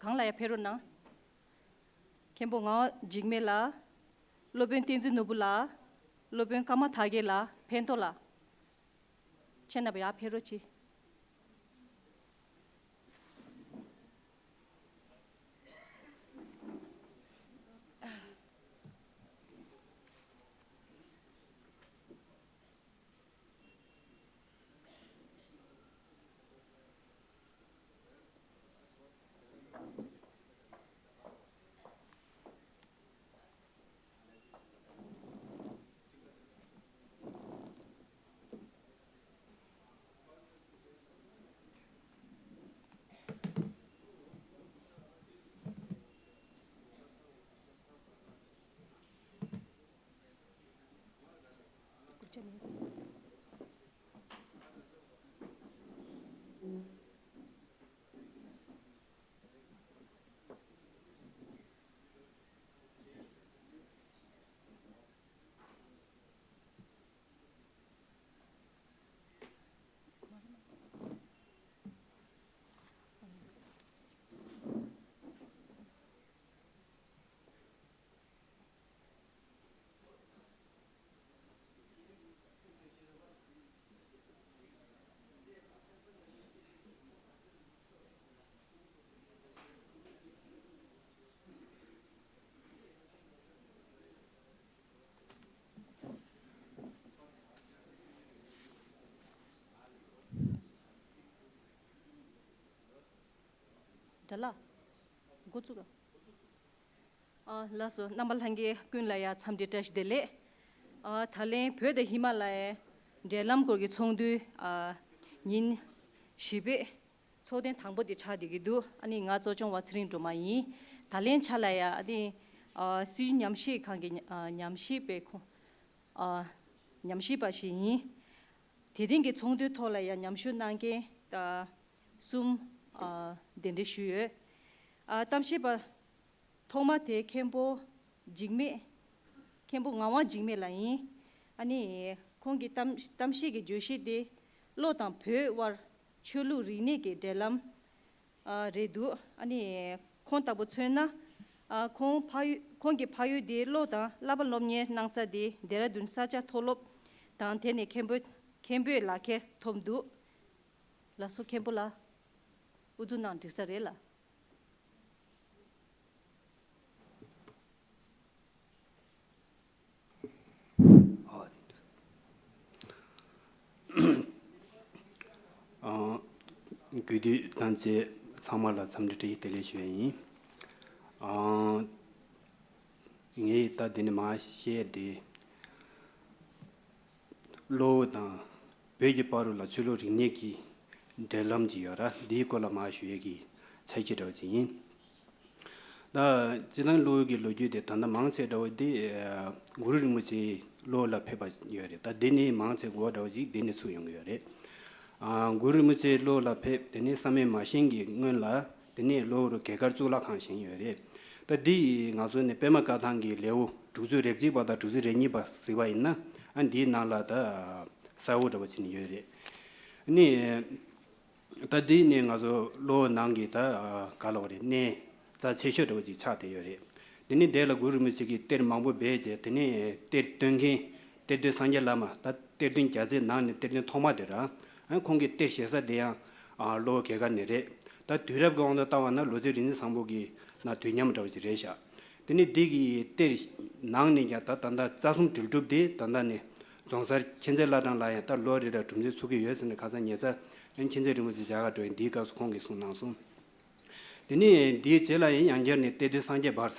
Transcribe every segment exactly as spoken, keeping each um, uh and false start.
གང་ལ་ཡང་ཕེབས་རོགས་གནང་། མཁན་པོ་ངག་དབང་འཇིགས་མེད་ལགས། སློབ་དཔོན་བསྟན་འཛིན་ནོར་བུ་ལགས། སློབ་དཔོན་ཀརྨ་དར་རྒྱས་ལགས། ཕན་ཐོགས་ལགས། ཁྱེད་རྣམ་པ་ཡར་ཕེབས་རོགས་གྱིས། འདྲ་ལ། འགོ་བཙུགས། ཨ། ལགས་སོ། རྣམ་པ་ལྷན་རྒྱས་ཀུན་ལ་ཡང་འཚམས་འདྲི་བཀྲ་ཤིས་བདེ་ལེགས། ཨ། ད་ལན་བོད་དང་ཧི་མ་ལ་ཡའི་འབྲེལ་ལམ་སྐོར་གྱི་ཚོགས་འདུ། ཨ། ཉིན་བཞི་པའི་ཚོགས་ཐེངས་དང་པོ་དེ་ཆགས་བསྡད་ཀྱི་འདུག་ཨ་ནི་ང་གཙོ་སྐྱོང་བ་ཚེ་རིང་སྒྲོལ་མ་ཡིན། ད་ལན་ཆ་ལ་ཡང་ཨ་ནི། ཨ། སྲིད་བྱུས་ཉམས་ཞིབ་ཁང་གི། ཨ། ཉམས་ཞིབ་པའི་ཁོ། ཨ། ཉམས་ཞིབ་པ་ཞིག་ཡིན། དེ་རིང་གི་ཚོགས་འདུའི་ཐོག་ལ་ཡང་ཉམས་ཞིབ་གནང་མཁན། ཨ། གསུམ། ཨ། གདན་འདྲེན་ཞུས་ཡོད། ཨ། གཏམ་བཤད་པ་ཐོག་མ་དེ་མཁན་པོ་འཇིགས་མེད། མཁན་པོ་ངག་དབང་འཇིགས་མེད་ལགས་ཡིན། ཨ་ནི་ཁོང་གི་གཏམ་གཏམ་བཤད་ཀྱི་བརྗོད་གཞི་དེ་བློ་དང་བོད་དབར་ཆོས་ལུགས་རིག་གནས་ཀྱི་འབྲེལ་ལམ། ཨ། རེད་འདུག་ཨ་ནི་ཁོང་ལྟ་བུ་མཚོན་ན། ཨ། ཁོང་ཕ་ཡུལ། ཁོང་གི་ཕ་ཡུལ་དེ་བློ་དང་བསླབ་པ་སློབ་གཉེར་གནང་ས་དེ་ལྡེ་ར་ལྡུན་ས་སྐྱ་མཐོ་སློབ་དང་། དེ་ནས་མཁན་པོ་མཁན་པོའི་ལག་ཁྱེར་ཐོབ་འདུག་ལགས་སོ། མཁན་པོ་ལགས། ཨུ་ཚུགས་གནང་། འགྲིག་ས་རེད་ལགས། ཨ། གུས་འདུད་དང་བཅས་ཚང་མ་ལ་འཚམས་འདྲི་བཀྲ་ཤིས་བདེ་ལེགས་ཞུ་ཡ་ཡིན། ཨ། ངས་ད་འདི་ནས་མར་བཤད་དེ། བློ་དང་བོད་ཀྱི་བར་ལ་ཆོས་ལུགས་རིག་གནས་ཀྱི་འབྲེལ་ལམ་ཅིག་ཡོད་ར། འདིའི་སྐོར་ལ་མར་ཞུ་ཡས་ཀྱི་འཆར་གཞི་འདྲ་བོ་ཅིག་ཡིན། ད་སྤྱིར་བཏང་བློ་གི་ལོ་རྒྱུས་དེ་ད་ལྟ་མང་ཆེ་འདྲ་བོ་དེ། ཨ། གུ་རུ་རིན་པོ་ཆེ་བློ་ལ་ཕེབས་པ་ཡོད་རེད། ད་འདི་ནས་མང་ཆེ་གོ་བ་འདྲ་བོ་ཅིག་འདི་ནས་ཚུགས་ཡོང་གི་ཡོད་རེད། ཨ། གུ་རུ་རིན་པོ་ཆེ་བློ་ལ་ཕེབས། དེ་ནས་བསམ་ཡས་མ་བཞེངས་ཀྱི་སྔོན་ལ། དེ་ནས་གློ་བུར་དུ་གྱལ་དཀར་གཙུག་ལག་ཁང་བཞེངས་ཡོད་རེད། ད་འདི་ང་ཚོ་ནས་པད་མ་བཀའ་ཐང་གི་ལེའུ་དྲུག་ཅུ་རེ་གཅིག་པ་དང་དྲུག་ཅུ་རེ་གཉིས་པ་གཟིགས་པ་ཡིན་ན། ཨ། འདིའི་ནང་ལ་ད་གསལ་བོ་འདྲ་བོ་བྱས་ནས་ཡོད་རེད། ནི། ད་འདི་ནི་ང་ཚོ་བློ་ནང་གི་ད་ག་ལབ་དགོས་རེད། གནས་རྩ་ཆེ་ཤོས་འདྲ་བོ་ཅིག་ཆགས་བསྡད་ཡོད་རེད། དེ་ནས་འདི་ལ་གུ་རུ་རིན་པོ་ཆེ་གིས་གཏེར་མང་པོ་སྦས་བྱས། དེ་ནས་གཏེར་སྟོན་མཁན་གཏེར་སྟོན་སངས་རྒྱས་བླ་མ། ད་གཏེར་སྟོན་རྒྱལ་མཚན་ནང་ནས་གཏེར་སྟོན་ཐོག་མ་དེ་ར། ཨ། ཁོང་གིས་གཏེར་བཞེས་ས་དེ་ཡང་། ཨ། གློ་བོ་གྱལ་དཀར་ནས་རེད། ད་དུས་རབས་ཀྱི་དབང་དུ་བཏང་བ་ན་ལོ་ཙཱ་རིག་འཛིན་བཟང་པོ་གི་ནང་དུས་མཉམ་འདྲ་བོ་ཅིག་རེད་ཤག་དེ་ནས་འདི་གི་གཏེར་ནང་ནས་ཀྱང་ད་ད་ལྟ་རྩ་གསུམ་དྲིལ་སྒྲུབ་དེ་ད་ལྟ་ནས་རྫོང་སར་མཁྱེན་བརྩེ་བླ་བྲང་ལ་ཡང་ད་ལོ་རེ་རེར་སྒྲུབ་མཛོད་ཚུགས་ཀྱི་ཡོད་ཟེར་ནས། ཁ་སང་ཉེ་ཆར་མཁྱེན་བརྩེ་རིན་པོ་ཆེ་མཇལ་ཁ་འགྲོ་ཡིན། འདིའི་སྐབས་སུ་ཁོང་གིས་གསུངས་གནང་སོང་། དེ་ནས་འདིའི་རྗེས་ལ་ཡང་ཡང་བསྐྱར་ནས་གཏེར་སྟོན་སངས་རྒྱས་འབར།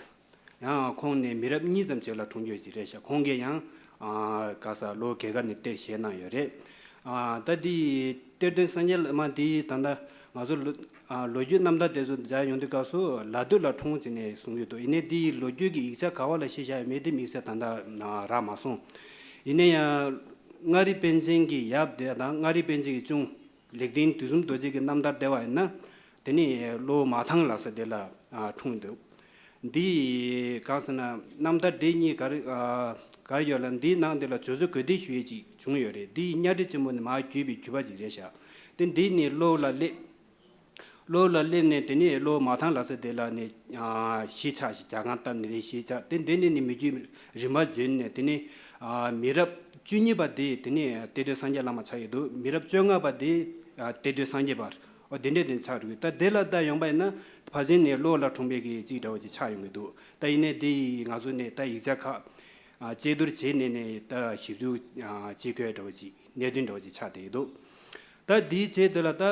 ཡང་ཁོང་ནས་མི་རབས་གཉིས་ཙམ་རྗེས་ལ་འཁྲུངས་ཡོད་ཅིག་རེད་ཤག་ཁོང་གིས་ཡང་། ཨ། ག་ས་གློ་བོ་གྱལ་དཀར་ནས་གཏེར་བཞེས་གནང་ཡོད་རེད། ཨ། ད་འདི་གཏེར་སྟོན་སངས་རྒྱས་བླ་མ་འདི་ད་ལྟ་ང་ཚོ་ལོ། ཨ། ལོ་རྒྱུས་རྣམ་ཐར་དེ་ཚོ་མཇལ་ཡོང་དུས་སྐབས་སུ་ལ་སྟོད་ལ་འཁྲུངས་ཟེར་ནས་གསུང་གི་འདུག་ཡིན་ནའི་འདི་ཡི་ལོ་རྒྱུས་ཀྱི་ཡིག་ཆ་ག་བ་ལ་བཤད་བཞག་ཡོད་མེད་དེ་དམིགས་བསལ་ད་ལྟ་རག་མ་སོང་། ཡིན་ན་ཡང་མངའ་རིས་པཎ་ཆེན་གྱི་ཡབ་དེ་དང་མངའ་རིས་པཎ་ཆེན་གྱི་གཅུང་ལེགས་ལྡན་དུས་གསུམ་རྡོ་རྗེ་གི་རྣམ་ཐར་བལྟས་པ་ཡིན་ན། དེ་ནས་གློ་བོ་མ་ཐང་ལབ་ས་དེ་ལ། ཨ། འཁྲུངས་འདུག་འདི་གང་ཟེར་ན་རྣམ་ཐར་དེ་གཉིས་ག་རེ། ཨ། ག་རེ་ཡོད་ལ། འདིའི་ནང་དེ་ལ་ཇོ་བོ་རྒོད་འདེབས་ཞུ་ཡས་ཅིག་བྱུང་ཡོད་རེད། འདི་གཉའ་ཁྲི་ཆེན་པོ་ནས་མར་བརྒྱུད་པའི་བརྒྱུད་པ་ཅིག་རེད་ཤག་དེ་འདི་ནས་གློ་བོ་ལ་སླེབས། གློ་བོ་ལ་སླེབས་ནས་དེ་ནས་གློ་བོ་མར་ཐང་ལ་སོགས་དེ་ལ་ནས་ཨ་གཞིས་ཆགས་ཤིག་རྒྱ་གར་བཏབ་ནས་རེད། གཞིས་ཆགས་དེ་འདི་ནས་ནི་མི་རྒྱུད་རིམ་པ་བརྗོད་ནས་དེ་ནས་ཨ་མི་རབས་བཅུ་གཉིས་པ་དེ་དེ་ནས་གཏེར་སྟོན་སངས་རྒྱས་བླ་མ་ཆགས་ཡོད་འདུག་མི་རབས་བཅོ་ལྔ་པ་དེ་ཨ་གཏེར་སྟོན་སངས་རྒྱས་པར་ཨོ་དེ་འདྲས་དེ་ཆགས་འགྲོ་གི། ད་དེ་ལ་ད་ཡོང་པ་ཡིན་ན་ཕར་ཕྱིན་ནས་གློ་བོ་ལ་འཁྲུངས་པའི་གི་གཅིག་འདྲ་བོ་ཅིག་ཆགས་ཡོང་གི་འདུག་ད་ཡིན་ནའི་དེ་ང་ཚོ་ནས་ད་ཡིག་ཆ་ཁག་ཨ་དཔྱད་བསྡུར་བྱས་ནས་ནས་ད་ཞིབ་འཇུག་ཨ་བྱེད་དགོས་འདྲ་བོ་ཅིག་གནད་དོན་འདྲ་བོ་ཅིག་ཆགས་བསྡད་ཡོད་འདུག་ད་དེའི་རྗེས་དེ་ལ་ད་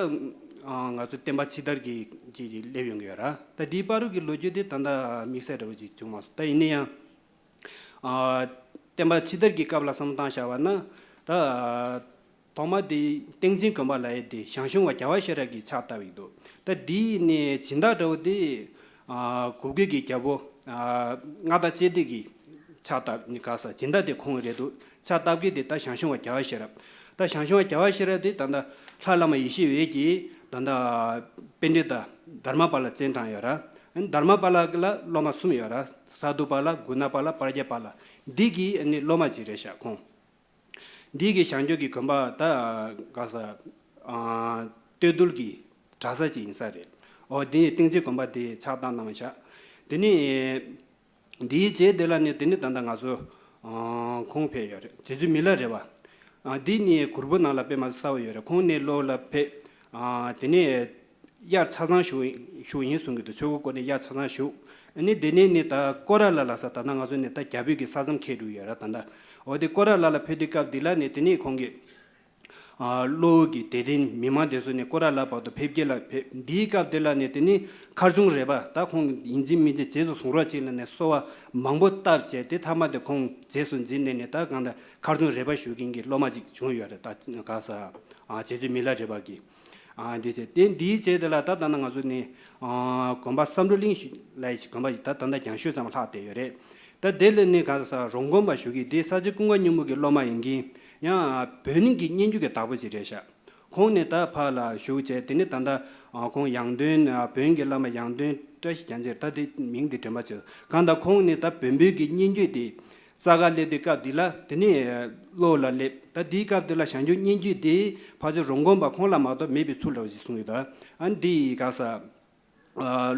ང་ཚོ་བསྟན་པ་ཕྱི་དར་གྱི་ཅིག་ཅིག་སླེབས་ཡོང་གི་ཡོད་ར། ད་དེའི་བར་དུ་གི་ལོ་རྒྱུས་དེ་ད་ལྟ་དམིགས་བསལ་འདྲ་བོ་ཅིག་བྱུང་མ་སོང་། ད་ཡིན་ན་ཡང་ཨ་བསྟན་པ་ཕྱི་དར་གྱི་སྐབས་ལ་བསམ་བློ་བཏང་བཞག་པ་ན་ད་ཐོག་མ་དེ་ཏིང་འཛིན་དགོན་པ་ལ་ཡོད་དེ་ཞང་ཞུང་བ་རྒྱལ་བ་ཤེས་རབ་ཀྱིས་ཕྱག་བཏབ་ཡོད་འདུག་ད་དེའི་ནས་སྦྱིན་བདག་འདྲ་བོ་དེ་ཨ་གུ་གེ་གི་རྒྱལ་པོ་ཨ་མངའ་བདག་ལྕེ་བདེ་གིས་ཕྱག་བཏབ་ནི་ག་ས་སྦྱིན་བདག་དེ་ཁོང་རེད་འདུག་ཕྱག་བཏབ་མཁན་དེ་ད་ཞང་ཞུང་བ་རྒྱལ་བ་ཤེས་རབ། ད་ཞང་ཞུང་བ་རྒྱལ་བ་ཤེས་རབ་དེ་ད་ལྟ་ལྷ་བླ་མ་ཡེ་ཤེས་འོད་ཀྱིས་ད་ལྟ་པཎྜི་ཏ་དྷརྨ་པཱ་ལ་བཙན་དྲངས་ཡོད་ར། དྷརྨ་པཱ་ལ་ལ་སློབ་མ་གསུམ་ཡོད་ར། ས་དུ་པཱ་ལ། གུ་ཎ་པཱ་ལ། པྲ་ཛྙཱ་པཱ་ལ། འདི་གི་ནི་སློབ་མ་ཅིག་རེད་ཤག་ཁོང་། འདི་གི་བྱང་ཆུབ་ཀྱི་དགོན་པ་ད་ག་ས་ཨ་སྟོད་འདུལ་གྱི་གྲྭ་ས་ཅིག་ཡིན་ས་རེད། ཨོ་འདི་ནི་ཏིང་འཛིན་དགོན་པ་དེ་ཕྱག་བཏབ་གནང་བ་ཤག་དེ་ནི་འདིའི་རྗེས་དེ་ལ་ནི་དེ་ནི་ད་ལྟ་ང་ཚོ་ཨ་ཁོང་ཕེབས་ཡོད་རེད། རྗེ་བཙུན་མི་ལ་རས་པ། ཨ་འདི་ནི་གུར་པོ་ནང་ལ་དཔེ་མ་གསལ་པོ་ཡོད་རེད། ཁོང་ནི་གློ་བོ་ལ་ཕེབས། ཨ་དེ་ནི་དབྱར་ཆ་ཚང་བཞུགས་བཞུགས་ཡིན་གསུང་གི་འདུག་ཆོས་འཁོར་སྐོར་ནས་དབྱར་ཆ་ཚང་བཞུགས། ཨ་ནི་དེ་ནས་ནི་ད་ཀོ་ར་ལ་ལ་ས་ད་ལྟ་ང་ཚོ་ནི་ད་རྒྱ་བོད་ཀྱི་ས་མཚམས་འཁེལ་འགྲོ་ཡོད་ར། ད་ལྟ་འོ་དེ་ཀོ་ར་ལ་ལ་ཕེབས་དུས་སྐབས་འདི་ལ་ནི་དེ་ནས་ཁོང་གིས་ཨ་གློ་བོ་གི་དད་ལྡན་མི་མང་དེ་ཚོ་ནི་ཀོ་ར་ལ་བར་དུ་ཕེབས་སྐྱེལ་ལ་ཕེབས། འདིའི་སྐབས་དེ་ལ་ནི་དེ་ནི་མཁར་ཆུང་རས་པ་ད་ཁོང་ཡིན་གཅིག་མིན་གཅིག་རྗེས་སུ་བཟུང་རོགས་བྱེད་ལ་ནི་གསོལ་བ་མང་པོ་བཏབ་བྱས་དེ་མཐའ་མ་དེ་ཁོང་རྗེས་སུ་འཛིན་ནས་ནི་ད་གང་ལྟར་མཁར་ཆུང་རས་པ་ཞུ་མཁན་གྱི་སློབ་མ་ཅིག་བྱུང་ཡོད་རེད། ད་ག་ས་ཨ་རྗེ་བཙུན་མི་ལ་རས་པ་གི་ཨ་འདི་བྱས་དེ་འདིའི་རྗེས་དེ་ལ་ད་ད་ནང་ང་ཚོ་ནི་ཨ་དགོན་པ་བསམ་གྲུབ་གླིང་ཞུ་ལ་ཡི་དགོན་པ་ཞིག་ད་ད་ལྟ་རྒྱང་ཤོད་ཙམ་ལྷག་བསྡད་ཡོད་རེད། ད་དེ་ལ་ནི་ག་ས་རོང་དགོན་པ་ཞུ་གི་དེ་ས་སྐྱ་ཀུན་དགའ་སྙིང་པོ་གི་སློབ་མ་ཡིན་གྱི་ཡང་བོན་གྱི་སྙན་བརྒྱུད་ཀྱི་བདག་པོ་ཅིག་རེད་ཤག་ཁོང་ནི་ད་ཕར་ལ་བཞུགས་བྱས་དེ་ནི་ད་ལྟ་ཁོང་ཡང་སྟོན་བོན་གྱི་བླ་མ་ཡང་སྟོན་བཀྲ་ཤིས་རྒྱལ་མཚན་ད་དེ་མིང་དེ་དྲན་པ་བྱས་གང་ལྟར་ཁོང་ནི་ད་བོན་པོའི་གི་སྙན་བརྒྱུད་དེ་རྩ་ཁ་སླེབས་དུས་སྐབས་འདི་ལ་དེ་ནི་གློ་བོ་ལ་སླེབས། ད་དེའི་སྐབས་དེ་ལ་བྱང་ཆུབ་སྙན་བརྒྱུད་དེ་ཕལ་ཆེར་རོང་དགོན་པ་ཁོང་ལ་མ་གཏོགས་མེད་པའི་ཚུལ་འདྲ་བོ་ཞིག་གསུངས་ཡོད། ད་ཨ་འདི་ཡི་ག་ས་ཨ་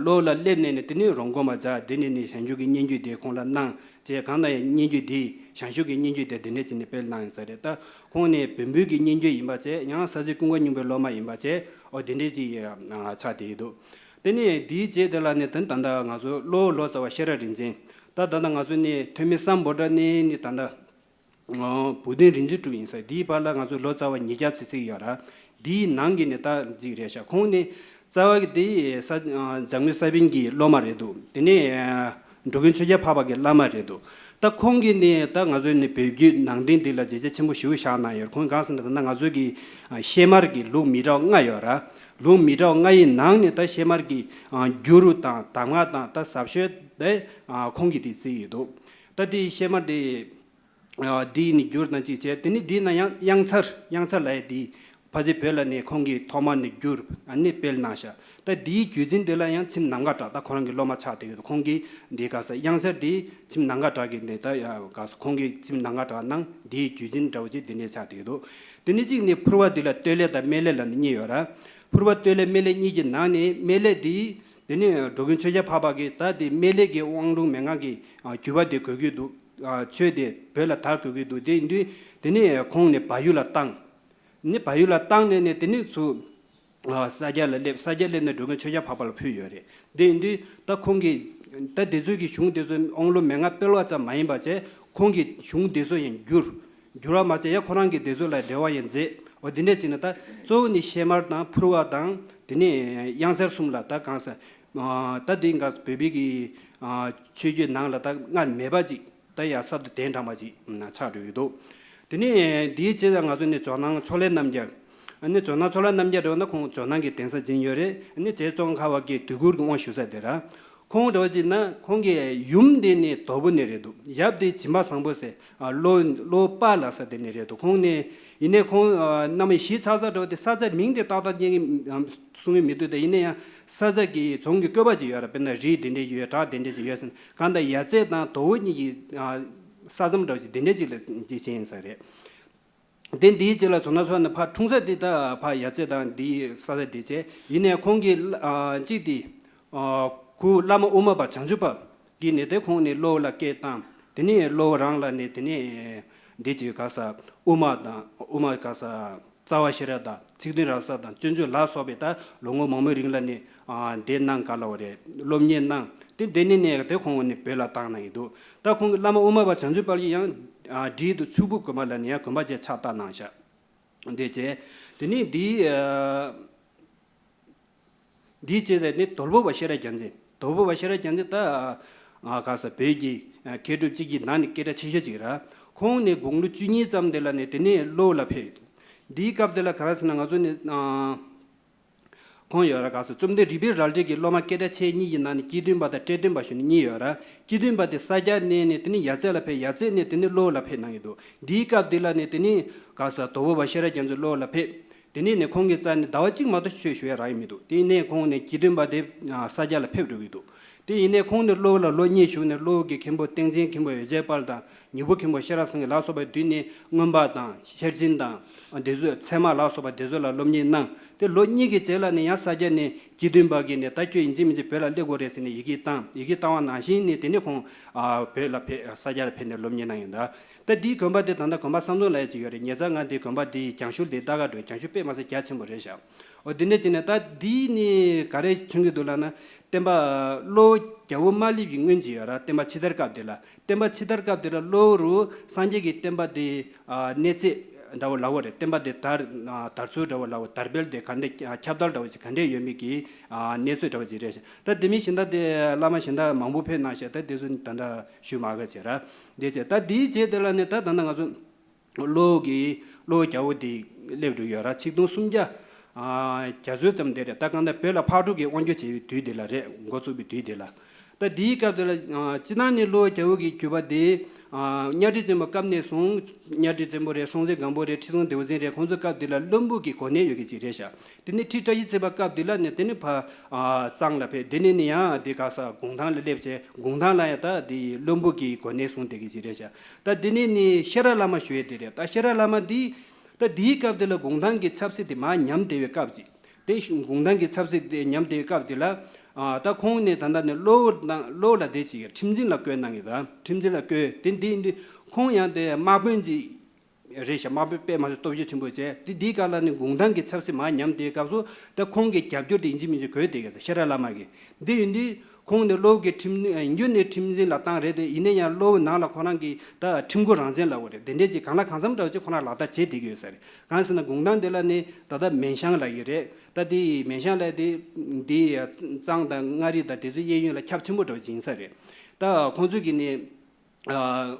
གློ་བོ་ལ་སླེབས་ནས་ནི་དེ་ནས་རོང་དགོན་པ་བྱས། དེ་ནས་ནི་བྱང་ཆུབ་ཀྱི་སྙན་བརྒྱུད་དེ་ཁོང་ལ་གནང་བྱས། གང་ལྟར་ཡང་སྙན་བརྒྱུད་དེ་བྱང་ཆུབ་ཀྱི་སྙན་བརྒྱུད་དེ་དེ་ནས་ཅི་ནས་སྤེལ་གནང་ཡིན་ས་རེད། ད་ཁོང་ནི་བོན་པོའི་གི་སྙན་བརྒྱུད་ཡིན་པ་བྱས། ཡང་ས་སྐྱ་ཀུན་དགའ་སྙིང་པོའི་སློབ་མ་ཡིན་པ་བྱས། ཨོ་དེ་འདྲས་ཅིག་ཨ་ཆགས་བསྡད་ཡོད་འདུག་དེ་ནས་དེའི་རྗེས་དེ་ལ་ནི་དེ་ད་ལྟ་ང་ཚོ་གློ་བོ་ལོ་ཙཱ་བ་ཤེས་རབ་རིག་འཛིན། ད་ད་ལྟ་ང་ཚོ་ནི་ཐོན་མི་སམ་བྷོ་ཊ་ནས་ནི་ད་ལྟ་ཨོ་བུ་སྟོན་རིག་འཛིན་གྲུབ་ཡིན་ས། འདིའི་བར་ལ་ང་ཚོ་ལོ་ཙཱ་བ་ཉིས་བརྒྱ་ཙམ་ཅིག་ཡོད་ར། འདིའི་ནང་གི་ནི་ད་ཅིག་རེད་ཤག་ཁོང་ནི་རྩ་བ་གི་དེ་ས་ཨ་འཇམ་མགོན་ས་པཎ་གྱི་སློབ་མ་རེད་འདུག་དེ་ནས་ཨ་འགྲོ་མགོན་ཆོས་རྒྱལ་འཕགས་པ་གི་བླ་མ་རེད་འདུག་ད་ཁོང་གིས་ནི་ད་ང་ཚོའི་ནི་བོད་བརྒྱུད་ནང་བསྟན་འདི་ལ་བྱས་རྗེས་ཆེན་པོ་ཞེ་པོ་བཞག་གནང་ཡོད། ཁོང་གང་ཟེར་ན་ད་ང་ཚོའི་གི་ཨ་གཤེད་དམར་གྱི་ལུགས་མི་འདྲ་བ་ལྔ་ཡོད་ར། ལུགས་མི་འདྲ་བ་ལྔ་ཡི་ནང་ནས་ད་གཤེད་དམར་གྱི་ཨ་འགྱུར་དང་གདམས་ངག་དང་ད་ཟབ་ཤོས་དེ་ཨ་ཁོང་གིས་དེ་བརྩིས་ཡོད་འདུག་ད་དེ་གཤེད་དམར་དེ་ཨ་འདི་ནི་བསྒྱུར་དང་གཅིག་བྱས། དེ་ནི་འདི་ན་ཡང་དབྱངས་འཚེར། དབྱངས་འཚེར་ལབ་ཡས་འདི་ཕལ་ཆེར་བོད་ལ་ནི་ཁོང་གིས་ཐོག་མར་ནི་བསྒྱུར་ཨ་ནི་སྤེལ་གནང་ཤག་ད་འདིའི་བརྒྱུད་འཛིན་དེ་ལ་ཡང་ཚེམས་ནམ་མཁའ་གྲགས་ད་ཁོ་རང་གི་སློབ་མ་ཆགས་བསྡད་ཡོད། ཁོང་གིས་འདི་ག་ས་དབྱངས་འཚེར་འདི་ཚེམས་ནམ་མཁའ་གྲགས་ཀྱི་འདི་ད་ཡ་ག་ས་ཁོང་གིས་ཚེམས་ནམ་མཁའ་གྲགས་གནང་། འདིའི་བརྒྱུད་འཛིན་འདྲ་བོ་ཅིག་འདི་ནས་ཆགས་བསྡད་ཡོད་འདུག་དེ་ནི་གཅིག་ནི་ཕུར་པ་འདི་ལ་སྟོད་ལས་དང་སྨད་ལས་ལ་ནི་གཉིས་ཡོད་ར། ཕུར་པ་སྟོད་ལས་སྨད་ལས་གཉིས་ཀྱི་ནང་ནས་སྨད་ལས་འདི་དེ་ནི་འགྲོ་མགོན་ཆོས་རྒྱལ་འཕགས་པ་གིས་ད་དེ་སྨད་ལས་ཀྱི་དབང་ལུང་མན་ངག་གི་ཨ་བརྒྱུད་པ་དེ་དགོས་ཀྱི་འདུག་ཨ་ཆོས་དེ་བོད་ལ་དར་དགོས་ཀྱི་འདུག་དེ་ཡིན་དུས་དེ་ནས་ཁོང་ནས་བལ་ཡུལ་ལ་བཏང་། ནི་བལ་ཡུལ་ལ་བཏང་ནས་ནས་དེ་ནས་ཚུར་ཨ་ས་སྐྱ་ལ་སླེབས། ས་སྐྱ་སླེབས་ནས་འགྲོ་མགོན་ཆོས་རྒྱལ་འཕགས་པ་ལ་ཕུལ་ཡོད་རེད། དེ་ཡིན་དུས་ད་ཁོང་གིས་ད་དེ་ཚོའི་གི་གཞུང་དེ་ཚོ་དབང་ལུང་མན་ངག་སྤེལ་བ་ཙམ་མ་ཡིན་པ་བྱས་ཁོང་གིས་གཞུང་དེ་ཚོ་ཡང་བསྒྱུར། བསྒྱུར་བ་མ་ཚད་ཡང་ཁོ་རང་གིས་དེ་ཚོ་ལ་འགྲེལ་བ་ཡང་མཛད། འོ་དེ་འདྲས་བྱས་ནས་ད་གཙོ་བོ་ནི་གཤེད་དམར་དང་ཕུར་པ་དང་དེ་ནས་དབྱངས་གསལ་གསུམ་ལ་ད་གང་ཟེར། ཨ་ད་དེ་འགའ་བོད་པའི་གི་ཨ་ཆོས་བརྒྱུད་ནང་ལ་ད་སྔར་མེད་པ་ཅིག་ད་ཡང་གསར་དུ་གདན་དྲངས་པ་ཅིག་ཆགས་འགྲོ་ཡོད་འདུག་དེ་ནས་དེའི་རྗེས་ལ་ང་ཚོ་ནི་ཇོ་ནང་ཕྱོགས་ལས་རྣམ་རྒྱལ། ཨ་ནི་ཇོ་ནང་ཕྱོགས་ལས་རྣམ་རྒྱལ་འདྲ་བོ་ན་ཁོང་ཇོ་ནང་གི་གདན་ས་འཛིན་ཡོད་རེད། ཨ་ནི་རྗེ་ཙོང་ཁ་པ་གིས་དུས་འཁོར་གྱི་དབང་ཞུ་ས་དེ་ར། ཁོང་འདྲ་བོ་ཅིག་ན་ཁོང་གི་ཡུམ་དེ་ནི་དོལ་པོ་ནས་རེད་འདུག་ཡབ་དེ་སྦྱིན་པ་བཟང་པོ་ཟེར་ཨ་ལོ་ལོ་པཱ་ལགས་ཟེར་དེ་ནས་རེད་འདུག་ཁོང་ནས་ཡིན་ནའི་ཁོང་ཨ་མནའ་མ་གཞིས་ཆགས་ས་འདྲ་བོ་དེ་ས་ཆ་མིང་དེ་ཏག་ཏག་ཅན་གྱི་ཨ་གསུང་གི་མི་འདུག་ད་ཡིན་ན་ཡང་ས་ཆ་གི་རྫོང་གི་བཀོད་པ་ཅིག་ཡོད་ར། དཔེར་ན་རི་དེ་འདྲས་ཡོད། བྲག་དེ་འདྲས་ཅིག་ཡོད་ཟེར་ན་གང་ལྟར་ཡ་རྩེ་དང་དོལ་པོ་གཉིས་ཀྱི་ཨ་ས་མཚམས་འདྲ་བོ་ཅིག་དེ་འདྲས་ཅིག་ལ་ཅིག་བྱས་ཡིན་ས་རེད། དེ་འདིའི་རྗེས་ལ་བྱུང་ན་སོང་ནས་ཕར་འཁྲུངས་ས་དེ་ད་ཕར་ཡ་རྩེ་དང་འདིའི་ས་ས་དེ་བྱས། ཡིན་ནའི་ཁོང་གི་ཨ་གཅིག་དེ་ཨ་སྐུ་བླ་མ་དབུ་མ་པ་བྱང་ཆུབ་དཔལ་གྱིས་ནི་དེ་ཁོང་ནི་གློ་བོ་ལ་སྐད་བཏང་། དེ་ནས་གློ་བོ་རང་ལ་ནི་དེ་ནས་འདི་ཅིག་ག་ས་དབུ་མ་དང་དབུ་མ་ག་ས་རྩ་བ་ཤེས་རབ་དང་ཚིག་བདུན་རབ་གསལ་དང་སྤྱོད་འཇུག་ལ་སོགས་པའི་ད་ལོ་ངོ་མང་པོའི་རིང་ལ་ནི་ཨ་འདི་གནང་ག་ལ་བ་རེད། སློབ་གཉེར་གནང་། དེ་འདི་ནས་ནས་དེ་ཁོང་ནི་བོད་ལ་བཏང་གནང་གི་འདུག་ད་ཁོང་གི་བླ་མ་དབུ་མ་པ་བྱང་ཆུབ་དཔལ་གྱིས་ཡང་ཨ་འབྲི་དུ་ཆུ་བུ་དགོན་པ་ལ་ནི་ཡང་དགོན་པ་ཅིག་ཕྱག་བཏབ་གནང་ཤག་འདི་བྱས། དེ་ནས་འདིའི་ཨ་འདིའི་རྗེས་ལ་ནི་དོལ་པོ་པ་ཤེས་རབ་རྒྱལ་མཚན། དོལ་པོ་པ་ཤེས་རབ་རྒྱལ་མཚན་ད་ཨ་ག་ས་བོད་ཀྱི་ཨ་མཁས་གྲུབ་གཅིག་གི་ནང་ནས་སྐད་གྲགས་ཆེ་ཤོས་ཅིག་ར། ཁོང་ནི་དགུང་ལོ་བཅུ་གཉིས་ཙམ་དེ་ལ་ནི་དེ་ནས་གློ་བོ་ལ་ཕེབས་ཡོད་འདུག་འདིའི་སྐབས་དེ་ལ་ག་རེ་ཟེར་ན་ང་ཚོ་ནི་ཨ་ཁོང་ཡོད་ར། ག་ས་བཅོམ་ལྡན་རིག་པའི་རལ་གྲི་གི་སློབ་མ་སྐད་གྲགས་ཆེ་གཉིས་ཀྱི་ནང་ནས་སྐྱེ་བདུན་པ་དང་བཀྲས་བདུན་པ་ཞུ་ནི་གཉིས་ཡོད་ར། སྐྱེ་བདུན་པ་དེ་ས་སྐྱ་ནས་ནས་དེ་ནི་ཡ་རྩེ་ལ་ཕེབས། ཡ་རྩེ་ནས་དེ་ནི་གློ་བོ་ལ་ཕེབས་གནང་གི་འདུག་འདིའི་སྐབས་དེ་ལ་ནི་དེ་ནི་ག་ས་དོལ་པོ་པ་ཤེས་རབ་རྒྱལ་མཚན་གློ་བོ་ལ་ཕེབས། དེ་ནས་ནི་ཁོང་གི་རྩ་ནས་ཟླ་བ་གཅིག་མ་གཏོགས་ཆོས་ཞུ་ཡ་རག་ཡི་མི་འདུག་དེ་ནས་ཁོང་ནི་སྐྱེ་བདུན་པ་དེ་ས་སྐྱ་ལ་ཕེབས་འགྲོ་གི་འདུག་དེ་ཡིན་ནའི་ཁོང་ནི་གློ་བོ་ལ་ལོ་གཉིས་བཞུགས་ནས་གློ་བོ་གི་མཁན་པོ་སྟེང་ཆེན་མཁན་པོ་འོད་ཟེར་དཔལ་དང་། མྱུ་གུ་མཁན་པོ་ཤེས་རབ་སེང་གེ་ལ་སོགས་པའི་མདུན་ནས་མངོན་པ་དང་ཤེར་ཕྱིན་དང་དེ་ཚོ་ཚད་མ་ལ་སོགས་པ་དེ་ཚོ་ལ་སློབ་གཉེར་གནང་། དེ་ལོ་གཉིས་ཀྱི་རྗེས་ལ་ནི་ཡང་ས་སྐྱ་ནས་སྐྱེ་བདུན་པ་གིས་ནི་ད་ཁྱོད་ཡིན་གཅིག་མིན་གཅིག་བོད་ལ་སླེབས་དགོས་རེད་ཟེར་ནས་ཡི་གེ་བཏང་། ཡི་གེ་བཏང་བ་ནང་བཞིན་ནི་དེ་ནས་ཁོང་ཨ་བོད་ལ་ཕེབས། ས་སྐྱ་ལ་ཕེབས་ནས་སློབ་གཉེར་གནང་ཡོད་འདུག་ད་འདིའི་དགོན་པ་དེ་ད་ལྟ་དགོན་པ་བསམ་འཛོམས་ལབ་ཡ་ཅིག་ཡོད་རེད། ཉེ་ཆར་ང་འདིའི་དགོན་པ་འདིའི་གྱང་ཤུལ་དེ་ལྟ་ག་འགྲོ། གྱང་ཤུལ་དཔེ་མ་སྲིད་རྒྱ་ཆེན་པོ་རེད་ཤག་འོ་དེ་འདྲ་བྱས་ནས་ད་འདིའི་ནི་ག་རེ་མཚོན་གྱི་འདུག་ལབ་ན། བསྟན་པ་གློ་བོ་རྒྱལ་པོ་མ་སླེབས་ཀྱི་སྔོན་གྱི་ཡོད་ར། བསྟན་པ་ཕྱི་དར་སྐབས་དེ་ལ། བསྟན་པ་ཕྱི་དར་སྐབས་དེ་ལ་གློ་བོ་རུ་སངས་རྒྱས་ཀྱི་བསྟན་པ་དེ་ཨ་གནས་ཚད་འདྲ་བོ་ལབ་དགོས་རེད། བསྟན་པ་དེ་དར་ཨ་དར་ཚུལ་འདྲ་བོ་ལབ་དགོས། དར་འཕེལ་དེ་ག་འདྲ་ཁྱབ་བརྡལ་འདྲ་བོ་ཞིག་ག་འདྲ་ཡོད་མེད་ཀྱི་ཨ་གནས་ཚུལ་འདྲ་བོ་ཞིག་རེད་ཤག་ད་དེ་མིན་གཞན་དག་དེ་བླ་མ་གཞན་དག་མང་པོ་ཕེབས་གནང་ཤག་ད་དེ་ཚོ་ད་ལྟ་ཞུ་མ་དགོས་བྱས་ར། དེ་བྱས་ད་དེའི་རྗེས་དེ་ལ་ནི་ད་ད་ལྟ་ང་ཚོ་གློ་བོ་གི་གློ་བོ་རྒྱལ་པོ་དེ་སླེབས་འགྲོ་ཡོད་ར། ཆིག་སྟོང་སུམ་བརྒྱ་ཨ་བརྒྱད་ཅུ་ཙམ་དེ་རེད། ད་གང་ལྟར་བོད་ལ་ཕག་གྲུ་གི་དབང་སྒྱུར་བྱས་པའི་དུས་དེ་ལ་རེད། འགོ་བཙུགས་པའི་དུས་དེ་ལ། ད་དེའི་སྐབས་དེ་ལ་ཨ་སྤྱིར་བཏང་ནས་གློ་བོ་རྒྱལ་པོ་གི་བརྒྱུད་པ་དེ་ཨ་གཉའ་ཁྲི་བཙན་པོ་སྐབས་ནས་བཟུང་། གཉའ་ཁྲི་བཙན་པོ་རེད། སྲོང་བཙན་སྒམ་པོ་རེད། ཁྲི་སྲོང་ལྡེའུ་བཙན་རེད། ཁོང་ཚོ་སྐབས་དེ་ལ་བློན་པོ་གི་གོ་གནས་ཡོད་མཁན་ཅིག་རེད་ཤག་དེ་ནས་ཁྲི་བཀྲ་ཤིས་བརྩེགས་པ་སྐབས་དེ་ལ་ནི་དེ་ནི་ཕར་ཨ་གཙང་ལ་ཕེབས། དེ་ནས་ནི་ཡང་དེ་ག་ས་གུང་ཐང་ལ་སླེབས་བྱས། གུང་ཐང་ལ་ཡང་ད་དེ་བློན་པོ་གི་གོ་གནས་བཟུང་བསྡད་མཁན་ཅིག་རེད་ཤག་ད་དེ་ནས་ནི་ཤེས་རབ་བླ་མ་ཞུ་ཡས་དེ་རེད། ད་ཤེས་རབ་བླ་མ་འདི་ད་དེའི་སྐབས་དེ་ལ་གུང་ཐང་གི་ཆབ་སྲིད་དེ་མར་ཉམས་བསྡད་པའི་སྐབས་ཅིག་དེ་གུང་ཐང་གི་ཆབ་སྲིད་དེ་ཉམས་བསྡད་པའི་སྐབས་དེ་ལ་ཨ་ད་ཁོང་ནས་ད་ལྟ་ནས་གློ་བོ་དང་གློ་བོ་ལ་དེ་ཅིག་ཁྲིམས་འཛིན་ལ་བསྐོས་གནང་གི་ད། ཁྲིམས་འཛིན་ལ་བསྐོས། དེ་འདི་འདི་ཁོང་ཡང་དེ་དམག་དཔོན་ཅིག་རེད་ཤག་དམག་དཔོན་དཔེ་མ་སྲིད་སྟོབས་ཤུགས་ཆེན་པོ་བྱས། དེ་འདིའི་སྐབས་ལ་ནི་གུང་ཐང་གི་ཆབ་སྲིད་མར་ཉམས་བསྡད་པའི་སྐབས་སུ་ད་ཁོང་གི་རྒྱབ་སྐྱོར་དེ་ཡིན་གཅིག་མིན་གཅིག་དགོས་བསྡད་ཀྱི་ཤེས་རབ་བླ་མ་གིས། འདི་ཡིན་དུས་ཁོང་ནི་གློ་བོ་གི་ཁྲིམས་ཡིན་རྒྱུ་ནས་ཁྲིམས་འཛིན་ལ་བཏང་རེད་དེ། ཡིན་ན་ཡང་གློ་བོ་ནང་ལ་ཁོ་རང་གི་ད་ཁྲིམས་ཁུར་རང་བཙན་ལབ་དགོས་རེད། དེ་འདྲས་ཅིག་གང་ལ་གང་འཚམ་འདྲ་བོ་ཅིག་ཁོ་རང་ལག་བསྟར་བྱེད་བསྡད་ཀྱི་ཡོད་ས་རེད། གང་ཟེར་ན་གུང་ཐང་དེ་ལ་ནི་ད་ལྟ་མན་ཤང་ལབ་ཀྱི་རེད། ད་དེ་མན་ཤང་ལབ་དེ་འདི་གཙང་དང་མངའ་རིས་དང་དེ་ཚོའི་གཡས་གཡོན་ལ་ཁྱབ་ཆེན་པོ་འདྲ་བོ་ཅིག་ཡིན་ས་རེད། ད་ཁོང་ཚོ་གིས་ནི་ཨ་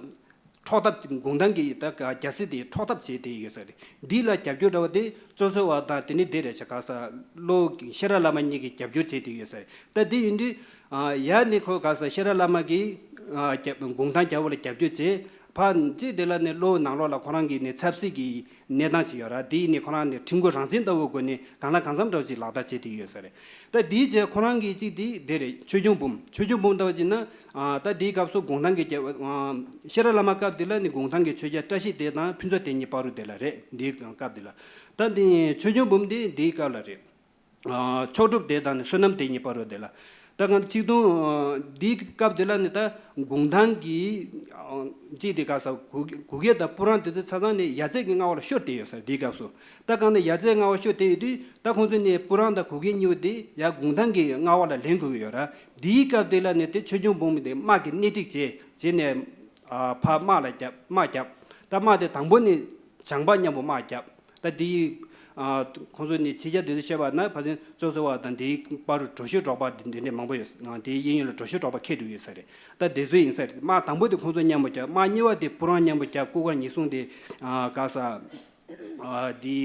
འཕྲོག་ཐབས། གུང་ཐང་གི་ད་ག་རྒྱལ་སྲིད་དེ་འཕྲོག་ཐབས་བྱས་བསྡད་ཡོད་ས་རེད། འདི་ལ་རྒྱབ་སྐྱོར་འདྲ་བོ་དེ་ཙོ་ཙེ་བ་དང་དེ་ནི་དེ་རེད་ཤག་ག་ས་གློ་བོ་ཤེས་རབ་བླ་མ་གཉིས་ཀྱིས་རྒྱབ་སྐྱོར་བྱས་བསྡད་ཡོད་ས་རེད། ད་དེ་ཡིན་དུས་ཨ་ཡ་ནི་ཁོ་ག་ས་ཤེས་རབ་བླ་མ་གིས་ཨ་རྒྱབ་གུང་ཐང་རྒྱལ་པོ་ལ་རྒྱབ་སྐྱོར་བྱས། ཕར་ཅིག་དེ་ལ་ནི་གློ་བོ་ནང་ལོགས་ལ་ཁོ་རང་གི་ནི་ཆབ་སྲིད་ཀྱི་གནས་སྟངས་ཅིག་ཡོད་ར། དེ་ནི་ཁོ་རང་ནི་ཁྲིམས་ཁུར་རང་བཙན་ལྟ་བུ་སྒོ་ནས་གང་ལ་གང་འཚམ་འདྲ་བོ་ཅིག་ལག་བསྟར་བྱས་བསྡད་ཡོད་ས་རེད། ད་དེའི་རྗེས་ཁོ་རང་གི་ཅིག་དེ་དེ་རེད། ཆོས་སྐྱོང་འབུམ། ཆོས་སྐྱོང་འབུམ་ལྟ་བུ་ཅིག་ན། ཨ་ད་དེའི་སྐབས་སུ་གུང་ཐང་གི་རྒྱལ་པོ་ཨ་ཤེས་རབ་བླ་མ་སྐབས་དེ་ལ་ནི་གུང་ཐང་གི་ཆོས་རྒྱལ་བཀྲ་ཤིས་དེ་དང་ཕུན་ཚོགས་དེ་གཉིས་བར་དུ་དེ་ལ་རེད། འདིའི་སྐབས་དེ་ལ། ད་འདི་ཆོས་སྐྱོང་འབུམ་དེ་འདིའི་སྐབས་ལ་རེད། ཨ་མཆོག་གྲུབ་དེ་དང་ནི་བསོད་ནམས་དེ་གཉིས་བར་དུ་དེ་ལ། ད་གང་ཆིག་སྟོང་ཨ་འདིའི་སྐབས་དེ་ལ་ནི་ད་གུང་ཐང་གི་ཨ་ཅིག་དེ་ག་ས་གུ་གུ་གེ་དང་པུ་རང་དེ་ཚོ་ཆ་ཚང་ནི་ཡ་རྩེ་གི་མངའ་འོག་ལ་ཤོར་བསྡད་ཡོད་ས་རེད། འདིའི་སྐབས་སུ། ད་གང་ནི་ཡ་རྩེ་མངའ་འོག་ཤོར་བསྡད་ཡོད་དུས། ད་ཁོང་ཚོ་ནི་པུ་རང་དང་གུ་གེ་གཉིས་པོ་དེ་ཡ་གུང་ཐང་གི་མངའ་འོག་ལ་ལེན་དགོས་ཀྱི་ཡོད་ར། འདིའི་སྐབས་དེ་ལ་ནི་དེ་ཆོས་སྐྱོང་འབུམ་དེ་དམག་གིས་སྣེ་ཁྲིད་བྱས་བྱས་ནས་ཨ་ཕར་དམག་ལ་བརྒྱབ། དམག་བརྒྱབ། ད་དམག་དེ་དང་པོ་ནི་བྱང་པ་མཉམ་པོ་དམག་བརྒྱབ། ད་དེ་ཨ་ཁོང་ཚོ་ནི་ཕྱི་རྒྱལ་དེ་ཚོ་བཤད་པ་ན་ཕ་ཚན་ཙོ་ཙེ་བ་དང་དེའི་བར་དུ་གྲོ་ཞོ་སྒྲོག་པ་དེ་འདྲ་མང་པོ་ཡོད། ཨ་དེའི་གཡས་གཡོན་ལ་གྲོ་ཞོ་སྒྲོག་པ་ཁེལ་འགྲོ་ཡོད་ས་རེད། ད་དེ་ཚོ་ཡིན་ས་རེད། དམག་དང་པོ་དེ་ཁོང་ཚོ་མཉམ་པོ་བརྒྱབ། དམག་གཉིས་པ་དེ་པུ་རང་མཉམ་པོ་བརྒྱབ། སྐུ་མཁར་ཉི་ཟུང་དེ་ཨ་ག་ས། ཨ་དེ་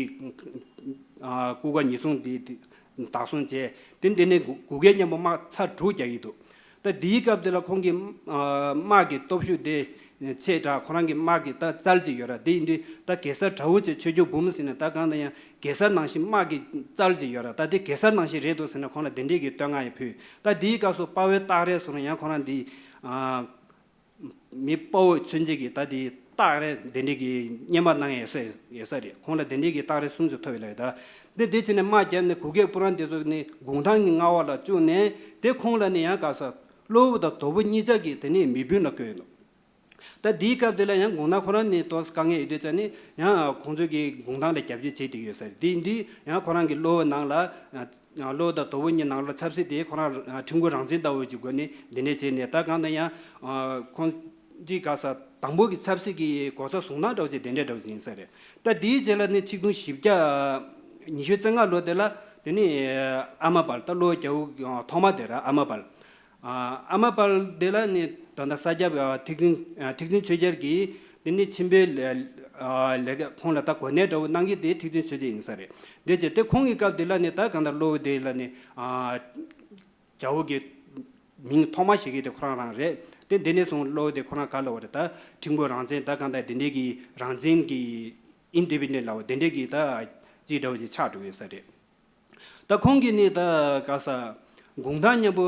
ཨ་སྐུ་མཁར་ཉི་ཟུང་དེ་དེ་བདག་བཟུང་བྱས། དེ་འདི་ནས་གུ་གུ་གེ་མཉམ་པོ་དམག་ཚར་དྲུག་རྒྱག་གི་འདུག་ད་དེའི་སྐབས་དེ་ལ་ཁོང་གི་ཨ་དམག་གི་སྟོབས་ཤུགས་དེ་ཆེ་དྲགས། ཁོ་རང་གི་དམག་གི་ད་རྩལ་ཅིག་ཡོད་ར། དེ་ཡིན་དུས་ད་གེ་སར་དགྲ་བོ་ཅན་ཆོས་སྐྱོང་འབུམ་ཟེར་ནས། ད་གང་ལྟར་ཡང་གེ་སར་ནང་བཞིན་དམག་གི་རྩལ་ཅིག་ཡོད་ར། ད་དེ་གེ་སར་ནང་བཞིན་རེད་འདུག་ཟེར་ནས་ཁོང་ལ་དེ་འདྲས་ཀྱི་བསྟོད་བསྔགས་ཡང་ཕུལ། ད་དེའི་སྐབས་སུ་དཔའ་བོའི་རྟགས་རེད་ཟེར་ནས་ཡང་ཁོ་རང་དེ་ཨ། མི་དཔའ་བོ་མཚོན་བྱེད་ཀྱི་ད་དེ་ སྟག་རས་དེ་འདྲས་ཀྱི་སྙེ་མ་གནང་ཡས་ས་ཡོད་ས་རེད། ཁོང་ལ་དེ་འདྲས་ཀྱི་སྟག་རས་སུམ་ཅུ་ཐོབ་ཡོད་ལ་ཡོད་ད། དེ་དེ་བྱས་ནས་དམག་བརྒྱབ་ནས་གུ་གེ་པུ་རན་དེ་ཚོ་ནི་གུང་ཐང་གི་མངའ་འོག་ལ་བཅུག་ནས། དེ་ཁོང་ལ་ནི་ཡང་ག་ས་གློ་བོ་དང་དོ་བོ་གཉིས་ཆ་གི་དེ་ནས་མི་དཔོན་ལ་བསྐོས་ཡོད་ནོ། ད་དེའི་སྐབས་དེ་ལ་ཡང་གུང་ཐང་ཁོ་རང་ནི་ཏོག་ཙམ་དཀའ་ངལ་ཡོད་དུས་ཙང་ནི་ཡང་ཁོང་ཚོས་ཀྱི་གུང་ཐང་ལ་རྒྱབ་སྐྱོར་བྱེད་དེ་ཡོད་ས་རེད། དེ་ཡིན་དུས་ཡང་ཁོ་རང་གི་གློ་བོ་ནང་ལ། གློ་བོ་དང་དོ་བོ་གཉིས་ནང་ལ་ཆབ་སྲིད་དེ་ཁོ་རང་ཁྲིམས་འགོ་རང་བཙན་ལྟ་བུ་གྱི་སྒོ་ནས་འདི་འདྲས་བྱས་ནས། ད་གང་ལྟར་ཡང་ཁོང་གི་ག་ས་དང་པོ་གི་ཆབ་སྲིད་ཀྱི་གོ་ས་བཟུང་སྟངས་འདྲ་བོ་ཅིག་དེ་འདྲས་འདྲ་བོ་ཅིག་ཡིན་ས་རེད། ད་དེའི་རྗེས་ལ་ནི་ཆིག་སྟོང་བཞི་བརྒྱ་ཉི་ཤུ་རྩ་ལྔ་ལོ་དེ་ལ་དེ་ནི་ཨ་མ་པལ། ད་གློ་བོ་རྒྱལ་པོ་ཐོག་མ་དེ་ར་ཨ་མ་པལ། ཨ་མ་པལ་དེ་ལ་ནི་ད་ལྟ་ས་སྐྱ་ཐེག་ཆེན་ཐེག་ཆེན་ཆོས་རྒྱལ་གྱིས་དེ་ནི་ཆེན་པོའི་ལས་ལས་ཀ་ཁོང་ལ་ད་གོ་གནས་འདྲ་བོ་གནང་གི་དེ་ཐེག་ཆེན་ཆོས་རྒྱལ་ཡིན་ས་རེད། དེ་བྱས་ཏེ་ཁོང་གི་སྐབས་དེ་ལ་ནི་ད་གང་ལྟར་གློ་བོ་དེ་ལ་ནི་རྒྱལ་པོ་གི་མིང་ཐོག་མ་ཞིག་གི་དེ་ཁོ་རང་རང་རེད། དེ་དེ་ནས་བཟུང་གློ་བོ་དེ་ཁོ་རང་ག་ལ་བ་རེད། ད་ཁྲིམས་འགོ་རང་བཙན། ད་གང་ལྟར་དེ་འདྲས་ཀྱི་རང་བཙན་གྱི་ཨིན་ཌི་པེན་ཌེན་ཊི་ལ་བ་དེ་འདྲས་ཀྱི་ད་ཅིག་འདྲ་བོ་ཅིག་ཆགས་འགྲོ་ཡོད་ས་རེད། ད་ཁོང་གིས་ནི་ད་ག་ས་གུང་ཐང་མཉམ་པོ་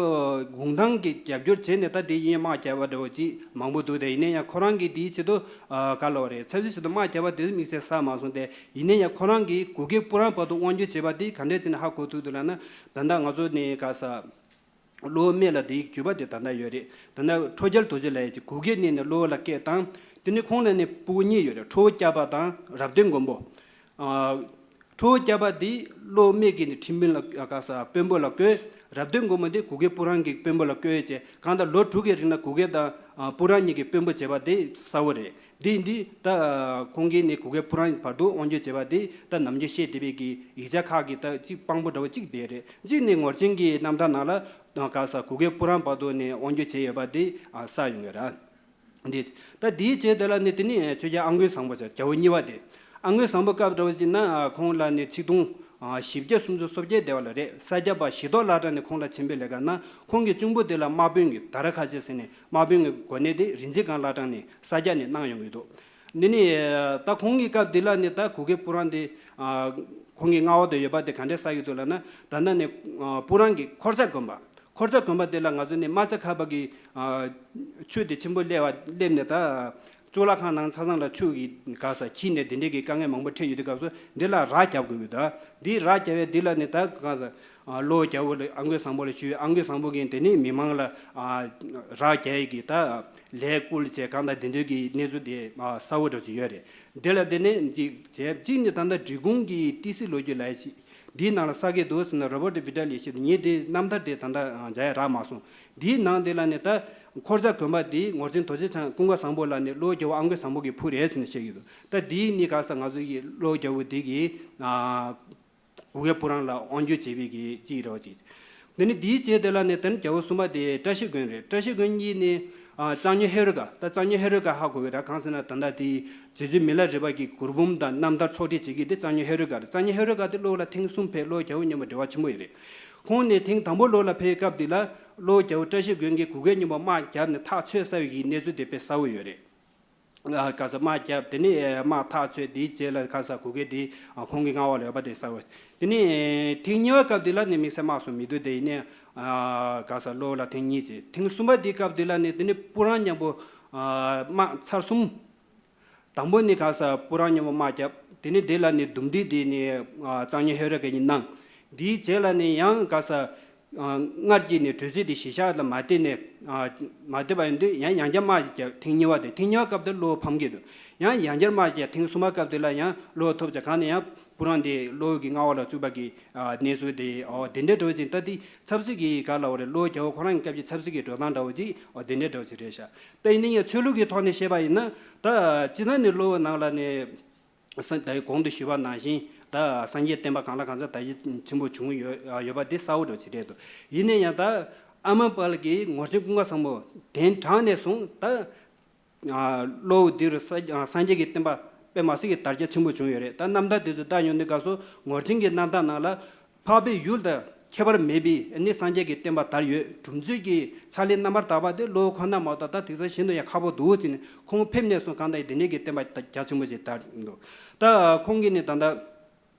གུང་ཐང་གི་རྒྱབ་སྐྱོར་བྱས་ནས་ད་དེ་ཡིན་དམག་བརྒྱབ་པ་འདྲ་བོ་ཅིག་མང་པོ་འདུག་དེ་ཡིན་ན་ཡང་ཁོ་རང་གིས་དེའི་ཆེད་དུ་ག་ལ་བ་རེད། ཆབ་སྲིད་ཆེད་དུ་དམག་བརྒྱབ་པ་དེ་དམིགས་བསལ་བསགས་མ་སོང་སྟེ། ཡིན་ན་ཡང་ཁོ་རང་གིས་གུ་གེ་པུ་རན་བར་དུ་དབང་སྒྱུར་བྱས་པ་དེ་ག་འདྲས་བྱས་ནས་ཧ་གོ་ཐུབ་འདུག་ལབ་ན། ད་ལྟ་ང་ཚོ་ནི་ག་ས་གློ་བོ་སྨད་ལ་དེའི་བརྒྱུད་པ་དེ་ད་ལྟ་ཡོད་རེད། ད་ལྟ་ཁྲོ་རྒྱལ་རྡོ་རྗེ་ལབ་ཡས་ཅིག་གུ་གེ་ནས་ནི་གློ་བོ་ལ་སྐད་བཏང་། དེ་ནས་ཁོང་ལ་ནི་སྤུ་གུ་གཉིས་ཡོད་རེད། ཁྲོ་བོ་སྐྱབས་པ་དང་རབ་བརྟན་མགོན་པོ། ཨ། ཁྲོ་བོ་སྐྱབས་པ་དེ་གློ་བོ་སྨད་ཀྱི་ནི་ཁྲིམས་དཔོན་ལ་ག་ས་དཔོན་པོ་ལ་བསྐོས། རབ་བརྟན་མགོན་པོ་དེ་གུ་གེ་པུ་རན་གྱི་དཔོན་པོ་ལ་བསྐོས་བྱས། གང་ལྟར་ལོ་དྲུག་གི་རིང་ལ་གུ་གེ་དང་ཨ་པུ་རན་གཉིས་ཀྱི་དཔོན་པོ་བྱས་པ་དེ་གསལ་བོ་རེད། དེ་ཡིན་དུས་ད་ཁོང་གིས་ནི་གུ་གེ་པུ་རན་བར་དུ་དབང་སྒྱུར་བྱས་པ་དེ་ད་ནམ་རྒྱུན་བཤད་བསྡད་པའི་གི་ཡིག་ཆ་ཁག་གི་ད་ཅིག་དཔང་པོ་འདྲ་བོ་གཅིག་དེ་རེད། གཅིག་ནི་ངོར་ཆེན་གྱི་རྣམ་ཐར་ནང་ལ་ག་ས་གུ་གེ་པུ་རན་བར་དུ་ནི་དབང་སྒྱུར་བྱས་ཡོད་པ་དེ་ཨ་གསལ་ཡོང་གི་རེད། འདི། ད་འདིའི་རྗེས་དེ་ལ་ནི་དེ་ནི་ཆོས་རྒྱལ་ཨ་མགོན་བཟང་པོ་ཟེར་རྒྱལ་པོ་གཉིས་པ་དེ། ཨ་མགོན་བཟང་པོ་སྐབས་འདྲ་བོ་ཅིག་ན་ཁོང་ལ་ནི་ཆིག་སྟོང་བཞི་བརྒྱ་སུམ་ཅུ་སོ་བརྒྱད་དེ་བ་ལ་རེད། ས་སྐྱ་པ་གཞི་ཐོག་བླ་བྲང་ནས་ཁོང་ལ་མཆན་བུ་ལས་ཀ་གནང་། ཁོང་གི་གཅུང་པོ་དེ་ལ་དམག་དཔོན་གྱི་དར་ཁ་ཆེ་ཟེར་ནས་དམག་དཔོན་གྱི་གོ་གནས་དེ་རིན་ཆེན་སྒང་བླ་བྲང་ནས་ས་སྐྱ་ནས་གནང་ཡོང་གི་འདུག་འདི་ནི་ད་ཁོང་གི་སྐབས་འདི་ལ་ནི་ད་གུ་གེ་པུ་རན་དེ་ཁོང་གི་མངའ་འོག་ཏུ་ཡོད་པ་དེ་ག་འདྲས་གསལ་གྱི་འདུག་ལབ་ན། ད་ལྟ་ནི་པུ་རན་གྱི་འཁོར་ཚ་དགོན་པ། འཁོར་ཚ་དགོན་པ་དེ་ལ་ང་ཚོ་ནི་རྨ་བྱ་ཁ་པ་གི་ཆོས་དེ་ཆེན་པོ་སླེབས་པ་སླེབས་ནས། ད་གཙུག་ལག་ཁང་ནང་ཆ་ཚང་ལ་ཆུ་གི་ག་ས་འཁྱིལ་ནས་དེ་འདྲས་ཀྱི་དཀའ་ངལ་མང་པོ་འཕྲད་ཡོད་དུས་སྐབས་སུ་འདི་ལ་ར་རྒྱབ་དགོས་ཀྱི་འདུག་འདི་ར་རྒྱབ་པའི་འདི་ལ་ནི་ད་ག་ས་གློ་བོ་རྒྱལ་པོ་ལ་ཨ་མགོན་བཟང་པོ་ལ་ཞུས། ཨ་མགོན་བཟང་པོ་གིས་དེ་ནི་མི་མང་ལ་ར་རྒྱབ་ཡས་ཀྱི་ད་ལས་བསྐུལ་བྱས། གང་ལྟར་དེ་འདྲས་ཀྱི་གནས་ཚུལ་དེ་གསལ་བོ་འདྲ་ཞིག་ཡོད་རེད། དེ་ལ་དེ་ནས་གཅིག་བྱས། གཅིག་ནི་ད་ལྟ་འབྲི་གུང་གི་ཏི་སེ་ལོ་རྒྱུས་ལབ་ཡས་ཤིག་འདིའི་ནང་ལ་གསལ་གྱི་འདུག་ཟེར་ན། རོ་བར་ཏི་བི་ཏ་ལི་ཞེས། ངས་དེ་རྣམ་ཐར་དེ་ད་ལྟ་མཇལ་ཡ་རག་མ་སོང་། འདིའི་ནང་དེ་ལ་ནི་ད་འཁོར་ཚ་དགོན་པ་དེ་ངོར་ཆེན་རྡོ་རྗེ་འཆང་ཀུན་དགའ་བཟང་པོ་ལ་ནི་གློ་བོ་རྒྱལ་པོ་ཨ་མགོན་བཟང་པོ་གི་བུ་རེད་ཟེར་ནས་བཤད་ཀྱི་འདུག་ད་འདིའི་ནི་ག་ས་ང་ཚོ་ཡི་གློ་བོ་རྒྱལ་པོ་དེ་གི་གུ་གེ་པུ་རན་ལ་དབང་སྒྱུར་བྱེད་པའི་གི་གཅིག་རེད་པ་ཅིག་དེ་ནི་འདིའི་རྗེས་དེ་ལ་ནི་དེ་ནི་རྒྱལ་པོ་གསུམ་པ་དེ་བཀྲ་ཤིས་མགོན་རེད། བཀྲ་ཤིས་མགོན་གཉིས་ནི་ཨ་གཙང་སྨྱོན་ཧེ་རུ་ཀ། ད་གཙང་སྨྱོན་ཧེ་རུ་ཀ་ཧ་གོ་གི་རེད། གང་ཟེར་ན་ད་ལྟ་དེ་རྗེ་བཙུན་མི་ལ་རས་པ་གི་གུར་འབུམ་དང་རྣམ་ཐར་ཕྱོགས་སྒྲིག་བྱེད་ཀྱི་དེ་གཙང་སྨྱོན་ཧེ་རུ་ཀ་རེད། གཙང་སྨྱོན་ཧེ་རུ་ཀ་དེ་གློ་བོ་ལ་ཐེངས་གསུམ་ཕེབས། གློ་བོ་རྒྱལ་པོ་མཉམ་པོ་འབྲེལ་བ་ཆེན་པོ་ཡོད་རེད། ཁོང་ནས་ཐེངས་དང་པོ་གློ་བོ་ལ་ཕེབས་པའི་སྐབས་དེ་ལ་གློ་བོ་རྒྱལ་པོ་བཀྲ་ཤིས་མགོན་གྱིས་གུ་གེ་མཉམ་པོ་དམག་བརྒྱབ་ནས་ཐག་ཆོད་ཚར་བའི་གི་གནས་ཚུལ་དེ་དཔེ་གསལ་བོ་ཡོད་རེད། ཨ་ག་ས་དམག་བརྒྱབ། དེ་ནས་དམག་ཐག་ཆོད། དེའི་རྗེས་ལ་ག་ས་གུ་གེ་དེ་ཨ་ཁོང་གི་མངའ་འོག་ལ་ཡོད་པ་དེ་གསལ་བོ། དེ་ནས་ཐེངས་གཉིས་པ་སྐབས་དེ་ལ་ནི་དམིགས་བསལ་དམག་སོང་མི་འདུག་དེ་ཡིན་ནའི་ཨ་ག་ས་གློ་བོ་ལ་ཐེངས་གཉིས་བྱས། ཐེངས་གསུམ་པ་དེའི་སྐབས་དེ་ལ་ནི་དེ་ནི་པུ་རན་མཉམ་པོ་ཨ་དམག་ཚར་གསུམ། དང་པོ་ནི་ག་ས་པུ་རན་མཉམ་པོ་དམག་བརྒྱབ། དེ་ནི་དེ་ལ་ནི་འདུམ་འགྲིག་དེ་ནི་ཨ་གཙང་སྨྱོན་ཧེ་རུ་ཀ་གིས་གནང་། དེའི་རྗེས་ལ་ནི་ཡང་ག་ས་ཨ་སྔར་གྱི་ནི་གྲོས་ཚིག་དེ་གཞི་བཞག་ལ་མ་བསྡད་ནས་ཨ་མ་བསྡད་པ་ཡིན་དུས་ཡང་ཡང་བསྐྱར་དམག་ཅིག་བརྒྱབ། ཐེངས་གཉིས་པ་དེ། ཐེངས་གཉིས་པ་སྐབས་དེ་གློ་བོ་ཕམ་གྱི་འདུག་ཡང་ཡང་བསྐྱར་དམག་ཅིག་བརྒྱབ། ཐེངས་གསུམ་པ་སྐབས་དེ་ལ་ཡང་གློ་བོ་ཐོབ་བྱས། གང་ནས་ཡང་པུ་རན་དེ་གློ་བོ་གི་མངའ་འོག་ལ་བཅུག་པ་གི་ཨ་གནས་ཚུལ་དེ། ཨོ་དེ་འདྲའི་འགྲོ་བཞིན། ད་དེ་ཆབ་སྲིད་ཀྱི་ག་ལ་འོ་རེད། གློ་བོ་རྒྱལ་པོ་ཁོ་རང་གི་སྐབས་ཀྱི་ཆབ་སྲིད་ཀྱི་འགྲོ་སྟངས་འདྲ་བོ་ཅིག་ཨོ་དེ་འདྲའི་འགྲོ་བཞིན་རེད་ཤག་ད་ཡིན་ན་ཡང་ཆོས་ལུགས་ཀྱི་ཐོག་ནས་བཤད་པ་ཡིན་ན། ད་སྤྱིར་ན་ནི་གློ་བོ་ནང་ལ་ནི་ས་ད་གོང་དུ་ཞུས་པ་ནང་བཞིན་ད་སངས་རྒྱས་བསྟན་པ་གང་ལ་གང་འཚམ་དར་རྒྱས་ཆེན་པོ་བྱུང་ཡོད་ཡོད་པ་དེ་གསལ་བོ་འགྲོ་བཞིན་རེད་འདུག་ཡིན་ན་ཡང་ད་ཨ་མ་པ་ལགས་ཀྱིས་ངོར་ཆེན་ཀུན་དགའ་བཟང་པོ་གདན་དྲངས་ནས་བཟུང་ད་ཨ་གློ་བོ་འདི་རུ་ས་ཨ་སངས་རྒྱས་ཀྱི་བསྟན་པ་དཔེ་མ་སྲིད་ཀྱི་དར་རྒྱས་ཆེན་པོ་བྱུང་ཡོད་རེད། ད་རྣམ་ཐར་དེ་ཚོ་བལྟ་ཡོང་དུས་སྐབས་སུ་ངོར་ཆེན་གྱི་རྣམ་ཐར་ནང་ལ་འཕགས་པའི་ཡུལ་དང་ཁྱད་པར་མེད་པའི་ནི་སངས་རྒྱས་ཀྱི་བསྟན་པ་དར་ཡོད། གྲུབ་མཐའ་གི་ཕྱག་ལེན་རྣམ་པར་དག་པ་དེ་གློ་བོ་ཁོ་ན་མ་གཏོགས་ད་དེང་སང་གཞན་དུ་ཡང་ཁག་པོ་འདུག་ཅེས་ནས་ཁོང་ཕེབས་ནས་བཟུང་གང་ལྟར་དེ་འདྲས་ཀྱི་བསྟན་པ་རྒྱ་ཆེན་པོ་ཞིག་དར་འདུག་ད་ཁོང་གིས་ནི་ད་ལྟ་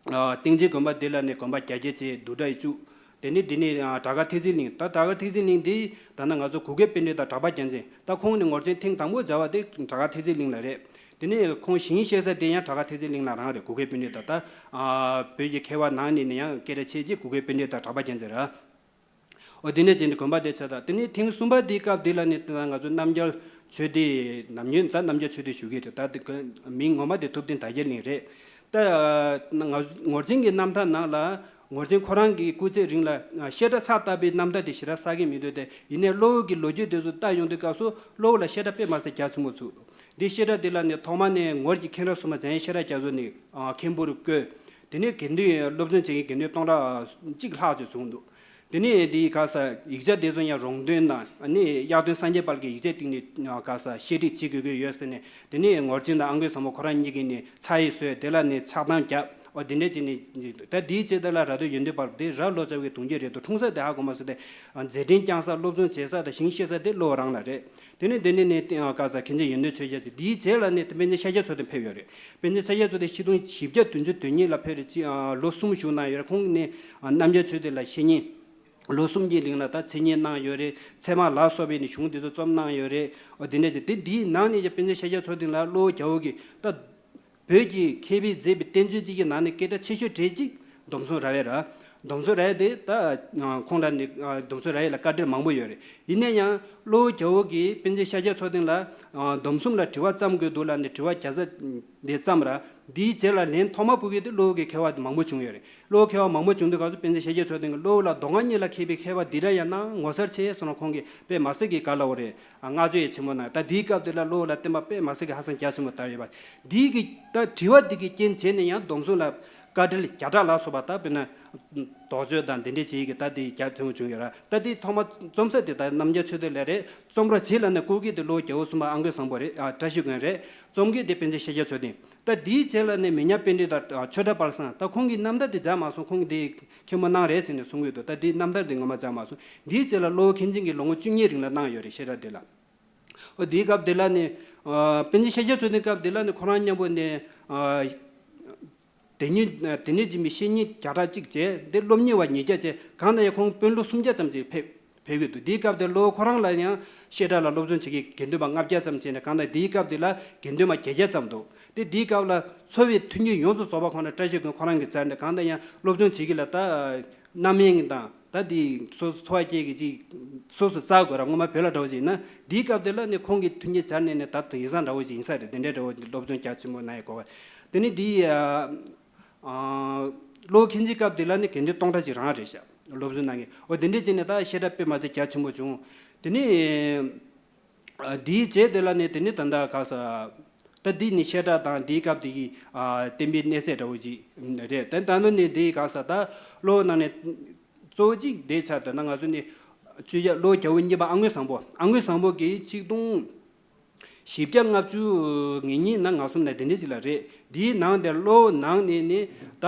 ཨ་སྟེང་ཆེན་དགོན་པ་འདི་ལ་ནི་དགོན་པ་རྒྱ་སྐྱེད་བྱས་བསྡུ་གྲྭ་ཡི་བཅུག་དེ་ནི་འདི་ནི་ཨ་བྲག་དཀར་ཐེག་ཆེན་གླིང་། ད་བྲག་དཀར་ཐེག་ཆེན་གླིང་འདི་ད་ནི་ང་ཚོ་གུ་གེ་པཎྜི་ཏ་གྲགས་པ་རྒྱལ་མཚན། ད་ཁོང་ནི་ངོར་ཆེན་ཐེངས་དང་པོ་མཇལ་བ་དེ་བྲག་དཀར་ཐེག་ཆེན་གླིང་ལ་རེད། དེ་ནས་ཁོང་ཞིང་གཤེགས་ས་དེ་ཡང་བྲག་དཀར་ཐེག་ཆེན་གླིང་ལ་རང་རེད། གུ་གེ་པཎྜི་ཏ། ད་ཨ་བོད་ཀྱི་མཁས་པ་ནང་ནས་ནི་ཡང་སྐད་གྲགས་ཆེ་ཆེ་གུ་གེ་པཎྜི་ཏ་གྲགས་པ་ཅན་ཟེར་ར། འོ་དེ་འདྲ་བྱས་ནས་དགོན་པ་དེ་ཆགས། ད་དེ་ནས་ཐེངས་གསུམ་པ་དེའི་སྐབས་དེ་ལ་ནི་ད་ང་ཚོ་རྣམ་རྒྱལ་ཆོས་སྡེ་ནམ་རྒྱུན་ད་རྣམ་རྒྱལ་ཆོས་སྡེ་ཞུ་གི་རེད། ད་དེ་ག་མིང་ངོ་མ་དེ་ཐུབ་བསྟན་དར་རྒྱས་གླིང་རེད། ད་ང་ངོར་ཆེན་གྱི་རྣམ་ཐར་ནང་ལ་ངོར་ཆེན་ཁོ་རང་གི་སྐུ་ཚེ་རིང་ལ་བཤད་གྲྭ་ཕྱག་བཏབ་པའི་རྣམ་ཐར་དེ་ཞེ་དྲག་གསལ་གྱི་མི་འདུག་སྟེ། ཡིན་ནའི་གློ་བོ་གི་ལོ་རྒྱུས་དེ་ཚོ་བལྟ་ཡོང་དུས་སྐབས་སུ་གློ་བོ་ལ་བཤད་གྲྭ་དཔེ་མ་སྲིད་རྒྱ་ཆེན་པོ་ཚུགས་འདུག། འདི་བཤད་གྲྭ་འདི་ལ་ནི་ཐོག་མ་ནས་ངོར་གྱི་མཁན་རབས་གསུམ་པ་འཇམ་དབྱངས་བཤད་གྲྭ་རྒྱ་མཚོ་ནི་མཁན་པོ་རུ་བསྐོས། དེ་ནས་དགེ་འདུན་སློབ་སྦྱོང་བྱེད་མཁན་དགེ་འདུན་སྟོང་ཕྲག་གཅིག་ལྷག་ཙམ་བྱུང་འདུག། དེ་ནས་འདིའི་ག་ས་ཡིག་ཆ་དེ་ཚོ་ཡང་རོང་སྟོན་དང་ནི་གཡག་སྟོན་སངས་རྒྱས་དཔལ་གྱི་ཡིག་ཆའི་སྟེང་ནས་ག་ས་བཤད་ཁྲིད་བྱེད་དགོས་ཀྱི་ཡོད་ཟེར་ནས། དེ་ནས་ངོར་ཆེན་དང་ཨང་རྒས་བཟང་པོ་ཁོ་རང་གཉིས་ཀྱིས་ནི་ཕྱག་ཡིག་བཟོས། དེ་ལ་ནི་ཕྱག་དམ་བརྒྱབ། འོ་དེ་འདྲ་བྱས་ནས། ད་འདིའི་རྗེས་དེ་ལ་ར་སྟོད་ཡོན་ཏན་དཔལ་དེ་ར་ལོ་ཙཱ་བའི་གདུང་རྒྱུད་རེད་འདུག། འཁྲུངས་ས་དེ་ཧ་གོ་མ་སོང་སྟེ། མཛད་འཕྲིན་བསྐྱངས་ས་སློབ་སྦྱོང་བྱེད་ས་དང་ཞིང་གཤེགས་ས་དེ་གློ་བོ་རང་ལ་རེད། དེ་ནས་དེ་ནས་ནི་ག་ས་མཁན་ཆེན་ཡོན་ཏན་ཆོས་རྒྱལ་ཟེར། དེའི་རྗེས་ལ་ནི་དེ་པཎ་ཆེན་ཤཱཀྱ་མཚོ་རྒྱལ་ཕེབས་ཡོད་རེད། པཎ་ཆེན་ཤཱཀྱ་མཚོ་རྒྱལ་ཆིག་སྟོང་བཞི་བརྒྱ་བདུན་ཅུ་དོན་གཉིས་ལ་ཕེབས་རེད། ཅི་ལོ་གསུམ་བཞུགས་གནང་ཡོད་རེད། ཁོང་ནི་རྣམ་རྒྱལ་ཆོས་སྡེ་ལ་བཤེས་གཉེན། ལོ་གསུམ་གྱི་རིང་ལ་ད་འཚན་སྙན་གནང་ཡོད་རེད། ཚད་མ་ལ་སོགས་པའི་ནི་གཞུང་འདི་ཚོ་རྩོམ་གནང་ཡོད་རེད། འོ་དེ་འདྲ་ཅིག། དེ་འདིའི་ནང་ནས་ཀྱང་པཎ་ཆེན་ཤཱཀྱ་མཚོ་རྒྱལ་ལ་གློ་བོ་རྒྱལ་པོ་གིས་ད་བོད་ཀྱི་མཁས་པས་མཛད་པའི་བསྟན་བཅོས་གཅིག་གི་ནང་ནས་སྐད་གྲགས་ཆེ་ཤོས་གྲས་གཅིག་སྡོམ་གསུམ་ར་བའི་ར། སྡོམ་གསུམ་ར་བའི་དེ་ད་ཁོང་ལ་ནི་སྡོམ་གསུམ་ར་བའི་ལ་བཀའ་འགྲེལ་མང་པོ་ཡོད་རེད། ཡིན་ན་ཡང་གློ་བོ་རྒྱལ་པོ་གིས་པཎ་ཆེན་ཤཱཀྱ་མཚོ་རྒྱལ་ལ་སྡོམ་གསུམ་ལ་དྲི་བ་བརྩམས་དགོས་འདུག་ལབ་ནས་དྲི་བ་བརྒྱ་རྩ་དེ་བརྩམས་ར། འདིའི་རྗེས་ལ་ལན་ཐོག་མ་ཕུལ་མཁན་དེ་གློ་བོ་གི་མཁས་པ་མང་པོ་བྱུང་ཡོད་རེད། གློ་བོ་མཁས་པ་མང་པོ་བྱུང་དུས་སྐབས་སུ་པཎ་ཆེན་ཤཱཀྱ་མཚོ་རྒྱལ་གློ་བོ་ལ་མདོ་སྔགས་གཉིས་ལ་མཁས་པའི་མཁས་པ་འདི་འདྲ་ཡང་གནང་ངོ་མཚར་ཆེ་ཟེར་ནས་ཁོང་གིས་དཔེ་མ་སྲིད་ཀྱི་ག་ལ་འོ་རེད། བསྔགས་བརྗོད་ཡང་ཆེན་པོ་གནང་། ད་འདིའི་སྐབས་དེ་ལ་གློ་བོ་ལ་བསྟན་པ་དཔེ་མ་སྲིད་ཀྱི་ཧ་སང་རྒྱ་ཆེན་པོ་དར་ཡོད་པ། འདིའི་གི་ད་དྲི་བ་འདི་གི་རྐྱེན་བྱས་ནས་ཡང་སྡོམ་གསུམ་ལ་བཀའ་འགྲེལ་བརྒྱ་ཕྲག་ལ་སོགས་པ། ད་དཔེར་ན་དོགས་གཅོད་དང་འདི་འདྲས་བྱེད་ཀྱི་ད་དེ་རྒྱ་ཆེན་པོ་བྱུང་ཡོད་ར། ད་དེ་ཐོག་མ་རྩོམ་ས་དེ་ད་རྣམ་རྒྱལ་ཆོས་སྡེ་ལ་རེད། རྩོམ་རོགས་བྱེད་ལབ་ནས་བསྐུར་གི་དེ་གློ་བོ་རྒྱལ་པོ་གསུམ་པ་ཨང་རྒས་བཟང་པོ་རེད། ཨ་བཀྲ་ཤིས་དགོན་རེད། རྩོམ་གི་དེ་པཎ་ཆེན་ཤཱཀྱ་མཚོ་རྒྱལ། ད་དེའི་རྗེས་ལ་ནི་མི་ཉག་པཎྜི་ཏ་ཆོས་གྲགས་དཔལ་བཟང་། ད་ཁོང་གི་རྣམ་ཐར་དེ་མཇལ་མ་སོང་། ཁོང་གི་དེ་མཁན་པོ་གནང་རེད་ཟེར་ནས་གསུང་གི་འདུག། ད་དེའི་རྣམ་ཐར་དེ་ངོ་མ་མཇལ་མ་སོང་། དེའི་རྗེས་ལ་གློ་བོ་མཁན་ཆེན་གྱིས་ལོ་ངོ་བཅུ་གཉིས་རིང་ལ་གནང་ཡོད་རེད། བཤད་གྲྭ་དེ་ལ། འོ་དེའི་སྐབས་དེ་ལ་ནི་ཨ་པཎ་ཆེན་ཤཱཀྱ་མཚོ་རྒྱལ་སྐབས་དེ་ལ་ནི་ཁོ་རང་མཉམ་པོ་ནི་ཨ་དེ་ཉིད་དེ་ནས་འཛིན་པའི་བཤེས་གཉེན་བརྒྱ་ཕྲག་གཅིག་བྱས། དེ་སློབ་གཉེར་བ་ཉིས་བརྒྱ་བྱས། གང་ལྟར་ཡང་ཁོང་དཔོན་སློབ་སུམ་བརྒྱ་ཙམ་ཅིག་ཕེབས་ཕེབས་ཀྱི་འདུག། དེའི་སྐབས་དེ་གློ་བོ་ཁོ་རང་ལ་ཡང་བཤད་གྲྭ་ལ་སློབ་སྦྱོང་བྱེད་མཁན་དགེ་འདུན་པ་ལྔ་བརྒྱ་ཙམ་བྱས་ནས། གང་ལྟར་དེའི་སྐབས་དེ་ལ་དགེ་འདུན་པ་བརྒྱད་བརྒྱ་ཙམ་འདུག། དེ་དེའི་སྐབས་ལ་འཚོ་བའི་མཐུན་རྐྱེན་ཡོངས་སུ་རྫོགས་པ་ཁོང་ལ་བཀྲ་ཤིས་དགོན་ཁོ་རང་གིས་བཙལ་ནས། གང་ལྟར་ཡང་སློབ་སྦྱོང་བྱེད་ཀྱི་ལ་ད་རྣམ་གཡེང་དང་། ད་དེ་སོ་སོ་འཚོ་བ་སྐྱེལ་གྱི་ཅིག་སོ་སོ་བཙལ་དགོས་ར། སྔོན་མ་བོད་ལ་འདྲ་བོ་ཅིག་ཡིན་ན། དེའི་སྐབས་དེ་ལ་ནི་ཁོང་གི་མཐུན་རྐྱེན་སྦྱར་ནས་ནི་ད་དེང་སང་འདྲ་བོ་ཅིག་ཡིན་ས་རེད། དེ་འདྲའི་འདྲ་བོ་སློབ་སྦྱོང་རྒྱ་ཆེན་པོ་གནང་ཡས་གོ་བ། དེ་ནི་དེའི་ཨ་གློ་བོ་མཁན་ཆེན་སྐབས་དེ་ལ་ནི་དགེ་འདུན་སྟོང་ཕྲག་ཅིག་རང་རེད་ཤག། སློབ་སྦྱོང་གནང་མཁན། འོ་དེ་འདྲས་བྱས་ནས་ད་བཤད་གྲྭ་དཔེ་མ་སྲིད་རྒྱ་ཆེན་པོ་བྱུང་། དེ་ནི་ཨ་དེའི་རྗེས་དེ་ལ་ནི་དེ་ནི་ད་ལྟ་ག་ས་ད་འདི་ནི་བཤད་གྲྭ་དང་དེའི་སྐབས་དེ་གི་ཨ་བསྟན་པའི་གནས་ཚད་འདྲ་བོ་ཅིག་རེད། ད་ད་ནི་དེའི་ག་ས་ད་གློ་བོ་ནང་ནས་གཙོ་བོ་གཅིག་དེ་ཆ་དེ་ན་ང་ཚོ་ནི་ཆོས་རྒྱལ་གློ་བོ་རྒྱལ་པོ་གཉིས་པ་ཨ་སྔོན་བཟང་པོ། ཨ་སྔོན་བཟང་པོ་གིས་ཆིག་སྟོང་བཞི་བརྒྱ་ལྔ་བཅུ་ང་གཉིས་ན་ང་གསུམ་ན་དེ་འདྲ་ཞིག་ལ་རེད། འདིའི་ནང་དེ་གློ་བོ་ནང་ནས་ནི་ད་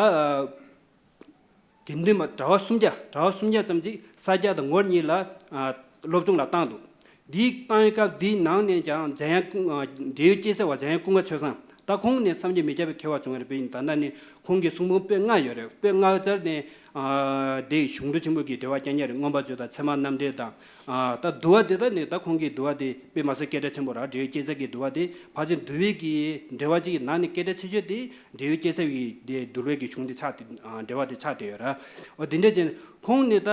དགེ་འདུན་པ་གྲྭ་པ་སུམ་བརྒྱ། གྲྭ་པ་སུམ་བརྒྱ་ཙམ་ཅིག་ས་སྐྱ་དང་ངོར་གཉིས་ལ་ཨ་སློབ་སྦྱོང་ལ་བཏང་འདུག། འདིའི་བཏང་བའི་སྐབས་འདིའི་ནང་ནས་ཀྱང་འཇམ་དབྱངས་ཀུན། ཨ་འབྲེལ་ཡོད་སྐྱེས་ས་བ་འཇམ་དབྱངས་ཀུན་དགའ་ཆོས་བཟང་། ད་ཁོང་ནི་སངས་རྒྱས་མི་སྐྱ་པའི་མཁས་པ་བྱུང་བ་རེད། དཔེ་ད་ལྟ་ནི་ཁོང་གི་གསུང་འབུམ་པོད་ལྔ་ཡོད་རེད། པོད་ལྔ་ཙམ་ནས་ཨ་དེ་གཞུང་དྲུག་ཆེན་པོ་གི་འགྲེལ་པ་རྐྱང་རྐྱང་རེད། མངོན་པར་བརྗོད་དང་ཚད་མ་རྣམ་འགྲེལ་དང་། ཨ་ད་འདུལ་བ་དེ་ད་ནི་ད་ཁོང་གི་འདུལ་བ་དེ་དཔེ་མ་སྲིད་སྐད་གྲགས་ཆེན་པོ་ར། འབྲེལ་ཡོད་སྐྱེས་ས་གི་འདུལ་བ་དེ་ཕལ་ཆེར་འདུལ་བའི་གི་འགྲེལ་པ་གཅིག་གི་ནང་ནས་སྐད་གྲགས་ཆེ་ཤོས་དེ་འབྲེལ་ཡོད་སྐྱེས་ས་གི་དེ་འདུལ་བའི་གི་གཞུང་དེ་ཆགས་ཏེ། ཨ་འགྲེལ་པ་དེ་ཆགས་བསྡད་ཡོད་ར། འོ་དེ་འདྲ་བྱས་ནས་ཁོང་ནི་ད་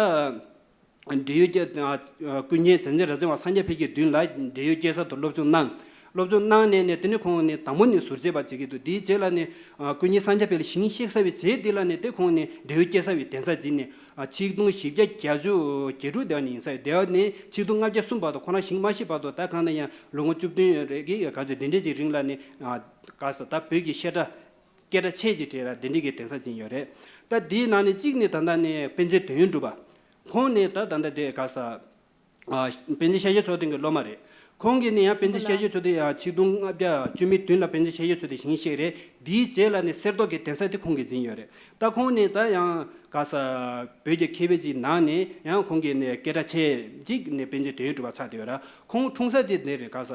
འབྲེལ་ཡོད་སྐྱེས། ཨ་ཀུན་མཁྱེན་བྱང་ཆུབ་རབ་འབྱམས་པ་སངས་རྒྱས་ཕལ་གྱི་མདུན་ལ་འབྲེལ་ཡོད་སྐྱེས་ས་དུ་སློབ་སྦྱོང་གནང་། སློབ་སྦྱོང་གནང་ནས་ནས་དེ་ནས་ཁོང་ནི་དང་པོ་ནས་ཟུར་བཅད་པ་བྱེད་ཀྱི་འདུག། དེའི་རྗེས་ལ་ནི་ཨ་ཀུན་མཁྱེན་སངས་རྒྱས་ཕལ་ལ་ཞིང་གཤེགས་ཚར་བའི་རྗེས་དེ་ལ་ནི་དེ་ཁོང་ནི་འབྲེལ་ཡོད་སྐྱེས་ས་བའི་གདན་ས་འཛིན་ནས། ཨ་ཆིག་སྟོང་བཞི་བརྒྱ་བརྒྱད་ཅུ་གྱ་དྲུག་དེ་བ་ནས་ཡིན་ས་རེད། དེ་བ་ནས་ཆིག་སྟོང་ལྔ་བརྒྱ་གསུམ་བར་དུ། ཁོ་རང་ཞིང་མ་གཤེགས་བར་དུ། ད་གང་ལྟར་ཡང་ལོ་ངོ་བཅུ་བདུན་རེ་གི་ག་ཚོད་དེ་འདྲས་ཀྱི་རིང་ལ་ནི་ཨ་ག་ས་ད་བོད་ཀྱི་བཤད་གྲྭ་སྐད་གྲགས་ཆེ་ཅིག་གྲས་ལ་དེ་འདྲས་ཀྱི་གདན་ས་འཛིན་ཡོད་རེད། ད་དེའི་ནང་ནས་གཅིག་ནི་ད་ལྟ་ནི་པཎ་ཆེན་དོན་ཡོད་གྲུབ་པ། ཁོང་ནི་ད་ད་ལྟ་དེ་ག་ས་ཨ་པཎ་ཆེན་ཤཱཀྱ་མཚོ་རྒྱལ་གྱི་སློབ་མ་རེད། ཁོང་གིས་ནི་ཡང་པཎ་ཆེན་ཤཱཀྱ་མཚོ་རྒྱལ་ཡང་ཆིག་སྟོང་ལྔ་བརྒྱ་བཅུ་མེད་བདུན་ལ་པཎ་ཆེན་ཤཱཀྱ་མཚོ་རྒྱལ་ཞིང་གཤེགས་རེད། དེའི་རྗེས་ལ་ནི་གསེར་ཏོག་གི་གདན་ས་དེ་ཁོང་གིས་འཛིན་ཡོད་རེད། ད་ཁོང་ནི་ད་ཡང་ག་ས་བོད་ཀྱི་མཁས་པའི་ཅིག་ནང་ནས་ཡང་ཁོང་གིས་ནི་སྐད་གྲགས་ཆེ་ཅིག་ནི་པཎ་ཆེན་དོན་ཡོད་གྲུབ་པ་ཆགས་བསྡད་ཡོད་ར། ཁོང་འཁྲུངས་ས་དེ་འདི་རེད། ག་ས་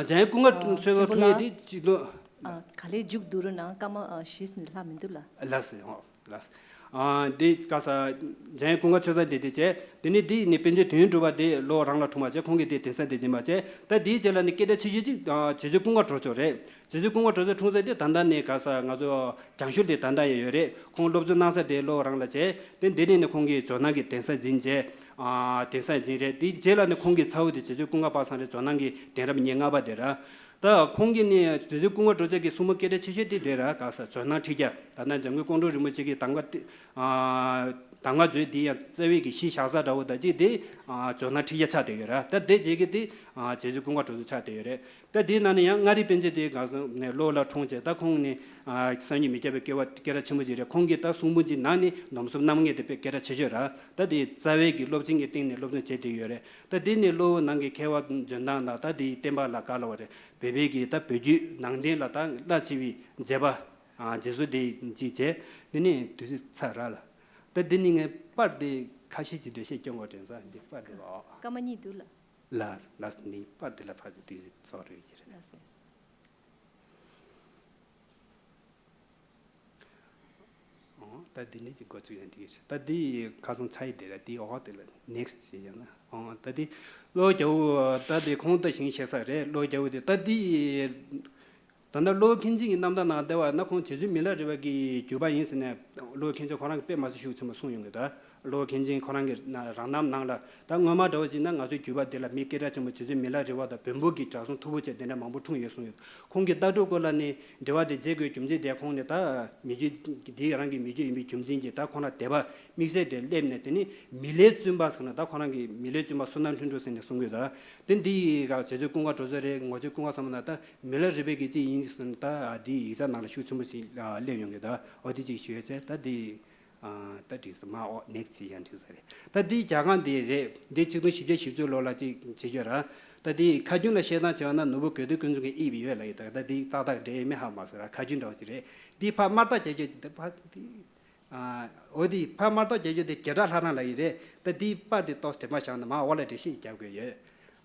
འཇམ་དབྱངས་ཀུན་དགའ་ཨ་མཚོ་རྒྱལ་འཁྲུངས་ཡས་དེ་ཆིག་སྟོང་། ཨ་ག་ལེར་མཇུག་བསྡུ་རུ་ནང་སྐར་མ་ཨ་བཞི་ནས་ལྷག་མི་འདུག་ལ། ལགས་སོ། ཧོ་ལགས་སོ། ཨ་འདི་ག་ས་འཇམ་དབྱངས་ཀུན་དགའ་ཆོས་བཟང་འདི་དེ་བྱས། དེ་ནས་འདི་ནི་པཎ་ཆེན་དོན་གྲུབ་པ་དེ་ལོ་རང་ལ་འཁྲུངས་པ་བྱས། ཁོང་གིས་དེ་གདན་ས་དེ་བྱིན་པ་བྱས། ད་དེའི་རྗེས་ལ་ནི་སྐད་གྲགས་ཆེ་ཤོས་གཅིག་ཨ་རྗེ་བཙུན་ཀུན་དགའ་གྲོལ་མཆོག་རེད། རྗེ་བཙུན་ཀུན་དགའ་གྲོལ་མཆོག་འཁྲུངས་ས་དེ་ད་ལྟ་ནི་ག་ས་ང་ཚོ་བྱང་ཤུལ་དེ་ད་ལྟ་ཡང་ཡོད་རེད། ཁོང་སློབ་སྦྱོང་གནང་ས་དེ་ལོ་རང་ལ་བྱས། དེ་འདི་ནས་ནི་ཁོང་གིས་ཇོ་ནང་གི་གདན་ས་འཛིན་བྱས། ཨ་གདན་ས་འཛིན་རེད། དེའི་རྗེས་ལ་ནི་ཁོང་གི་ཚ་བོ་དེ་རྗེ་བཙུན་ཀུན་དགའ་དཔག་བསམ་རེད། ཇོ་ནང་གི་གདན་རབས་ཉེར་ལྔ་པ་དེ་ར། ད་ཁོང་གིས་ནི་རྗེ་བཙུན་ཀུན་དགའ་གྲོལ་མཆོག་གི་གསུང་འབུམ་སྐད་གྲགས་ཆེ་ཤོས་དེ་དེ་ར། ག་ས་ཇོ་ནང་ཁྲིད་རྒྱ། ད་ལྟ་འཇམ་མགོན་ཀོང་སྤྲུལ་རིན་པོ་ཆེ་གིས་གདམས་ངག་དེ་ཨ་གདམས་ངག་མཛོད་འདི་ཡང་རྩ་བའི་གི་གཞི་བཞག་ས་འདྲ་བོ་ད་ཅིག་དེ་ཨ་ཇོ་ནང་ཁྲིད་རྒྱ་ཆགས་བསྡད་ཡོད་ར། ད་དེ་རྗེས་ཀྱི་དེ་ཨ་རྗེ་བཙུན་ཀུན་དགའ་གྲོལ་མཆོག་ཆགས་བསྡད་ཡོད་རེད། ད་དེའི་ནང་ནས་ཡང་མངའ་རིས་པཎ་ཆེན་དེ་ག་ས་ནས་ལོ་ལ་འཁྲུངས་བྱས། ད་ཁོང་ནི་ཨ་སངས་རྒྱས་མི་སྐྱ་པའི་སྐྱེ་བ་སྐད་གྲགས་ཆེན་པོ་ཅིག་རེད། ཁོང་གིས་ད་གསུང་འབུམ་གྱི་ནང་ནས་ནོམ་སྲོལ་རྣམ་ངེས་དེ་དཔེ་སྐད་གྲགས་ཆེ་ཤོས་ར། ད་དེ་རྩ་བའི་གི་སློབ་ཆེན་གྱི་སྟེང་ནས་སློབ་སྦྱོང་བྱས་བསྡད་ཡོད་རེད། ད་དེ་ནས་སློབ་བུ་ནང་གི་མཁས་པ་འཇོན་ཐང་དང་། ད་དེའི་བསྟན་པ་ལ་ག་ལ་བ་རེད། བོད་པའི་གི་ད་བོད་བརྒྱུད་ནང་བསྟན་ལ་ད་རླབས་ཆེ་བའི་མཛད་པ་ཨ་མཛད་སྲོལ་དེ་གཅིག་བྱས། དེ་ནས་དུས་ཚོད་ཚར་ར་ལ། ད་འདི་ནི་ངས་པར་དེ་ཁ་ཤས་ཀྱི་འགྲེལ་བཤད་སྐྱོན་དགོས་དྲན་ས། འདི་པར་དེ་ལ་ཨོ། སྐར་མ་གཉིས་འདུག་ལ། ལ་ལ་ནི་པར་དེ་ལ་ཕར་ཚུར་དུས་ཚོད་རེ་ཡོད་ཀྱི་རེད། ལ་སེ། ཨོ་ད་འདི་ནི་ཅིག་འགོ་ཚུགས་ཡང་འགྲིག་གི་རེད། ད་འདི་ཁ་སང་ཚ་ཡི་དེ་ལ་འདི་ཨོ་དེ་ལ་ནེག་སི་ཊི་བྱས་ཡང་ན། ཨོ་ད་འདི་ལོ་རྒྱ་བོ་ད་འདི་ཁོང་ད་ཞིང་གཤེགས་ས་རེད། ལོ་རྒྱ་བོ་དེ་ད་འདི། ད་ལྟ་གློ་བོ་མཁན་ཆེན་གྱི་རྣམ་ཐར་ནང་བལྟས་པ་ན་ཁོང་རྗེ་བཙུན་མི་ལ་རས་པ་གི་བརྒྱུད་པ་ཡིན་ཟེར་ནས་གློ་བོ་མཁན་ཆེན་ཁོ་རང་གིས་དཔེ་མ་སྲིད་ཤུགས་ཆེན་པོ་གསུངས་ཡོང་གི། ད་གློ་བོ་མཁན་ཆེན་ཁོ་རང་གི་རང་རྣམ་ནང་ལ་ད་སྔོན་མ་འདྲ་བོ་ཅིག་ན་ང་ཚོའི་བརྒྱུད་པ་འདི་ལ་མི་སྐད་གྲགས་ཆེན་པོ་རྗེ་བཙུན་མི་ལ་རས་པ་དང་བོན་པོ་གི་གྲྭ་གསུམ་ཐུ་བོ་བཅས་དེ་འདྲ་མང་པོ་འཁྲུངས་ཡོད་གསུངས་ཡོད། ཁོང་གི་ལྟ་གྲུབ་སྐོར་ལ་ནི་འགྲེལ་བ་དེ་མཛད་དགོས་རྒྱུ་མཚན་དེ་ཁོང་ནི་ད་མི་རྒྱུད་འདི་རང་གི་མི་རྒྱུད་ཡིན་པའི་རྒྱུ་མཚན་གྱིས་ད་ཁོང་རང་དད་པ་དམིགས་བསལ་དེ་སླེབས་ནས། དེ་ནི་མི་ལའི་བཙུན་པ་ཟེར་ན་ད་ཁོ་རང་གི་མི་ལའི་བཙུན་པ་བསོད་ནམས་ལྷུན་གྲུབ་ཟེར་ནས་གསུང་གི་ཡོད། ད་དེ་འདི་ཡི་ག་རྗེ་བཙུན་ཀུན་དགའ་གྲོལ་མཆོག་རེད། ངོ་ཆོས་ཀུན་དགའ་བསམ་ན་ད་མི་ལ་རས་པའི་གི་ཅི་ཡིན་ཟེར་ན་ད་འདི་ཡིག་ཚགས་ནང་ལ་ཤུགས་ཆེན་པོ་ཞིག་སླེབས་ཡོང་གི། ད་འོ་དེ་ཅིག་ཞུ་ཡ་ཚེ་ད་འདི་ད་འགྲིག་ས་མ། ཨོ་ནེག་སི་ཊི་ཡང་འགྲིག་ས་རེད། ད་འདི་རྒྱ་སྒང་འདི་རེད། འདི་ཆིག་སྟོང་བཞི་བརྒྱ་བཞི་བཅུ་ལོ་ལ་ཅིག་བྱེད་རྒྱུ་ར། ད་འདི་ཁ་རྒྱུན་ལ་བཤད་སྟངས་བྱས་པ་ན་ནོར་བུ་དགོས་འདོད་ཀུན་འབྱུང་གི་དབྱིབས་ཡོད་ལ་ཡོད། ད་ད་འདི་ཏག་ཏག་འགྲེལ་མི་ཧ་མ་སོང་ར། ཁ་རྒྱུན་འདྲ་བོ་ཞིག་རེད། འདི་ཕར་དམར་རྟགས་རྒྱབ་རྒྱབ་ཅིག་ད་ཕར་འདི། ཨ། འོ་དེ་ཕར་དམར་རྟགས་རྒྱབ་རྒྱུ་དེ་བྱེ་བྲག་ལྷ་རམས་ལ་ཡི་རེད། ད་དེའི་པར་དེ་ཏོག་ཙམ་དྲན་པ་བཞག་ན་མ་འོག་ལ་འགྲེལ་བཤད་རྒྱབ་དགོས་ཡོད།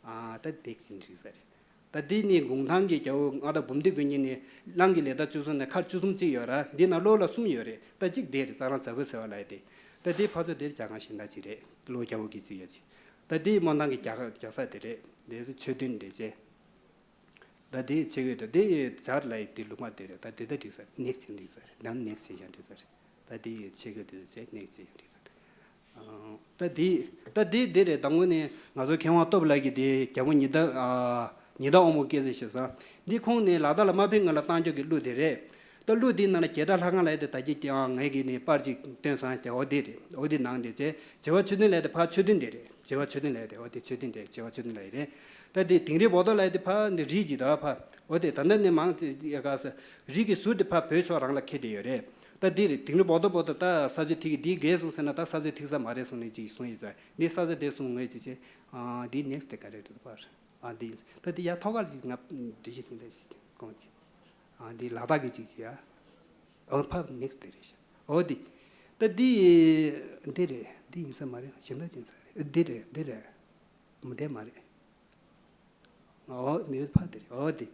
ཨ། ད་འདེགས་ཟིན་འགྲིག་ས་རེད། ད་འདི་ནི་གུང་ཐང་གི་རྒྱལ་པོ་མངའ་བདག་འབུམ་སྡེ་དགོན་གཉིས་ནི་གླང་གི་ལེ་བདའ་བཅུ་གསུམ་ནས་མཁར་བཅུ་གསུམ་བརྩིགས་ཡོད་ར། འདི་ན་ལོ་ལ་གསུམ་ཡོད་རེད། ད་གཅིག་དེ་རེད། ཙག་རང་ཛ་བོ་ཟེར་བ་ལ་ཡི་དེ། ད་འདི་ཕར་ཚུར་དེ་རྒྱ་སྒང་གཞན་དག་ཅིག་རེད། ལོ་རྒྱལ་པོ་གིས་བརྩིགས་ཡོད་ཅིག་ད་འདི་སྨོན་ཐང་གི་རྒྱ་རྒྱ་ས་དེ་རེད། འདི་ཚོ་མཆོད་རྟེན་འདྲ་བྱས། ད་དེ་ཆེ་གེ་ད་དེ་ཇར་ལ་ཡི་དེ་ལུང་པ་དེ་རེད། ད་དེ་ད་འགྲིག་ས་རེད། ནེག་སི་ཊི་འགྲིག་ས་རེད། ནང་ནེག་སི་ཊི་ཡང་འགྲིག་ས་རེད། ད་དེ་ཆེ་གེ་དེ་ཟེར་ནེག་སི་ཊི་ཡང་འགྲིག་ས་རེད། ཨ། ད་དེ་ད་དེ་དེ་རེད། ད་དངོས་གནས་ང་ཚོ་མཁས་དབང་སྟོབས་ལགས་ཀྱིས་དེ་རྒྱལ་པོ་ཉི་ཟླ། ཨ། ཉི་ཟླ་དབང་པོ་སྐྱེས་ཚེ་ཞེས་སོང་། འདི་ཁོང་ནས་ལ་དྭགས་ལ་མ་ཕེབས་སྔོན་ལ་བཏང་ཕྱོགས་ཀྱི་གླུ་དེ་རེད། ད་གླུ་འདིའི་ནང་ལ་བྱེ་བྲག་ལྷ་ཁང་ལ་ཡི་དེ་ད་གི་ཀྱང་ངས་ཀྱི་ནི་པར་ཅིག་སྟོན་སོང་། ཀྱང་འོ་དེ་རེད། འོ་དེ་ནང་དེ་བྱས་བྱེ་བ་མཆོད་རྟེན་ལ་ཡི་དེ་ཕར་མཆོད་རྟེན་དེ་རེད། བྱེ་བ་མཆོད་རྟེན་ལ་ཡི་དེ་འོ་དེ་མཆོད་རྟེན་དེ་བྱེ་བ་མཆོད་རྟེན་ལ་ཡི་རེད། ད་དེ་དིང་རི་བོ་ཏོ་ལ་ཡི་དེ་ཕར་འདི་རི་ཅིག་ད་ཕར་འོ་དེ་ད་ནི་མང་ཅིག་ཡ་ག་ས་རི་གི་ཟུར་དེ་ཕར་བོད་ཕྱོགས་རང་ལ་ཁེལ་བསྡད་ཡོད་རེད། ད་འདི་རེད། དིང་རི་བོ་ཏོ་བོ་ཏོ་ད་ས་ཆ་ཐིག་གི་འདི་རྒས་སོང་ཟེར་ན་ད་ས་ཆ་ཐིག་ས་མ་རེད་གསུངས་ནས་ཅིག་གསུངས་ཡོད་ས། འདི་ས་ཆ་དེ་གསུངས་ངོས་ཅིག་བྱས། ཨ། འདི་ནེག་སི་ཊི་དེ་ག་རེ་རེད་པར། ཨ། འདི་ད་འདི་ཡ་ཐོག་ཁར་ཅིག་ང་འདྲི་གཞི་ཞིག་འདི་གོང་ཅིག་ཨ། འདི་ལ་དྭགས་ཀྱི་ཅིག་ཅིག་ཡ། ཨོ་ཕ་ནེག་སི་ཊི་དེ་རེད་ཤག་ཨོ་འདི། ད་འདི་འདི་རེད། འདི་ཡིན་ས་མ་རེད། གཞན་དག་ཅིག་ཡིན་ས་རེད། འདི་རེད། འདི་རེད། མ་འདི་མ་རེད། ཨོ་ནི་ཕ་དེ་རེད། ཨོ་འདི།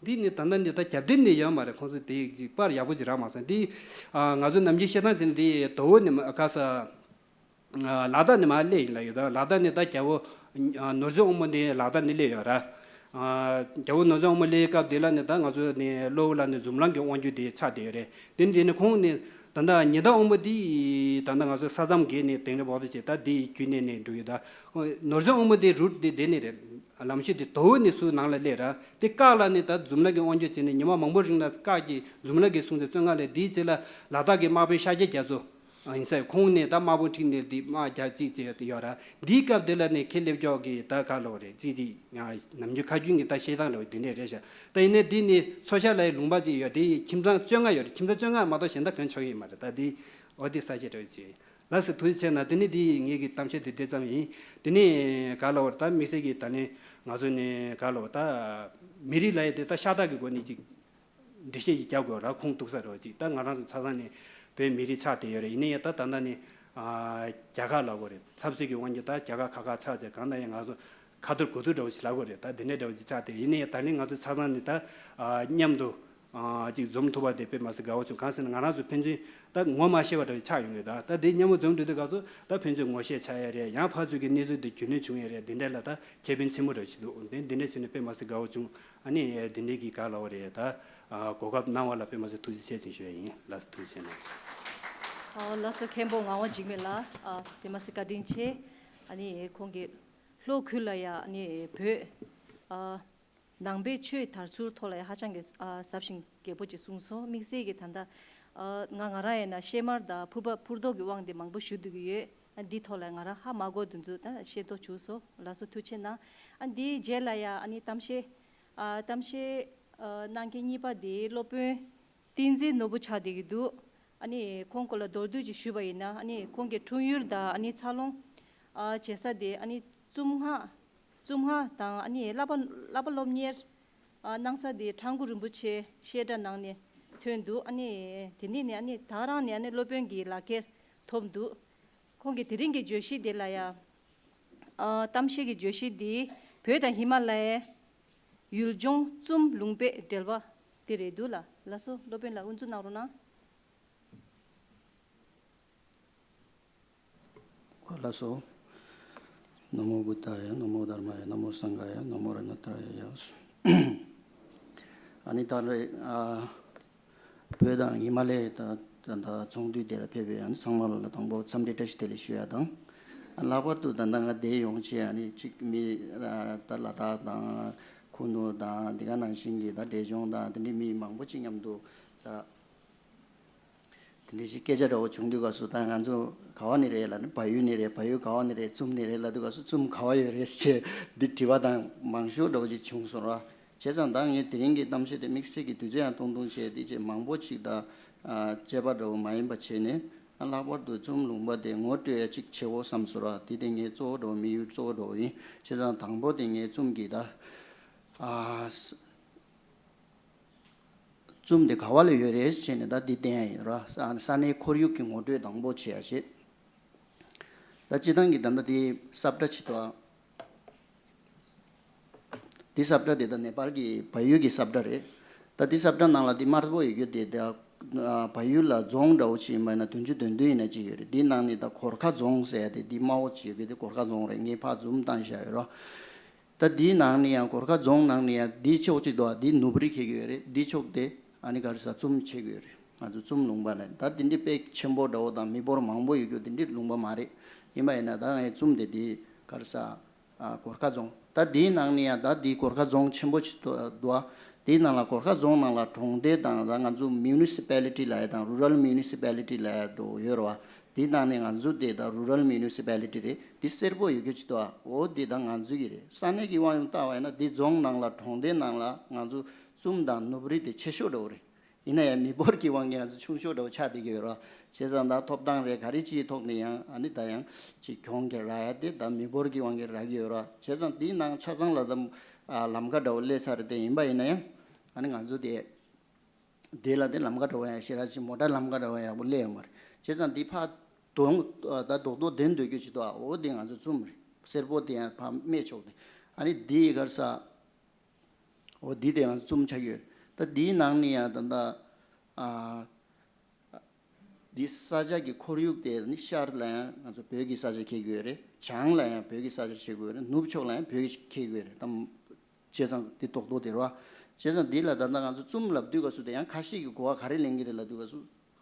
འདི་ནི་ད་ལྟ་འདི་ད་རྒྱབ་རྟེན་ནི་ཡོད་མ་རེད། ཁོང་ཚོ་དེ་ཅིག་པར་ཡག་པོ་ཅིག་རག་མ་སོང་། འདི། ཨ། ང་ཚོ་ནམ་རྒྱུན་བཤད་སྟངས་བྱས་ན་འདི་དོ་བོ་ནི་མ་ག་ས། ལ་དྭགས་ནས་མར་སླེབས་ཡིན་ལབ་ཡོད། ད་ལ་དྭགས་ནས་ད་རྒྱལ་པོ་ནོར་འཛིན་དབང་མོ་ནི་ལ་དྭགས་ནས་སླེབས་ཡོད་ར། རྒྱལ་པོ་ནོར་འཛིན་དབང་མོ་སླེབས་སྐབས་དེ་ལ་ནི་ད་ང་ཚོ་ནི་གློ་བོ་ལ་ནི་འཛུམ་ལམ་གྱི་དབང་སྒྱུར་དེ་ཆགས་བསྡད་ཡོད་རེད། དེ་ནི་དེ་ནི་ཁོང་ནི་ད་ལྟ་ཉི་ཟླ་དབང་མོ་དེ་ད་ལྟ་ང་ཚོ་ས་མཚམས་བརྒལ་ནས་དིང་རི་བོ་ཏོ་བྱས་ད་དེ་བརྒྱུད་ནས་ནི་འགྲོ་ཡོད། ད་ནོར་འཛིན་དབང་མོ་དེ་རུ་དེ་དེ་ནི་རེད། ལམ་ཤུལ་དེ་དོ་བོ་ནས་སུ་ནང་ལ་སླེབས་ར། དེ་བཀག་ལ་ནི་ད་འཛུམ་ལམ་གྱི་དབང་སྒྱུར་བྱས་ནས་ཉི་མ་མང་པོ་རིང་ལ་བཀག་གི་འཛུམ་ལམ་གྱི་སྲུང་བརྩི་བཙོན་ཁང་ལ། དེའི་རྗེས་ལ་ལ་དྭགས་ཀྱི་དམག་དཔོན་ཤཱཀྱ་རྒྱ་མཚོ། ཨ། ཡིན་ས་ཡོད། ཁོང་ནས་ད་དམག་དཔུང་ཁྲིད་ནས་དེ་དམག་རྒྱག་ཅིག་བྱས་ཡོད་ར། འདིའི་སྐབས་དེ་ལ་ནི་ཁེ་ལེབ་ཀྱོག་གི་ད་ག་ལོ་རེད་ཅིག་ཅིག་ཡང་ནམ་རྒྱུན་ཁ་རྒྱུན་གྱི་ད་བཤད་སྟངས་ལ་འདི་འདྲས་རེད་ཤག་ད་ཡིན་ནའི་འདི་ནི་མཚོ་ཤར་ལ་ཡི་ལུང་པ་ཅིག་ཡོད། དེ་ཡི་ཁྱིམ་ཚང་བཅོ་ལྔ་ཡོད་རེད། ཁྱིམ་ཚང་བཅོ་ལྔ་མ་གཏོགས་གཞན་དག་གང་ཆོག་གི་ཡོད་མ་རེད། ད་འདི་འོ་དེ་ས་ཆ་འདྲ་བོ་ཅིག་ལགས་སོ། ཐུགས་རྗེ་ཆེ་གནང་། དེ་ནི་འདི་ངེད་ཀྱི་གཏམ་བཤད་དེ་དེ་ཙམ་ཡིན། དེ་ནི་ག་ལོ་ད་དམིགས་བསལ་གྱི་ད་ནི་ང་ཚོ་ནི་ག་ལོ་ད་མི་རིགས་ལ་ཡི་དེ་ད་ཤ་སྟག་གི་སྒོ་ནས་ཅིག་འགྲེལ་བཤད་ཅིག་རྒྱག་དགོས་ར། ཁུངས་གཏུགས་ས་རེད་བ་ཅིག་ད་ང་རང་ཚོ་ཆ་ཚང་ནི་བོད་མི་རིགས་ཆགས་བསྡད་ཡོད་རེད། ཡིན་ན་ཡང་ད་ད་ལྟ་ནི་ཨ་རྒྱ་གར་ལབ་དགོས་རེད། ཚབ་སྲིད་ཀྱི་དབང་གིས་ད་རྒྱ་གར་ཁ་ཁ་ཆགས་བྱས། གང་ལྟར་ཡང་ང་ཚོ་ཁ་ཐུར་གུ་ཐུར་འདྲ་བོ་ཞིག་ལབ་དགོས་རེད། ད་དེ་འདྲ་འདྲ་བོ་ཅིག་ཆགས་བསྡད་རེད། ཡིན་ན་ཡང་ད་ནི་ང་ཚོ་ཆ་ཚང་ནི་ད་ཨ་མཉམ་དུ་ ཨ་ཅིག་འཛོམས་ཐུབ་པ་དེ་དཔེ་མ་སྲིད་དགའ་བོ་བྱུང་། གང་ཟེར་ན་ང་རང་ཚོ་ཕན་ཚུན་ད་ངོ་མ་ཤེས་པ་འདྲ་བོ་ཆགས་ཡོང་གི། ད་ད་དེ་མཉམ་པོ་འཛོམས་འགྲོ་དུས་སྐབས་སུ་ད་ཕན་ཚུན་ངོ་ཤེས་ཆགས་ཡ་རེད། ཡང་ཕར་ཚུར་གྱི་གནས་ཚུལ་དེ་རྒྱུས་ལོན་བྱུང་ཡ་རེད། དེ་འདྲ་ལ་ད་ཁེ་ཕན་ཆེན་པོ་འདྲ་བོ་ཞིག་འདུག་དེ་འདི་འདྲ་བྱས་ནས་དཔེ་མ་སྲིད་དགའ་བོ་བྱུང་། ཨ་ནི་འདི་འདྲའི་གི་ག་ལབ་དགོས་རེད། ད་གོ་སྐབས་གནང་བ་ལ་དཔེ་མ་སྲིད་ཐུགས་རྗེ་ཆེ་ཟེར་ཞུ་ཡ་ཡིན། ལགས་སོ། ཐུགས་རྗེ་ཆེ་གནང་། ཨོ་ལགས་སོ། མཁན་པོ་ངག་དབང་འཇིགས་མེད་ལགས། ཨ་དཔེ་མ་སྲིད་བཀའ་དྲིན་ཆེ། ཨ་ནི་ཁོང་གིས་ལྷོ་ཁུལ་ལ་ཡ་ཨ་ནི་བོད་ཨ་ནང་པའི་ཆོས་དར་ཚུལ་ཐོག་ལ་ཡ་ཧ་ཅང་གི་ཨ་ཟབ་ཞིང་རྒྱས་པོ་ཅིག་གསུངས་སོང་། དམིགས་བསལ་གྱི་ད་ལྟ་ཨ་ང་ང་རང་ཡིན་ན་གཤེད་དམར་དང་ཕུར་པ་ཕུར་རྡོག་གི་དབང་དེ་མང་པོ་ཞུ་སྡོད་ཀྱི་ཡོད། ཨ་འདི་ཐོག་ལ་ང་རང་ཧ་མ་གོ་དེ་ཚོ་ད་ཤེས་རྟོགས་བྱུང་སོང་། ལགས་སོ། ཐུགས་རྗེ་གནང་། ཨ་འདིའི་རྗེས་ལ་ཡ་ཨ་ནི་གཏམ་བཤད་ཨ་གཏམ་བཤད་ཨ་གནང་མཁན་གཉིས་པ་དེ་སློབ་དཔོན་བསྟན་འཛིན་ནོར་བུ་ཆགས་བསྡད་ཀྱི་འདུག་ཨ་ནི་ཁོང་སྐོར་ལ་མདོར་བསྡུས་ཅིག་ཞུས་པ་ཡིན་ན། ཨ་ནི་ཁོང་གི་འཁྲུངས་ཡུལ་དང་ཨ་ནི་འཚར་ལོངས་ཨ་བྱེད་ས་དེ་ཨ་ནི་བཙུན་སྔགས་བཙུན་སྔགས་དང་ཨ་ནི་བསླབ་པ་བསླབ་པ་སློབ་གཉེར་ཨ་གནང་ས་དེ་ཁྲ་འགུ་རིན་པོ་ཆེ་བཤད་གྲྭ་ནང་ནས་ཐོན་འདུག་ཨ་ནི་དེ་ནས་ནས་ཨ་ནི་ད་རང་ནས་ཨ་ནི་སློབ་དཔོན་གྱི་ལག་ཁྱེར་ཐོབ་འདུག་ཁོང་གི་དེ་རིང་གི་བརྗོད་གཞི་དེ་ལ་ཡ། ཨ་གཏམ་བཤད་ཀྱི་བརྗོད་གཞི་འདི་བོད་དང་ཧི་མ་ལ་ཡའི་ཡུལ་ལྗོངས་ཙུམ་ལུང་པའི་འབྲེལ་བ་དེ་རེད་འདུག་ལ། ལགས་སོ། སློབ་དཔོན་ལགས་དབུ་འཛུགས་གནང་རོགས་གནང་། ལགས་སོ། ན་མོ་བུདྡྷ་ཡ། ན་མོ་དྷརྨ་ཡ། ན་མོ་སངྒྷ་ཡ། ན་མོ་རཏྣ་ཏྲ་ཡ། ཨ་ནི་ད་རེས་ཨ་བོད་དང་ཧི་མ་ལ་ཡའི་ད་ད་ད་ཚོགས་འདུ་དེ་ལ་ཕེབས་པའི་ཨ་ནི་ཚང་མ་ལོ་ལ་དང་པོ་འཚམས་འདྲི་བཀྲ་ཤིས་བདེ་ལེགས་ཞུ་ཡ་དང་། ཨ་ལྷག་པར་དུ་ད་ལྟ་ང་འདིར་ཡོང་ཆེད་ཨ་ནི་གཅིག་མི་ཨ་ད་ལ་དྭགས་དང་ཁུ་ནུ་དང་དེ་ག་ནང་བཞིན་གྱི་ད་འབྲས་ལྗོངས་དང་དེ་འདྲའི་མི་མང་པོ་ཅིག་མཉམ་དུ་ད་དེ་འདྲའི་ཞིག་སྐད་ཆ་འདྲ་བོ་བྱུང་དུས་སྐབས་སུ། ད་ང་ཚོ་ག་བ་ནས་རེད་ལབ་ན་བལ་ཡུལ་ནས་རེད། བལ་ཡུལ་ག་བ་ནས་རེད། ཙུམ་ནས་རེད་ལབ་དུས་སྐབས་སུ་ཙུམ་ག་བ་ཡོད་རེད་ཅེས་འདི་དྲི་བ་དང་མང་ཤོས་འདྲ་བོ་ཅིག་བྱུང་སོང་ར། བྱས་ཙང་ད་ངས་དེ་རིང་གི་གཏམ་བཤད་དེ་དམིགས་བསལ་གྱི་དུས་ཚོད་ཡང་སྟོང་སྟོང་བྱས་ཏེ་ཅེས་མང་པོ་ཅིག་ད་ཨ་བཅད་པ་འདྲ་བོ་མ་ཡིན་པ་བྱས་ནས། ཨ་ལྷག་པར་དུ་ཙུམ་ལུང་པ་དེ་ངོ་སྤྲོད་ཡ་ཅིག་བྱེད་འོ་བསམ་སོང་ར། དེ་དེ་ངའི་གཙོ་བོ་འདྲ་བོ་དམིགས་ཡུལ་གཙོ་བོ་འདྲ་བོ་ཡིན། བྱས་ཙང་དང་པོ་དེ་ངས་ཙུམ་གྱི་ད་ཨ་ཙུམ་དེ་ག་བ་ལ་ཡོད་རེད་བྱས་ནས་ད་འདི་བསྟན་ཡ་ཡིན་ར། ས་ས་གནས་ཁོར་ཡུག་གི་ངོ་སྤྲོད་དང་པོ་བྱེད་ཡ་བྱེད། ད་སྤྱི་བཏང་གི་ད་ལྟ་དེ་ས་བཀྲ་ཅིག་འདུག་ཨ། འདི་ས་བཀྲ་དེ་ད་ནེ་པཱལ་གྱི་བལ་ཡུལ་གྱི་ས་བཀྲ་རེད། ད་འདི་ས་བཀྲ་ནང་ལ་འདི་དམར་པོ་ཡོད་རྒྱུ་དེ་ད་ཨ་བལ་ཡུལ་ལ་རྫོང་འདྲ་བོ་ཅིག་ཡིན་པ་ཡིན་ན་བདུན་ཅུ་དོན་བདུན་ཡིན་ན་ཅིག་ཡོད་རེད། འདིའི་ནང་ནས་ད་གོར་ཁ་རྫོང་ཟེར་ཡ་དེ་འདི་དམར་པོ་ཅིག་ཡོད་རྒྱུ་དེ་གོར་ཁ་རྫོང་རེད། ངས་ཕར་ཛུམ་བཏང་བཞག་ཡོད་ར། ད་འདིའི་ནང་ནས་ཡང་གོར་ཁ་རྫོང་ནང་ནས་ཡང་འདིའི་ཕྱོགས་གཅིག་འདུག་ཨ། འདི་ནུབ་རི་འཁེལ་གྱི་ཡོད་རེད། འདིའི་ཕྱོགས་དེ་ཨ་ནི་ག་རེ་ཟ་ཙུམ་འཁེལ་གྱི་ཡོད་རེད། ང་ཚོ་ཙུམ་ལུང་པ་ལ་ད་འདི་འདྲའི་དཔེ་ཆེན་པོ་འདྲ་བོ་དང་མི་འབོར་མང་པོ་ཡོད་རྒྱུ་འདི་འདྲའི་ལུང་པ་མ་རེད། ཡིན་པ་ཡིན་ན་ད་ངས་ཙུམ་དེ་འདི་ག་རེ་ཟ་ཨ་གོར་ཁ་རྫོང་། ད་འདིའི་ནང་ནས་ཡང་ད་འདི་གོར་ཁ་རྫོང་ཆེན་པོ་ཅིག་འདུག་ཨ། འདིའི་ནང་ལ་གོར་ཁ་རྫོང་ནང་ལ་གྲོང་སྡེ་དང་ད་ང་ཚོ་མིའུ་ནི་སི་པེ་ལི་ཊི་ལབ་ཡ་དང་རུ་རལ་མིའུ་ནི་སི་པེ་ལི་ཊི་ལབ་ཡ་འདུག་ཡོད་རེད་བ། འདི་ནང་ནས་ང་ཚོ་དེ་ད་རུ་རལ་མིའུ་ནི་སི་པེ་ལི་ཊི་རེད། འདི་སེར་པོ་ཡོད་རྒྱུ་ཅིག་འདུག་ཨ། འོ་འདི་ད་ང་ཚོ་གི་རེད། ས་གནས་ཀྱི་དབང་ཡོད་བལྟ་བ་ཡིན་ན་འདི་རྫོང་ནང་ལ་གྲོང་སྡེ་ནང་ལ་ང་ཚོ་ཙུམ་དང་ནུབ་རི་དེ་ཆེ་ཤོས་འདྲ་བོ་རེད། ཡིན་ན་ཡང་མི་འབོར་གྱི་དབང་གིས་ང་ཚོ་ཆུང་ཤོས་འདྲ་བོ་ཆགས་བསྡད་ཀྱི་ཡོད་རེད། བྱས་ཙང་ད་ཐོབ་ཐང་རེད་ག་རེ་ཅིའི་ཐོག་ནས་ཡང་ཨ་ནི་ད་ཡང་ཅིག་གྱོང་གི་རག་ཡ་དེ་ད་མི་འབོར་གྱི་དབང་གིས་རག་གི་ཡོད་རེད། བྱས་ཙང་འདིའི་ནང་ཆ་ཚང་ལ་ད་ལམ་ཁ་འདྲ་བོ་སླེབས་ཚར་རེད། དེ་ཡིན་པ་ཡིན་ན་ཡང་ཨ་ནི་ང་ཚོ་དེ། དེ་ལ་དེ་ལམ་ཁ་འདྲ་བོ་ཡང་ཞེ་དྲག་ཅིག་མོ་ཊ་ལམ་ཁ་འདྲ་བོ་ཡག་པོ་སླེབས་ཡོད་མ་རེད། བྱས་ཙང་འདི་ཕར་དོང་ད་རྡོག་རྡོག་དེ་འདོད་རྒྱུ་ཅིག་འདུག་ཨ། འོ་དེ་ང་ཚོ་ཙུམ་རེད། སེར་པོ་དེ་ཡང་ཕར་སྨད་ཕྱོགས་དེ། ཨ་ནི་འདི་ག་རེ་ཟ། འོ་འདི་དེ་ང་ཚོ་ཙུམ་ཆགས་ཡོད། ད་འདིའི་ནང་ནས་ཡང་ད་ལྟ་ཨ། འདི་ས་ཆ་གི་ཁོར་ཡུག་དེ་ནི་ཤར་ལ་ཡང་ང་ཚོ་བོད་ཀྱི་ས་ཆ་འཁེལ་གྱི་ཡོད་རེད། བྱང་ལ་ཡང་བོད་ཀྱི་ས་ཆ་འཁེལ་གྱི་ཡོད་རེད། ནུབ་ཕྱོགས་ལ་ཡང་བོད་ཀྱི་འཁེལ་གྱི་ཡོད་རེད། ད་བྱས་ཙང་འདི་རྡོག་རྡོག་དེ་རེད་བ། བྱས་ཙང་འདི་ལ་ད་ལྟ་ང་ཚོ་ཙུམ་ལབ་དུས་སྐབས་སུ་དེ་ཡང་ཁ་ཤས་ཀྱིས་གོ་བ་ག་རེ་ལེན་གྱི་རེད་ལབ་དུས་སྐབས་སུ་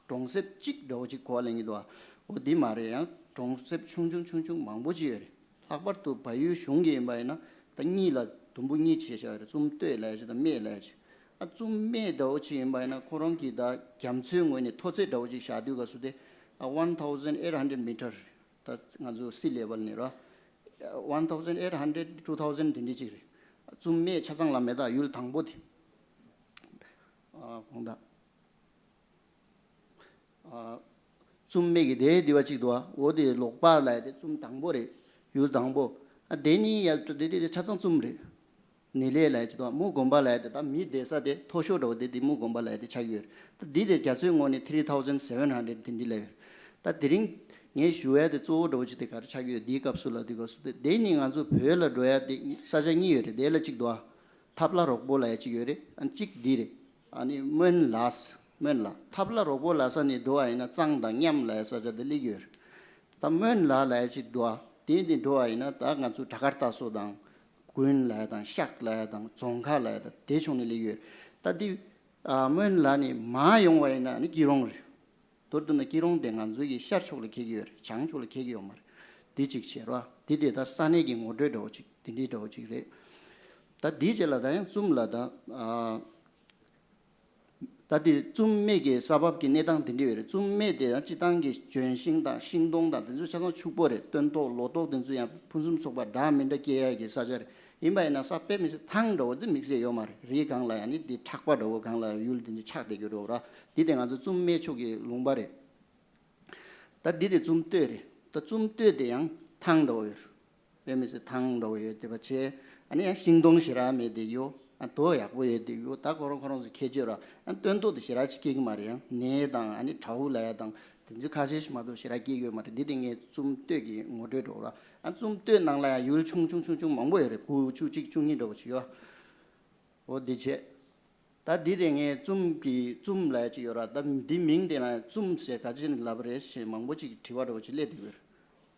གྲོང་གསེབ་གཅིག་འདྲ་བོ་ཅིག་གོ་བ་ལེན་གྱི་འདུག་བ། འོ་འདི་མ་རེད། ཡང་གྲོང་གསེབ་ཆུང་ཆུང་ཆུང་ཆུང་མང་པོ་ཅིག་ཡོད་རེད། ལྷག་པར་དུ་བལ་ཡུལ་གཞུང་གི་ཡིན་པ་ཡིན་ན་ད་གཉིས་ལ་དུམ་བུ་གཉིས་བྱས་བཞག་ཡོད་རེད། ཙུམ་སྟོད་ལབ་ཡ་ཅིག་དང་སྨད་ལབ་ཡ་ཅིག་ཨ་ཙུམ་སྨད་འདྲ་བོ་ཅིག་ཡིན་པ་ཡིན་ན་ཁོ་རང་གིས་ད་རྒྱ་མཚོའི་ངོས་ནས་མཐོ་ཚད་འདྲ་བོ་ཅིག་བཞག་དུས་སྐབས་སུ་དེ་ཨ་one thousand eight hundred meter། ད་ང་ཚོ་sea level་ནས་ར་one thousand eight hundred two thousand་དེ་འདྲ་ཅིག་རེད། ཙུམ་སྨད་ཆ་ཚང་ལ་མེད་ད་ཡུལ་དང་པོ་དེ། ཨ་གོང་ད། ཨ་ཙུམ་སྨད་ཀྱི་དེ་དེ་བ་ཅིག་འདུག་ཨ། འོ་དེ་ལོག་པ་ལབ་ཡ་དེ་ཙུམ་དང་པོ་རེད། ཡུལ་དང་པོ། ཨ་དེ་ནི་ཡ་དེ་དེ་དེ་ཆ་ཚང་ཙུམ་རེད། ནེ་ལེ་ལབ་ཡ་ཅིག་འདུག་ཨ། མུ་གོམ་པ་ལབ་ཡ་དེ་ད་མི་བསྡད་ས་དེ་མཐོ་ཤོས་འདྲ་བོ་དེ་དེ་མུ་གོམ་པ་ལབ་ཡ་དེ་ཆགས་ཀྱི་ཡོད་རེད། ད་འདི་དེ་རྒྱ་མཚོའི་ངོས་ནས་three thousand seven hundred་དེ་འདྲ་ལབ་ཡོད་རེད། ད་དེ་རིང་ངས་ཞུ་ཡ་དེ་གཙོ་བོ་འདྲ་བོ་ཅིག་དེ་ག་རེ་ཆགས་ཀྱི་ཡོད་རེད། འདིའི་སྐབས་སུ་ལབ་དུས་སྐབས་སུ་དེ་དེ་ནི་ང་ཚོ་བོད་ལ་འགྲོ་ཡ་དེ་ས་ཆ་གཉིས་ཡོད་རེད། དེ་ལ་གཅིག་འདུག་ཨ། ཐབ་ལ་རོག་པོ་ལབ་ཡ་གཅིག་ཡོད་རེད། ཨ་གཅིག་འདི་རེད། ཨ་ནི་སྨོན་ལ། སྨོན་ལ། ཐབ་ལ་རོག་པོ་ལ་ས་ནས་འགྲོ་བ་ཡིན་ན་གཙང་དང་མཉམ་ལ་ས་ཆ་དེ་སླེབས་ཡོད་རེད། ད་སྨོན་ལ་ལ་ཡ་ཅིག་འདུག་ཨ། དེ་ནས་འགྲོ་བ་ཡིན་ན་ད་ང་ཚོ་གྲྭ་དཀར་རྟ་སོ་དང་དགོན་ལ་ཡ་དང་ཤག་ལ་ཡ་དང་རྫོང་ཁ་ལ་ཡ་དང་དེ་ཕྱོགས་ནས་སླེབས་ཡོད་རེད། ད་དེ་ཨ་སྨོན་ལ་ནས་མར་ཡོང་བ་ཡིན་ན་ནི་སྐྱིད་རོང་རེད། མདོར་བསྡུ་ན་སྐྱིད་རོང་དེ་ང་ཚོའི་གི་ཤར་ཕྱོགས་ལ་འཁེལ་གྱི་ཡོད་རེད། བྱང་ཕྱོགས་ལ་འཁེལ་གྱི་ཡོད་མ་རེད། དེ་གཅིག་བྱས་རོགས། དེ་དེ་ད་ས་གནས་ཀྱི་ངོ་སྤྲོད་འདྲ་བོ་གཅིག་དེ་འདྲའི་འདྲ་བོ་གཅིག་རེད། ད་དེའི་རྗེས་ལ་ད་ཡང་ཙུམ་ལ་ད་ཨ། ད་དེ་ཙུམ་སྨད་ཀྱི་ས་བབ་ཀྱི་གནས་སྟངས་དེ་འདྲ་ཡོད་རེད། ཙུམ་སྨད་དེ་ཡང་སྤྱིར་བཏང་གི་ལྗོན་ཤིང་དང་ཤིང་སྡོང་དང་དེ་ཚོ་ཆ་ཚང་ཕྱུག་པོ་རེད། སྟོན་ཐོག་ལོ་ཏོག་དེ་ཚོ་ཡང་ཕུན་སུམ་ཚོགས་པ་འདྲ་མི་འདྲ་སྐྱེ་ཡ་གི་ས་ཆ་རེད། ཡིན་པ་ཡིན་ན་ས་དཔེ་མི་སྲིད་ཐང་འདྲ་བོ་དེ་དམིགས་བསལ་ཡོད་མ་རེད། རི་སྒང་ལ་ཡང་ནི་དེ་ཁྲག་པ་འདྲ་བོ་སྒང་ལ་ཡུལ་དེ་འདྲ་ཆགས་བསྡད་རྒྱུ་འདྲ་བོ་ར། དེ་དེ་ང་ཚོ་ཙུམ་སྨད་ཕྱོགས་ཀྱི་ལུང་པ་རེད། ད་འདི་དེ་ཙུམ་སྟོད་རེད། ད་ཙུམ་སྟོད་དེ་ཡང་ཐང་འདྲ་བོ་ཡོད། དཔེ་མི་སྲིད་ཐང་འདྲ་བོ་ཡོད་དེ་བ་བྱས། ཨ་ནི་ཡང་ཤིང་སྡོང་ཞེ་དྲག་མེད་དེ་ཡོད། ཨ་རྡོ་ཡག་པོ་ཡོད་དེ་ཡོད། ད་ཁོ་རང་ཁོ་རང་ཚོ་ཁྱད་ཆོས་ར། ཨ་སྟོན་ཐོག་དེ་ཞེ་དྲག་ཅིག་སྐྱེ་གི་མ་རེད། ཡང་ནས་དང་ཨ་ནི་བྲའུ་ལ་ཡ་དང་དེ་ཚོ་ཁ་ཤས་ཤིག་མ་གཏོགས་ཞེ་དྲག་སྐྱེ་གི་ཡོད་མ་རེད། འདི་དེ་ངས་ཙུམ་སྟོད་ཀྱི་ངོ་སྤྲོད་འགྲོ་ར། ཨ་ཙུམ་སྟོད་ནང་ལ་ཡང་ཡུལ་ཆུང་ཆུང་ཆུང་ཆུང་མང་པོ་ཡོད་རེད། དགུ་བཅུ་གཅིག་བཅུ་གཉིས་འདྲ་བོ་ཅིག་ཡོད། འོ་འདི་བྱས། ད་འདི་དེ་ངས་ཙུམ་གྱི་ཙུམ་ལབ་ཡ་ཅིག་ཡོད་ར། ད་འདི་མིང་དེ་ལ་ཙུམ་ཟེར་ག་ཅི་ནས་ལབ་རེད་ཞེས་མང་པོ་ཅིག་དྲི་བ་འདྲ་བོ་ཅིག་སླེབས་བསྡད་ཡོད་རེད།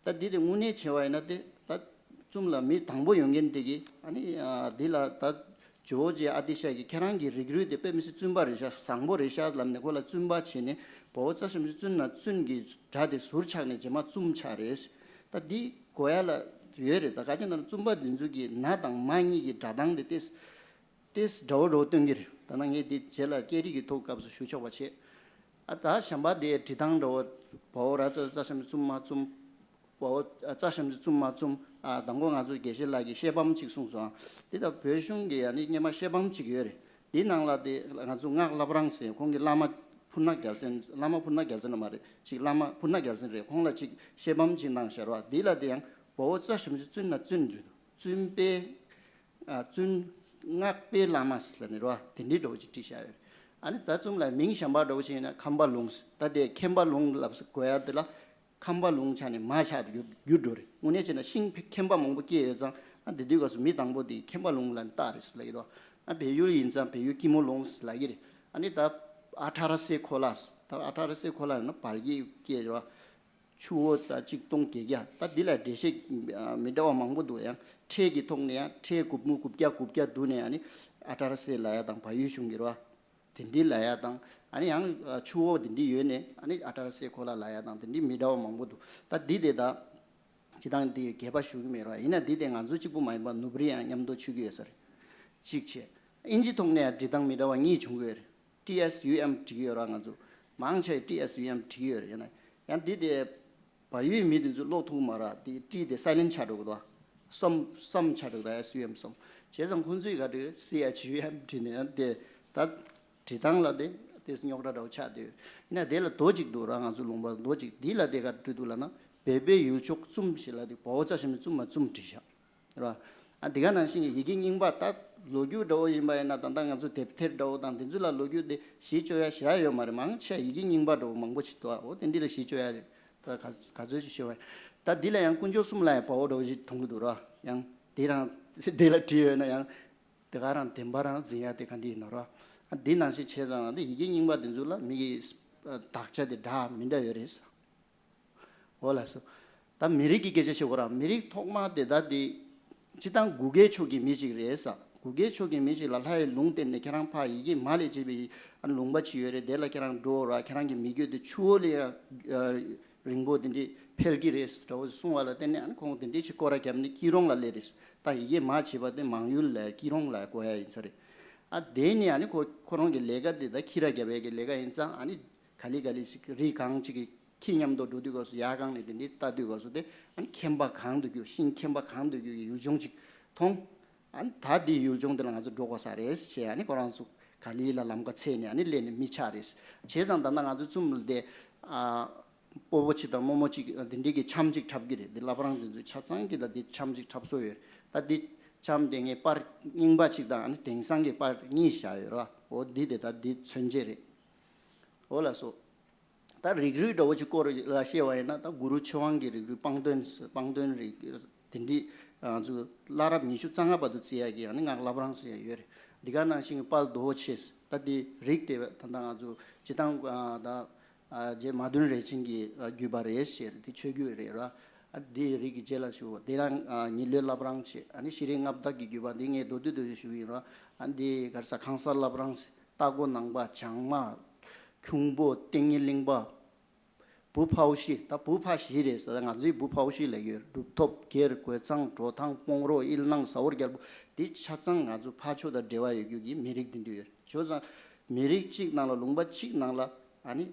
ད་འདི་དེ་དངོས་གནས་བྱས་པ་ཡིན་ན་དེ་ད་ཙུམ་ལ་མི་དང་པོ་ཡོང་མཁན་དེ་གིས་ཨ་ནི་ཨ་འདི་ལ་ད་ཇོ་བོ་རྗེ་ཨ་ཏི་ཤ་གིས་ཁྱེད་རང་གི་རིགས་རུས་དེ་དཔེ་མི་སྲིད་བཙུན་པ་རེད་ཤག་བཟང་པོ་རེད་ཤག་ལབ་ནས་ཁོ་ལ་བཙུན་པ་བྱས་ནས་བོ་བོ་རྩ་ཞབས་ཀྱུ་ཙུན་ན་ཙུན་གྱི་སྒྲ་དེ་ཟུར་ཆག་ནས་རྗེས་མ་ཙུམ་ཆགས་རེད། ད་འདི་གོ་ཡ་ལ་ཡོད་རེད། ད་ག་ཅི་ན་བཙུན་པ་འདི་ཚོ་གི་ན་དང་མ་གཉིས་ཀྱི་སྒྲ་གདངས་དེ་ཏེས། ཏེས་འདྲ་བོ་འདྲ་བོ་སྟོན་གྱི་རེད། ད་ནང་ངས་འདི་རྗེས་ལ་སྐད་རིགས་ཀྱི་ཐོག་སྐབས་སུ་ཞུ་ཆོག་པ་བྱེད། ཨ་ད་གཞན་པ་དེ་འབྲི་སྟངས་འདྲ་བོ་བའོ་ར་ཙ་ཙ་ཞབས་ཀྱུ་ཙུམ་མ་ཙུམ། བའོ་ཙ་ཞབས་ཀྱུ་ཙུམ་མ་ཙུམ། ཨ་དང་པོ་ང་ཚོ་དགེ་བཤེས་ལགས་ཀྱིས་ཤེལ་བམ་གཅིག་གསུངས་སོང་། འདི་ད་བོད་གཞུང་གི་ཡ་ནི་སྔོན་མ་ཤེལ་བམ་གཅིག་ཡོད་རེད། འདི་ནང་ལ་དེ་ང་ཚོ་སྔགས་བླ་བྲང་ཟེར་ཁོང་གི་བླ་མ་ཕུར་ནག་རྒྱལ་མཚན། བླ་མ་ཕུར་ནག་རྒྱལ་མཚན་ལ་མ་རེད། ཅིག་བླ་མ་ཕུར་ནག་རྒྱལ་མཚན་རེད། ཁོང་ལ་ཅིག་ཤེལ་བམ་གཅིག་གནང་བཞག་རོགས། འདི་ལ་དེ་ཡང་བའོ་ཙ་ཞབས་ཀྱུ་ཙུན་ན་ཙུན་འདུག་བཙུན་པའི། ཨ་བཙུན། སྔགས་པའི་བླ་མ་ཟེར་ལབ་ནས་རོ། དེ་འདྲའི་འདྲ་བོ་ཅིག་བྲིས་བཞག་ཡོད་རེད། ཨ་ནི་ད་ཙུམ་ལ་མིང་གཞན་པ་འདྲ་བོ་ཅིག་ཡིན་ན་ཁམས་པ་ལུང་ཟེར། ད་དེ་མཁན་པ་ལུང་ལབ་ཟེར་དགོས་ཡ་དེ་ལ་ཁམས་པ་ལུང་ཆགས་ནས་མ་ཆགས་དེ་འགྱུར་འགྱུར་འགྲོ་རེད། དངོས་གནས་བྱས་ན་ཤིང་མཁན་པ་མང་པོ་སྐྱེས་ཡོད་ཙང་། ཨ་དེ་དུས་སྐབས་སུ་མི་དང་པོ་དེ་མཁན་པ་ལུང་ལབ་ནས་བཏགས་རེད་ཟེར་ལབ་ཀྱི་འདུག་ཨ་བལ་ཡུལ་ཡིན་ཙང་བལ་ཡུལ་སྐྱིད་མོ་ལུང་ཟེར་ལབ་ཀྱི་རེད། ཨ་ནི་ད་ཨ་ཐ་ར་སེ་ཁོ་ལ་ཟེར། ད་ཨ་ཐ་ར་སེ་ཁོ་ལ་ཡིན་ན་བལ་གྱི་སྐད་རེད་བ། ཆུ་བོ་ད་གཅིག་སྟོང་བརྒྱད་བརྒྱ། ད་འདི་ལ་འགྲེལ་བཤད་མི་འདྲ་བ་མང་པོ་འདུག་ཡང་ཕྲད་ཀྱི་ཐོག་ནས་ཡང་ཕྲད་དགུ་མོ་དགུ་བརྒྱ་དགུ་བརྒྱ་བསྡུ་ནས་ཨ་ནི་ཨ་ཏྲ་སེ་ལབ་ཡ་དང་བལ་ཡུལ་གཞུང་གི་རེད་བ། དེ་འདྲའི་ལབ་ཡ་དང་། ཨ་ནི་ཡང་ཆུ་བོ་དེ་འདྲའི་ཡོད་ནས་ཨ་ནི་ཨ་ཏྲ་སེ་ཁོ་ལ་ལབ་ཡ་དང་དེ་འདྲའི་མི་འདྲ་བ་མང་པོ་འདུག་ད་འདི་དེ་ད་སྤྱི་བཏང་དེ་གད་པ་ཞུ་གི་མེད་རེད་བ། ཡིན་ན་འདི་དེ་ང་ཚོ་གཅིག་པུ་མ་ཡིན་པ་ནུབ་རི་ཡང་མཉམ་དུ་ཆུད་ཀྱི་ཡོད་ས་རེད། གཅིག་བྱས། ཨིན་ཇི་ཐོག་ནས་ཡང་འབྲི་སྟངས་མི་འདྲ་བ་གཉིས་བྱུང་གི་ཡོད་རེད། ཊི་ཨེས་ཡུ་ཨེམ་འབྲི་གི་ཡོད་ར། ང་ཚོ་མང་ཆེ་ཊི་ཨེས་ཡུ་ཨེམ་འབྲི་གི་ཡོད་རེད། ཡིན་ན་ཡང་འདི་དེ་བལ་ཡུལ་མི་དེ་ཚོ་ཀློག་ཐུབ་མ་ར། དེ་ཊི་དེ་སའི་ལེན་ཆགས་འགྲོ་གི་འདུག་སམ་སམ་ཆགས་འགྲོ་གི་འདུག་ཨེས་ཡུ་ཨེམ་སམ། བྱས་ཙང་ཁོང་ཚོས་ག་འདྲ་སི་ཨེཆ་ཡུ་ཨེམ་འབྲི་ནས་ཡང་དེ་ད་འབྲི་སྟངས་ལ་དེ་དེ་རྙོག་དྲ་འདྲ་བོ་ཆགས་བསྡད་ཡོད། ཡིན་ན་དེ་ལ་རྡོ་གཅིག་འདུག་ར། ང་ཚོ་ལུང་པ་རྡོ་གཅིག་འདི་ལ་དེ་ག་འབྲི་འདུག་ལབ་ན། བལ་པོའི་ཡུལ་ཕྱོགས་ཙུམ་ཞེས་ལ་དེ་བའོ་ཙ་ཞབས་ཀྱུ་ཙུམ་མ་ཙུམ་བྲིས་བཞག་ར། ཨ་འདི་ག་ནང་བཞིན་གྱི་ཡི་གེ་རྙིང་པ་ད་ལོ་རྒྱུས་འདྲ་བོ་ཡིན་པ་ཡིན་ན། ད་ལྟ་ང་ཚོ་དེབ་ཐེར་འདྲ་བོ་དང་དེ་ཚོ་ལ་ལོ་རྒྱུས་དེ་གཞི་བཅོལ་ཡ་ཞེ་དྲག་ཡོད་མ་རེད། མང་ཆེ་ཡི་གེ་རྙིང་པ་འདྲ་བོ་མང་པོ་ཞིག་འདུག་འོ་དེ་འདི་ལ་གཞི་བཅོལ་ཡ་རེད། ད་ག་ག་ཚོད་ཅིག་ཤོད་བ། ད་འདི་ལ་ཡང་དཀོན་མཆོག་གསུམ་ལ་ཡང་བའོ་འདྲ་བོ་ཞིག་མཐོང་གི་འདུག་ར། ཡང་འདི་རང་འདི་ལ་བྲིས་ཡོད་ན་ཡང་དེ་ག་རང་བདེན་པ་རང་འཛིན་ཡ་དེ་ག་འདི་ཡིན་ནོ་ར། ཨ་འདི་ནང་བཞིན་བྱས་ཙང་ད་ཡི་གེ་རྙིང་པ་དེ་ཚོ་ལ་མི་གི་དག་ཆ་དེ་འདྲ་མི་འདྲ་ཡོད་རེད། འོ་ལགས་སོ། ད་མི་རིགས་ཀྱི་སྐད་ཆ་བཤད་དགོས་ར། མི་རིགས་ཐོག་མ་དེ་ད་དེ་སྤྱི་བཏང་གུ་གེ་ཕྱོགས་ཀྱི་མི་ཅིག་རེད་ས། གུ་གེ་ཕྱོགས་ཀྱི་མི་ཅིག་ལ་ལྷ་ཡི་ལུང་བསྟན་ནས་ཁྱེད་རང་ཕ་ཡི་གེ་མ་ལས་བྱས་པའི་ཨ་ལུང་པ་ཅིག་ཡོད་རེད། དེ་ལ་ཁྱེད་རང་འགྲོ་ར། ཁྱེད་རང་གི་མི་རྒྱུད་དེ་ཆུ་བོ་ལས་ཡང་རིང་པོ་དེ་འདྲས་འཕེལ་གྱི་རེད་འདྲ་བོ་གསུང་བ་ལ་བརྟེན་ནས་ཨ་ནི་ཁོང་དེ་འདྲས་ཅིག་སྐོར་ར་བརྒྱབ་ནས་སྐྱིད་རོང་ལ་སླེབས་རེད། ད་ཡི་གེ་མ་བྱས་པ་དེ་མང་ཡུལ་ལ་སྐྱིད་རོང་ལ་གོ་ཡ་ཡིན་ས་རེད། ཨ་དེ་ནས་ཨ་ནི་ཁོ་ཁོ་རང་གི་ལས་ཀ་དེ་ད་ཁྱི་ར་རྒྱབ་ཡ་གི་ལས་ཀ་ཡིན་ཙང་ཨ་ནི་ག་ལེ་ག་ལེ་ཞིག་རི་གང་ཅིག་གི་ཁྱི་མཉམ་དུ་འགྲོ་དུས་སྐབས་སུ་ཡར་སྒང་ནས་དེ་འདྲའི་ལྟ་དུས་སྐབས་སུ་དེ་ཨ་ནི་མཁན་པ་གང་དུ་གྱུར་ཤིང་མཁན་པ་གང་དུ་གྱུར་གྱི་ཡུལ་ལྗོངས་ཅིག་མཐོང་། ཨ་ནི་ད་འདི་ཡུལ་ལྗོངས་འདི་ལ་ང་ཚོ་འགྲོ་དགོས་ས་རེད་ཞེས་ཨ་ནི་ཁོ་རང་ཚོ་ག་ལེ་ལ་ལམ་ཁ་འཚོལ་ནས་ཨ་ནི་སླེབས་ནས་མི་ཆགས་རེད། བྱས་ཙང་ད་ལྟ་ང་ཚོ་ཙུམ་ལ་དེ་ཨ་སྤོ་བོ་ཅིག་དང་རྨོ་མོ་ཅིག་དེ་འདྲའི་གི་འཆམ་ཅིག་འཁྲབ་ཀྱི་རེད། དེ་བླ་བྲང་དེ་ཚོ་ཆ་ཚང་གི་ད་དེ་འཆམ་ཅིག་འཁྲབ་སྲོལ་ཡོད་རེད། ད་འདི་འཆམ་དེ་ངས་པར་རྙིང་པ་ཅིག་དང་ཨ་ནི་དེང་སང་གི་པར་གཉིས་བཞག་ཡོད་རེད་བ། འོ་འདི་དེ་ད་འདི་མཚོན་བྱེད་རེད། འོ་ལགས་སོ། ད་རིགས་རུས་འདྲ་བོ་ཅིག་སྐོར་ལ་བཤད་པ་ཡིན་ན་ད་གུ་རུ་ཆོས་དབང་གི་རིགས་རུས་སྤངས་སྟོན་སྤངས་སྟོན་རིགས་དེ་འདྲའི་ང་ཚོ་བླ་རབས་ཉི་ཤུ་རྩ་ལྔ་བར་དུ་བརྩི་ཡ་གི་ཨ་ནི་སྔགས་བླ་བྲང་ཟེར་ཡ་ཡོད་རེད། འདི་ག་ནང་བཞིན་གྱི་དཔལ་རྡོ་རྗེ། ད་འདི་རིགས་དེ་ད་ལྟ་ང་ཚོ་སྤྱིར་བཏང་ཨ་ད་ཨ་རྗེ་མ་དོན་རས་ཆེན་གྱི་ཨ་བརྒྱུད་པ་རེད་ཟེར། འདི་ཆོས་བརྒྱུད་རེད་ར། ཨ་འདི་རིགས་ཀྱི་རྗེ་ལ་ཞུ། དེ་རང་ཨ་ཉི་ལོད་བླ་བྲང་བྱས། ཨ་ནི་ཤྲཱི་རིགས་ལྔ་བདག་གི་བརྒྱུད་པ་འདི་ངས་མདོར་བསྡུས་མདོར་བསྡུས་ཞུ་གི་ཡིན་ར། ཨ་འདི་ག་རེ་ཟ། ཁང་གསར་བླ་བྲང་། རྟ་མགོ་ནང་པ། བྱང་མ། ཁྱུང་པོ། ཏིང་ངེ་གླིང་པ། བུ་ཕའུ་ཤི། ད་བུ་ཕ་བཞི་རེད་ཟེར། ད་ང་ཚོའི་བུ་ཕའུ་ཤི་ལབ་ཡོད། གྲུབ་ཐོབ། སྒེར། རྒོད་ཚང་། གྲོ་ཐང་། སྤོང་རོགས། དབྱིལ་ནང་། ཟ་ཧོར་རྒྱལ་པོ། འདི་ཆ་ཚང་ང་ཚོ་ཕ་ཕྱོགས་དང་འབྲེལ་བ་ཡོད་རྒྱུ་གི་མི་རིགས་འདི་འདྲ་ཡོད་རེད། བྱས་ཙང་མི་རིགས་གཅིག་ནང་ལ། ལུང་པ་གཅིག་ནང་ལ་ཨ་ནི་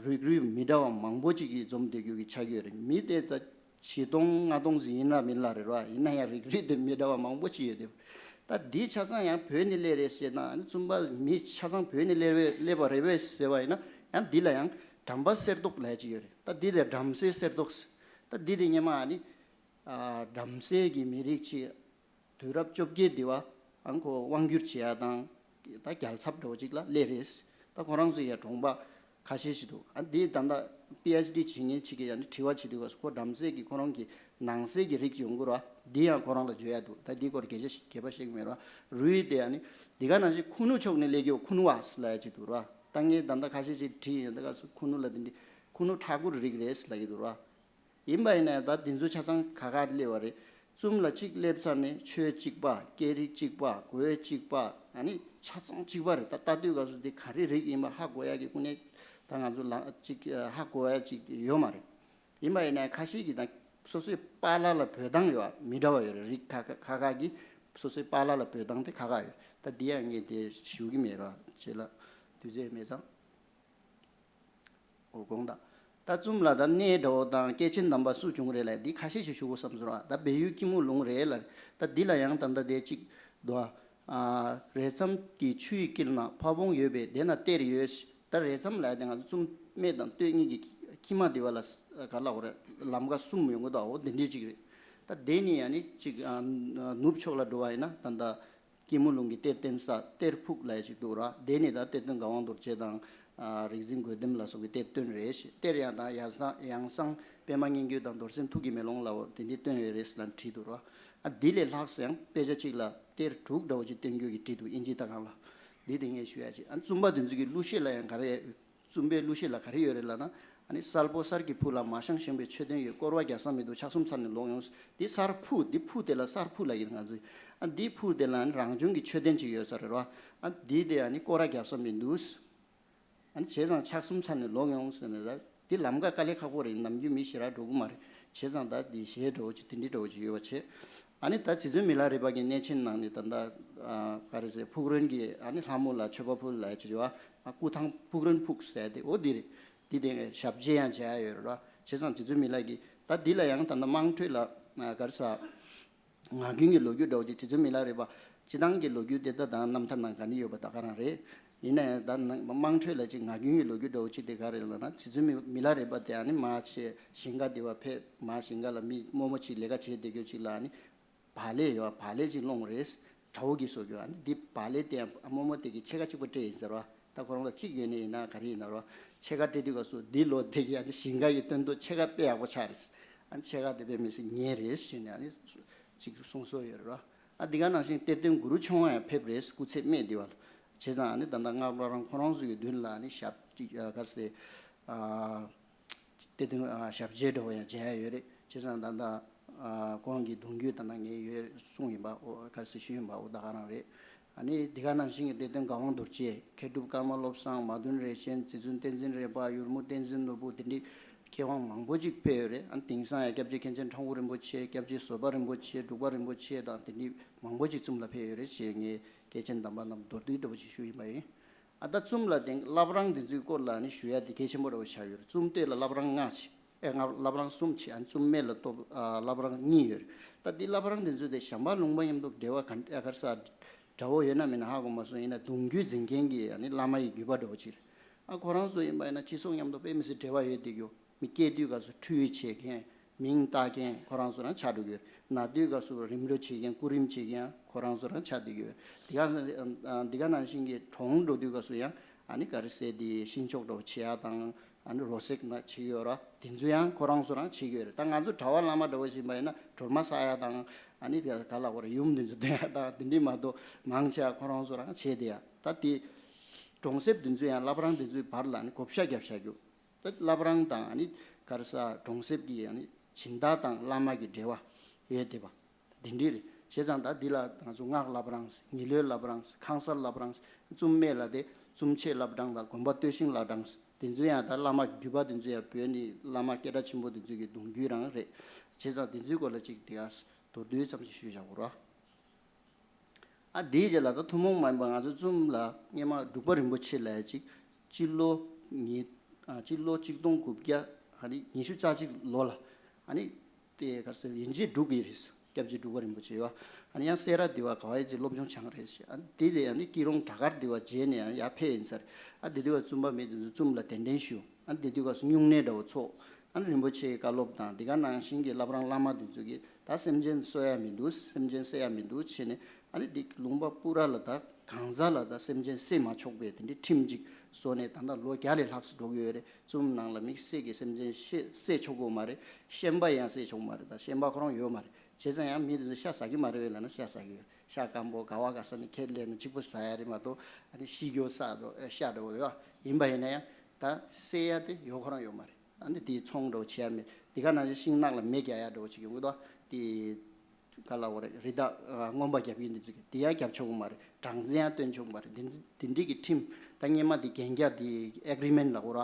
རིགས་རུས་མི་འདྲ་བ་མང་པོ་ཅིག་གིས་འཛོམས་བསྡད་རྒྱུ་གི་ཆགས་ཀྱི་ཡོད་རེད། མི་དེ་ད་བཞི་སྟོང་ལྔ་སྟོང་ཟིག་ཡིན་ན་མིན་ལ་རེད་ར། ཡིན་ན་ཡང་རིགས་རུས་དེ་མི་འདྲ་བ་མང་པོ་ཅིག་ཡོད་དེ། ད་འདི་ཆ་ཚང་ཡང་བོད་ནས་སླེབས་རེད་ཟེར་ན། ཨ་ནི་བཙུན་པ་མི་ཆ་ཚང་བོད་ནས་སླེབས་པའི་སླེབས་པ་རེད་པས་ཟེར་བ་ཡིན་ན། ཡང་འདི་ལ་ཡང་བྲམ་པ་གསེར་མདོག་ལབ་ཅིག་ཡོད་རེད། ད་འདི་ལ་བྲམ་ཟེ་གསེར་མདོག་ད་འདི་དེ་སྔོན་མ་ཨ་ནི་ཨ་བྲམ་ཟེ་གི་མི་རིགས་ཅིག་དུས་རབས་བཅོ་བརྒྱད་འདི་བ་ཨང་ཁོ་དབང་བསྒྱུར་བྱེད་ཡ་དང་། ད་རྒྱལ་ཚབ་འདྲ་བོ་ཅིག་ལ་སླེབས་རེད། ད་ཁོ་རང་ཚོ་ཡ་གྲོང་པ་ཁ་ཤས་ཤིག་འདུག་ཨ་འདི་ད་ལྟ་པི་ཨེཆ་ཌི་བྱེད་མཁན་ཅིག་གིས་ཡང་ནི་དྲི་བ་བྱེད་དུས་སྐབས་སུ། ཁོ་བྲམ་ཟེ་གི་ཁོ་རང་གི་ནང་གསེས་ཀྱི་རིགས་ཡོང་གི་ར། འདི་ཡང་ཁོ་རང་ལ་བརྗོད་ཡ་འདུག་ད་འདི་སྐོར་སྐད་ཆ་ཞིག་རྒྱས་པ་བཤད་ཀྱི་མེད་ར། རུས་དེ་ཡང་ནི་འདི་ག་ནང་བཞིན་ཁུ་ནུ་ཕྱོགས་ནས་སླེབས་ཀྱི་ཡོད། ཁུ་ནུ་བ་ལབ་ཡ་ཅིག་འདུག་ར། ད་ངས་ད་ལྟ་ཁ་ཤས་ཅིག་བྲིས་ཡོད། ད་ག་སུ་ཁུ་ནུ་ལ་འདི་འདི་ཁུ་ནུ་ཁྲ་གུར་རིགས་རེད་ལབ་ཀྱི་འདུག་ར། ཡིན་པ་ཡིན་ན་ད་འདི་ཚོ་ཆ་ཚང་ག་ག་སླེབས་པ་རེད། བཙུན་ལ་གཅིག་སླེབས་ཚར་ནས་ཆོས་གཅིག་པ། སྐད་རིགས་གཅིག་པ། གོས་གཅིག་པ། ཨ་ནི་ཆ་ཚང་གཅིག་པ་རེད། ད་ལྟ་དུས་སྐབས་སུ་འདི་ག་རེ་རིགས་ཡིན་པ་ཧ་གོ་ཡ་གི་ཀུན་ནས་ད་ང་ཚོ་ལ་གཅིག་ཧ་གོ་ཡ་གཅིག་ཡོད་མ་རེད། ཡིན་པ་ཡིན་ན་ཁ་ཤས་ཀྱིས་ད་སོ་སོའི་པཱ་ལགས་ལ་འབོད་སྟངས་ཡོད་པ་མི་འདྲ་བ་ཡོད་རེད། རིགས་ཁ་ཁ་ཁ་ཁ་གི་སོ་སོའི་པཱ་ལགས་ལ་འབོད་སྟངས་དེ་ཁ་ཁ་ཡོད། ད་འདི་ཡང་ངས་དེ་ཞུ་གི་མེད་ར། བྱས་ལ་དུས་ཚོད་མེད་ཙང་། འོ་དགོངས་དག་ད་བཙུན་ལ་ད་གནས་འདྲ་བོ་དང་སྐྱེས་ཆེན་དམ་པ་སུ་བྱུང་རེད་ལབ། འདི་ཁ་ཤས་ཤིག་ཞུ་དགོས་བསམ་སོང་ར། ད་སྦས་ཡུལ་སྐྱིད་མོ་ལུང་རེད་ལ། ད་འདི་ལ་ཡང་ད་ལྟ་དེ་གཅིག་འདུག་ཨ། རས་མཚམས་ཀྱི་ཆུའི་དཀྱིལ་ན་ཕ་བོང་ཡོད་པས། དེ་ན་གཏེར་ཡོད། ད་རས་མཚམས་ལབ་དེ་ང་ཚོ་བཙུན་མའི་དང་སྟོད་གཉིས་ཀྱི་ཁྱི་མ་དེ་བ་ལ་ག་ལ་འོ་རེད། ལམ་ཁ་གསུམ་ཡོང་གི་འདུག་འོ་དེ་འདྲས་གཅིག་རེད། ད་དེ་ནི་ཡང་ནི་གཅིག་ཨ་ནུབ་ཕྱོགས་ལ་འགྲོ་བ་ཡིན་ན་ད་ལྟ་སྐྱིད་མོ་ལུང་གི་གཏེར་བཏོན་ས་གཏེར་ཕུག་ལབ་ཡ་ཅིག་འདུག་ར། དེ་ནས་ད་གཏེར་སྟོན་གར་དབང་རྡོ་རྗེ་དང་། ཨ་རིག་འཛིན་དགོས་ལྡེམ་ལ་སོགས་ཀྱི་གཏེར་བཏོན་རེད། གཏེར་ཡང་དང་ཡང་གསང་ཡང་གསང་པདྨ་སྙན་བརྒྱུད་དང་རྡོར་སེམས་ཐུགས་ཀྱི་མེ་ལོང་ལ་འོ་དེ་འདྲས་བཏོན་ཡོད་རེད་ཟེར་ལ་བྲིས་འདུག་ར། ཨ་འདི་ལས་ལྷག་ཙམ་ཡང་དཔེ་ཆ་གཅིག་ལ་གཏེར་དྲུག་འདྲ་བོ་ཅིག་བཏོན་རྒྱུ་གི་བྲིས་འདུག་དབྱིན་ཇི་ལྟ་སྒང་ལ། འདི་དེ་ངས་ཞུ་ཡ་ཅིག་ཨ་བཙུན་པ་དེ་ཚོ་གི་གླུ་གཞས་ལ་ཡང་ག་རེ། བཙུན་པའི་གླུ་གཞས་ལ་ག་རེ་ཡོད་རེད་ལབ་ན། ཨ་ནི་གསལ་པོ་གསེར་གྱི་ཕུག་ལ། མ་ཤངས་བཞེངས་པའི་མཆོད་རྟེན་ཡོད། བསྐོར་བ་རྒྱབ་ས་མི་འདུག་ཕྱག་གསུམ་འཚལ་ནས་ལོག་ཡོང་། འདི་གསེར་ཕུག་འདི་ཕུག་དེ་ལ་གསེར་ཕུག་ལབ་ཀྱི་ང་ཚོས། ཨ་འདི་ཕུག་དེ་ལ་ཨ་ནི་རང་བྱུང་གི་མཆོད་རྟེན་ཅིག་ཡོད་ས་རེད་རོ། ཨ་འདི་དེ་ཨ་ནི་བསྐོར་བ་རྒྱབ་ས་མི་འདུག་ཨ་ནི་བྱས་ཙང་ཕྱག་གསུམ་འཚལ་ནས་ལོག་ཡོང་ཟེར་ནས། ད་འདི་ལམ་ཁ་དཀའ་ལས་ཁག་པོ་རེད། ནམ་རྒྱུན་མི་ཞེ་དྲག་འགྲོ་གི་མ་རེད། བྱས་ཙང་ད་འདི་གཞས་འདྲ་བོ་ཅིག་དེ་འདྲའི་འདྲ་བོ་ཅིག་ཡོད་པ་བྱས། ཨ་ནི་ད་རྗེ་བཙུན་མི་ལ་རས་པ་གི་གནས་ཆེན་ནང་ནས་ད་ལྟ་ཨ་ག་རེ་ཟེར། ཕུག་རོན་གྱི་ཨ་ནི་ལྷ་མོ་ལ་མཆོད་པ་ཕུལ་ལབ་ཡ་ཅིག་ཡོད་ཨ། སྐུ་ཐང་ཕུག་རོན་ཕུག་ཟེར་ཏེ་འོ་འདི་རེད། འདི་དེ་ཞབས་རྗེས་ཡང་མཇལ་ཡ་ཡོད་རེད་ར། བྱས་ཙང་རྗེ་བཙུན་མི་ལ་གི་ད་འདི་ལ་ཡང་ད་ལྟ་དམངས་ཁྲོད་ལ་ཨ་ག་རེ་ཟེར། ངག་རྒྱུན་གྱི་ལོ་རྒྱུས་འདྲ་བོ་ཅིག་རྗེ་བཙུན་མི་ལ་རས་པ་སྤྱིར་བཏང་གི་ལོ་རྒྱུས་དེ་ད་ད་རྣམ་ཐར་ནང་ག་ནས་ཡོད་པ་ད་ག་རང་རེད། ཡིན་ན་ཡང་ད་ནང་དམངས་ཁྲོད་ལ་ཅིག་ངག་རྒྱུན་གྱི་ལོ་རྒྱུས་འདྲ་བོ་ཅིག་དེ་ག་རེ་ལབ་ན། རྗེ་བཙུན་མི་མི་ལ་རས་པ་དེ་ཨ་ནི་མར་ཆེ་ཞིང་ཁ་དེ་བ་ཕེབས། མར་ཞིང་ཁ་ལ་མི་རྨོ་མོ་ཅིག་ལས་ཀ་བྱེད་བསྡད་རྒྱུ་ཅིག་ལ་ཨ་ནི་བག་ལེབ་ཡོད་བ། བག་ལེབ་ཅིག་སློང་རེད། དགྲ་བོ་གིས་ཟ་རྒྱུ། ཨ་ནི་འདི་བག་ལེབ་དེ་ཡང་རྨོ་མོ་དེ་གིས་ཕྱེད་ཀ་གཅིག་པོ་སྤྲད་ཡིན་ཟེར་བ། ད་ཁོ་རང་ལ་གཅིག་ཡོད་ནི་ཡིན་ན་ག་རེ་ཡིན་ན་རོ། ཕྱེད་ཀ་སྤྲད་དུས་སྐབས་སུ་འདི་ལོ་དེ་གི་ཨ་ནི་ཞིང་ཁ་གི་སྟོན་ཐོག་ཕྱེད་ཀ་དཔེ་ཡག་པོ་ཆགས་རེད། ཨ་ནི་ཕྱེད་ཀ་དེ་དཔེ་མི་སྲིད་ཉེ་རེད་ཟེར་ནས་ཨ་ནི་གཅིག་གསུང་སྲོལ་ཡོད་རེད་རོ། ཨ་འདི་ག་ནང་བཞིན་གཏེར་སྟོན་གུ་རུ་མཆོག་དབང་ཡང་ཕེབས་རེད། སྐུ་ཚེ་སྨད་འདི་བ་ལ། བྱས་ཙང་ཨ་ནི་ད་ལྟ་སྔགས་བླ་བྲང་ཁོ་རང་ཚོ་ཡི་མདུན་ལ་ཨ་ནི་ཞབས་ཀྱི་ཨ་ག་རེ་ཟེར། ཨ་གཏེར་སྟོན་ཨ་ཞབས་རྗེས་འདྲ་བོ་ཡང་མཇལ་ཡ་ཡོད་རེད། བྱས་ཙང་ད་ལྟ་ཨ་ཁོང་གི་གདུང་རྒྱུད་ད་ལྟ་ངས་ཡོད་གསུངས་ཡིན་པ། འོ་ག་རེ་ཟེར་ཞུས་ཡིན་པ། འོ་ད་ག་རང་རེད། ཨ་ནི་འདི་ག་ནང་བཞིན་གྱི་གཏེར་སྟོན་གར་དབང་རྡོ་རྗེ། མཁས་གྲུབ་ཀརྨ་བློ་བཟང་། མ་དོན་རས་ཆེན། རྗེ་བཙུན་བསྟན་འཛིན་རས་པ། ཡུལ་མོ་བསྟན་འཛིན་ནོར་བུ། དེ་འདྲའི་མཁས་དབང་མང་པོ་ཅིག་ཕེབས་ཡོད་རེད། ཨ་ནི་དེང་སང་ཡང་སྐྱབས་རྗེ་མཁན་ཆེན་ཁྲ་འགུ་རིན་པོ་ཆེ། སྐྱབས་རྗེ་བཟོད་པ་རིན་པོ་ཆེ། འབྲུག་པ་རིན་པོ་ཆེ་དང་དེ་འདྲའི་མང་པོ་ཅིག་བཙུན་ལ་ཕེབས་ཡོད་རེད་ཅེས་ངས་སྐྱེས་ཆེན་དམ་པ་རྣམས་མདོར་བསྡུས་འདྲ་བོ་ཅིག་ཞུ་ཡིན་པ་ཡིན། ཨ་ད་བཙུན་ལ་དེང་བླ་བྲང་འདི་ཚོའི་སྐོར་ལ་ནི་ཞུ་ཡ་དེ་གལ་ཆེན་པོ་འདྲ་བོ་ཆགས་ཡོད་རེད། བཙུན་སྟོད་ལ་བླ་བྲང་ལྔ་ཞིག་ཨེ་ང་བླ་བྲང་གསུམ་བྱས། ཨ་བཙུན་སྨད་ལ་སྟོད་ཨ་བླ་བྲང་གཉིས་ཡོད་རེད། ད་འདི་བླ་བྲང་འདི་ཚོ་དེ་བྱམས་པ་ལུང་པ་མཉམ་དུ་འབྲེལ་བ་ག་འདྲ་ག་རེ་ཟ་འདྲ་བོ་ཡོད་ན་མེད་ན་ཧ་གོ་མ་སོང་། ཡིན་ན་གདུང་རྒྱུད་འཛིན་མཁན་གྱི་ཨ་ནི་བླ་མ་ཡི་བརྒྱུད་པ་འདྲ་བོ་ཅིག་རེད། ཨ་ཁོ་རང་ཚོ་ཡིན་པ་ཡིན་ན་སྤྱི་ཚོགས་མཉམ་དུ་དཔེ་མི་སྲིད་འབྲེལ་བ་ཡོད་བསྡད་རྒྱུ། མི་སྐྱེས་དུས་སྐབས་སུ་ཁྲུས་བྱེད་མཁན། མིང་བཏགས་མཁན་ཁོ་རང་ཚོ་རང་ཆགས་འགྲོ་གི་ཡོད། ན་དུས་སྐབས་སུ་རིམ་གྲོ་བྱེད་མཁན། སྐུ་རིམ་བྱེད་མཁན་ཁོ་རང་ཚོ་རང་ཆགས་བསྡད་ཀྱི་ཡོད། འདི་ག་ཨ་འདི་ག་ནང་བཞིན་གྱི་གྲོངས་འགྲོ་དུས་སྐབས་སུ་ཡང་ཨ་ནི་ག་རེ་ཟེར། དེ་གཤིན་ཆོག་འདྲ་བོ་བྱེད་ཡ་དང་། ཨ་ནི་རོ་བསྲེགས་ན་བྱེད་ཀྱི་ཡོད་ར། དེ་ཚོ་ཡང་ཁོ་རང་ཚོ་རང་བྱེད་ཀྱི་ཡོད་རེད། ད་ང་ཚོ་གྲྭ་པ་བླ་མ་འདྲ་བོ་ཞིག་ཡིན་པ་ཡིན་ན་སྒྲོལ་མ་བསག་ཡ་དང་ ཨ་ནི་དེ་ག་ལ་བར་ཡུམ་འདི་ཚོ་དེ་ཡང་དང་དེ་འདྲི་མ་གཏོགས་མང་ཆེ་བ་ཁོ་རང་ཚོ་རང་བྱས་དེ་ཡ། ད་དེ་གྲོང་གསེབ་འདི་ཚོ་ཡང་བླ་བྲང་འདི་ཚོའི་བར་ལ་ནི་བགོ་བཤའ་རྒྱབ་བཞག་རྒྱུ། ད་བླ་བྲང་དང་ཨ་ནི་ག་རེ་ཟེར་གྲོང་གསེབ་ཀྱི་ཨ་ནི་སྦྱིན་བདག་དང་བླ་མ་གི་འབྲེལ་བ་ཡོད་བསྡད་པ། དེ་འདྲ་རེད། བྱས་ཙང་ད་འདི་ལ་ང་ཚོ་སྔགས་བླ་བྲང་། ཉི་ལོའི་བླ་བྲང་། ཁང་གསར་བླ་བྲང་། བཙུན་མེད་ལ་དེ་བཙུན་མཆེད་བླ་བྲང་དང་དགོན་པ་སྟོད་ཤིང་བླ་བྲང་། དེ་ཚོ་ཡང་ད་བླ་མ་འདུས་པ་དེ་ཚོ་ཡང་བོད་ནི་བླ་མ་སྐད་གྲགས་ཆེན་པོ་དེ་ཚོ་གི་གདུང་རྒྱུད་རང་རེད། བྱས་ཙང་དེ་ཚོའི་སྐོར་ལ་ཅིག་དེ་ག་མདོར་བསྡུས་ཙམ་ཞིག་ཞུས་བཞག་གོ་ར། ཨ་དེའི་རྗེས་ལ་ད་ཐུན་མོང་མ་ཡིན་པ་ང་ཚོ་བཙུན་མ་ལ་སྔོན་མ་འབྲུག་པ་རིན་པོ་ཆེ་ལ་ཅིག་སྤྱི་ལོ་ཉིས་ཨ་སྤྱི་ལོ་གཅིག་སྟོང་དགུ་བརྒྱ་ཨ་ནི་ཉི་ཤུ་རྩ་གཅིག་ལོ་ལ་ཨ་ནི་དེ་ག་ཚོད་ཡིན་གཅིག་འབྲུག་གི་རེད། སྐྱབས་རྗེ་འབྲུག་པ་རིན་པོ་ཆེ་ཡོད། ཨ་ནི་ཡང་སེ་ར་འདི་བ་ག་བ་ཡི་ཅིག་སློབ་སྦྱོང་སྦྱངས་རེད་ཞེས། ཨ་ནི་དེ་ལས་ཨ་ནི་སྐྱིད་རོང་བྲག་དཀར་འདི་བ་མཇལ་ནས་ཡང་ཡར་ཕེབས་ཡིན་ས་རེད། ཨ་དེ་དུས་བ་བཙུན་པ་མི་དེ་ཚོ་བཙུན་མ་ལ་གདན་འདྲེན་ཞུ། ཨ་ནི་དེ་དུས་སྐབས་སུ་སྨྱུང་གནས་འདྲ་བོ་ཚོགས། ཨ་ནི་རིན་པོ་ཆེའི་བཀའ་སློབ་དང་དེ་ག་ནང་བཞིན་གྱི་བླ་བྲང་བླ་མ་དེ་ཚོ་གིས་ད་སེམས་ཅན་གསོ་ཡ་མི་འདུག་སེམས་ཅན་བསད་ཡ་མི་འདུག་བྱས་ནས། ཨ་ནི་འདི་ལུང་པ་སྤུ་ར་ལ་ད་གང་ཟག་ལ་ད་སེམས་ཅན་བསད་མ་ཆོག་པའི་དེ་འདྲའི་ཁྲིམས་ཅིག་བཟོས་ནས་ད་ལྟ་ལོ་བརྒྱ་ལས་ལྷག་ཙམ་འགྲོ་གི་ཡོད་རེད། བཙུན་མ་ནང་ལ་དམིགས་བསལ་གྱི་སེམས་ཅན་བསད་བསད་ཆོག་གི་མ་རེད། ཤན་པ་ཡང་བསད་ཆོག་མ་རེད། ད་ཤན་པ་ཁོ་རང་ཡོད་མ་རེད། བྱས་ཙང་ཡང་མི་དེ་ཚོ་ཤ་ཟ་གི་མ་རེད་པས་ལབ་ན་ཤ་ཟ་གི་ཡོད། ཤ་སྐམ་པོ་ག་བ་ག་ས་ནས་ཁྱེར་སླེབས་ནས་གཅིག་པོ་ཟ་ཡ་རེད་མ་གཏོགས། ཨ་ནི་ཤི་རྒྱུ་ཟ་འགྲོ་ཨེ་ཤ་འགྲོ་ཡོད། ཡིན་པ་ཡིན་ན་ཡང་ད་བསད་ཡ་དེ་ཡོད་ཁོ་རང་ཡོད་མ་རེད། ཨ་ནི་དེའི་ཚོང་འགྲོ་བྱེད་ཡ་མེད། དེ་ག་ནང་བཞིན་ཤིང་ནགས་ལ་མེ་རྒྱག་ཡ་འགྲོ་ཅིག་ཡོང་གི་འདུག་དེ་ག་ལ་བ་རེད། རི་དྭགས་རྔོན་པ་རྒྱབ་ཀྱི་འདི་ཚོ་གི་དེ་ཡང་རྒྱབ་ཆོག་གི་མ་རེད། སྦྲང་རྩི་ཡང་བཏོན་ཆོག་གི་མ་རེད། དེ་འདི་འདི་འདྲའི་གི་ཁྲིམས་ད་སྔོན་མ་དེ་གན་རྒྱ་དེ་ཨེག་རི་མེན་ལ་གོ་ར།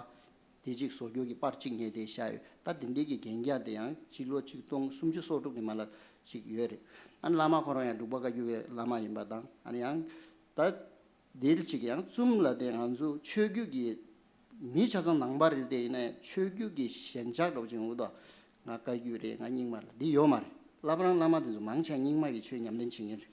དེ་གཅིག་བཟོ་རྒྱུ་གི་པར་གཅིག་ངས་དེ་བཞག་ཡོད། ད་དེ་འདྲའི་གི་གན་རྒྱ་དེ་ཡང་སྤྱི་ལོ་ཆིག་སྟོང་སུམ་ཅུ་སོ་དྲུག་ནས་མ་ལ་ཅིག་ཡོད་རེད། ཨ་ནི་བླ་མ་ཁོ་རང་ཡང་འབྲུག་པ་བཀའ་བརྒྱུད་པའི་བླ་མ་ཡིན་པ་དང་། ཨ་ནི་ཡང་ད་དེ་ཅིག་ཡང་བཙུན་མ་ལ་དེ་ང་ཚོ་ཆོས་བརྒྱུད་ཀྱི་མི་ཆ་ཚང་ནང་པ་རེད། དེ་ཡིན་ན་ཆོས་བརྒྱུད་ཀྱི་ཞེན་ཆགས་འདྲ་བོ་ཅིག་ཡོང་གི་འདུག་ང་བཀའ་བརྒྱུད་རེད། ང་རྙིང་མ་རེད། འདི་ཡོད་མ་རེད། བླ་བྲང་བླ་མ་དེ་ཚོ་མང་ཆེ་རྙིང་མ་ཡི་ཆོས་ཉམས་ལེན་བྱེད་མཁན་རེད།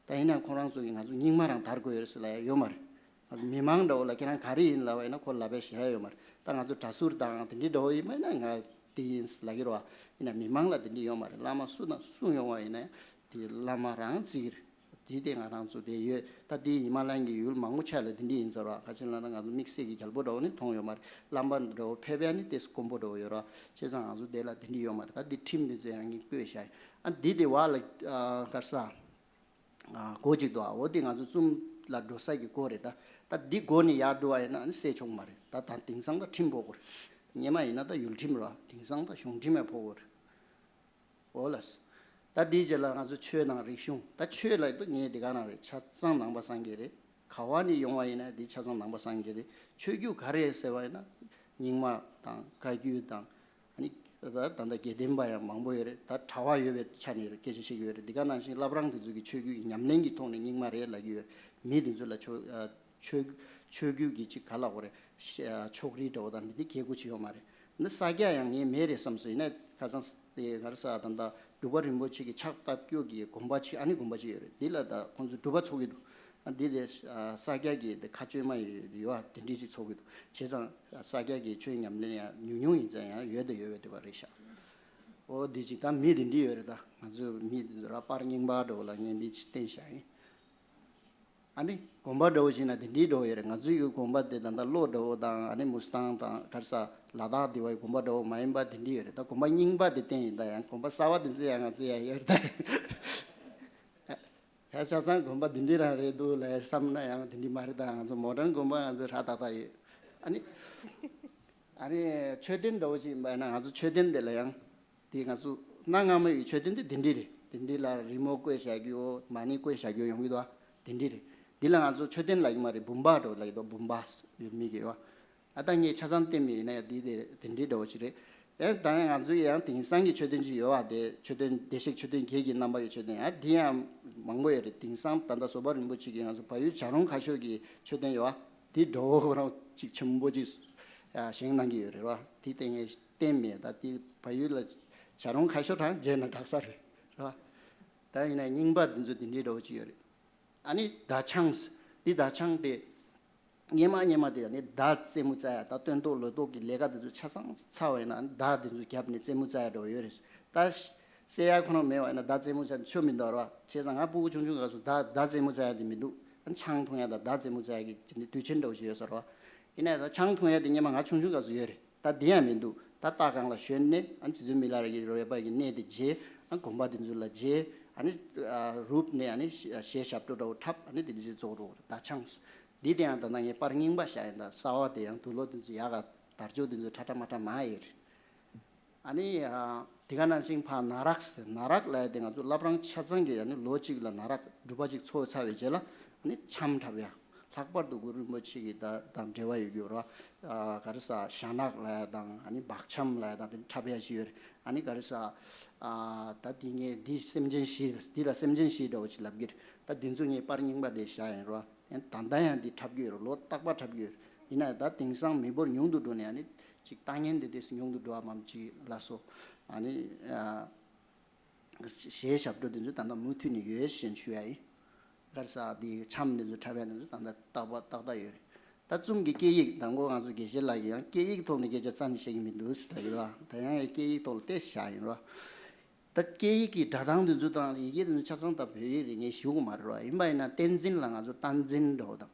ད་ཡིན་ན་ཁོ་རང་ཚོ་གིས་ང་ཚོ་རྙིང་མ་རང་དར་དགོས་ཡོད་རེད་ཟེར་ལབ་ཡ་ཡོད་མ་རེད། ང་ཚོ་མི་མང་འདྲ་བོ་ལ་ཁྱེད་རང་ག་རེ་ཡིན་ལབ་པ་ཡིན་ན་ཁོ་ལབ་པའི་ཞེ་དྲག་ཡོད་མ་རེད། ད་ང་ཚོ་གྲྭ་ཟུར་དང་དེ་འདྲའི་འདྲ་བོ་ཡིན་པ་ཡིན་ན་ང་དེ་ཡིན་ཟེར་ལབ་ཀྱི་རེད་བ། ཡིན་ན་མི་མང་ལ་དེ་འདྲ་ཡོད་མ་རེད། བླ་མ་སུ་དང་སུ་ཡོང་བ་ཡིན་ན་དེ་བླ་མ་རང་བརྩི་གི་རེད། དེ་དེ་ང་རང་ཚོ་དེ་ཡོད། ད་དེ་ཡིན་མ་ལན་གྱི་ཡུལ་མང་པོ་ཆ་ལ་དེ་འདྲ་ཡིན་ཟེར་བ། ག་ཅི་ལབ་ན་ང་ཚོ་དམིགས་བསལ་གྱི་རྒྱལ་པོ་འདྲ་བོ་ནི་མཐོང་ཡོད་མ་རེད། བླ་མ་འདྲ་བོ་ཕེབས་ཡ་ནི་ཏོག་ཙམ་དཀོན་པོ་འདྲ་བོ་ཡོད་ར། བྱས་ཙང་ང་ཚོ་དེ་ལ་དེ་འདྲ་ཡོད་མ་རེད། ད་དེ་ཁྲིམས་དེ་ཚོ་ཡང་ངས་བཀོད་བཞག་ཡིན། ཨ་འདི་དེ་བ་ལ་ཨ་ག་རེ་ཟ། ཨ་སྒོ་གཅིག་འདུག་ཨ་འོ་དེ་ང་ཚོ་བཙུན་མ་ལ་འགྲོ་ས་གི་སྒོ་རེད། ད་ད་འདི་སྒོ་ནས་ཡར་འགྲོ་བ་ཡིན་ན་ཨ་ནི་བསད་ཆོག་མ་རེད། ད་ད་དེང་སང་ད་ཁྲིམས་དགོས་གོ་རེད། སྔོན་མ་ཡིན་ན་ད་ཡུལ་ཁྲིམས་རེད་བ། དེང་སང་ད་གཞུང་ཁྲིམས་ཡང་ཕོག་གོ་རེད། འོ་ལགས། ད་འདིའི་རྗེས་ལ་ང་ཚོ་ཆོས་དང་རིག་གཞུང་། ད་ཆོས་ལ་ད་ངས་འདི་ག་རང་རེད། ཆ་ཚང་ནང་པ་སངས་རྒྱས་རེད། ག་བ་ནས་ཡོང་བ་ཡིན་ན་འདི་ཆ་ཚང་ནང་པ་སངས་རྒྱས་རེད། ཆོས་བརྒྱུད་ག་རེ་ཟེར་བ་ཡིན་ན་རྙིང་མ་དང་བཀའ་བརྒྱུད་དང་། ཨ་ནི་ད་ད་ལྟ་དགེ་ལྡན་པ་ཡང་མང་པོ་ཡོད་རེད། ད་གྲྭ་པ་ཡོད་པའི་ཆ་ནས་རེད། སྐད་ཆ་བཤད་ཀྱི་ཡོད་རེད། འདི་ག་ནང་བཞིན་བླ་བྲང་དེ་ཚོ་གི་ཆོས་བརྒྱུད་ཀྱི་ཉམས་ལེན་གྱི་ཐོག་ནས་རྙིང་མ་རེད་ལབ་ཀྱི་ཡོད། མི་དེ་ཚོ་ལ་ཆོས་ཨ་ཆོས་ཆོས་བརྒྱུད་ཀྱི་ཅིག་ག་ལབ་དགོས་རེད། ཤ་ཕྱོགས་རིས་འདྲ་བོ་དང་འདི་འདྲ་གལ་དགོས་ཅིག་ཡོད་མ་རེད། འདི་ས་སྐྱ་ཡང་ངས་མེད་རེད་བསམ་སོང་། ཡིན་ན་ཁ་སང་དེ་ག་རེ་ཟ་ད་ལྟ་འབྲུག་པ་རིན་པོ་ཆེ་གི་ཕྱག་བཏབ་སྐྱོར་གྱི་དགོན་པ་ཅིག་ཨ་ནི་དགོན་པ་ཅིག་ཡོད་རེད། འདི་ལ་ད་ཁོང་ཚོ་སྒྲུབ་པ་ཚོགས་ཀྱི་འདུག་ཨ་འདི་དེ་ས་སྐྱ་གི་དེ་མཁའ་སྤྱོད་མ་ཡོད་ཡོད་ཨ་དེ་འདྲ་ཅིག་ཚོགས་ཀྱི་འདུག་བྱས་ཙང་ས་སྐྱ་གི་ཆོས་ཉམས་ལེན་ཡང་ཉུང་ཉུང་ཡིན་ཙང་ཡང་ཡོད་དེ་ཡོད་པའི་དེ་བ་རེད་ཤག་འོ་འདི་ཅིག་ད་མི་དེ་འདྲ་ཡོད་རེད། ད་ང་ཚོས་མི་དེ་ཚོ་ར་པར་རྙིང་པ་འདྲ་བོ་ལ་ངས་འདི་ཅིག་བསྟན་བཞག་ཡིན། ཨ་ནི་དགོན་པ་འདྲ་བོ་ཞིག་ན་དེ་འདྲའི་འདྲ་བོ་ཡོད་རེད། ང་ཚོའི་གི་དགོན་པ་དེ་ད་ལྟ་གློ་འདྲ་བོ་དང་ཨ་ནི་མུ་སི་ཐང་དང་ག་རེ་ཟ་ལ་དྭགས་དེ་བའི་དགོན་པ་འདྲ་བོ་མ་ཡིན་པ་དེ་འདྲ་ཡོད་རེད། ད་དགོན་པ་རྙིང་པ་དེ་བསྟན་ཡིན། ད་ཡང་དགོན་པ་གསར་བ་དེ་ཚོ་ཡང་ང་ཚོ་ཡང་ཡོད་རེད། ད་ཡང་ཆ་ཚང་དགོན་པ་དེ་འདྲ་རང་རེད་འདུག་ལབ་བསམ་ན་ཡང་དེ་འདྲ་མ་རེད། ད་ང་ཚོ་མོ་ཌན་དགོན་པ་ང་ཚོ་ར་ཏག་ཏག་ཡོད། ཨ་ནི་ཨ་ནི་མཆོད་རྟེན་འདྲ་བོ་ཞིག་ཡིན་པ་ཡིན་ན་ང་ཚོ་མཆོད་རྟེན་དེ་ལ་ཡང་དེ་ང་ཚོ་གནའ་སྔ་མོ་ཡི་མཆོད་རྟེན་དེ་དེ་འདྲ་རེད། དེ་འདྲ་ལ་རི་མོ་བརྐོས་བཞག་རྒྱུ་མ་ཎི་བརྐོས་བཞག་རྒྱུ་ཡོང་གི་འདུག་དེ་འདྲ་རེད། འདི་ལ་ང་ཚོ་མཆོད་རྟེན་ལབ་ཀྱི་མ་རེད། བུམ་པ་འདྲ་བོ་ལབ་ཀྱི་འདུག་བུམ་པ་ཡོད་མི་གི་ཡོད། ཨ་ད་ངས་ཆ་ཚང་བསྟན་པ་ཡིན་ན་ཡང་འདི་དེ་དེ་འདྲ་འདྲ་བོ་ཞིག་རེད། ཨེ་ད་ཡང་ང་ཚོའི་ཡང་དེང་སང་གི་མཆོད་རྟེན་ཅིག་ཡོད་བ། དེ་མཆོད་རྟེན་བདེ་གཤེགས་མཆོད་རྟེན་བརྒྱད་ཀྱི་རྣམ་པ་ཡི་མཆོད་རྟེན་ཨ་འདི་ཡང་མང་པོ་ཡོད་རེད། དེང་སང་ད་ལྟ་བཟོ་པ་རིན་པོ་ཆེ་གིས་ང་ཚོ་བལ་ཡུལ་བྱ་རུང་ཁ་ཤོར་གྱི་མཆོད་རྟེན་ཡོད་བ། དེ་འདྲ་བོ་ཁོ་རང་ཅིག་ཆེན་པོ་ཅིག་ཨ་བཞེངས་གནང་གི་ཡོད་རེད་བ། དེ་ལྟས་ངན་བསྟན་མེད། ད་དེ་བལ་ཡུལ་ལ་བྱ་རུང་ཁ་ཤོར་རང་མཇལ་ན་དྲག་ས་རེད་རེད་བ། ད་ཡིན་ན་རྙིང་པ་འདི་ཚོ་དེ་འདྲའི་འདྲ་བོ་ཅིག་ཡོད་རེད། ཨ་ནི་མདའ་ཆང་། འདི་མདའ་ཆང་དེ་སྔོན་མ་སྔོན་མ་དེ་ཨ་ནི་མདའ་རྩེད་མོ་རྩེ་ཡ་ད་སྟོན་ཐོག་ལོ་ཐོག་གི་ལས་ཀ་དེ་ཚོ་ཆ་ཚང་ཚར་བ་ཡིན་ན་མདའ་དེ་ཚོ་བརྒྱབ་ནས་རྩེད་མོ་རྩེ་ཡ་འདྲ་བོ་ཡོད་རེད། ད་བསད་ཡ་ཁོ་ན་མེད་པ་ཡིན་ན་མདའ་རྩེད་མོ་རྩེ་ཆོ་མི་འདུག་ར། བྱས་ཙང་ང་སྤུ་གུ་ཆུང་ཆུང་སྐབས་སུ་མདའ་མདའ་རྩེད་མོ་རྩེ་ཡ་དེ་མི་འདུག་ཨ་ཆང་འཐུང་ཡ་དང་མདའ་རྩེད་མོ་རྩེ་ཡ་གི་དུས་ཆེན་འདྲ་བོ་ཞིག་ཡོད་ས་རེད་བ། ཡིན་ནའི་ད་ཆང་འཐུང་ཡ་དེ་སྔོན་མ་ང་ཆུང་ཆུང་སྐབས་སུ་ཡོད་རེད། ད་དེ་ཡང་མི་འདུག་ད་ལྟ་སྒང་ལ་ཞོན་ནས་ཨ་རྗེ་བཙུན་མི་ལ་རས་ཀྱི་རོལ་པ་གི་གནས་དེ་མཇལ། དགོན་པ་དེ་ཚོ་ལ་མཇལ། ཨ་ནི་རུབ་ནས་ཨ་ནི་གཞས་ཞབས་བྲོ་འདྲ་བོ་འཁྲབ། ཨ་ནི་དེ་འདྲ་ཞིག་རྫོགས་འགྲོ་བ་རེད། ད་ཆང་འདི་དེ་ཡང་ད་ལྟ་ངས་པར་རྙིང་པ་བཞག་ཡིན། ད་གསར་བ་དེ་ཡང་དུག་ལོག་དེ་ཚོ་ཡག་ག་དར་ལྕོག་དེ་ཚོ་ཁྲ་ཁྲ་མ་ཁྲ་མ་ཡོད་རེད། ཨ་ནི་དེ་ག་ནང་བཞིན་ཕར་ན་རག་ཟེར། ན་རག་ལ་དེ་ང་ཚོ་བླ་བྲང་ཆ་ཚང་གི་ཨ་ནི་ལོ་གཅིག་ལ་ན་རག་སྒྲུབ་པ་གཅིག་ཚོགས་ཚར་བའི་རྗེས་ལ་ཨ་ནི་འཆམ་འཁྲབ་ཡ། ལྷག་པར་དུ་གུ་རུ་རིན་པོ་ཆེ་གི་ད་དང་འབྲེལ་བ་ཡོད་རྒྱུ་རོ། ག་རེ་ཟ་ཞྭ་ནག་ལ་ཡ་དང་ཨ་ནི་སྦག་འཆམ་ལ་ཡ་དང་དེ་འཁྲབ་ཡ་ཞིག་ཡོད་རེད། ཨ་ནི་ག་རེ་ཟ་ད་འདི་ངས་འདི་སེམས་ཅན་བཞི་འདི་ལ་སེམས་ཅན་བཞི་འདྲ་བོ་ཅིག་ལབ་ཀྱི་རེད། ད་འདི་ཚོ་ངས་པར་རྙིང་པ་དེ་བཞག་ཡིན་རོ། ཡང་ད་ལྟ་ཡང་འདི་འཁྲབ་ཀྱི་ཡོད་རེད། ལོ་རྟག་པར་འཁྲབ་ཀྱི་ཡོད་རེད། ཡིན་ན་ད་དེང་སང་མི་འབོར་ཉུང་དུ་འགྲོ་ནས་ཨ་ནི་ཅིག་ལྟ་ཉན་དེ་དེ་ཉུང་དུ་འགྲོ་བ་མམ་ཅིག་ལ་སོ། ཨ་ནི་གཞས་ཞབས་བྲོ་དེ་ཚོ་ད་ལྟ་མུ་མཐུད་ནས་ཡོད་ཞེས་ཞུ་ཡ་ཡིན། ག་རེ་ཟ་འདི་འཆམ་དེ་ཚོ་འཁྲབ་ཡ་དེ་ཚོ་ད་ལྟ་རྟག་པ་ཏག་ཏག་ཡོད་རེད། ད་ཙུམ་གྱི་སྐད་ཡིག་དང་པོ་ང་ཚོ་དགེ་བཤེས་ལགས་ཀྱིས་ཡང་སྐད་ཡིག་ཐོག་ནས་སྐད་ཆ་རྩ་ནས་བཤད་ཀྱི་མི་འདུག་ཟེར་ལབ་ཀྱི་འདུག་ད་ཡང་ཡང་སྐད་ཡིག་ཐོག་ལ་ཏེ་བཞག་ཡིན་རོ། ད་སྐད་ཡིག་གི་སྒྲ་གདངས་དེ་ཚོ་དང་ཡི་གེ་དེ་ཚོ་ཆ་ཚང་ད་བོད་ཡིག་རེད། ངས་ཞུ་གི་མ་རེད་རོ། ཡིན་པ་ཡིན་ན་བསྟན་འཛིན་ལ་ང་ཚོ་བསྟན་འཛིན་འདྲ་བོ་དང་།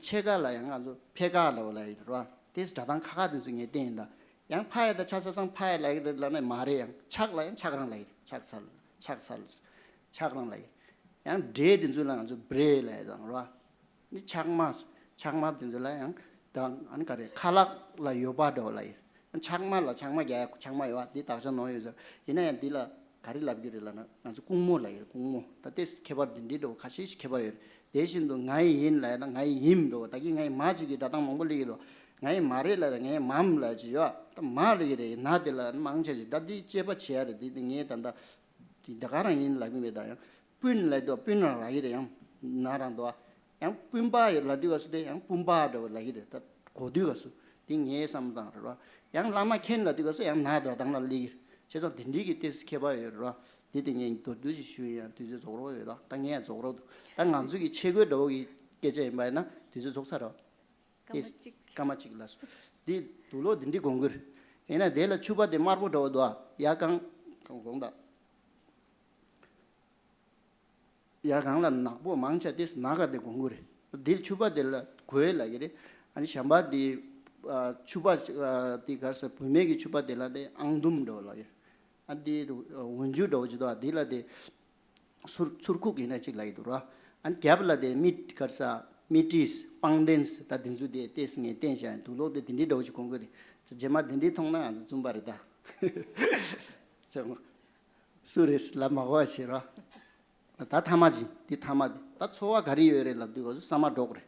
ཕྱེད་ཀ་ལ་ཡང་ང་ཚོ་ཕེ་ཀ་ལ་བ་ལ་ཡིན་རོ། དེ་སྒྲ་གདངས་ཁ་ཁ་དེ་ཚོ་ངས་བསྟན་ཡིན། ད་ཡང་ཕ་ཡ་ད་ཆ་ས་སང་ཕ་ཡ་ལ་ཡི་རེད་ལ་ནས་མ་རེད། ཡང་ཆག་ལ་ཡང་ཆག་རང་ལ་ཡི་རེད། ཆག་ཚལ་ཆག་ཚལ་ཆག་རང་ལ་ཡི་རེད། ཡང་འབྲས་དེ་ཚོ་ལ་ང་ཚོ་བྲེ་ལ་ཡི་དང་རོ། ནི་ཆག་མ་ཆག་མ་དེ་ཚོ་ལ་ཡང་ད་ཨ་ནི་ག་རེ་ཁ་ལག་ལ་ཡོད་པ་འདྲ་བ་ལ་ཡི་རེད། ཆག་མ་ལ་ཆག་མ་རྒྱག་ཡ་ཆག་མ་ཡོད་པ་འདི་དག་ཆ་ནོར་ཡོད་ཟེར། ཡིན་ན་ཡང་འདི་ལ་ག་རེ་ལབ་རྒྱུ་རེད་ལབ་ན་ང་ཚོ་ཀུང་མོ་ལབ་ཡོད་རེད། ཀུང་མོ་ད་ལྟའི་ཁྱད་པར་འདི་འདྲའི་འདྲ་བོ་ཁ་ཤས་ཤིག་ཁྱད་པར་ཡོད་རེད། དེ་བཞིན་དུ་ང་ཡི་ཡིན་ལབ་ན་ང་ཡི་ཡིམ་འདྲ་བོ་ད་གིན་ང་ཡི་མ་ཅིག་གི་སྒྲ་གདངས་མང་པོ་སླེབས་ཡོད་རེད། ང་ཡི་མ་རེད་ལབ་ན་ང་ཡི་མམ་ལབ་ཅིག་ཡོད། ད་མ་ལབ་ཀྱི་རེད། ན་དེ་ལ་མང་ཆེ་ཅིག་ད་འདི་དཔྱད་པ་བྱེད་ཡ་རེད། འདི་ངས་ད་ད་འདི་ད་ག་རང་ཡིན་ལབ་ཀྱི་མེད། ད་ཡང་སྤུན་ལབ་དུས་སྤུན་རང་རག་གི་རེད། ཡང་ན་རང་དུ་ཡང་སྤུན་པ་ཡོད་ལབ་དུས་སྐབས་སུ་དེ་ཡང་སྤུན་པ་འདྲ་བོ་ལབ་ཀྱི་རེད། ད་གོ་དུས་སྐབས་སུ་དེ་ངའི་བསམ་སྟངས་རེད་རོ། ཡང་བླ་མ་མཁྱེན་ལབ་དུས་སྐབས་སུ་ཡང་ན་སྒྲ་གདངས་ལ་སླེབས་ཀྱི་རེད། བྱས་ཙང་དེ་འདྲའི་གི་ཏོག་ཙམ་ཁྱད་པར་ཡོད་རེད་རོ། དེ་དེ་ངས་མདོར་བསྡུས་ཤིག་ཞུ་ཡིན། ཡང་དུས་ཚོད་རྫོགས་རོགས་ཡོད་རོ། ད་ངས་ཡང་རྫོགས་རོགས་འདུག་ད་ང་ཚོ་གི་ཆས་གོས་འདྲ་བོ་གི་སྐད་ཆ་ཡིན་པ་ཡིན་ན་དུས་ཚོད་རྫོགས་ཚར་རོ། སྐར་མ་གཅིག་སྐར་མ་གཅིག་ལ་སོ། འདི་དུག་ལོག་འདི་འདྲའི་གོང་གུར། ཡིན་ན་དེ་ལ་ཕྱུ་པ་དེ་དམར་པོ་འདྲ་བོ་འདུག་ཨ། ཡ་གང་གང་གོང་ད། ཡ་གང་ལ་ནག་པོ་མང་ཆེ་དེ་ནག་ག་དེ་གོང་གུར་རེད། འདིར་ཕྱུ་པ་དེ་ལ་གོས་ལབ་ཀྱི་རེད། ཨ་ནི་ཞམ་པ་དེ་ཕྱུ་པ་དེ་ག་རེ་ཟེར། བུད་མེད་ཀྱི་ཕྱུ་པ་དེ་ལ་དེ་ཨང་དུམ་འདྲ་བོ་ལབ་ཀྱི་རེད། ཨ་དེ་འོན་ཇུ་འདྲ་བོ་ཅིག་འདུག་ཨ། དེ་ལ་དེ། ཚུར་ཚུར་ཁུག་ཡིན་ན་གཅིག་ལ་ཡི་འདུག་ར། ཨ་ནི་རྒྱབ་ལ་དེ་མི་གར་ས་མི་ཏིས་པང་ཏེན་སི་ད་དེ་ཚོ་དེ་ཏེས་ངས་བསྟན་བྱ་ཡིན། དུག་ལོག་དེ་དེ་འདྲའི་འདྲ་བོ་ཞིག་གོན་གི་རེད། རྗེས་མ་དེ་འདྲའི་མཐོང་ན་ང་ཚོ་བཙུན་པ་རེད་ད། ཅང་སུ་རེད་ལབ་མ་གོ་བ་བྱེད་ར། ད་ཐ་མ་ཅིག་འདི་ཐ་མ་དེ་ད་ཚོར་བ་ག་རེ་ཡོད་རེད་ལབ་དུས་ང་ཚོ་ས་མ་འབྲོག་རེད།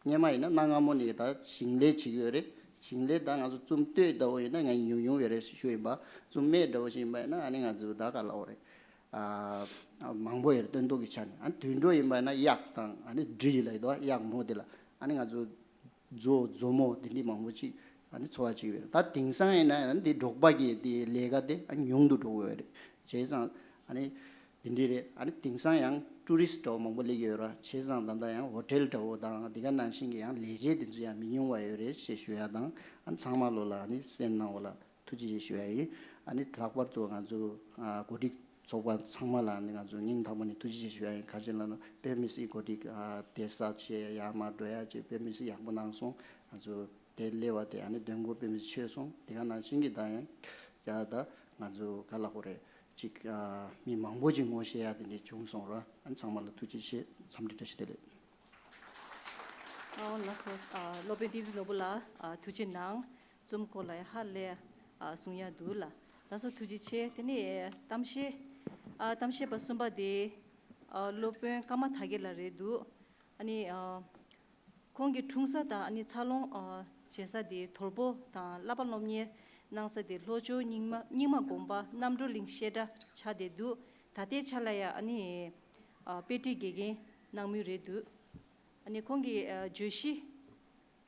སྔོན་མ་ཡིན་ན་གནའ་སྔ་མོ་ནས་ད་ཞིང་ལས་བྱེད་ཀྱི་ཡོད་རེད། ཞིང་ལས་ད་ང་ཚོ་བཙུན་སྟོད་འདྲ་བོ་ཡིན་ན་ང་ཉུང་ཉུང་ཡོད་རེད་ཞུ་ཡིན་པ། བཙུན་སྨད་འདྲ་བོ་ཞིག་ཡིན་པ་ཡིན་ན་ཨ་ནི་ང་ཚོ་ད་ག་ལབ་དགོས་རེད། མང་པོ་ཡོད་རེད། སྟོན་ཐོག་གི་ཆ་ནས། ཨ་ནི་དུད་འགྲོ་ཡིན་པ་ན་གཡག་དང་ཨ་ནི་འབྲི་ཡི་ལ་ཡི་དོ་གཡག་མོ་དེ་ལ་ཨ་ནི་ང་ཚོ་མཛོ་མཛོ་མོ་དེ་འདྲའི་མང་པོ་ཅིག་ཨ་ནི་འཚོ་བ་བྱེད་ཀྱི་ཡོད་རེད། ད་དེང་སང་ཡིན་ན་ཨ་ནི་འདི་འབྲོག་པ་གི་དེ་ལས་ཀ་དེ་ཨ་ནི་ཉུང་དུ་འགྲོ་གི་ཡོད་རེད། བྱས་ཙང་ཨ་ནི་དེ་འདྲའི་རེད། ཨ་ནི་དེང་སང་ཡང་ཊུ་རི་སི་འདྲ་བོ་མང་པོ་སླེབས་ཀྱི་ཡོད་རེད། བྱས་ཙང་ད་ལྟ་ཡང་ཧོ་ཊེལ་འདྲ་བོ་དང་དེ་ག་ནང་བཞིན་གྱི་ཡང་ལས་བྱེད་དེ་ཚོ་ཡང་མི་ཉུང་བ་ཡོད་རེད་ཞེས་ཞུ་ཡ་དང་། ཨ་ནི་ཚང་མ་ལོ་ལ་ཨ་ནི་སེམས་ནང་འོ་ལ་ཐུགས་རྗེ་ཆེ་ཞུ་ཡ་ཡིན། ཨ་ནི་ལྷག་པར་དུ་ང་ཚོ་ཨ་གོ་སྒྲིག་ཚོགས་པ་ཚང་མ་ལ་ཨ་ནི་ང་ཚོ་སྙིང་ཐག་པ་ནས་ཐུགས་རྗེ་ཆེ་ཞུ་ཡ་ཡིན། ག་ཅི་ལབ་ན་དཔེ་མི་སྲིད་གོ་སྒྲིག་ཨ་བདེ་ས་བྱས་ཡར་མར་འགྲོ་ཡ་བྱས་དཔེ་མི་སྲིད་ཡག་པོ་གནང་སོང་། ང་ཚོ་དེ་སླེབས་པ་དེ་ཨ་ནི་གདོང་གོ་དཔེ་མི་སྲིད་ཆོད་སོང་། དེ་ག་ནང་བཞིན་གྱི་ད་ཡང་ཡ་ད་ང་ཚོ་ག་ལབ་དགོས་རེད། ཅིག་ཨ་མི་མང་པོ་ཅིག་ངོ་ཤེས་ཡ་དེ་འདྲས་བྱུང་སོང་ར། ཨ་ནི་ཚང་མ་ལ་ཐུགས་རྗེ་ཆེ། འཚམས་འདྲི་བཀྲ་ཤིས་བདེ་ལེགས། ཨོ་ལགས་སོ། ཨ་སློབ་དཔོན་བསྟན་འཛིན་ནོར་བུ་ལགས་ཨ་ཐུགས་རྗེ་གནང་། རྩོམ་སྐོར་ལ་ཡང་ཧ་ལས་ཨ་གསུང་ཡ་འདུག་ལ། ལགས་སོ་ཐུགས་རྗེ་ཆེ། དེ་ནས་གཏམ་བཤད་ཨ་གཏམ་བཤད་པ་གསུམ་པ་དེ་ཨ་སློབ་དཔོན་ཀརྨ་དར་རྒྱས་ལགས་རེད་འདུག་ཨ་ནི་ཨ་ཁོང་གི་འཁྲུངས་ས་དང་ཨ་ནི་འཚར་ལོངས་ཨ་བྱེད་ས་དེ་དོལ་པོ་དང་བསླབ་པ་སློབ་གཉེར་གནང་ས་དེ་ལྷོ་ཕྱོགས་རྙིང་མ་རྙིང་མ་དགོན་པ་རྣམ་གྲོལ་གླིང་བཤད་གྲྭ་ཆགས་བསྡད་འདུག་ད་ལྟའི་ཆ་ལ་ཡང་ཨ་ནི་ཨ་དཔེ་ཁྲིད་དགེ་རྒན་གནང་མུས་རེད་འདུག་ཨ་ནི་ཁོང་གི་ཨ་བརྗོད་གཞི་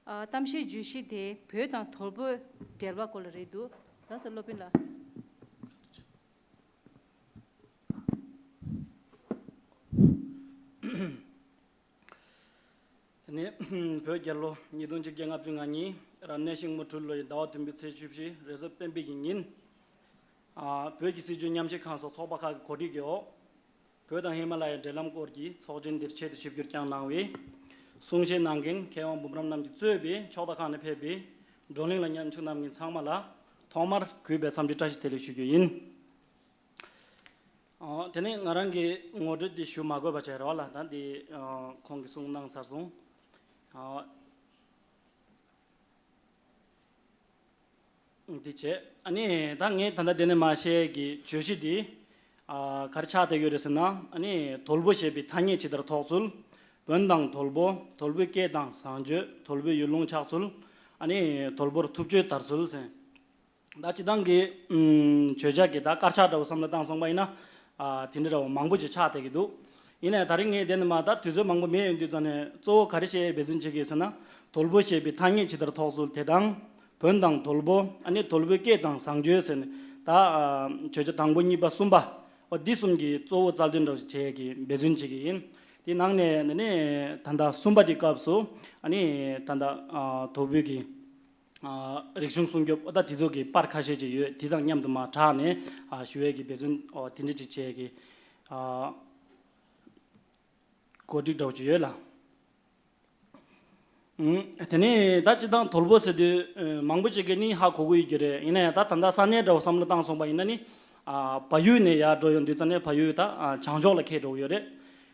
ཨ་གཏམ་བཤད་བརྗོད་གཞི་དེ་བོད་དང་དོལ་པོའི་འབྲེལ་བ་སྐོར་ལ་རེད་འདུག་ལགས་སོ་སློབ་དཔོན་ལགས། དེ་ནས་བོད་རྒྱལ་ལོ་ཉིས་སྟོང་གཅིག་བརྒྱ་ལྔ་བཅུ་ང་གཉིས་རབ་གནས་ཤིང་མོ་སྦྲུལ་ལོའི་ཟླ་བ་བདུན་པའི་ཚེས་བཅུ་བཞི་རེས་གཟའ་སྤེན་པའི་གི་ཉིན། ཨ་བོད་ཀྱི་སྲིད་བྱུས་ཉམས་ཞིབ་ཁང་སོགས་ཚོགས་པ་ཁག་གི་གོ་སྒྲིག་གི་འོག་བོད་དང་ཧི་མ་ལ་ཡའི་འབྲེལ་ལམ་སྐོར་གྱི་ཚོགས་ཆེན་འདིར་ཆེད་དུ་ཆིབས་བསྒྱུར་བསྐྱངས་གནང་བའི་གསུང་བཤད་གནང་མཁན་མཁས་དབང་འབུམ་རམས་རྣམས་ཀྱིས་གཙོས་པའི་ཕྱོགས་མཐའ་ཁག་ནས་ཕེབས་པའི་བགྲོ་གླེང་ལ་མཉམ་ཞུགས་གནང་མཁན་ཚང་མ་ལ་ཐོག་མར་གུས་པས་འཚམས་འདྲི་བཀྲ་ཤིས་བདེ་ལེགས་ཞུ་རྒྱུ་ཡིན། ཨོ། དེ་ནས་ང་རང་གིས་ངོ་སྤྲོད་འདི་ཞུ་མ་དགོས་པ་བྱས་རོགས་ལ། ད་འདི་ཨ་ཁོང་གིས་གསུངས་གནང་ཚར་སོང་། ཨ་འདི་བྱས། ཨ་ནི་ད་ངས་ད་ལྟ་འདི་ནས་མར་བཤད་ཀྱི་བརྗོད་གཞི་འདི་ཨ་ག་རེ་ཆགས་བསྡད་ཡོད་རེད་ཟེར་ན། ཨ་ནི་དོལ་པོ་ཞེས་པའི་ཐ་སྙད་ཇི་ལྟར་ཐོགས་ཚུལ། བོན་དང་དོལ་པོ། དོལ་པོའི་སྐད་དང་བཟང་སྤྱོད། དོལ་པོའི་ཡུལ་ལུང་ཆགས་ཚུལ། ཨ་ནི་དོལ་པོར་ཐུབ་ཆོས་དར་ཚུལ་ཟེར། ད་སྤྱིར་བཏང་གི་ཨམ་བརྗོད་བྱ་གི་ད་དཀར་ཆག་འདྲ་བོ་བསམ་བློ་བཏང་སོང་པ་ཡིན་ན། ཨ་དེ་འདྲ་འདྲ་བོ་མང་པོ་ཅིག་ཆགས་བསྡད་ཀྱི་འདུག་ཡིན་ནའི་ད་རིང་ངས་དེ་ནས་མར་ད་དུས་ཚོད་མང་པོ་མེད་ཡོང་དུས་ཙང་ནས་གཙོ་བོ་ག་རེ་བཤད་འབད་བརྩོན་བྱེད་ཀྱི་ཟེར་ན། དོལ་པོ་ཞེས་པའི་ཐ་སྙད་ཇི་ལྟར་ཐོགས་ཚུལ་དེ་དང་། བོན་དང་དོལ་པོ། ཨ་ནི་དོལ་པོའི་སྐད་དང་བཟང་སྤྱོད་ཟེར་ནས་ད་ཨ་བརྗོད་བྱ་དང་པོ་གཉིས་པ་གསུམ་པ། འོ་འདི་གསུམ་གྱི་གཙོ་བོ་རྩལ་འདོན་འདྲ་བོ་ཞིག་བྱེད་ཀྱི་འབད་བརྩོན་བྱེད་ཀྱི་ཡིན། དེ་ནང་ནས་ནི་ད་ལྟ་གསུམ་པ་དེ་སྐབས་སུ། ཨ་ནི་ད་ལྟ་ཨ་དོལ་པོའི་གི་ཨ་རིག་གཞུང་སྲུང་སྐྱོབ། ཨོ་ད་དེ་ཚོ་གི་པར་ཁ་ཤས་ཅིག་ཡོད། དེ་དང་མཉམ་དུ་མར་བསྲེས་ནས་ཨ་ཞུ་ཡས་ཀྱི་འབད་བརྩོན། ཨོ་དེ་འདྲ་ཅིག་བྱེད་ཀྱི་ཨ་གོ་སྒྲིག་འདྲ་བོ་ཅིག་ཡོད་ལ། ཨུམ། དེ་ནས་ད་སྤྱིར་བཏང་དོལ་པོ་ཟེར་དུས་ཨ་མང་པོ་ཅིག་གིས་ནི་ཧ་གོ་གི་ཡོད་ཀྱི་རེད། ཡིན་ན་ཡང་ད་ད་ལྟ་ས་གནས་འདྲ་བོ་བསམ་བློ་བཏང་སོང་པ་ཡིན་ན་ནི། ཨ་བལ་ཡུལ་ནས་ཡར་འགྲོ་ཡོང་དུས་ཙང་ནས་བལ་ཡུལ་ད་ཨ་བྱང་ཕྱོགས་ལ་འཁེལ་འགྲོ་གི་ཡོད་རེད།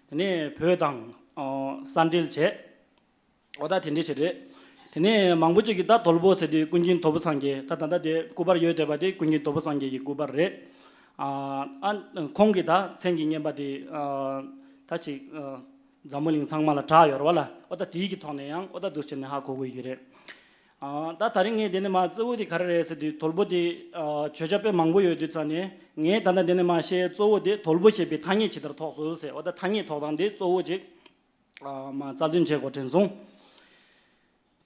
དེ་ནས་བོད་དང་ཨ་ས་འབྲེལ་བྱས། ཨོ་ད་དེ་འདྲ་ཞིག་རེད། དེ་ནས་མང་པོ་ཅིག་གིས་ད་དོལ་པོ་ཟེར་དུས་ཀུན་མཁྱེན་དོལ་པོ་སངས་རྒྱས། ད་ད་ལྟ་དེ་སྐུ་པར་ཡོད་བསྡད་པ་དེ་ཀུན་མཁྱེན་དོལ་པོ་སངས་རྒྱས་ཀྱི་སྐུ་པར་རེད། ཨ་ཨ་ཁོང་གི་ད་མཚན་གྱི་བརྙན་པར་དེ་ཨ་ད་ཅིག་ཨ་འཛམ་བུ་གླིང་ཚང་མ་ལ་གྲགས་ཡོད་རེད་བ་ལ། ཨོ་ད་དེའི་གི་ཐོག་ནས་ཡང་ཨོ་ད་འདུག་བྱས་ནས་ཧ་གོ་དགོས་ཀྱི་རེད། ཨ་ད་ད་རིང་ངས་དེ་ནས་མར་གཙོ་བོ་དེ་ག་རེ་རེད་ཟེར་དུས། དོལ་པོ་དེ་ཨ་བརྗོད་བྱ་དཔེ་མང་པོ་ཡོད་དུས་ཙང་ནས། ངས་ད་ལྟ་དེ་ནས་མར་བཤད་གཙོ་བོ་དེ་དོལ་པོ་ཞེས་པའི་ཐ་སྙད་ཇི་ལྟར་ཐོགས་ཚུལ་ཟེར། ཨོ་ད་ཐ་སྙད་ཐོགས་སྟངས་དེ་གཙོ་བོ་ཅིག་ཨ་མར་རྩལ་འདོན་བྱེད་དགོས་དྲན་སོང་།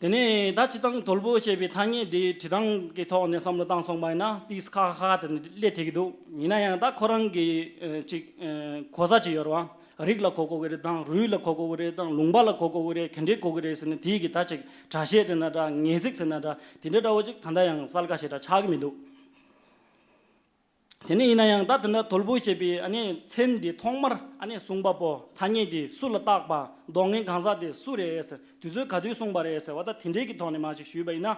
དེ་ནས་ད་སྤྱིར་བཏང་དོལ་པོ་ཞེས་པའི་ཐ་སྙད་འདི་བྲིས་སྟངས་ཀྱི་ཐོག་ནས་བསམ་བློ་བཏང་སོང་པ་ཡིན་ན། ཏིས་ཁ་ཁ་དེ་འདྲ་སླེབས་བསྡད་ཀྱི་འདུག་ཡིན་ན་ཡང་ད་ཁོ་རང་གི་ཨ་ཅིག་ཨ་གོ་ས་ཅིག་ཡོད་རེད་བ། རིགས་ལ་གོ་དགོས་ཀྱི་རེད་དང་། རུས་ལ་གོ་དགོས་ཀྱི་རེད་དང་། ལུང་པ་ལ་གོ་དགོས་ཀྱི་རེད། ག་འདྲས་གོ་གི་རེད་ཟེར་ན། དེའི་གི་ད་ཅིག་སྒྲ་བཤད་ཟེར་ན་འདྲ། ངེས་ཚིག་ཟེར་ན་འདྲ། དེ་འདྲ་འདྲ་བོ་ཅིག་ད་ལྟ་ཡང་གསལ་ཁ་ཞེ་དྲག་ཆགས་ཀྱི་མི་འདུག་དེ་ནས་ཡིན་ན་ཡང་ད་དེ་འདྲ་དོལ་པོ་ཞེས་པའི་ཨ་ནི་མཚན་འདི་ཐོག་མར་ཨ་ནི་གསུངས་པ་པོ། ཐ་སྙད་འདི་སུ་ལ་བཏགས་པ། གདོང་ངན་གང་ཟག་དེ་སུ་རེད་ཟེར། དུས་ཚོད་ག་དུས་གསུངས་པ་རེད་ཟེར་བ། ད་དེ་འདྲའི་གི་ཐོག་ནས་མར་ཅིག་ཞུས་པ་ཡིན་ན།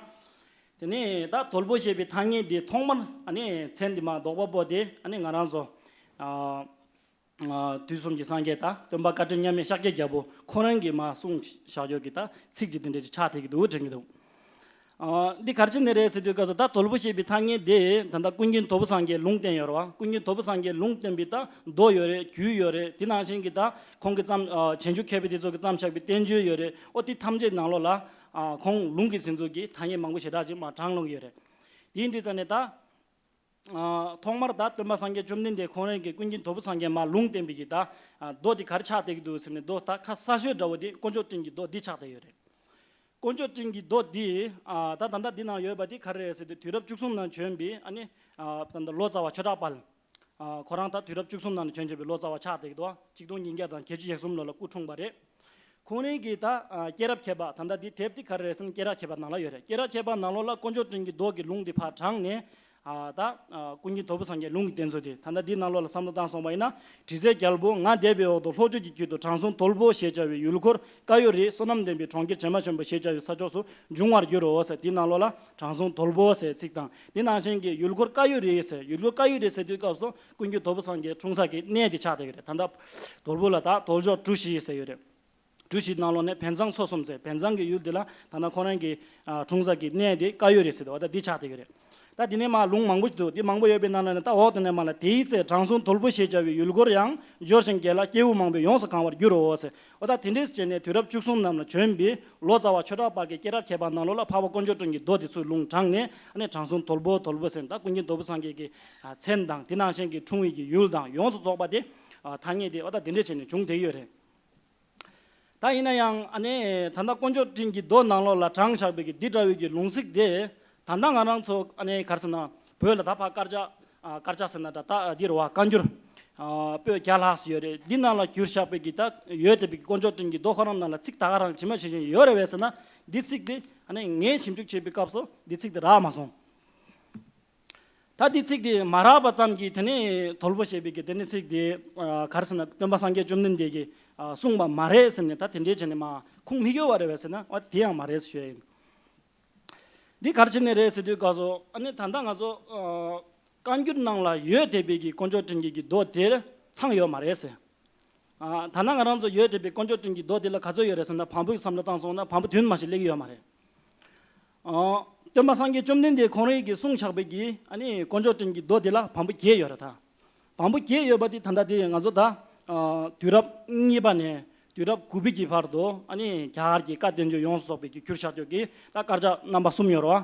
དེ་ནས་ད་དོལ་པོ་ཞེས་པའི་ཐ་སྙད་འདི་ཐོག་མར་ཨ་ནི་མཚན་འདི་མར་འདོགས་པ་པོ་དེ་ཨ་ནི་ང་རང་ཚོ་ཨ་ཨ་དུས་གསུམ་གྱི་སངས་རྒྱས་དང་སྟོན་པ་བཀའ་དྲིན་མཉམ་མེད་ཤཱཀྱ་རྒྱལ་པོ་ཁོ་རང་གིས་མར་གསུངས་བཞག་ཡོད་ཀྱི་ད་ཚིག་ཅིག་དེ་འདྲ་ཅིག་ཆགས་བསྡད་ཀྱི་འདུག་དྲན་གྱི་འདུག་ཨ་འདི་ག་རེ་བྱས་ནས་རེད་ཟེར་དུས་སྐབས་སུ། ད་དོལ་པོ་ཞེས་པའི་ཐ་སྙད་དེ་ད་ལྟ་ཀུན་མཁྱེན་དོལ་པོ་སངས་རྒྱས་ལུང་བསྟན་ཡོད་རེད་བ། ཀུན་མཁྱེན་དོལ་པོ་སངས་རྒྱས་ལུང་བསྟན་པའི་ད་མདོ་ཡོད་རེད། རྒྱུད་ཡོད་རེད། དེ་ནང་བཞིན་གྱི་ད་ཁོང་གི་བརྩམས་ཨ་བྱང་ཆུབ་མཁས་པའི་དེ་ཚོ་གིས་བརྩམས་བཞག་པའི་བསྟན་བཅོས་ཡོད་རེད། ཨོ་དེ་ཐམས་ཅད་ནང་ལོགས་ལ་ཨ་ཁོང་ལུང་གི་ཟིན་ཚུལ་གྱི་ཐ་སྙད་མང་པོ་ཞེ་དྲག་ཅིག་མར་དྲངས་ཡོང་གི་ཡོད་རེད། དེ་ཡིན་དུས་ཙང་ནས་ད། ཨ་ཐོག་མར་ད་སྟོན་པ་སངས་རྒྱས་བཅོམ་ལྡན་འདས་ཁོང་རང་གིས་ཀུན་མཁྱེན་དོལ་པོ་སངས་རྒྱས་མར་ལུང་བསྟན་པའི་གི་ད་ཨ་མདོ་འདི་ག་རེ་ཆགས་བསྡད་ཀྱི་འདུག་ཟེར་ནས། མདོ་ད་ཁ་གསལ་ཤོས་འདྲ་བོ་འདི་དཀོན་མཆོག་སྤྲིན་གྱི་མདོ་འདི་ཆགས་བསྡད་ཡོད་རེད། དཀོན་མཆོག་སྤྲིན་གྱི་མདོ་འདི་ཨ་ད་ད་ལྟ་འདི་ནང་ཡོད་པ་འདི་ག་རེ་རེད་ཟེར་དུས། དུས་རབས་བཅུ་གསུམ་ནང་བྱོན་པའི་ཨ་ནི་ཨ་ད་ལྟ་ལོ་ཙཱ་བ་ཆོས་གྲགས་དཔལ། ཨ་ཁོ་རང་ད་དུས་རབས་བཅུ་གསུམ་ནང་ནས་བྱོན་བྱོན་པའི་ལོ་ཙཱ་བ་ཆགས་བསྡད་ཀྱི་འདུག་གཅིག་སྟོང་ཉིས་བརྒྱ་དང་བརྒྱད་ཅུ་ཞེ་གསུམ་ལོ་ལ་སྐུ་འཁྲུངས་པ་རེད། ཁོང་རང་གིས་ད་ཨ་སྐྱེས་རབས་མཁས་པ། ད་ལྟ་འདི་དེབ་འདི་ག་རེ་རེད་ཟེར་ན་སྐྱེས་རབས་མཁས་པ་ནང་ལ་ཡོད་རེད། སྐྱེས་རབས་མཁས་པ་ནང་ལོགས་ལ་དཀོན་མཆོག་སྤྲིན་གྱི་མདོ་གི་ལུང་འདི་ཕར་དྲངས་ནས། ཨ་ད་ཨ་ཀུན་མཁྱེན་དོལ་པོ་སངས་རྒྱས་ལུང་གི་བསྟན་ཚུལ་དེ་ད་ལྟ་འདི་ནང་ལོགས་ལ་བསམ་བློ་བཏང་སོང་བ་ཡིན་ན། དྲི་ཟའི་རྒྱལ་པོ་ང་འདས་པའི་འོག་ཏུ་ལྷོ་ཕྱོགས་ཀྱི་རྒྱུད་དུ་དྲང་སྲོང་དོལ་པོ་ཞེས་བྱ་བའི་ཡུལ་འཁོར་ཀ་ཡུ་རི་བསོད་ནམས་ལྡན་པའི་གྲོང་ཁྱེར་བྱེ་མ་ཆེན་པོ་ཞེས་བྱ་བའི་ས་ཕྱོགས་སུ་འབྱུང་བར་འགྱུར་རོ་ཟེར། འདི་ནང་ལོགས་ལ་དྲང་སྲོང་དོལ་པོ་ཟེར་ཚིག་དང་། འདི་ནང་བཞིན་གྱི་ཡུལ་འཁོར་ཀ་ཡུ་རི་ཟེར། ཡུལ་འཁོར་ཀ་ཡུ་རི་ཟེར་དུས་སྐབས་སུ་ཀུན་མཁྱེན་དོལ་པོ་སངས་རྒྱས་འཁྲུངས་ས་གི་གནས་དེ་ཆགས་བསྡད་ཀྱི་རེད། ད་ལྟ་དོལ་པོ་ལ་ད་དོལ་ཕྱོགས་གྲུ་བཞི་ཟེར་ཡོད་རེད། གྲུ་བཞི་ནང་ལོགས་ནས་བན་ཚང་ཚོ་གསུམ་ཟེར། བན་ཚང་གི་ཡུལ་འདི་ལ་ད་ལྟ་ཁོ་རང་གི་ཨ་འཁྲུངས་ས་གི་གནས་དེ་ཀ་ཡུ་རི་ཟེར་དུས་ད་འདི་ཆགས་བསྡད་ཀྱི་རེད། ད་འདི་ནས་མར་ལུང་མང་པོ་ཞིག་འདུག་འདི་མང་པོ་ཡོད་པའི་ནང་ལ་ནས་ད་འོག་ཏུ་ནས་མར་ལ། དེའི་ཚེ་དྲང་སྲོང་དོལ་པོ་ཞེས་བྱ་བའི་ཡུལ་འཁོར་ཡང་འབྱོར་ཞིང་རྒྱས་ལ་སྐྱེ་བོ་མང་པོས་ཡོངས་སུ་གང་བར་འགྱུར་རོ་ཟེར། འོ་ད་དེ་འདྲས་བྱས་ནས་དུས་རབས་བཅུ་གསུམ་ནང་ལ་བྱོན་པའི་ལོ་ཙཱ་བ་ཆོས་གྲགས་དཔལ་གྱི་སྐྱེས་རབས་མཁས་པ་ནང་ལོགས་ལ་འཕགས་པ་དཀོན་མཆོག་སྤྲིན་གྱི་མདོ་དེ་ཚུར་ལུང་དྲངས་ནས། ཨ་ནི་དྲང་སྲོང་དོལ་པོ་དོལ་པོ་ཟེར་ད་ཀུན་མཁྱེན་དོལ་པོ་སངས་རྒྱས་ཀྱི་ཨ་མཚན་དང་། དེ་ནང་བཞིན་གྱི་འཁྲུངས་ཡུལ་གྱི་ཡུལ་དང་ཡོངས་སུ་རྫོགས་པ་དེ་ཨ་ཐ་སྙད་དེ་འོ་ད་དེ་འདྲས་བྱས་ནས་བྱུང་བསྡད་ཡོད་རེད། ད་ཡིན་ན་ཡང་ཨ་ནི་ད་ལྟ་དཀོན་མཆོག་སྤྲིན་གྱི་མདོ་ནང་ལོགས་ལ་དྲངས་བཞག་པའི་གི་འདི་འདྲ་བའི་གི་ལུང་ཚིག་དེ་ད་ལྟ་ང་རང་ཚོ་ཨ་ནི་ག་རེ་ཟེར་ན་བོད་ལ་ད་ཕར་དཀར་ཆག་ཨ་དཀར་ཆག་ཟེར་ན་འདྲ། ད་འདི་རེད་བ། བཀའ་འགྱུར་ཨ་པོད་བརྒྱ་ལྷག་ཙམ་ཡོད་རེད། འདི་ནང་ལ་བསྒྱུར་བཞག་པའི་གི་ད་ཡོད་བསྡད་པའི་གི་དཀོན་མཆོག་སྤྲིན་གྱི་མདོ་ཁོ་རང་ནང་ལ་ཚིག་ད་ག་རང་ཇི་མ་ཇི་བཞིན་ཡོད་རེད་པས་ཟེར་ན། འདི་ཚིག་དེ་ཨ་ནི་ངས་ཞིབ་འཇུག་བྱེད་པའི་སྐབས་སུ་འདི་ཚིག་དེ་རག་མ་སོང་། ད་འདི་ཚིག་དེ་མ་རག་པ་ཙམ་གྱིས་དེ་ནས་དོལ་པོ་ཞེས་པའི་གི་དེ་ནས་ཚིག་དེ་ཨ་ག་རེ་ཟེར་ན་སྟོན་པ་སངས་རྒྱས་བཅོམ་ལྡན་འདས་ཀྱིས་ཨ་གསུངས་པ་མ་རེད་ཟེར་ནས་ད་དེ་འདྲའི་བྱས་ནས་མར་ཁུངས་མི་འཁྱོལ་བ་རེད་པས་ཟེར་ན། འོ་དེ་ཡང་མ་རེད་ཟེར་ཞུ་ཡ་ཡིན། འདི་ག་རེ་བྱས་ནས་རེད་ཟེར་དུས་སྐབས་སུ་ཨ་ནི་ད་ལྟ་ང་ཚོ་ཨ་བཀའ་འགྱུར་ནང་ལ་ཡོད་བསྡད་པའི་གི་དཀོན་མཆོག་སྤྲིན་གྱི་གི་མདོ་དེར་ ཚང་ཡོད་མ་རེད་ཟེར། ཨ། ད་ནང་ང་རང་ཚོ་ཡོད་བསྡད་པའི་དཀོན་མཆོག་སྤྲིན་གྱི་མདོ་འདི་ལ་ག་ཚོད་ཡོད་རེད་ཟེར་ན། བམ་པོའི་བསམ་བློ་བཏང་སོང་ན་བམ་པོ་བདུན་མ་ཞིག་སླེབས་ཀྱི་ཡོད་མ་རེད། ཨ། སྟོན་པ་སངས་རྒྱས་བཅོམ་ལྡན་འདས་ཁོང་རང་གིས་གསུངས་བཞག་པའི་གི་ཨ་ནི་དཀོན་མཆོག་སྤྲིན་གྱི་མདོ་འདི་ལ་བམ་པོ་བརྒྱད་ཡོད་རེད་ད། བམ་པོ་བརྒྱད་ཡོད་པ་དེ་ད་ལྟ་དེ་ང་ཚོ་ད། ཨ། དུས་རབས་གཉིས་པ་ནས་དུས་རབས་དགུ་པའི་གི་བར་དུ་ཨ་ནི་རྒྱ་གར་གྱི་བཀའ་བསྟན་བཅོས་ཡོངས་སུ་རྫོགས་པའི་གི་གུར་ཤག་ཅོག་གི་ད་དཀར་ཆག་རྣམ་པ་གསུམ་ཡོད་རེད་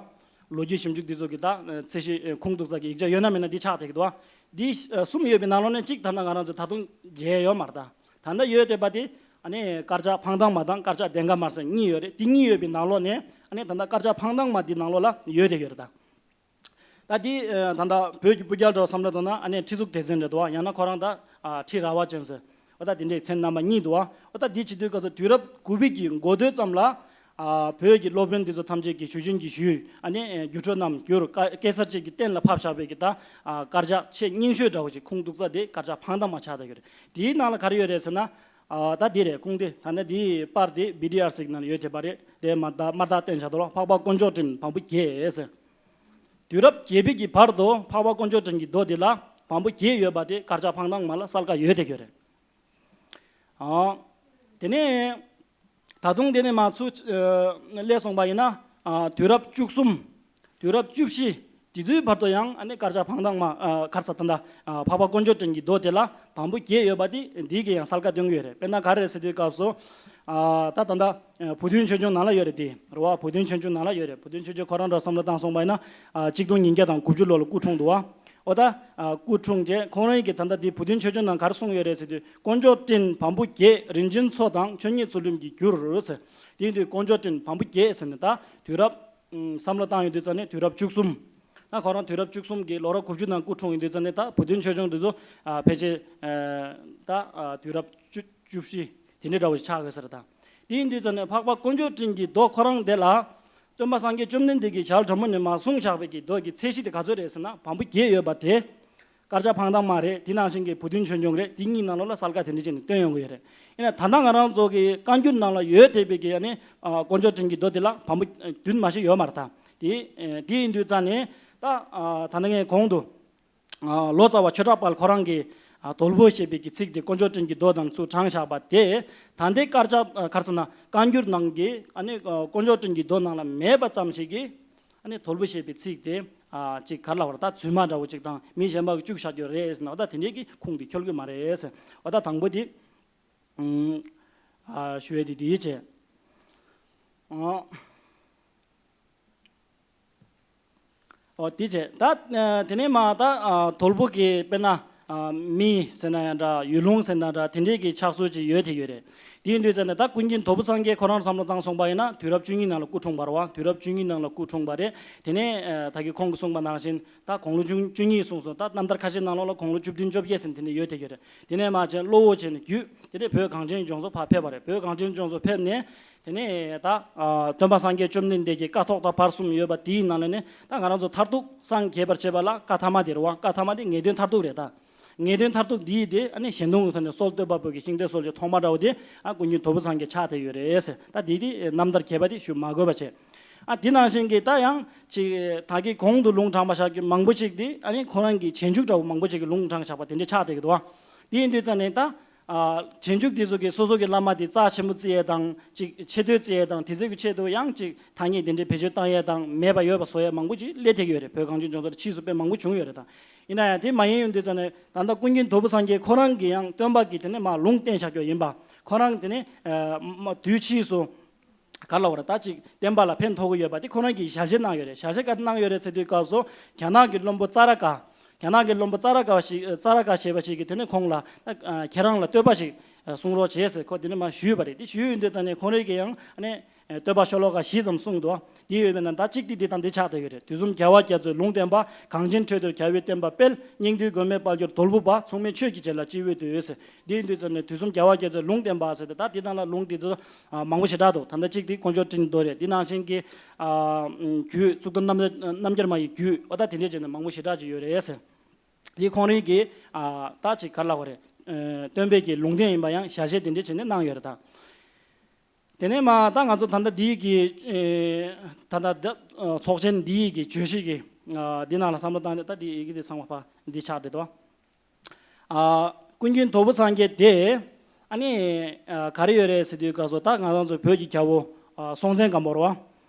བ། ལོ་རྒྱུས་ཞིབ་འཇུག་འདི་ཚོ་གི་ད་ཚད་གཞི་ཁུངས་གཏུག་ས་གི་ཡིག་ཆ་ཡོད་ན་མེད་ན་འདི་ཆགས་བསྡད་ཀྱི་འདུག་བ། འདི་གསུམ་ཡོད་པའི་ནང་ལོགས་ནས་གཅིག་ད་ལྟ་ང་རང་ཚོ་ད་དུང་མཇལ་ཡོད་མ་རེད་ད། ད་ལྟ་ཡོད་བསྡད་པ་དེ་ཨ་ནི་དཀར་ཆག་འཕང་ཐང་མ་དང་དཀར་ཆག་དེང་སྐབས་མ་ཟེར་གཉིས་ཡོད་རེད། དེ་གཉིས་ཡོད་པའི་ནང་ལོགས་ནས་ཨ་ནི་ད་ལྟ་དཀར་ཆག་འཕང་ཐང་མ་འདི་ནང་ལོགས་ལ་ཡོད་བསྡད་ཡོད་རེད་ད། ད་འདི་ཨ་ད་ལྟ་བོད་ཀྱི་སྤུ་རྒྱལ་འདྲ་བ་བསམ་བློ་བཏང་ན་ཨ་ནི་ཁྲི་གཙུག་ལྡེ་བཙན་རེད་འདུག་བ། ཡང་ན་ཁོ་རང་ད་ཨ་ཁྲི་རལ་པ་ཅན་ཟེར། འོ་ད་དེ་འདྲའི་མཚན་རྣམ་པ་གཉིས་འདུག་བ། འོ་ད་འདི་བྱེད་དུས་སྐབས་སུ་དུས་རབས་དགུ་པའི་གི་འགོ་སྟོད་ཙམ་ལ། ཨ་བོད་ཀྱི་སློབ་དཔོན་འདི་ཚོ་ཐམས་ཅད་ཀྱིས་ཞུ་ཆེན་གྱིས་ཞུས། ཨ་ནི་ཨ་སྒྱུ་འཕྲུལ་རྣམས་བསྒྱུར། ཀ་གེ་སར་རྩེ་གི་སྟེང་ལ་ཕབ་བཞག་པའི་གི་ད་ཨ་དཀར་ཆག་ཆེས་རྙིང་ཤོས་འདྲ་བོ་ཞིག་ཁུངས་གཏུག་ས་དེ་དཀར་ཆག་འཕང་ཐང་མ་ཆགས་བསྡད་ཡོད་རེད། དེའི་ནང་ལ་ག་རེ་ཡོད་རེད་ཟེར་ན། ཨ་ད་འདི་རེད། ཁུངས་དེ་ད་ནི་འདིའི་པར་དེ་བི་ཌི་ཨར་སི་གི་ནང་ལ་ཡོད་བསྡད་པ་རེད། དེ་མ་ད་མ་ད་བསྟན་བྱ་དོ་ལ་འཕགས་པ་དཀོན་མཆོག་སྤྲིན་བམ་པོ་བརྒྱད་ཟེར། དུས་རབས་བརྒྱད་པའི་གི་བར་དུ་འཕགས་པ་དཀོན་མཆོག་སྤྲིན་གྱི་མདོ་འདི་ལ་བམ་པོ་བརྒྱད་ཡོད་པ་དེ་དཀར་ཆག་འཕང་ཐང་མ་ལ་གསལ་ཁ་ཡོད་བསྡད་ཡོད་རེད། ཨ། དེ་ནས་ད་དུང་དེ་ནས་མ་ཚུར་ཨ་སླེབས་སོང་པ་ཡིན་ན། ཨ་དུས་རབས་བཅུ་གསུམ། དུས་རབས་བཅུ་བཞི། དེ་དུས་བར་དུ་ཡང་ཨ་ནི་དཀར་ཆག་འཕང་ཐང་མ། ཨ་ག་རེ་ཟེར་ད་ལྟ་ཨ་འཕགས་པ་དཀོན་མཆོག་སྤྲིན་གྱི་མདོ་དེ་ལ་བམ་པོ་བརྒྱད་ཡོད་པ་དེ་འདི་གིས་ཡང་གསལ་ཁ་སྟོན་གྱི་ཡོད་རེད། དཔེར་ན་ག་རེ་རེད་ཟེར་དུས་སྐབས་སུ། ཨ་ད་ད་ལྟ་ཨ་བུ་སྟོན་ཆོས་འབྱུང་ནང་ལ་ཡོད་རེད་དེ། རེད་བ། བུ་སྟོན་ཆོས་འབྱུང་ནང་ལ་ཡོད་རེད། བུ་སྟོན་ཆོས་འབྱུང་ཁོ་རང་འདྲ་བསམ་བློ་བཏང་སོང་པ་ཡིན་ན། ཨ་གཅིག་སྟོང་ཉིས་བརྒྱ་དང་དགུ་བཅུ་ལོ་ལ་སྐུ་འཁྲུངས་འདུག་བ། འོ་ད། ཨ་སྐུ་འཁྲུངས་རྗེས་ཁོང་རང་གིས་ད་ལྟ་འདི་བུ་སྟོན་ཆོས་འབྱུང་ནང་ག་རེ་གསུངས་ཡོད་རེད་ཟེར་དུས། དཀོན་མཆོག་སྤྲིན་བམ་པོ་བརྒྱད། རིན་ཆེན་མཚོ་དང་མཆོད་གཉིས་ཚུལ་ཁྲིམས་ཀྱི་རྒྱུར་ཟེར། དེ་ཡིན་དུས་དཀོན་མཆོག་སྤྲིན་བམ་པོ་བརྒྱད་ཟེར་ནས་ད་དུས་རབས་ཨུམ་བསམ་བློ་བཏང་ཡོང་དུས་ཙ་ནས་དུས་རབས་བཅུ་གསུམ། ད་ཁོ་རང་དུས་རབས་བཅུ་གསུམ་གྱི་ལོ་རབས་དགུ་བཅུ་ནང་སྐུ་འཁྲུངས་ཡོང་དུས་ཙ་ནས་ད་བུ་སྟོན་ཆོས་འབྱུང་འདི་ཚོ་ཨ་ཕལ་ཆེར་ཨ་ད་ཨ་དུས་རབས་བཅུ་བཅུ་བཞི་དེ་འདྲའི་འདྲ་བོ་ཞིག་ཆགས་ཡོད་ས་རེད་ད། དེ་ཡིན་དུས་ཙ་ནས་འཕགས་པ་དཀོན་མཆོག་སྤྲིན་གྱི་མདོ་ཁོ་རང་དེ་ལ། སྟོན་པ་སངས་རྒྱས་བཅོམ་ལྡན་འདས་ཀྱིས་ཞལ་དྲོན་མོ་ནས་མར་གསུངས་བཞག་པའི་གི་མདོ་གི་ཚད་གཞི་དེ་ག་ཚོད་རེད་ཟེར་ན་བམ་པོ་བརྒྱད་ཡོད་པ་དེ། དཀར་ཆག་འཕང་ཐང་མ་རེད། དེ་ནང་བཞིན་གྱི་བུ་སྟོན་ཆོས་འབྱུང་རེད། དེ་གཉིས་ནང་ལོགས་ལ་གསལ་ཁ་དེ་འདྲ་བྱས་ནས་སྟོན་ཡོང་གི་ཡོད་རེད། ཡིན་ན་ད་ལྟ་ང་རང་ཚོ་གི་བཀའ་འགྱུར་ནང་ལ་ཡོད་བསྡད་པའི་གི་ཨ་ནི་ཨ་དཀོན་མཆོག་སྤྲིན་གྱི་མདོ་དེ་ལ་བམ་པོ་ཨ་བདུན་མ་ཞིག་ཡོད་མ་རེད་ད། དེ་ཨ་དེ་ཡིན་དུས་ཙ་ནས་ད་ཨ་ད་ལྟ་ངས་གོང་དུ་ཨ་ལོ་ཙཱ་བ་ཆོས་གྲགས་དཔལ་ཁོ་རང་གིས་ཨ་དོལ་པོ་ཞེས་པའི་གི་ཚིག་དེ་དཀོན་མཆོག་སྤྲིན་གྱི་མདོ་དང་ཚུར་དྲངས་བཞག་པ་དེ། ད་ལྟའི་དཀར་ཆག་ཨ་ག་རེ་ཟེར་ན་བཀའ་འགྱུར་ནང་གི་ཨ་ནི་ཨ་དཀོན་མཆོག་སྤྲིན་གྱི་མདོ་ནང་ལ་མེད་པ་ཙམ་ཞིག་གིས། ཨ་ནི་དོལ་པོ་ཞེས་པའི་ཚིག་དེ་ཨ་ཅིག་ག་རེ་ལབ་དགོས་རེད། ད་རྫུན་མ་འདྲ་བོ་ཅིག་དང་མི་གཞན་པ་གིས་བཅུག་བཞག་རྒྱུ་རེད་ཟེར་ན། འོ་ད་དེ་འདྲའི་གི་ཁུངས་དེ་འཁྱོལ་གི་མ་རེད་ཟེར། འོ་ད་དང་པོ་དེ་ཨུམ་ཨ་ཞུ་ཡས་དེ་དེའི་བྱས། ཨ་འོ་དེ་བྱས། ད་ཨ་དེ་ནས་མ་ད་ཨ་དོལ་པོ་གི་དཔེར་ན་ཨ་མི་ཟེར་ན་ཡང་འདྲ། ཡུལ་ལུང་ཟེར་ན་འདྲ། དེ་འདྲའི་གི་ཆགས་སྲོལ་ཅིག་ཡོད་དེ་ཡོད་རེད། དེ་ཡིན་དུས་ཙ་ནས་ད་ཀུན་མཁྱེན་དོལ་པོ་སངས་རྒྱས་ཁོ་རང་བསམ་བློ་བཏང་སོང་པ་ཡིན་ན་དུས་རབས་བཅུ་གཉིས་ནང་ལ་སྐུ་འཁྲུངས་པ་རེད་བ། དུས་རབས་བཅུ་གཉིས་ནང་ལ་སྐུ་འཁྲུངས་པ་རེད། དེ་ནས་ཨ་ད་གིན་ཁོང་གིས་གསུངས་པ་ནང་བཞིན་ད་དགུང་ལོ་བཅུ་བཅུ་གཉིས་གསུངས་སོང་། ད་རྣམ་ཐར་ཁ་ཤས་ནང་ལོགས་ལ་དགུང་ལོ་བཅུ་བདུན་བཅོ་བརྒྱད་ཟེར་ནས་དེ་འདྲ་ཡོད་དེ་ཡོད་རེད། དེ་ནས་མ་བྱས་གློ་བོ་བྱས་ནས་བརྒྱུད་དེ་ནས་བོད་གངས་ཅན་ལྗོངས་སུ་ཕར་ཕེབས་པ་རེད། བོད་གངས་ཅན་ལྗོངས་སུ་ཕེབས་ནས་དེ་ནས་ད་ཨ་སྟོན་པ་སངས་རྒྱས་བཅོམ་ལྡན་འདས་ཀྱི་བཀའ་ཐོག་མཐའ་བར་གསུམ་ཡོད་པ་དེའི་ནང་ལ་ནས་ད་ང་རང་ཚོ་མཐར་ཐུག་སངས་རྒྱས་པར་བྱེད་པ་ལ་བཀའ་ཐ་མ་དེ་རེད་བ། བཀའ་ཐ་མ་དེ་ངེས་དོན་མཐར་ཐུག་རེད་ད། ངེས་དོན་མཐར་ཐུག་འདིའི་དེ་ཨ་ནི་གཞན་དོན་གྱི་ཐོག་ནས་སྲོལ་བཏོད་པ་པོ་གི་ཤིང་རྟའི་སྲོལ་འབྱེད་ཐོག་མ་འདྲ་བོ་དེ་ཨ་ཀུན་མཁྱེན་དོལ་པོ་སངས་རྒྱས་ཆགས་བསྡད་ཡོད་རེད་ཟེར། ད་འདི་དེ་རྣམ་ཐར་རྒྱས་པ་དེ་ཞུ་མ་དགོས་པ་བྱས། ཨ་འདི་ནང་བཞིན་གྱི་ད་ཡང་ཅིག་ད་གིན་གོང་དུ་ལུང་དྲངས་པ་ཞིག་གི་མང་པོ་ཅིག་དེ་ཨ་ནི་ཁོ་རང་གི་རྗེས་འཇུག་འདྲ་བོ་མང་པོ་ཅིག་གིས་ལུང་དྲངས་བཞག་པ་དེ་འདྲ་ཆགས་བསྡད་ཀྱི་འདུག་བ། དེ་ཡིན་དུས་ཙ་ནས་ད། ཨ་རྗེས་འཇུག་དེ་ཚོ་གིས་སོ་སོ་གི་བླ་མ་དེ་རྩ་ཆེན་པོ་བརྩི་ཡས་དང་། ཅིག་ཆེ་བསྟོད་བརྩི་ཡས་དང་། དེ་ཚོ་གི་ཆེད་དུ་ཡང་ཅིག་ཐ་སྙད་དེ་འདྲའི་བེད་སྤྱོད་བཏང་ཡས་དང་། མེད་པ་ཡོད་པ་བཟོ་ཡས་མང་པོ་ཅིག་སླེབས་བསྡད་ཀྱི་ཡོད་རེད། བོད་གངས་ཅན་ལྗོངས་ཚོ་ལ་ཕྱིས་སུ་དཔེ་མང་པོ་བྱུང་ཡོད་རེད་ད། ཡིན་ན་ཡང་དེ་མ་ཡིན་ཡོང་དུས་ཙ་ནས་ད་ལྟ་ཀུན་མཁྱེན་དོལ་པོ་སངས་རྒྱས་ཁོ་རང་གིས་ཡང་སྟོན་པ་གིས་དེ་ནས་མར་ལུང་བསྟན་བཞག་རྒྱུ་ཡིན་པ། ཁོ་རང་དེ་ནས་ཨ་མ་དུས་ཕྱིས་སུ་ག་རེ་ལབ་དགོས་རེད། ད་ཅིག་བསྟན་པ་ལ་ཕན་ཐོགས་ཀྱི་ཡོད་པ་དེ་ཁོ་རང་གིས་ཞལ་བཞེས་གནང་ཡོད་རེད། ཞལ་བཞེས་ག་རེ་གནང་ཡོད་རེད་ཟེར་དུས་སྐབས་སུ་རྒྱ་ནག་གི་བློན་པོ་ཙཱ་ར་ཀ་རྒྱ་ནག་གི་བློན་པོ་ཙཱ་ར་ཀ་ཞིག་ཙཱ་ར་ཀ་ཞེས་པ་ཞིག་གིས་དེ་ནས་ཁོང་ལ་ཨ་ཁྱེད་རང་ལ་བསྟོད་པ་ཞིག་གསུང་རོགས་བྱས་ཟེར་ཁོ་དེ་ནས་མར་ཞུས་པ་རེད། དེ་ཞུས་ཡོང་དུས་ཙ་ནས་ཁོང་རང་གིས་ཡང་ཨ་ནི་བསྟོད་པ་ཤོ་ལོ་ཀ་བཞི་ཙམ་གསུངས་འདུག་དེ་ཡོད་པས་ན་ད་གཅིག་དེ་འདི་དང་འདི་ཆགས་བསྡད་ཡོད་རེད། དུས་གསུམ་རྒྱལ་བ་རྒྱ་མཚོས་ལུང་བསྟན་པ། གངས་ཅན་ཁྲོད་འདིར་རྒྱལ་བའི་བསྟན་པ་སྤེལ། སྙིགས་དུས་མགོན་མེད་དཔལ་གྱུར་དོལ་པོ་པ། མཚུངས་མེད་ཆོས་ཀྱི་རྗེ་ལ་སྤྱི་བོས་འདུད་ཟེར། དེ་ཡིན་དུས་ཙ་ནས་དུས་གསུམ་རྒྱལ་བ་རྒྱ་མཚོས་ལུང་བསྟན་པ་ཟེར་ཏེ་ད་དེ་ནང་ལ་ལུང་དེ་ཚོ་ཨ་མང་པོ་ཞེ་དྲག་འདུག་ད་ལྟ་གཅིག་དེ་དཀོན་མཆོག་སྤྲིན་མདོ་རེད། དེ་ནང་བཞིན་གྱི་ཨ་རྒྱུད་གཙུག་ཏོར་རྣམ་རྣམ་རྒྱལ་མ་ཡི་རྒྱུད། འོ་ད་དེ་འདྲས་བྱས་ནས་མང་པོ་ཞེ་དྲག་ཅིག་ཡོད་རེད་ཟེར། དེ་ཁོང་རང་གིས་ཨ་ད་ཅིག་ག་རེ་ལབ་དགོས་རེད། ཨ་སྟོན་པའི་གི་ལུང་བསྟན་ཡིན་པ་ཡང་ཞལ་བཞེས་དེ་འདྲས་བྱས་ནས་གནང་ཡོད་རེད་ད། དེ་ནས་མ་ད་ང་ཚོ་ད་ལྟ་འདིའི་གི་ཨེ་ད་ལྟ་འདི་ཨ་ཚོགས་ཆེན་འདིའི་གི་བརྗོད་གཞི་གི་ཨ་འདི་ནང་ལ་བསམ་བློ་བཏང་ནས་ད་འདི་ཡི་གེ་འདི་ཚང་མ་ཕར་འདི་ཆགས་བསྡད་དོ། ཨ་ ཀུན་མཁྱེན་དོལ་པོ་སངས་རྒྱས་དེ་ཨ་ནི་ཨ་ག་རེ་ཡོད་རེད་ཟེར་དུས་སྐབས་སུ། ད་ང་རང་ཚོ་བོད་ཀྱི་རྒྱལ་པོ་ཨ་སྲོང་བཙན་སྒམ་པོ་རེད་བ།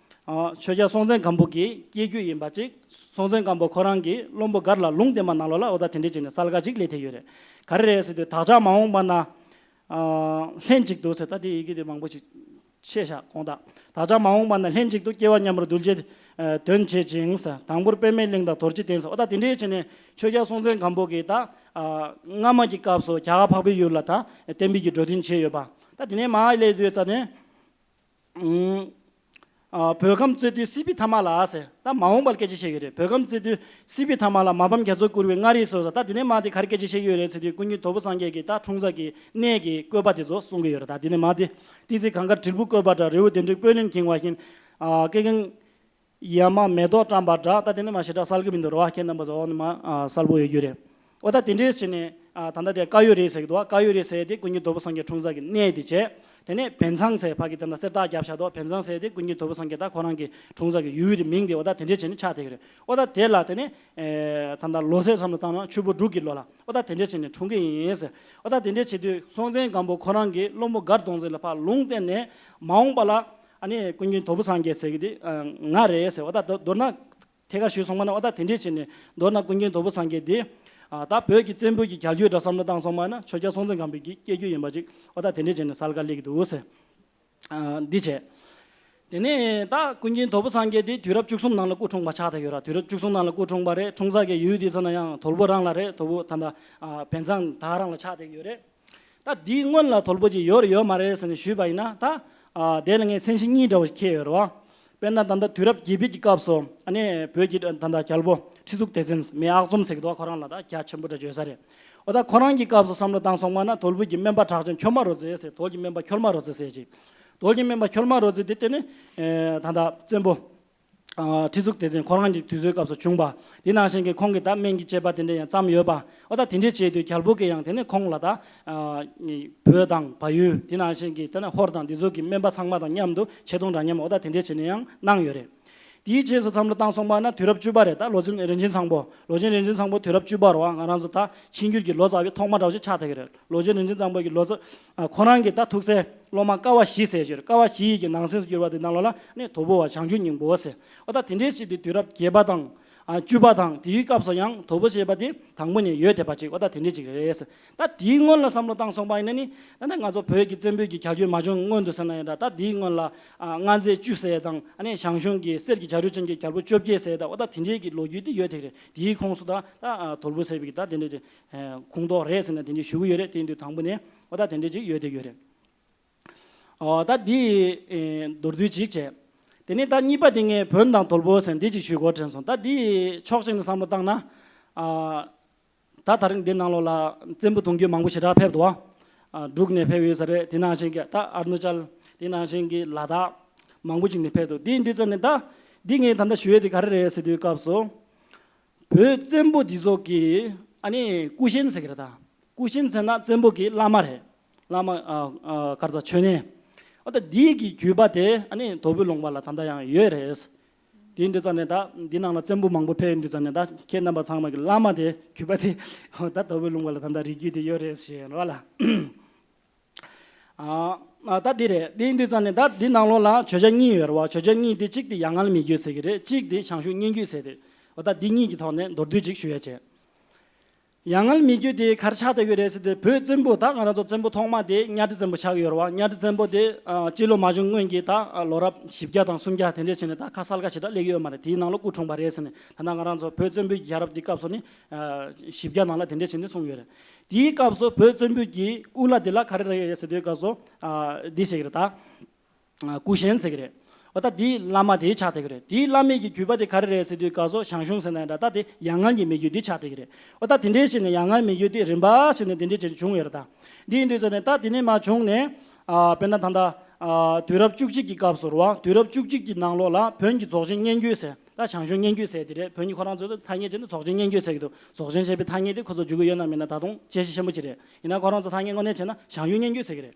ཨ་ཆོས་རྒྱལ་སྲོང་བཙན་སྒམ་པོ་གི་སྐྱེ་རྒྱུད་ཡིན་པ་ཅིག། སྲོང་བཙན་སྒམ་པོ་ཁོ་རང་གི་བློན་པོ་མགར་ལ་ལུང་བསྟན་པ་ནང་ལོགས་ལ་འོ་ད་དེ་འདྲས་བྱས་ནས་གསལ་ཁ་ཅིག་སླེབས་བསྡད་ཡོད་རེད། ག་རེ་རེད་ཟེར་དུས། བདག་ཅག་མ་འོངས་པ་ན་ཨ་ལྷན་ཅིག་ཏུ་ཟེར། ད་དེ་ཡི་གེ་དེ་མང་པོ་ཅིག་ཆེ་ཤག་དགོངས་དག། བདག་ཅག་མ་འོངས་པ་ན་ལྷན་ཅིག་ཏུ། སྐྱེ་བ་མཉམ་པར་གདུལ་བྱའི་ཨ་དོན་བྱེད་ཅིང་ཟེར། དང་པོར་པདྨའི་གླིང་དང་རྡོ་རྗེ་གདན་ཟེར། འོ་ད་དེ་འདྲས་བྱས་ནས་ཆོས་རྒྱལ་སྲོང་བཙན་སྒམ་པོ་གི་ད་ཨ་སྔ་མ་གི་སྐབས་སུ་རྒྱ་གར་འཕགས་པའི་ཡུལ་ལ་ད་བསྟན་པའི་གི་འགྲོ་དོན་བྱས་ཡོད་པ། ད་དེ་ནས་མར་སླེབས་དུས་ཙ་ནས། ཨུམ། ཨ་བོད་ཁམས་བཙལ་དུས་སྲིད་པའི་མཐའ་མ་ལ་ཟེར། ད་མ་འོངས་པར་སྐད་ཆ་བཤད་ཀྱི་རེད། བོད་ཁམས་བཙལ་དུས་སྲིད་པའི་མཐའ་མ་ལ། མ་ཕམ་རྒྱ་མཚོར་བསྐུར་བའི་མངའ་རིས་སུ་ཟེར། ད་དེ་ནས་མར་དེ་ག་རེ་སྐད་ཆ་བཤད་ཀྱི་ཡོད་རེད་ཟེར་དུས། ཀུན་མཁྱེན་དོལ་པོ་སངས་རྒྱས་ཀྱི་ད་འཁྲུངས་ས་གི་གནས་ཀྱི་བཀོད་པ་དེ་ཚོ་གསུང་གི་ཡོད་རེད། ད་དེ་ནས་མར་དེ་ཏི་སེ་གངས་དཀར་དྲིལ་བུ་བཀོད་པ་འདྲ། རི་བོ་གདན་དྲུག་སྤོས་ལེན་བགྱིས་པ་བཞིན། ཨ་སྐེ་རྒྱན་ཡ་མ་མེ་ཏོག་བཀྲམ་པ་འདྲ། ད་དེ་ནས་མར་ཞེ་དྲག་གསལ་གི་མི་འདུག་རེད་བ། ཁྱེད་རྣམ་པ་ཚོ་འོག་ནས་མར་ཨ་གསལ་པོ་ཡོད་རྒྱུ་རེད། འོ་ད་དེ་འདྲས་བྱས་ནས་ཨ་ད་ལྟ་དེ་བཀའ་ཡོལ་རི་ཟེར་གི་འདུག། བཀའ་ཡོལ་རི་ཟེར་དེ་ཀུན་མཁྱེན་དོལ་པོ་སངས་རྒྱས་འཁྲུངས་ས་གི་གནས་དེ་བྱས། དེ་ནས་བན་ཚང་ཟེར་ཕ་གི་དེ་འདྲ་གསེར་རྟ་བརྒྱབ་བཞག་འདུག། བན་ཚང་ཟེར་དེ་ཀུན་མཁྱེན་དོལ་པོ་སངས་རྒྱས་ད་ཁོ་རང་གི་འཁྲུངས་ས་གི་ཡུལ་དེ་མིང་དེ་འོ་ད་དེ་འདྲས་བྱས་ནས་ཆགས་བསྡད་ཀྱི་རེད། འོ་ད་དེ་ལ་དེ་ནས་ཨེ་ད་ལྟ་ལོ་ཟེར་བསམ་བློ་བཏང་ན་ཆུ་ཕོ་འབྲུག་གི་ལོ་ལ་འོ་ད་དེ་འདྲས་བྱས་ནས་འཁྲུངས་ཀྱི་ཡིན་ཟེར། འོ་ད་དེ་འདྲས་བྱེད་དུས་སྲོང་བཙན་སྒམ་པོ་ཁོ་རང་གི་བློན་པོ་མགར་གདོང་འཛིན་ལ་ཕར་ལུང་བསྟན་ནས། མ་འོངས་པ་ལ་ཨ་ནི་ཀུན་མཁྱེན་དོལ་པོ་སངས་རྒྱས་ཟེར་གི་དེ་ང་རེད་ཟེར། འོ་ད་མདོར་ན་ཐད་ཀར་ཞུས་སོང་བ་ན། འོ་ད་དེ་འདྲས་བྱས་ནས་མདོར་ན་ཀུན་མཁྱེན་དོལ་པོ་སངས་རྒྱས་དེ་ཨ་ད་བོད་ཀྱི་བཙན་པོ་གི་རྒྱལ་རྒྱུད་འདྲ་བསམ་བློ་བཏང་སོང་བ་ན་ཆོས་རྒྱལ་སྲོང་བཙན་སྒམ་པོའི་གི་སྐྱེ་རྒྱུད་ཡིན་པ་ཅིག་འོ་ད་དེ་འདྲས་བྱས་ནས་གསལ་ཁ་སླེབས་ཀྱི་འདུག་ཟེར། ཨ་འདི་བྱས། དེ་ནས་ད་ཀུན་མཁྱེན་དོལ་པོ་སངས་རྒྱས་དེ་དུས་རབས་བཅུ་གསུམ་ནང་ལ་སྐུ་འཁྲུངས་པ་ཆགས་བསྡད་ཡོད་ར། དུས་རབས་བཅུ་གསུམ་ནང་ལ་སྐུ་འཁྲུངས་པ་རེད། འཁྲུངས་ས་གི་ཡུལ་དེ་ཚོ་ན་ཡང་དོལ་པོ་རང་ལ་རེད། དོལ་པོ་ད་ལྟ་ཨ་བན་ཚང་ད་རང་ལ་ཆགས་བསྡད་ཡོད་རེད། ད་འདིའི་སྔོན་ལ་དོལ་པོ་ཅིག་ཡོད་རེད་ཡོད་མ་རེད་ཟེར་ནས་ཞུས་པ་ཡིན་ན། ད་ཨ་དེ་ལ་ངས་མཚན་གཞི་གཉིས་འདྲ་བོ་ཞིག་འཁྱེར་ཡོད་རེད་བ། དཔེར་ན་ད་ལྟ་དུས་རབས་བརྒྱད་པའི་གི་སྐབས་སུ་ཨ་ནི་བོད་ཀྱི་ད་ལྟ་རྒྱལ་པོ་ཁྲི་གཙུག་ལྡེ་བཙན་མི་ཨག་ཚོམ་ཟེར་གི་འདུག། ཁོ་རང་ལ་ད་རྒྱ་ཆེན་པོ་འདྲ་བརྗོད་ས་རེད། འོ་ད་ཁོ་རང་གི་སྐབས་སུ་བསམ་བློ་བཏང་སོང་བ་ན་དོལ་པོ་གི་སྨན་པ་གྲགས་ཅན་ཁྱོད་མ་རོ་ཙེ་ཟེར། དོལ་གྱི་སྨན་པ་ཁྱོད་མ་རོ་ཙེ་ཟེར་ཅིག། དོལ་གྱི་སྨན་པ་ཁྱོད་མ་རོ་ཙེ་དེ་དེ་ནི་ཨེ་ད་ལྟ་བཙན་པོ་ཨ་ཁྲི་གཙུག་ལྡེ་བཙན་ཁོ་རང་གི་དུས་ཚོད་སྐབས་སུ་བྱུང་བ། དེ་ནང་བཞིན་གྱི་ཁོང་གིས་ད་སྨན་གྱི་དཔྱད་པ་དེ་འདྲ་ཡང་བརྩམས་ཡོད་པ། འོ་ད་དེ་འདྲས་བྱས་དུས་རྒྱལ་པོ་གིས་ཡང་དེ་ནས་ཁོང་ལ་ད་ཨ་བོད་དང་བལ་ཡུལ། དེ་ནང་བཞིན་གྱི་དེ་ནས་ཧོར་དང་འདི་ཚོ་གི་སྨན་པ་ཚང་མ་དང་མཉམ་དུ་ཆེ་མཐོང་འདྲ་མཉམ་འོ་ད་དེ་འདྲས་བྱས་ནས་ཡང་གནང་ཡོད་རེད། དེའི་རྗེས་སུ་བསམ་བློ་བཏང་སོང་བ་ན་དུས་རབས་བཅུ་པ་རེད། ད་ལོ་ཆེན་རིན་ཆེན་བཟང་པོ། ལོ་ཆེན་རིན་ཆེན་བཟང་པོ་དུས་རབས་བཅུ་པ་རེད་བ། ང་རང་ཚོ་ད་ཆིངས་འགྱུར་གྱི་ལོ་ཙཱ་བའི་ཐོག་མ་འདྲ་བོ་ཞིག་ཆགས་བསྡད་ཀྱི་རེད། ལོ་ཆེན་རིན་ཆེན་བཟང་པོ་གི་ལོ་ཙཱ་ཨ་ཁོ་རང་གི་ད་ཐུགས་སྲས་སློབ་མ་ཀ་བ་བཞི་ཟེར་ཞིག་ཡོད་རེད། ཀ་བ་བཞི་ཡི་གི་ནང་གསེས་སུ་གྱུར་པ་དེ་ནང་ལོགས་ལ་ནི་དོལ་པོ་བ་བྱང་ཆུབ་སྙིང་པོ་ཟེར། འོ་ད་དེ་འདྲས་ཞིག་དེ་དུས་རབས་བརྒྱད་པ་དང་ཨ་བཅུ་པ་དང་དེའི་སྐབས་སུ་ཡང་དོལ་པོ་ཞེས་པ་དེ་དང་པོ་ནས་ཡོད་བསྡད་པ་ཅིག། འོ་ད་དེ་འདྲས་ཅིག་རེད་ཟེར། ད་དེའི་སྔོན་ལ་བསམ་བློ་བཏང་སོང་བ་ཡིན་ན་ནི། ད་ནི་ང་ཚོ་བོད་ཀྱི་བཙན་པོའི་གི་རྒྱལ་རྒྱུད་མ་བྱུང་སྔོན་དུ་ཟེར་ན་ཡང་འདྲ། ད་དེའི་སྔོན་ལ་ཨ་མངའ་མཛད་བཅུ་ཟེར་དང་། ཨ་ནི་ཞང་ཞུང་གི་གསེར་གྱི་བྱ་རུ་ཅན་གྱི་རྒྱལ་པོ་བཅོ་བརྒྱད་ཟེར་དང་། འོ་ད་དེ་འདྲའི་གི་ལོ་རྒྱུས་དེ་ཡོད་བསྡད་ཀྱི་རེད། དེའི་ཁོངས་སུ་ད་ད་ཨ་དོལ་པོ་ཟེར་བའི་གི་ད་དེ་འདྲའི་ཨ་ཁོངས་གཏོགས་རེད་ཟེར་ན་དེ་འདྲའི་ཞུ་གི་ཡོད་རེད། དེ་ཡིན་དུས་དང་པོ་ནས་འོ་ད་དེ་འདྲའི་ཅིག་ཡོད་བསྡད་ཀྱི་ཡོད་རེད། ཨོ་ད་འདི་ཨེ་མདོར་བསྡུས་ཅིག་བྱས། དེ་ནས་ད་གཉིས་པ་དེ་ངས་བོན་དང་དོལ་པོ་ཟེར་འདི་ཅིག་ཞུ་དགོས་དྲན་སོང་། ད་འདི་ཕྱོགས་གཅིག་ནས་བསམ་བློ་བཏང་ན། ཨ་ད་ད་རིང་འདི་ནང་ལོགས་ལ་བཙན་པོ་གཏོང་རྒྱུ་མང་པོ་ཞེ་དྲག་ཕེབས་འདུག་བ། ཨ་འབྲུག་ནས་ཕེབས་ཡོད་ས་རེད། དེ་ནང་བཞིན་གྱི་ད་ཨ་རུ་ན་ཅལ། དེ་ནང་བཞིན་གྱི་ལ་དྭགས་མང་པོ་ཅིག་ནས་ཕེབས་འདུག། འདི་འདི་ཙམ་ནས་ད་འདི་ངས་ད་ལྟ་ཞུ་ཡས་དེ་ག་རེ་རེད་ཟེར་དུས་སྐབས་སུ། བོད་བཙན་པོ་འདི་ཚོ་གི་ཨ་ནི་སྐུ་གཤེན་ཟེར་གི་རེད་ད། སྐུ་གཤེན་ཟེར་ན་བཙན་པོ་གི་བླ་མ་རེད། བླ་མ་ཨ་ཨ་ག་རེ་ཟེར་མཆོད་གནས། ཨ་ད་འདི་གི་བརྒྱུད་པ་དེ་ཨ་ནི་དོལ་པོའི་ལུང་པ་ལ་ད་ལྟ་ཡང་ཡོད་རེད། དེ་འདི་ཙམ་ནས་ད་འདི་ནང་ལ་བཙན་པོ་མང་པོ་ཕེབས་འདི་ཙམ་ནས་ད་ཁྱེད་རྣམ་པ་ཚང་མ་གི་བླ་མ་དེ་བརྒྱུད་པ་དེ་ད་དོལ་པོའི་ལུང་པ་ལ་ད་ལྟ་རིགས་རྒྱུད་དེ་ཡོད་རེད་ཞེས་རེད་བ་ལ། ཨ་ཨ་ད་འདི་རེད། འདི་འདི་ཙམ་ནས་ད་འདི་ནང་ལོགས་ལ་བརྗོད་བྱ་གཉིས་ཡོད་རེད་བ། བརྗོད་བྱ་གཉིས་དེ་གཅིག་དེ་ཡ་ངལ་མི་བརྒྱུད་ཟེར་གི་རེད། གཅིག་དེ་ཞང་ཞུང་སྙན་བརྒྱུད་ཟེར་ཏེ། འོ་ད་འདི་གཉིས་ཀྱི་ཐོག་ནས་མདོར་བསྡུས་ཅིག་ཞུ་ཡ་བྱས། ཡ་ངལ་མི་བརྒྱུད་དེ་ག་རེ་ཆགས་བསྡད་ཡོད་རེད་ཟེར་ཏེ། བོད་བཙན་པོ་ད་ང་རང་ཚོ་བཙན་པོ་ཐོག་མ་དེ་གཉའ་ཁྲི་བཙན་པོ་ཆགས་ཡོད་རེད་བ། གཉའ་ཁྲི་བཙན་པོ་དེ་ཨ་སྤྱི་ལོ་མ་བྱུང་སྔོན་གྱི་ད་ཨ་ལོ་རབས་བཞི་བརྒྱ་དང་སུམ་བརྒྱ་དེ་འདྲས་བྱས་ནས་ད་ཁ་གསལ་ཁ་ཞེ་དྲག་སླེབས་ཡོད་མ་རེད། དེའི་ནང་ལ་སྐུ་འཁྲུངས་པ་རེད་ཟེར་ནས། ད་ལྟ་ང་རང་ཚོ་བོད་བཙན་པོའི་རྒྱལ་རབས་འདི་སྐབས་སུ་ནི་ཨ་བཞི་བརྒྱ་ནང་ལ་དེ་འདྲས་བྱས་ནས་གསུངས་ཡོད་རེད། དེའི་སྐབས་སུ་བོད་བཙན་པོའི་གི་སྐུ་བླ་དེ་ལ་ག་རེ་རེད་ཟེར་དུས་སྐབས་སུ་ཨ་འདི་ཞིག་རེད་ད། ཨ་སྐུ་གཤེན་ཟེར་གི་རེད། འོ་ད་དེའི་བླ་མ་དེ་ཆགས་བསྡད་ཀྱི་རེད། དེའི་བླ་མའི་གི་བརྒྱུད་པ་དེ་ག་རེ་རེད་ཟེར་དུས་སྐབས་སུ་ཞང་ཞུང་ཟེར་ན་འདྲ། ད་དེ་ཡ་ངལ་གྱི་མི་བརྒྱུད་དེ་ཆགས་བསྡད་ཀྱི་རེད། འོ་ད་དེ་འདྲས་བྱས་ནས་ཡ་ངལ་མི་བརྒྱུད་དེ་རིམ་པ་བྱས་ནས་དེ་འདྲས་བྱས་ནས་བྱུང་ཡོད་རེད་ད། འདི་ཡིན་དུས་ཙ་ནས་ད་དེ་ནས་མར་བྱུང་ནས་ཨ་དཔེར་ན་ད་ལྟ་ཨ་དུས་རབས་བཅུ་གཅིག་གི་སྐབས་སུ་རེད་བ། དུས་རབས་བཅུ་གཅིག་གི་ནང་ལོགས་ལ་བོན་གྱི་རྫོགས་ཆེན་སྙན་བརྒྱུད་ཟེར། ད་ཞང་ཞུང་སྙན་བརྒྱུད་ཟེར་དེ་རེད། བོན་གྱི་ཁོ་རང་ཚོས་ཐ་སྙད་བྱས་ན་རྫོགས་ཆེན་སྙན་བརྒྱུད་ཟེར་གི་འདུག། རྫོགས་ཆེན་ཞེས་པའི་ཐ་སྙད་དེ་ཁོ་ཚོ་འཇུག་གི་ཡོད་ན་མེད་ན་ད་དུང་དཔྱད་གཞི་ཆེན་པོ་ཅིག་རེད། ཡིན་ན་ཁོ་རང་ཚོ་ཐ་སྙད་དངོས་གནས་བྱས་ན་ཞང་ཞུང་སྙན་བརྒྱུད་ཟེར་གི་རེད།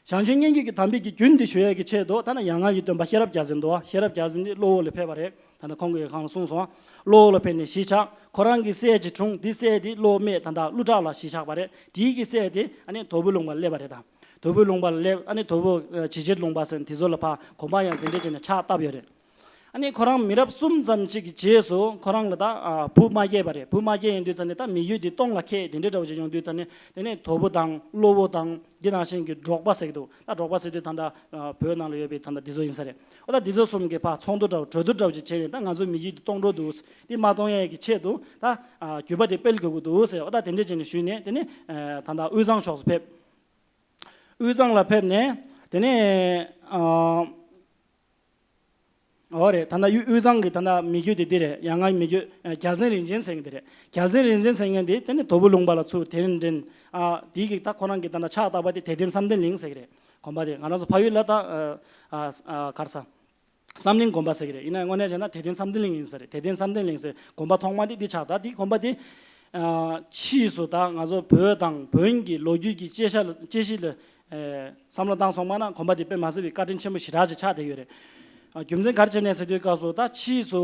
ཞང་ཞུང་སྙན་བརྒྱུད་ཀྱི་དམ་པའི་གི་རྒྱུན་འདི་ཞུ་ཡས་ཀྱི་ཆེད་དུ་ད་ནི་ཡ་ངའི་གི་སྟོན་པ་ཤེས་རབ་རྒྱལ་མཚན་འདུག་ཤེས་རབ་རྒྱལ་མཚན་འདི་གློ་བོ་ལ་ཕེབས་པ་རེད། ད་ནི་ཁོང་གིས་གང་ལ་གསུངས་སོང་། གློ་བོ་ལ་ཕེབས་ནས་གཞིས་ཆགས། ཁོ་རང་གི་སྲས་ཅིག་འཁྲུངས། འདི་སྲས་འདི་གློ་བོ་སྨད་ད་ལྟ་ཀླུ་བྲག་ལ་གཞིས་ཆགས་པ་རེད། དེའི་གི་སྲས་དེ་ཨ་ནི་དོལ་པོའི་ལུང་པ་ལ་སླེབས་པ་རེད་ད། དོལ་པོའི་ལུང་པ་ལ་སླེབས། ཨ་ནི་དོལ་པོ་ཨ་ཇི་བྱེད་ལུང་པ་ཟེར་དེ་ཚོ་ལ་ཕར་གོམ་པ་ཡང་དེ་འདྲས་བྱས་ནས་ཕྱག་བཏབ་ཡོད་རེད། ཨ་ནི་ཁོ་རང་མི་རབས་གསུམ་ཙམ་ཞིག་གི་རྗེས་སུ་ཁོ་རང་ལ་ད་ཨ་བུ་མ་སྐྱེས་པ་རེད། བུ་མ་སྐྱེས་ཡོང་དུས་ཙ་ནས་ད་མི་རྒྱུད་འདི་སྟོང་ལ་ཁད་དེ་འདྲས་འདྲ་བོ་ཅིག་ཡོང་དུས་ཙ་ནས་དེ་ནས་དོལ་པོ་དང་གློ་བོ་དང་འདི་ནང་བཞིན་གྱི་འབྲོག་པ་ཟེར་གྱི་འདུག་ད་འབྲོག་པ་ཟེར་དུས་ད་ལྟ་ཨ་བོད་ནང་ལ་ཡོད་པའི་ད་ལྟ་འདི་ཚོ་ཡིན་ས་རེད། འོ་ད་འདི་ཚོ་གསུམ་གྱིས་ཕར་ཚོགས་འདུ་འདྲ་བོ་གྲོས་བསྡུར་འདྲ་བོ་ཅིག་བྱས་ནས་ད་ང་ཚོའི་མི་རྒྱུད་འདི་སྟོང་འགྲོ་འདུག་འདི་མ་སྟོང་ཡས་ཀྱི་ཆེད་དུ་ད་ཨ་བརྒྱུད་པ་དེ་སྤེལ་དགོས་ཀྱི་འདུག་ཟེར། འོ་ད་དེ་འདྲས་བྱས་ནས་ཞུས་ནས་དེ་ནས་ཨ་ད་ལྟ་དབུས་གཙང་ཕྱོགས་སུ་ཕེབས། དབུས་གཙང་ལ་ཕེབས་ནས་དེ་ནས་ཨ། འོ་རེད། ད་ལྟ་དབུས་དབུས་གཙང་གི་ད་ལྟ་མི་རྒྱུད་དེ་འདི་རེད། ཡ་ང་མི་རྒྱུད་ཨ་རྒྱལ་མཚན་རིན་ཆེན་ཟེར་མཁན་དེ་རེད། རྒྱལ་མཚན་རིན་ཆེན་ཟེར་མཁན་དེ་དེ་ནི་དོལ་པོ་ལུང་པ་ལ་ཚུར་གདན་འདྲེན། ཨ་དེའི་གི་ད་ཁོ་རང་གི་ད་ལྟ་ཕྱག་བཏབ་པ་དེ་དད་ལྡན་བསམ་གཏན་གླིང་ཟེར་གི་རེད། དགོན་པ་དེ་ང་རང་ཚོ་ཕ་ཡུལ་ལ་ད་ཨ་ཨ་ཨ་ག་རེ་ཟ། བསམ་གླིང་དགོན་པ་ཟེར་གི་རེད། ཡིན་ན་དངོས་གནས་བྱས་ན་དད་ལྡན་བསམ་གཏན་གླིང་ཡིན་ས་རེད། དད་ལྡན་བསམ་གཏན་གླིང་ཟེར་དགོན་པ་ཐོག་མ་དེ་འདི་ཆགས། ད་དེའི་དགོན་པ་དེ་ཨ་ཕྱིས་སུ་ད་ང་ཚོ་བོད་དང་བོན་གྱི་ལོ་རྒྱུས་ཀྱི་དཔྱད་ཞིབ་ལ་དཔྱད་གཞི་ལ། ཨེ་བསམ་བློ་བཏང་སོང་མ་ན་དགོན་པ་འདི་དཔེ་མ་སྲིད་པའི་བཀའ་དྲིན་ཆེན་པོ་ཞེ་དྲག་ཅིག་ཆགས་བསྡད་ཡོད་རེད། ཨ་རྒྱུ་མཚན་ག་རེ་བྱས་ནས་ཟེར་དུས་སྐབས་སུ་ད་ཕྱིས་སུ་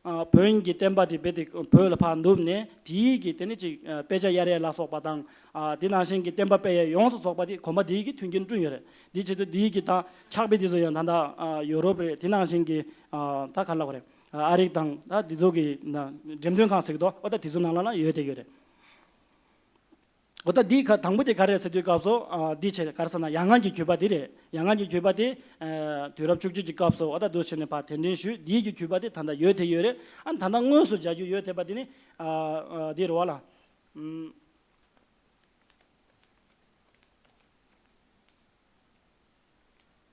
ཨ་བོན་གྱི་བསྟན་པ་འདི་རྦད་དེ་བོད་ལ་ཕར་ནུབ་ནས་དེའི་གི་དེ་ནི་ཅིག་ཨ་དཔེ་ཆ་གཡར་ཡས་ལ་སོགས་པ་དང་། ཨ་དེ་ནང་བཞིན་གྱི་བསྟན་པ་སྤེལ་ཡས་ཡོངས་སུ་རྫོགས་པ་དེ་དགོན་པ་འདིའི་གི་མཐུན་རྐྱེན་བསྐྲུན་ཡོད་རེད། འདིའི་ཆེད་དུ་འདིའི་གི་ད་ཕྱག་དཔེ་དེ་ཚོ་ཡང་ད་ལྟ་ཨ་ཡོ་རོབ་རེད། དེ་ནང་བཞིན་གྱི་ཨ་ད་ག་ལབ་དགོས་རེད། ཨ་རིག་དང་ད་འདི་ཚོ་གི་ན་འགྲེམས་སྟོན་ཁང་ཟེར་གི་འདུག་འོ་ད་དེ་ཚོ་ནང་ལ་ན་ཡོད་བསྡད་ཡོད་རེད། འོ་ད་འདི་ག་དང་པོ་དེ་ག་རེ་རེད་ཟེར་དུས་སྐབས་སུ་ཨ་འདི་བྱས་ག་རེ་ཟེར་ན་ཡ་ང་གི་བརྒྱུད་པ་འདི་རེད། ཡ་ང་གི་བརྒྱུད་པ་དེ་ཨ་དུས་རབས་བཅུ་གཅིག་གི་སྐབས་སུ་འོ་ད་འདུག་བྱས་ནས་ཕར་གདན་འདྲེན་ཞུས། འདིའི་གི་བརྒྱུད་པ་དེ་ད་ལྟ་ཡོད་བསྡད་ཡོད་རེད། ཨ་ད་ལྟ་དངོས་སུ་མཇལ་རྒྱུ་ཡོད་བསྡད་པ་དེ་ནི་ཨ་ཨ་འདི་རེད་བ་ལ།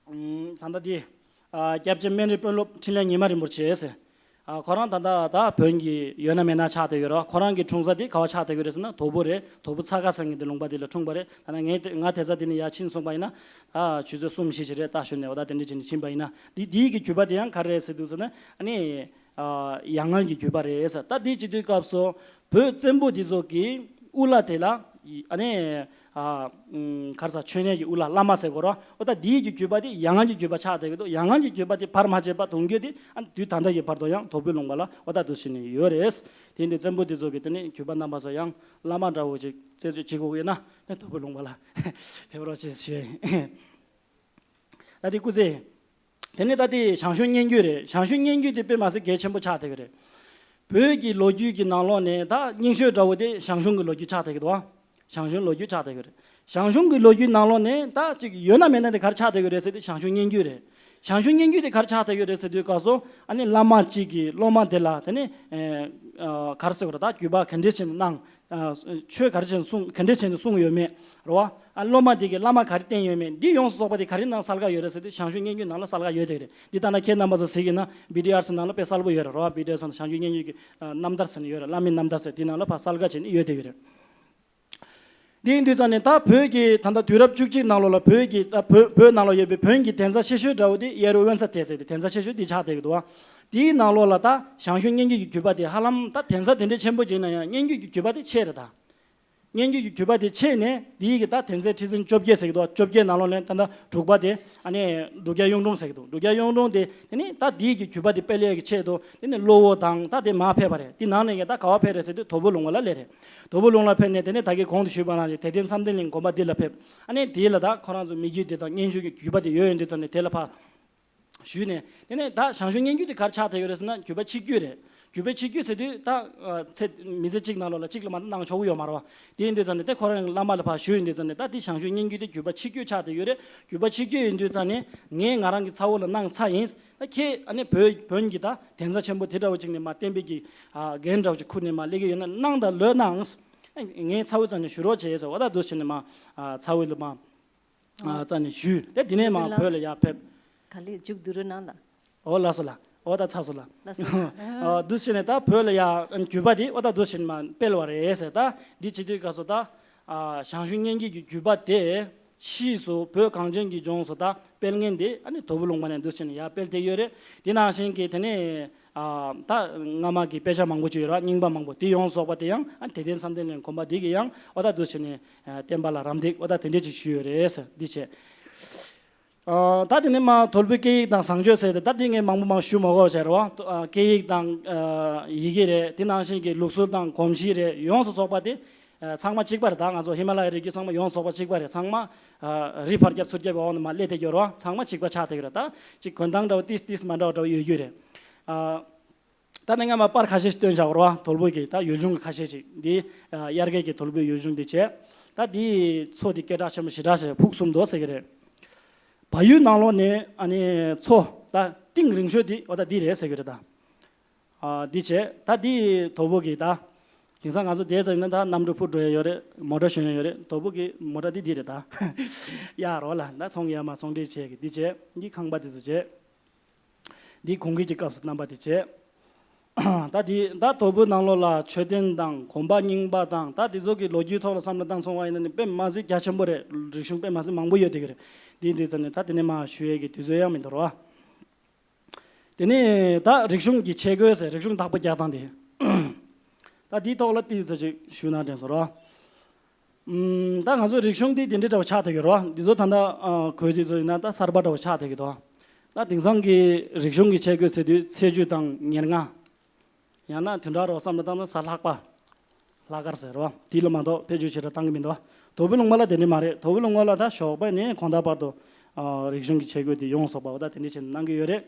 ཨུམ། ད་ལྟ་འདི་ཨ་སྐྱབས་རྗེ་སྨན་རི་དཔོན་སློབ་འཕྲིན་ལས་ཉི་མ་རིན་པོ་ཆེ་ཟེར། ཨ་ཁོ་རང་ད་ལྟ་ད་བོན་གྱི་ཡོད་ན་མེད་ན་ཆགས་བསྡད་ཡོད་རེད། ཁོ་རང་གི་འཁྲུངས་ས་དེ་ག་བ་ཆགས་བསྡད་ཡོད་རེད་ཟེར་ན་དོལ་པོ་རེད། དོལ་པོ་ཚ་ཁ་ཟེར་མཁན་དེ་ལུང་པ་དེ་ལ་འཁྲུངས་པ་རེད། ད་ནི་ངས་དེ་ང་དེ་ཚ་དེ་ནས་ཡར་ཕྱིན་སོང་པ་ཡིན་ན་ཨ་ཆུ་ཚོད་གསུམ་བཞི་ཅིག་རེད། ད་ཞུ་ནས་འོ་ད་དེ་འདྲ་བྱས་ནས་ཕྱིན་པ་ཡིན་ན་འདི་འདིའི་གི་བརྒྱུད་པ་དེ་ཡང་ག་རེ་རེད་ཟེར་དུས་ཟེར་ན་ཨ་ནི། ཨ་ཡ་ང་གི་བརྒྱུད་པ་རེད་ཟེར། ད་དེ་བྱེད་དུས་སྐབས་སུ་བོད་བཙན་པོ་འདི་ཚོ་གི་དབུ་བླ་དེ་ལ་ཨ་ནི་ཨ་ཨུམ་ག་རེ་ཟེར་མཆོད་གནས་ཀྱི་དབུ་བླ་བླ་མ་ཟེར་དགོས་རེད། འོ་ད་དེའི་གི་བརྒྱུད་པ་དེ་ཡ་ང་གི་བརྒྱུད་པ་ཆགས་བསྡད་ཀྱི་འདུག་ཡ་ང་གི་བརྒྱུད་པ་དེ་བར་མ་ཆད་པ་གདུང་རྒྱུད་དེ་ཨ་དུས་ད་ལྟ་གི་བར་དུ་ཡང་དོལ་པོའི་ལུང་པ་ལ་འོ་ད་འདུག་བྱས་ནས་ཡོད་རེད། དེ་ཡིན་དུས་བཙན་པོ་འདི་ཚོ་གི་དེ་ནི་བརྒྱུད་པ་རྣམ་པ་ཚོ་ཡང་བླ་མ་འདྲ་བོ་ཅིག་རྩད་གཅོད་བྱེད་དགོས་ཀྱི་ཡོད་ན་ནི་དོལ་པོའི་ལུང་པ་ལ་ཕེབས་རོགས་བྱེད་ཞུ་ཡ་ཡིན། ད་དེ་སྐུ་ཚེ། དེ་ནས་ད་དེ་ཞང་ཞུང་སྙན་བརྒྱུད་རེད། ཞང་ཞུང་སྙན་བརྒྱུད་དེ་དཔེ་མ་སྲིད་གལ་ཆེན་པོ་ཆགས་བསྡད་ཀྱི་རེད། བོད་ཀྱི་ལོ་རྒྱུས་ཀྱི་ནང་ལོགས་ནས་ད་རྙིང་ཤོས་འདྲ་བོ་དེ་ཞང་ཞུང་གི་ལོ་རྒྱུས་ཆགས་བསྡད་ཀྱི་འདུག་ཞང་ཞུང་ལོ་རྒྱུས་ཆགས་བསྡད་ཀྱི་རེད། ཞང་ཞུང་གི་ལོ་རྒྱུས་ནང་ལོགས་ནས་ད་ཅིག་ཡོད་ན་མེད་ན་དེ་ག་རེ་ཆགས་བསྡད་ཀྱི་རེད་ཟེར་དུས་ཞང་ཞུང་སྙན་བརྒྱུད་རེད། ཞང་ཞུང་སྙན་བརྒྱུད་དེ་ག་རེ་ཆགས་བསྡད་ཀྱི་རེད་ཟེར་དུས་སྐབས་སུ་ཨ་ནི་བླ་མ་གཅིག་གིས་སློབ་མ་དེ་ལ་དེ་ནི་ཨ་ག་རེ་ཟེར་དགོས་རེད། ད་བརྒྱུད་པ་ག་འདྲས་བྱས་ནས་གནང་། ཨ་ཆོས་ག་རེ་བྱས་ནས་གསུང་ག་འདྲས་བྱས་ནས་གསུངས་ཡོད་མེད་རེད་བ། ཨ་སློབ་མ་དེ་གིས་བླ་མ་ག་རེ་བསྟེན་ཡོད་མེད་འདི་ཡོངས་སུ་རྫོགས་པ་དེ་ག་རེ་ནང་གསལ་ཁ་ཡོད་རེད་ཟེར་དུས་ཞང་ཞུང་སྙན་བརྒྱུད་ནང་ལ་གསལ་ཁ་ཡོད་དེ་རེད། འདི་ལྟ་ན་ཁྱེད་རྣམ་པ་ཚོ་གཟིགས་ཡིན་ན་བི་ཌི་ཨར་སི་ནང་ལ་དཔེ་གསལ་པོ་ཡོད་རེད་རོ། བི་ཌི་ཨར་སི་ནང་ཞང་ཞུང་སྙན་བརྒྱུད་ཀྱི་ཨ་རྣམ་ཐར་ཟེར་ནས་ཡོད་རེད། བླ་མའི་རྣམ་ཐར་ཟེར་དེ་ནང་ལ་ཕར་གསལ་ཁ་བྱས་ནས་ཡོད་དེ་ཡོད་རེད། འདི་ཡིན་དུས་ཙང་ནས་ད་བོད་ཀྱི་ད་ལྟ་དུས་རབས་བཅུ་གཅིག་ནང་ལོགས་ལ་བོད་ཀྱི་ད་བོད་བོད་ནང་ལ་ཡོད་པའི་བོན་གྱི་གདན་ས་ཆེ་ཤོས་འདྲ་བོ་དེ་གཡས་རུ་དབེན་ས་དེ་ཟེར་ཏེ་གདན་ས་ཆེ་ཤོས་དེ་ཆགས་བསྡད་ཀྱི་འདུག་བ། དེའི་ནང་ལོགས་ལ་ད་ཞང་ཞུང་སྙན་བརྒྱུད་ཀྱི་བརྒྱུད་པ་དེ་ཧ་ལམ་ད་གདན་ས་དེ་འདྲའི་ཆེན་པོ་ཅིག་ཡིན་ན་ཡང་སྙན་བརྒྱུད་ཀྱི་བརྒྱུད་པ་དེ་ཆེ་རེད་ད། སྙན་བརྒྱུད་ཀྱི་བརྒྱུད་པ་དེ་ཆེ་ནས་དེའི་གི་ད་གདན་སའི་ཁྲི་འཛིན་བཅོ་བརྒྱད་ཟེར་གི་འདུག་བཅོ་བརྒྱད་ནང་ལོགས་ནས་ད་ལྟ་དྲུག་པ་དེ་ཨ་ནི་འབྲུག་རྒྱལ་གཡུང་དྲུང་ཟེར་གི་འདུག་འབྲུག་རྒྱལ་གཡུང་དྲུང་དེ་དེ་ནི་ད་དེའི་གི་བརྒྱུད་པ་དེ་སྤེལ་ཡས་ཀྱི་ཆེད་དུ་དེ་ནི་གློ་བོ་དང་ད་དེ་མར་ཕེབས་པ་རེད། དེ་ནང་ནས་ཀྱང་ད་ག་བ་ཕེབས་རེད་ཟེར་དུས་དོལ་པོ་ལུང་པ་ལ་སླེབས་རེད། དོལ་པོ་ལུང་ལ་ཕེབས་ནས་དེ་ནས་ད་གིན་གོང་དུ་ཞུས་པ་ནང་བཞིན་དད་ལྡན་བསམ་གཏན་གླིང་དགོན་པ་འདི་ལ་ཕེབས། ཨ་ནི་དེ་ལ་ད་ཁོ་རང་ཚོ་མི་རྒྱུད་དེ་དང་སྙན་ཞུ་གི་བརྒྱུད་པ་དེ་ཡོད་ཡོད་དུས་ཙམ་ནས་དེ་ལ་ཕར་ཞུས་ནས་དེ་ནས་ད་ཞང་ཞུང་སྙན་བརྒྱུད་དེ་ག་རེ་ཆགས་བསྡད་ཡོད་རེད་ཟེར་ན་བརྒྱུད་པ་ཆིག་བརྒྱུད་རེད། བརྒྱུད་པ་ཆིག་བརྒྱུད་ཟེར་དུས་ད་ཨ་ཚེ་མི་ཚེ་གཅིག་ནང་ལོགས་ལ་གཅིག་ལ་མ་གཏོགས་གནང་ཆོག་གི་ཡོད་མ་རེད་བ། དེ་ཡིན་དུས་ཙམ་ནས་དེ་ཁོ་རང་བླ་མ་ལ་ཕར་ཞུས་ཡོང་དུས་ཙམ་ནས་ད་དེ་ཞང་ཞུང་སྙན་བརྒྱུད་དེ་བརྒྱུད་པ་ཆིག་བརྒྱུད་ཆགས་བསྡད་ཡོད་རེད། བརྒྱུད་པ་ཆིག་བརྒྱུད་ཡིན་དུས་ཙམ་ནས་ངས་ང་རང་གི་ཚ་བོ་ལ་གནང་ཚར་ཡིན། ད་ཁྱེད་ཨ་ནི་བོད་བོན་གྱི་ད་གདན་ས་ཆེན་པོ་དེ་འདྲ་བོ་ཅིག་ནས་མར་བསྟན་པའི་གི་ཨ་འགན་འདྲ་བོ་ཅིག་ཁུར་ནས་མར་སླེབས་ཀྱི་ཡོད་ན་གནང་དང་ལོས་གནང་། ངའི་ཚ་བོའི་རྩ་ནས་ཞུ་རོགས་བྱས་ཟེར་འོ་ད་འདུག་བྱས་ནས་མར་ཨ་ཚ་བོའི་ལ་མར་ཨ་རྩ་ནས་ཞུས་ཏེ་དེ་ནས་མར་བོད་ལ་ཡར་ཕེབས། ག་ལེ་མཇུག་བསྡུ་རོགས་གནང་ལ། འོ་ལགས་སོ་ལགས། འོ་ད་ཚར་སོང་ལགས། ལགས་སོ། ཨ་འདུག་བྱས་ནས་ད་བོད་ལ་ཡར་བརྒྱུད་པ་དེ་འོ་ད་འདུག་བྱས་ནས་མར་སྤེལ་བ་རེད་ཟེར། ད་འདི་བྱེད་དུས་སྐབས་སུ་ད་ཨ་ཞང་ཞུང་སྙན་བརྒྱུད་ཀྱི་བརྒྱུད་པ་དེ་ཕྱིས་སུ་བོད་གངས་ཅན་གྱི་ལྗོངས་སུ་ད་སྤེལ་མཁན་དེ་ཨ་ནི་དོལ་པོ་ལུང་པ་ནས་འདུག་བྱས་ནས་ཡར་སྤེལ་བསྡད་ཡོད་རེད། དེ་ནང་བཞིན་གྱི་དེ་ནས་ཨ་ད་སྔ་མ་གི་དཔེ་ཆ་མང་པོ་ཅིག་ཡོད་ར། རྙིང་པ་མང་པོ་དེ་ཡོངས་རྫོགས་པ་དེ་ཡང་ཨ་དད་ལྡན་བསམ་གཏན་གླིང་དགོན་པ་འདི་གི་ཡང་འོ་ད་འདུག་བྱས་ནས་ཨ་བསྟན་པ་ལ་རམ་འདེགས་འོ་ད་དེ་འདྲས་ཅིག་ཞུས་ཡོད་རེད་ཟེར་འདི་བྱས། ཨ། ད་དེ་ནས་མར་དོལ་པོའི་སྐད་ཡིག་དང་བཟང་སྤྱོད་ཟེར་ཏེ། ད་དེ་ངས་མང་པོ་མང་པོ་ཞུ་མ་དགོས་བྱས་རེད་བ། ཨ། སྐད་ཡིག་དང་། ཨ། ཡི་གེ་རེད། དེ་ནང་བཞིན་གྱི་ལུགས་སྲོལ་དང་གོམས་གཤིས་རེད། ཡོངས་སུ་རྫོགས་པ་དེ། ཨ། ཚང་མ་གཅིག་པ་རེད། ད་ང་ཚོ་ཧི་མ་ལ་ཡའི་རི་རྒྱུད་ཚང་མ་ཡོངས་སུ་རྫོགས་པ་གཅིག་པ་རེད། ཚང་མ། ཨ། རི་ཕར་རྒྱབ་ཚུར་རྒྱབ་འོག་ནས་མར་སླེབས་བསྡད་ཡོད་རེད་བ། ཚང་མ་གཅིག་པ་ཆགས་བསྡད་ཡོད་རེད། ད་ཅིག་གོན་སྟངས་འདྲ་བོ་ཏིས་ཏིས་མ་འདྲ་བ་འདྲ་བོ་ཡོད་རྒྱུ་རེད། ཨ། ད་ནི་སྔ་མ་པར་ཁ་ཤས་ཤིག་སྟོན་བཞག་རོ། དོལ་པོ་གི་ད་ཡུལ་ལྗོངས་ཀྱི་ཁ་ཤས་ཤིག་འདི། ཨ། དབྱར་ཁའི་གི་དོལ་པོའི་ཡུལ་ལྗོངས་འདི་བྱས། ད་འདིའི་མཚོ་འདི་སྐད་གྲགས་ཆེན་པོ་ཞེ་དྲག་ཞིག་ཕུག་གསུམ་མདོ་ཟེར་གི་རེད། བལ་ཡུལ་ནང་ལོགས་ནས་ཨ་ནི་མཚོ་ད་གཏིང་རིང་ཤོས་འདི་འོ་ད་འདི་རེད་ཟེར་གི་རེད་ད། ཨ། འདི་བྱས་ད་འདི་དོལ་པོ་གི་ད། དེང་སང་ང་ཚོ་བསྡད་ཙང་ཡིན་ན་ད་གནམ་གྲུ་འཕུར་འགྲོ་ཡ་ཡོད་རེད། མོ་ཊ་ཞོན་ཡ་ཡོད་རེད། དོལ་པོ་གི་མོ་ཊ་འདི་འདི་རེད་ད། ཡ་རོ་ལ་ད་ཚོང་ཡ་མ་ཚོང་འབྲེལ་བྱས་གི་འདི་བྱས། འདི་ཁང་པ་འདི་ཚོ་བྱས། འདི་གུང་རྒྱུད་ཀྱི་སྐབས་སུ་རྣམ་པ་དེ་བྱས། ད་དེ་ད་དོལ་པོའི་ནང་ལོགས་ལ་མཆོད་རྟེན་དང་གོམ་པ་རྙིང་པ་དང་ད་དེ་ཚོ་གི་ལོ་རྒྱུས་ཐོག་ལ་བསམ་བློ་བཏང་སོང་བ་ཡིན་ན་ནི་དཔེ་མ་སྲིད་རྒྱ་ཆེན་པོ་རེད། རིག་གཞུང་དཔེ་མ་སྲིད་མང་པོ་ཡོད་དེ་གི་རེད། འདི་འདི་ཚོ་ནི་ད་དེ་ནས་མར་ཞུ་ཡས་ཀྱི་དུས་ཚོད་ཡང་མི་འདུག་རོ། དེ་ནས་ད་རིག་གཞུང་གི་ཆས་གོས་ཟེར། རིག་གཞུང་བདག་པོ་རྒྱག་སྟངས་དེ། ད་དེའི་ཐོག་ལ་ཏིག་ཙམ་ཅིག་ཞུས་ན་དྲན་སོང་རོ། ཨུམ། ད་ང་ཚོའི་རིག་གཞུང་འདི་དེ་འདྲའི་འདྲ་བོ་ཆགས་བསྡད་ཀྱི་རེད་བ། འདི་ཚོ་ད་ལྟ་ཨ་གོས་འདི་ཚོ་ཡིན་ན་ད་གསར་པ་འདྲ་བོ་ཆགས་བསྡད་ཀྱི་འདུག་ད་དེང་སང་གི་རིག་གཞུང་གི་ཆས་གོས་ཟེར་དུས་ཚེས་བཅུ་དང་ཉེར་ལྔ། ཡང་ན་བདུན་ཕྲག་རེ་བསམ་བློ་བཏང་ན་གཟའ་ལྷག་པ། ལྷག་དཀར་ཟེར་བ་དེ་ལ་མ་གཏོགས་ཕལ་ཆེར་ཞེ་དྲག་བཏང་གི་མི་འདུག་དོལ་པོའི་ལུང་པ་ལ་དེ་འདྲ་མ་རེད། དོལ་པོའི་ལུང་པ་ལ་ད་ཞོགས་པ་ནས་དགོང་དག་བར་དུ་ཨ་རིག་གཞུང་གི་ཆས་གོས་དེ་ཡོངས་རྫོགས་པ་འོ་ད་དེ་འདྲ་བྱས་ནས་གནང་གི་ཡོད་རེད།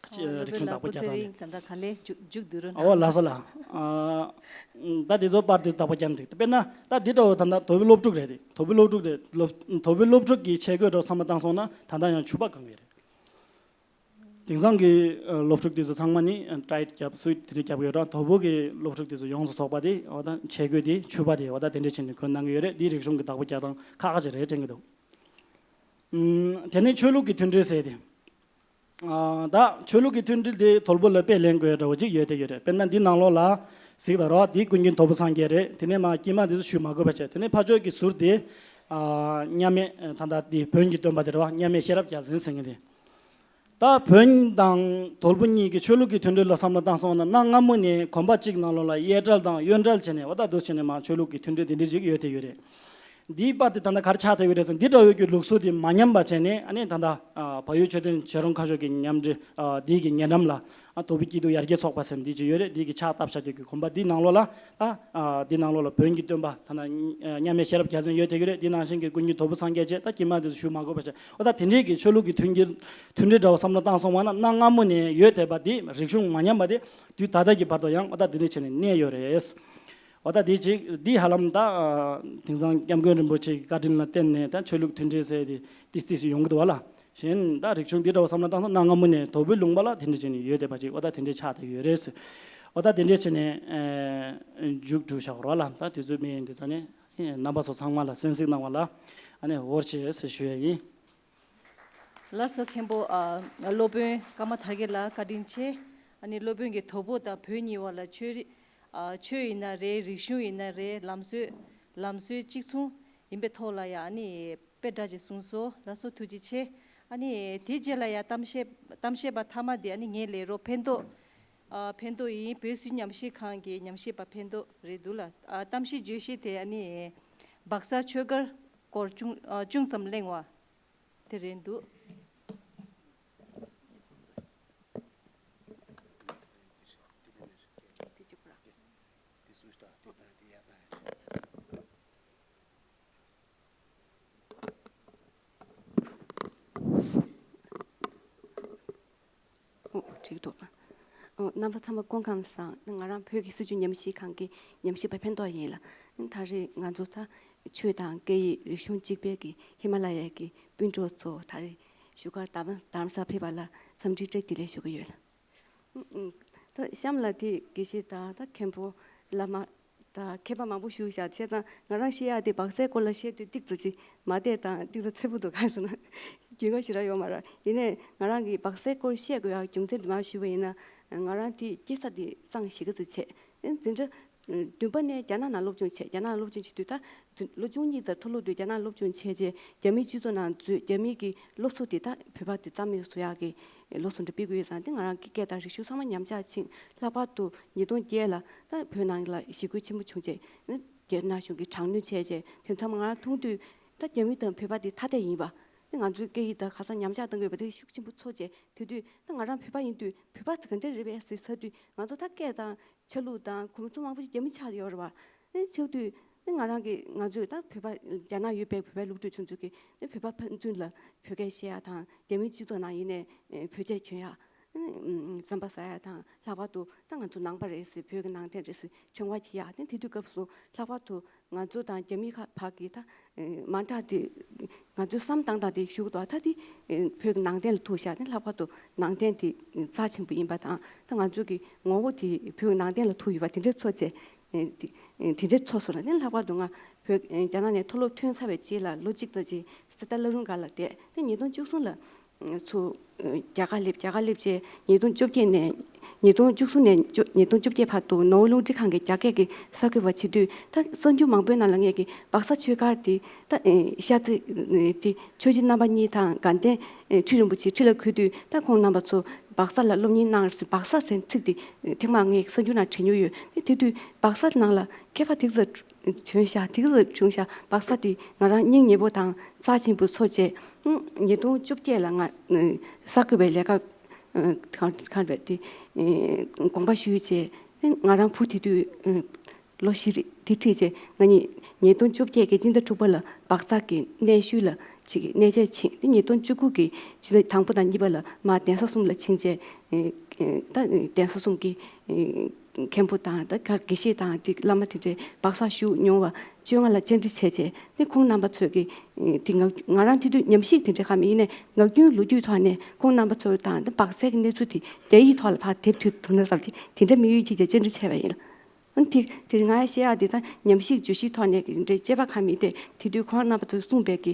ཨོ། སློབ་རིག་གཞུང་དཔོན་ལགས་བདག་པོ་སྐུ་ཚེ་རིང་། ད་ལྟ་ག་ལེར་མཇུག་མཇུག་བསྡུ་རོགས་གནང་། ཨོ་ལགས་སོ་ལགས། ཨ་ད་དེ་ཚོ་པར་དེ་བདག་པོ་རྒྱག་འདུག་དཔེར་ན་ད་འདི་འདྲ་བོ་ད་ལྟ་དོལ་པོའི་སློབ་ཕྲུག་རེད་དེ། དོལ་པོའི་སློབ་ཕྲུག་རེད། སློབ་དོལ་པོའི་སློབ་ཕྲུག་གི་ཆས་གོས་འདྲ་བསམ་བློ་བཏང་སོང་ན་ད་ལྟ་ཡང་ཕྱུ་པ་གང་གི་རེད། དེང་སང་གི་ཨ་སློབ་ཕྲུག་དེ་ཚོ་ཚང་མ་ནི་ཨ་ཊའིཊ་རྒྱབ་སུའིཊ་དེ་འདྲ་རྒྱབ་ཡོད་ར། དོལ་པོ་གི་སློབ་ཕྲུག་དེ་ཚོ་ཡོངས་སུ་རྫོགས་པ་དེ་འོ་ད་ཆས་གོས་དེ་ཕྱུ་པ་དེ་འོ་ད་དེ་འདྲ་བྱས་ནས་གོན་གནང་གི་ཡོད་རེད། འདི་རིག་གཞུང་གི་བདག་པོ་རྒྱག་སྟངས་ཁག་ཁག་ཅིག་རེད་དྲན་གི་འདུག་ཨུམ། དེ་ནས་ཆོས་ལུགས་ཀྱི་མཐུན་སྒྲིལ་ཟེར་དེ། ཨ་ད་ཆོས་ལུགས་ཀྱི་མཐུན་སྒྲིལ་དེ་དོལ་པོ་ལ་དཔེ་ལེན་དགོས་འདྲ་བོ་ཅིག་ཡོད་དེ་ཡོད་རེད། དཔེར་ན་འདི་ནང་ལོགས་ལ་གཟིགས་དང་རོགས། འདི་ཀུན་མཁྱེན་དོལ་པོ་སངས་རྒྱས་རེད། དེ་ནས་མར་དཀྱིལ་མ་དེ་ཚོ་ཞུ་མ་དགོས་པ་བྱས། དེ་ནས་ཕར་ཕྱོགས་ཀྱི་ཟུར་དེ་ཨ་མཉམ་མེད་ད་ལྟ་དེ་བོན་གྱི་སྟོན་པ་དེ་རེད་བ། མཉམ་མེད་ཤེས་རབ་རྒྱལ་མཚན་ཟེར་མཁན་དེ། ད་བོན་དང་དོལ་པོ་གཉིས་ཀྱི་ཆོས་ལུགས་ཀྱི་མཐུན་སྒྲིལ་ལ་བསམ་བློ་བཏང་སོང་ན་གནའ་སྔ་མོ་ནས་གོམ་པ་གཅིག་ནང་ལོགས་ལ་གཡས་བྲལ་དང་གཡོན་བྲལ་བྱས་ནས་འོ་ད་འདུག་བྱས་ནས་མར་ཆོས་ལུགས་ཀྱི་མཐུན་སྒྲིལ་དེ་འདྲ་ཅིག་ཡོད་དེ་ཡོད་རེད། འདིའི་པར་དེ་ད་ལྟ་ག་རེ་ཆགས་བསྡད་ཡོད་རེད་ཟེར་ན། འདི་འདྲ་བོ་གི་ལུགས་སྲོལ་དེ་མ་ཉམས་པ་བྱས་ནས་ཨ་ནི་ད་ལྟ་ཨ་བལ་ཡུལ་མཆོད་རྟེན་བྱེ་རོང་ཁ་ཤོར་གྱི་མཉམ་འབྲེལ་ཨ་འདི་གི་ཉེ་འགྲམ་ལ་ཨ་དོལ་པོའི་སྐྱིད་སྡུག་ཡར་རྒྱས་ཚོགས་པ་ཟེར་འདི་ཅིག་ཡོད་རེད། འདི་གི་ཕྱག་བཏབ་བཞག་རྒྱུ་གི་གོམ་པ་འདི་ནང་ལོགས་ལ་ད་ཨ་འདི་ནང་ལོགས་ལ་བོན་གྱི་སྟོན་པ་ད་ལྟ་མཉམ་མེད་ཤེས་རབ་རྒྱལ་མཚན་ཡོད་དེ་གི་རེད། འདི་ནང་བཞིན་གྱི་ཀུན་མཁྱེན་དོལ་པོ་སངས་རྒྱས་བཅས་ད་དཀྱིལ་མ་འདི་ཚོ་ཞུ་མ་དགོས་པ་བྱས། འོ་ད་དེ་འདྲའི་གི་ཆོས་ལུགས་ཀྱི་མཐུན་སྒྲིལ་མཐུན་སྒྲིལ་འདྲ་བོ་བསམ་བློ་བཏང་སོང་བ་ན་གནའ་སྔ་མོ་ནས་ཡོད་བསྡད་པ་འདི་རིག་གཞུང་མ་ཉམས་པ་དེ་དུས་ད་ལྟ་གི་བར་དུ་ཡང་འོ་ད་འདི་འདྲ་བྱས་ནས་གནས་ཡོད་རེད། འོ་ད་འདི་གཅིག་འདི་ཧ་ལམ་ད་ཨ་དེང་སང་སྐྱབས་མགོན་རིན་པོ་ཆེ་གི་བཀའ་དྲིན་ལ་བརྟེན་ནས་ད་ཆོས་ལུགས་མཐུན་སྒྲིལ་ཟེར་དེ་ཏིས་ཏིས་ཡོང་གི་འདུག་བ་ལ། གཞན་ད་རིག་གཞུང་འདི་འདྲ་བ་བསམ་བློ་བཏང་སོང་ན་གནའ་སྔ་མོ་ནས་དོལ་པོའི་ལུང་པ་ལ་དེ་འདྲ་བྱས་ནས་ཡོད་བསྡད་པ་ཅིག་འོ་ད་དེ་འདྲ་ཆགས་བསྡད་ཡོད་རེད་ཟེར། འོ་ད་དེ་འདྲ་བྱས་ནས་ཨ་མཇུག་གྲུབ་བཞག་རོགས་ལ། ད་དུས་ཚོད་མེད་ཡིན་དུས་ཙང་ནས་རྣམ་པ་ཚོ་ཚང་མ་ལ་གསན་གཟིགས་གནང་བ་ལ་ཨ་ནི་འོར་ཆེ་ཟེར་ཞུ་ཡ་ཡིན། ལགས་སོ་མཁན་པོ། ཨ་སློབ་དཔོན་ཀརྨ་དར་རྒྱས་ལགས་བཀའ་དྲིན་ཆེ། ཨ་ནི་སློབ་དཔོན་གྱིས་དོལ་པོ་དང་བོན་གཉིས་བར་ལ་ཆོས་རིག་ཨ་ཆོས་ཡིན་ན་རེད། རིག་གཞུང་ཡིན་ན་རེད། ལམ་སྲོལ་ལམ་སྲོལ་གཅིག་མཚུངས་ཡིན་པའི་ཐོག་ལ་ཡང་ཨ་ནི་དཔེ་འདྲ་ཅིག་གསུངས་སོང་། ལགས་སོ་ཐུགས་རྗེ་ཆེ། ཨ་ནི་དེ་རྗེས་ལ་ཡང་གཏམ་བཤད་གཏམ་བཤད་པ་མཐའ་མ་དེ་ཨ་ནི་ངའི་ལས་རོགས་ཕན་ཐོགས་ཨ་ཕན་ཐོགས་ཡིན། བོད་སིལ་ཉམས་ཞིབ་ཁང་གི་ཉམས་ཞིབ་པ་ཕན་ཐོགས་རེད་འདུག་ལ། ཨ་གཏམ་བཤད་བརྗོད་གཞི་དེ་ཨ་ནི་སྦག་ས་ཆོས་སྒར་སྐོར་ཅུང་ཨ་ཅུང་ཙམ་གླེང་བ། དེ་རེད་འདུག་འོ་འགྲིག་འདུག་ཨོ་རྣམ་པ་ཚང་མ་སྐུ་ཁམས་བཟང་། ང་རང་བོད་ཀྱི་སྲིད་བྱུས་ཉམས་ཞིབ་ཁང་གི་ཉམས་ཞིབ་པ་ཕན་ཐོགས་ཡིན་ལ། ད་རེས་ང་ཚོ་ད་ཆོས་དང་སྐད་ཡིག་རིག་གཞུང་གཅིག་པའི་གི་ཧི་མ་ལ་ཡའི་གི་སྤུན་གྲོགས་ཚོ་ད་རེས་བཞུགས་སྒར་རྡ་རམ་ས་ཕེབས་པ་ལ་འཚམས་འདྲི་བཀྲ་ཤིས་བདེ་ལེགས་ཞུ་གི་ཡོད་ལ། ཨུ་ཨུ། ད་གཤམ་ལ་དེ་དགེ་བཤེས་དང་ད་མཁན་པོ་བླ་མ་དང་མཁས་པ་མང་པོ་བཞུགས་བཞག་བྱས་ཙང་ང་རང་བཤད་ཡག་དེ་སྦག་སའི་སྐོར་ལ་བཤད་དུས་ཏིག་ཙམ་ཅིག་མ་བདེ་དང་ཏིག་ཙམ་ཚ་པོ་འདུག་ག་ཟེར་ན་རྒྱུས་མངའ་ཞེ་དྲག་ཡོད་མ་རེད། ཡིན་ནའི་ང་རང་གིས་སྦག་སའི་སྐོར་བཤད་དགོས་ཡག་རྒྱུ་མཚན་དེ་མར་ཞུས་པ་ཡིན་ན། ང་རང་དེ་སྐྱེས་ས་དེ་གཙང་གཞིས་ཀ་རྩེ་བྱས། འཛིན་གྲྭ་བདུན་པ་ནས་རྒྱ་ནག་ནང་སློབ་སྦྱོང་བྱས། རྒྱ་ནག་ནང་སློབ་སྦྱོང་བྱེད་དུས་ད་ལོ་བཅུ་གཉིས་ཙམ་མཐོ་སློབ་དུས་རྒྱ་ནག་སློབ་སྦྱོང་བྱས་རྗེས་རྒྱ་མིའི་སྤྱི་ཚོགས་ནང་འཛུལ། རྒྱ་མིའི་གི་སློབ་གསོ་དེ་ད་བོད་པ་དེ་རྩ་མེད་བཟོ་ཡག་གི་སློབ་གསོ་འདྲ་སྤེལ་དགོས་ཡོད་ཙང་དེ་ང་རང་གི་སྐད་དང་རིག་གཞུང་ཚང་མ་ཉམས་ཆག་ཕྱིན། ལྷག་པར་དུ་ཉིས་སྟོང་བརྒྱད་ལ་ད་བོད་ནང་ལ་ཞི་རྒོལ་ཆེན་པོ་བྱུང་རྗེས་རྒྱ་ནག་གཞུང་གིས་དྲག་གནོན་བྱས་རྗེས་དེ་ཚང་མ་ང་རང་མཐོང་དུས་ད་རྒྱ་མི་དང་བོད་པ་དེ་ཐ་དད་ཡིན་པ། ང་ཚོའི་སྐད་ཡིག་དང་ཁ་སང་ཉམས་ཆག་བཏང་གི་ཡོད་པ་དེ་ཤུགས་ཆེན་པོ་ཚོར་བྱས། དེ་དུས་ད་ང་རང་བོད་པ་ཡིན་དུས་བོད་པ་དེ་ག་འདྲ་རེད་པས་ཟེར་ཟེར་དུས། ང་ཚོ་ད་སྐད་དང་ཆ་ལུགས་དང་གོམས་སྲོལ་མང་པོ་ཞིག་རྒྱ་མི་ཆགས་ཡོད་རེད་བ། ཨེ་ཆགས་དུས་ཨེ་ང་རང་གི་ང་ཚོས་ད་བོད་པ་རྒྱ་ནག་ཡོད་པའི་བོད་པའི་སློབ་ཕྲུག་ཆུང་ཆུང་གིས་ཨེ་བོད་པ་ཕན་ཚུན་ལ་བོད་སྐད་བཤད་ཡག་དང་། རྒྱ་མིའི་སྤྱི་ཚོགས་ནང་ཡིན་ནའི་ཨེ་བོད་ཆས་གྱོན་ཡག། ཨེ་རྩམ་པ་ཟ་ཡག་དང་། ལྷག་པར་དུ་ད་ང་ཚོ་ནང་པ་རེད་ཟེར། བོད་ཀྱི་ནང་བསྟན་རེད་ཟེར་ཕྲེང་བ་འཁྱེར་ཡག། དེ་དེ་དུས་སྐབས་སུ་ལྷག་པར་དུ་ང་ཚོ་དང་རྒྱ་མི་ཁ་བར་གྱི་ད་ཨེ་མ་འདྲ་དེ། ང་ཚོའི་བསམ་སྟངས་དང་དེ་ཞུ་གི་འདུག་ད་དེ་ཨེ་བོད་ཀྱི་ནང་བསྟན་ལ་ཐུག་བཞག། དེ་ལྷག་པར་དུ་ནང་བསྟན་དེ་རྩ་ཆེན་པོ་ཡིན་པ་དང་། ད་ང་ཚོ་གི་ངོ་བོ་དེ་བོད་ཀྱི་ནང་བསྟན་ལ་ཐུག་ཡོད་པ་དེ་འདྲའི་ཚོར་བྱས། ཨེ་དེ་ཨེ་དེ་འདྲའི་ཚོར་སོང་ལ། དེ་ལྷག་པར་དུ་ང་བོད་ཨེ་རྒྱ་ནག་ནས་མཐོ་སློབ་ཐོན་ཚར་བའི་རྗེས་ལ་ལོ་གཅིག་ཙམ་ཅིག་སེ་ཏཱ་བླ་རུང་སྒར་ལ་བསྡད། དེ་ཉིས་སྟོང་བཅུ་གསུམ་ལ་ཚུར་རྒྱ་གར་སླེབས། རྒྱ་གར་སླེབས་རྗེས་ཉིས་སྟོང་བཅོ་བརྒྱད་ནས། ཉིས་སྟོང་བཅུ་གསུམ་ནས་བཅོ་ཉིས་སྟོང་བཅོ་བརྒྱད་བར་དུ་ནོར་ཝེ་རླུང་འཕྲིན་ཁང་གི་རྒྱ་སྐད་ཀྱི་གསར་འགོད་པ་བྱེད་དུས། ད་གསར་འགྱུར་མང་པོའི་ནང་ལ་ངས་ཀྱི་སྦག་ས་ཆོས་སྒར་དེ་ད་ཨེ་ཤར་རྩེ་དེ་ཆོས་རྗེ་རྣམ་པ་གཉིས་དང་དགའ་ལྡན་ཨེ་ཁྲི་རིན་པོ་ཆེ་ཁྲི་ལ་འཁོད་དུས། ད་ཁོང་རྣམ་པ་ཚོ་སྦག་ས་ལ་སློབ་གཉེར་གནང་ཟེར། སྦག་ས་ཟེར་ཚིག་དེ་ཐེངས་མང་ངས་གསར་འགྱུར་ནང་དྲན་མྱོང་ཡོད། དེ་དེ་དུས་སྦག་ས་ནང་ལ་མཁས་པ་དེ་ཚོ་བྱོན་ཤག། དེ་ཚོ་བྱུང་ཤག། སྦག་ས་དེ་ང་རང་སྙིང་ཉེ་པོ་དང་རྩ་ཆེན་པོ་ཚོར་བྱས། ཉིས་སྟོང་བཅོ་བརྒྱད་ལ་ང་གསར་འགོད་པའི་ལས་ཀ་གང་གང་རེད་དེ་དགོངས་པ་ཞུས་བྱས། ང་རང་བུ་དེ་དུས་ལོ་བཞི་རེད། དེ་ཁྲིད་བྱས་ང་གཉིས་ཉིས་སྟོང་བཅོ་བརྒྱད་ཀྱི་སྤྱི་ཟླ་དྲུག་པ་ལ་སྦག་ས་གི་གནས་ཤུལ་ལ་ཅིག་གནས་མཇལ་ཕྱིན། དེ་ཉིས་སྟོང་བཅུ་དགུ་གི་ཕྱི་ཟླ་དང་པོ་དང་གཉིས་པ་ལ་མར་གདན་ས་གསུམ་ལ་ཕྱིན་བྱས། ད་གདན་ས་གསུམ་གྱི་མཁན་པོ་དང་ད་ག་དགེ་བཤེས་དང་དེ་བླ་མ་དེ་འདྲའི་སྦག་ས་བཞུགས་མྱོང་བ་བཅོ་ལྔ་ལ་བཅར་འདྲི་བྱས་བྱས། དེ་ཁོང་རྣམ་པ་ཚོས་ཀྱི་དེ་ང་ང་རང་དེ་དུས་ཉམས་ཞིབ་དེ་འདྲ་གང་མེད། ཡིན་ནའི་ངག་རྒྱུན་ལོ་རྒྱུས་ཐོག་ནས་ཁོང་རྣམ་པ་ཚོ་དང་དེ་སྦག་སའི་གནས་ཚུལ་དེ་རྒྱ་ཡིག་ཐོག་ལ་ཕར་དེབ་བྲིས་ཐུབ་ན་བསམ་གྱི་དེ་འདྲ་དམིགས་ཡུལ་གྱིས་བཅར་འདྲི་བྱས་པ་ཡིན། ཨ་དེ་དེ་ང་བཤད་ཡག་དེ་ད་ཉམས་ཞིབ་བརྗོད་གཞིའི་ཐོག་ནས་ཀྱི་འདྲའི་དཔྱད་པ་གང་མེད་དེ། དེ་དུས་ཁོང་རྣམ་པ་ཚོས་གསུངས་པའི་གི་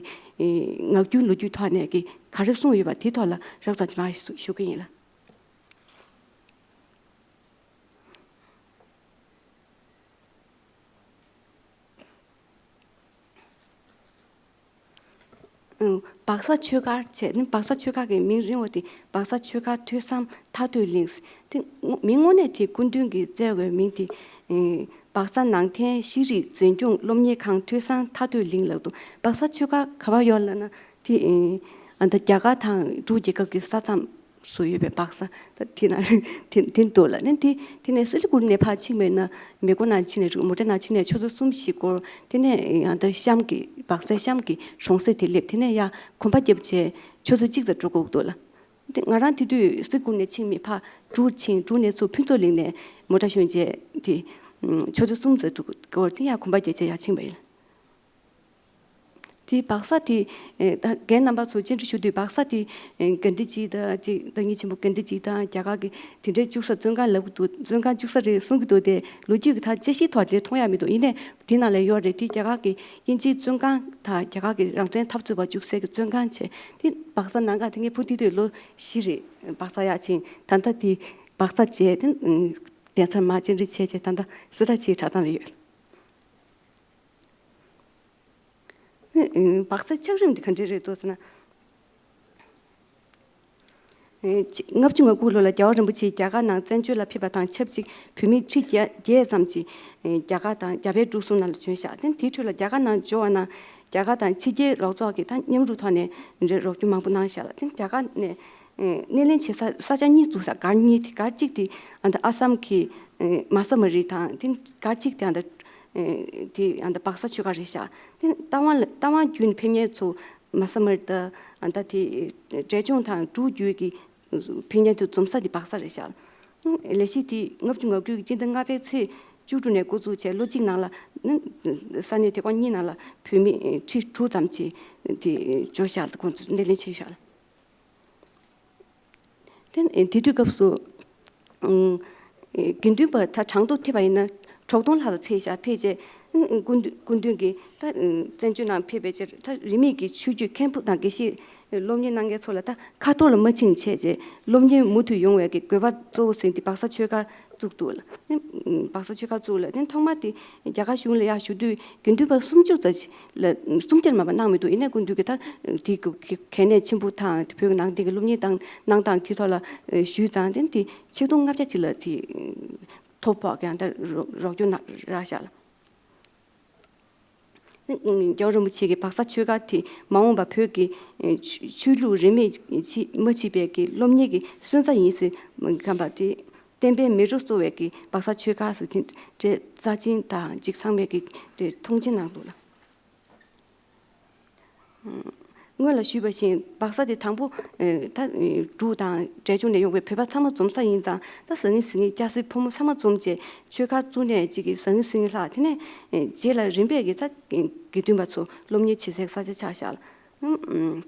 ངག་རྒྱུན་ལོ་རྒྱུས་ཐོག་ནས་ཀྱི་ག་རེ་གསུངས་ཡོད་པ་དེ་ཐོག་ལ་རགས་ཙམ་དེ་མར་ཞུ་གི་ཡིན་ལ། སྦག་ས་ཆོས་སྒར་བྱས་ནི། སྦག་ས་ཆོས་སྒར་གྱི་མིང་རིང་བ་དེ་སྦག་ས་ཆོས་སྒར་ཐོས་བསམ་ཐར་འདོད་གླིང་། དེ་མིང་དངོས་གནས་དེ་སྐུ་མདུན་གྱིས་བསྩལ་བའི་མིང་དེ། སྦག་ས་ནང་བསྟན་ཤེས་རིག་འཛིན་སྐྱོང་སློབ་གཉེར་ཁང་ཐོས་བསམ་ཐར་འདོད་གླིང་ལབ་འདུག། སྦག་ས་ཆོས་སྒར་ག་པར་ཡོད་ལབ་ན། དེ་ཨ་ད་རྒྱ་གར་དང་འབྲུག་རྒྱལ་ཁབ་ཀྱི་ས་མཚམས་སུ་ཡོད་པའི་སྦག་ས་ད་དེ་ན་དེ་དེ་འདུག་ལ། ནི་དེ་དེ་ནས་སི་ལི་གུ་རི་ནས་ཕར་ཕྱིན་པ་ཡིན་ན། མེ་གོ་ནང་ཕྱིན་ནས། མོ་ཊ་ནང་ཕྱིན་ནས་ཆུ་ཚོད་གསུམ་བཞི་འགོར། དེ་ནས་ཨ་ད་གཤམ་གྱི་སྦག་སའི་གཤམ་གྱི་གྲོང་གསེབ་དེ་སླེབས། དེ་ནས་ཡར་གོམ་པ་བརྒྱབ་བྱས་ཆུ་ཚོད་གཅིག་ཙམ་འགྲོ་དགོས་འདུག་ལ། དེ་ང་རང་དེ་དུས་སི་ལི་གུ་རི་ནས་ཕྱིན་མེད། ཕར་འབྲུག་ཕྱིན། འབྲུག་ནས་ཚུར་ཕུན་ཚོགས་གླིང་ནས་མོ་ཊ་ཞོན་བྱས་དེ་ཆུ་ཚོད་གསུམ་ཙམ་འགོར། དེ་ཡར་གོམ་པ་བརྒྱབ་བྱས་ཡར་ཕྱིན་པ་ཡིན། དེ་སྦག་ས་དེ་ཨེ་ད་རྒན་རྣམ་པ་ཚོ་བཅར་འདྲི་ཞུ་དུས། སྦག་ས་དེ་ཨེ་དགའ་ལྡན་སྐྱིད་དང་དེ་ད་ངེད་ཆེན་པོ་དགའ་ལྡན་སྐྱིད་དང་རྒྱ་གར་གྱི་དེ་འདྲའི་བཅུག་ས་བཙོན་ཁང་ལབ་ཀྱི་འདུག། བཙོན་ཁང་བཅུག་ས་རེད་གསུང་གི་འདུག། དེ་ལོ་རྒྱུས་ཀྱི་ཐག་བཅད་ཤེས་ཐོག་དེ་མཐོང་ཡག་མི་འདུག། ཡིན་ནའི་དེ་ནང་ལ་ཡོད་རེད། དེ་རྒྱ་གར་གྱི་དབྱིན་ཇིའི་བཙོན་ཁང་དང་རྒྱ་གར་གྱི་རང་བཙན་འཐབ་རྩོད་པ་བཅུག་སའི་གི་བཙོན་ཁང་བྱས། དེ་སྦག་ས་ནང་ག་དེ་ངའི་བུ་དེ་དུས་ལོ་བཞི་རེད། སྦག་ས་ཡར་ཕྱིན། ད་ལྟ་དེ་སྦག་ས་བྱས་དེ་གདན་སར་མར་བཅར་འདྲི་བྱས་བྱས། ད་ལྟ་སི་ཏཱ་ཆེའི་བྲག་ཐང་ལ་ཡོད། སྦག་སའི་ཆགས་རིམ་འདི་ག་འདྲ་རེད་འདུག་ཟེར་ན། ཨེ་ཆ་ལྔ་བཅུ་ང་དགུ་ལོ་ལ་རྒྱལ་བ་རིན་པོ་ཆེ་རྒྱ་གར་ནང་བཙན་བྱོལ་ལ་ཕེབས་པ་དང་ཆབས་ཅིག་བོད་མི་ཁྲི་བརྒྱ་བརྒྱད་ཙམ་གྱིས་ཨེ་རྒྱ་གར་དང་རྒྱ་བལ་འབྲུག་གསུམ་ནང་ལ་བྱོན་ཤག། དེ་དེའི་ཁྲོད་ལ་རྒྱ་གར་ནང་འབྱོར་བ་ན་རྒྱ་གར་དང་ཕྱི་རྒྱལ་རོགས་ཚོགས་ཀྱིས་ད་མཉམ་རུབ་ཐོག་ནས་རོགས་སྐྱོར་མང་པོ་གནང་ཤག་ལ། དེ་རྒྱ་གར་ནས་ཨེ་སྣེ་ལེན་བྱེད་ས་ས་ཆ་གཉིས་བཙུགས་ཤག། སྒར་གཉིས། དེ་སྒར་གཅིག་དེ་ཨ་ད་ཨ་སམ་གྱི་ཨེ་མ་ས་མ་རི་དང་། དེ་སྒར་གཅིག་དེ་ཨ་ད་ཨེ་དེ་ཨ་ད་སྦག་ས་ཆོས་སྒར་རེད་ཤག། དེ་རྟ་དབང་ལ་རྟ་དབང་བརྒྱུད་ནས་ཕེབས་མཁན་ཚོ་མ་ས་མར་ད་ཨ་ད་དེ་འབྲས་ལྗོངས་དང་འབྲུག་བརྒྱུད་ཀྱི་ཕེབས་མཁན་དེ་འཛོམས་ས་དེ་སྦག་ས་རེད་ཤག། ལས་གཞི་དེ་ལྔ་བཅུ་ང་དགུ་གི་སྤྱི་ཟླ་ལྔ་པའི་ཚེས་བཅུ་དྲུག་ནས་འགོ་བཙུགས་བྱས། ལོ་གཅིག་ནང་ལ་ས་གནས་དེ་ཀ་གཉིས་ནང་ལ་བོད་མི་ཁྲི་དྲུག་ཙམ་གྱིས་དེ་འབྱོར་ཤག། ཁོང་ཚོ་སྣེ་ལེན་བྱས་ཤག། དེ་དེ་དུས་སྐབས་སུ་ཨང་། དགེ་འདུན་པ་ད་གྲངས་ཐོ་ཐེབས་པ་ཡིན་ན་དྲུག་སྟོང་ལྷག་ལ་ཕེབས་ཤག། ཕེབས་རྗེས་སྐུ་མདུན་སྐུ་མདུན་གྱིས་ད་བཙན་བྱོལ་ནང་ཕེབས་པའི་ཕྱིར་ད་རིས་མེད་ཀྱི་ཆོས་བརྒྱུད་མཁན་པོ་དང་དགེ་བཤེས་སློབ་གཉེར་གནང་མཁན་ཚོ་ལ་ད་ཁ་ཐོར་ལ་མ་ཕྱིན་བྱས་རྗེས་སློབ་གཉེར་མུ་མཐུད་ཡོང་བའི་གི་དགོས་པ་གཙོ་བོ་ཟིན་ཏེ་སྦག་ས་ཆོས་སྒར་བཙུགས་འདུག་ལ། སྦག་ས་ཆོས་སྒར་བཙུགས་ལ། དེ་ཐོག་མ་དེ་རྒྱ་གར་གཞུང་ལ་ཡར་ཞུ་དུས་དགེ་འདུན་པ་སུམ་ཅུ་ཙམ་ལ་སུམ་བརྒྱ་མ་གཏོགས་གནང་མི་འདུག། ཡིན་ནའི་སྐུ་མདུན་གྱིས་ད་དེ་གི་གལ་གནད་ཆེན་པོ་དང་། དེ་བོད་ཀྱི་ནང་བསྟན་གྱི་སློབ་གཉེར་དང་གནང་སྟངས་དེ་ཐོག་ལ་ཞུས་ཙང་། དེ་དེ་ཆིག་སྟོང་ལྔ་བརྒྱ་ཅིག་ལ་དེ་ཐོ་ཕོག་ཡང་ད་རོགས་རོགས་སྐྱོར་གནང་རག་ཤག་ལ། རྒྱལ་བ་རིན་པོ་ཆེ་གི་སྦག་ས་ཆོས་སྒར་དེ་མ་འོངས་པ་བོད་ཀྱི་ཆོས་ལུགས་རིས་མེད་མ་མཆིས་པའི་གི་སློབ་གཉེར་གྱི་སོན་རྩ་ཡིན་ཟེར་གམ་པ་དེ། བསྟན་པའི་མེ་རོ་གསོ་བའི་གི་སྦག་ས་ཆོས་སྒར་ཟེར་དེ་འདྲའི་རྩ་ཆེན་དང་ཅིག་ཚང་མས་གི་དེ་མཐོང་ཆེན་གནང་འདུག་ལ། སྔོན་ལ་ཞུས་པ་བཞིན་སྦག་ས་དེ་དང་པོ་ད་འབྲུག་དང་འབྲས་ལྗོངས་ནས་ཡོང་བའི་བོད་པ་ཚང་མ་འཛོམས་ས་ཡིན་ཙང་། ད་བཟང་ངན་ཟིང་ངན་སྐྱ་སེར་ཕོ་མོ་ཚང་མ་འཛོམས་བྱས་ཆོས་སྒར་བཙུགས་ནས་ཅིག་གི་བཟང་ངན་ཟིང་ངན་ལྷག་དེ་ནས་རྗེས་ལ་རིམ་པས་གི་ད་དགེ་འདུན་པ་ཚོ་སློབ་གཉེར་བྱེད་སའི་ས་ཆ་ཆགས་བཞག་ལ།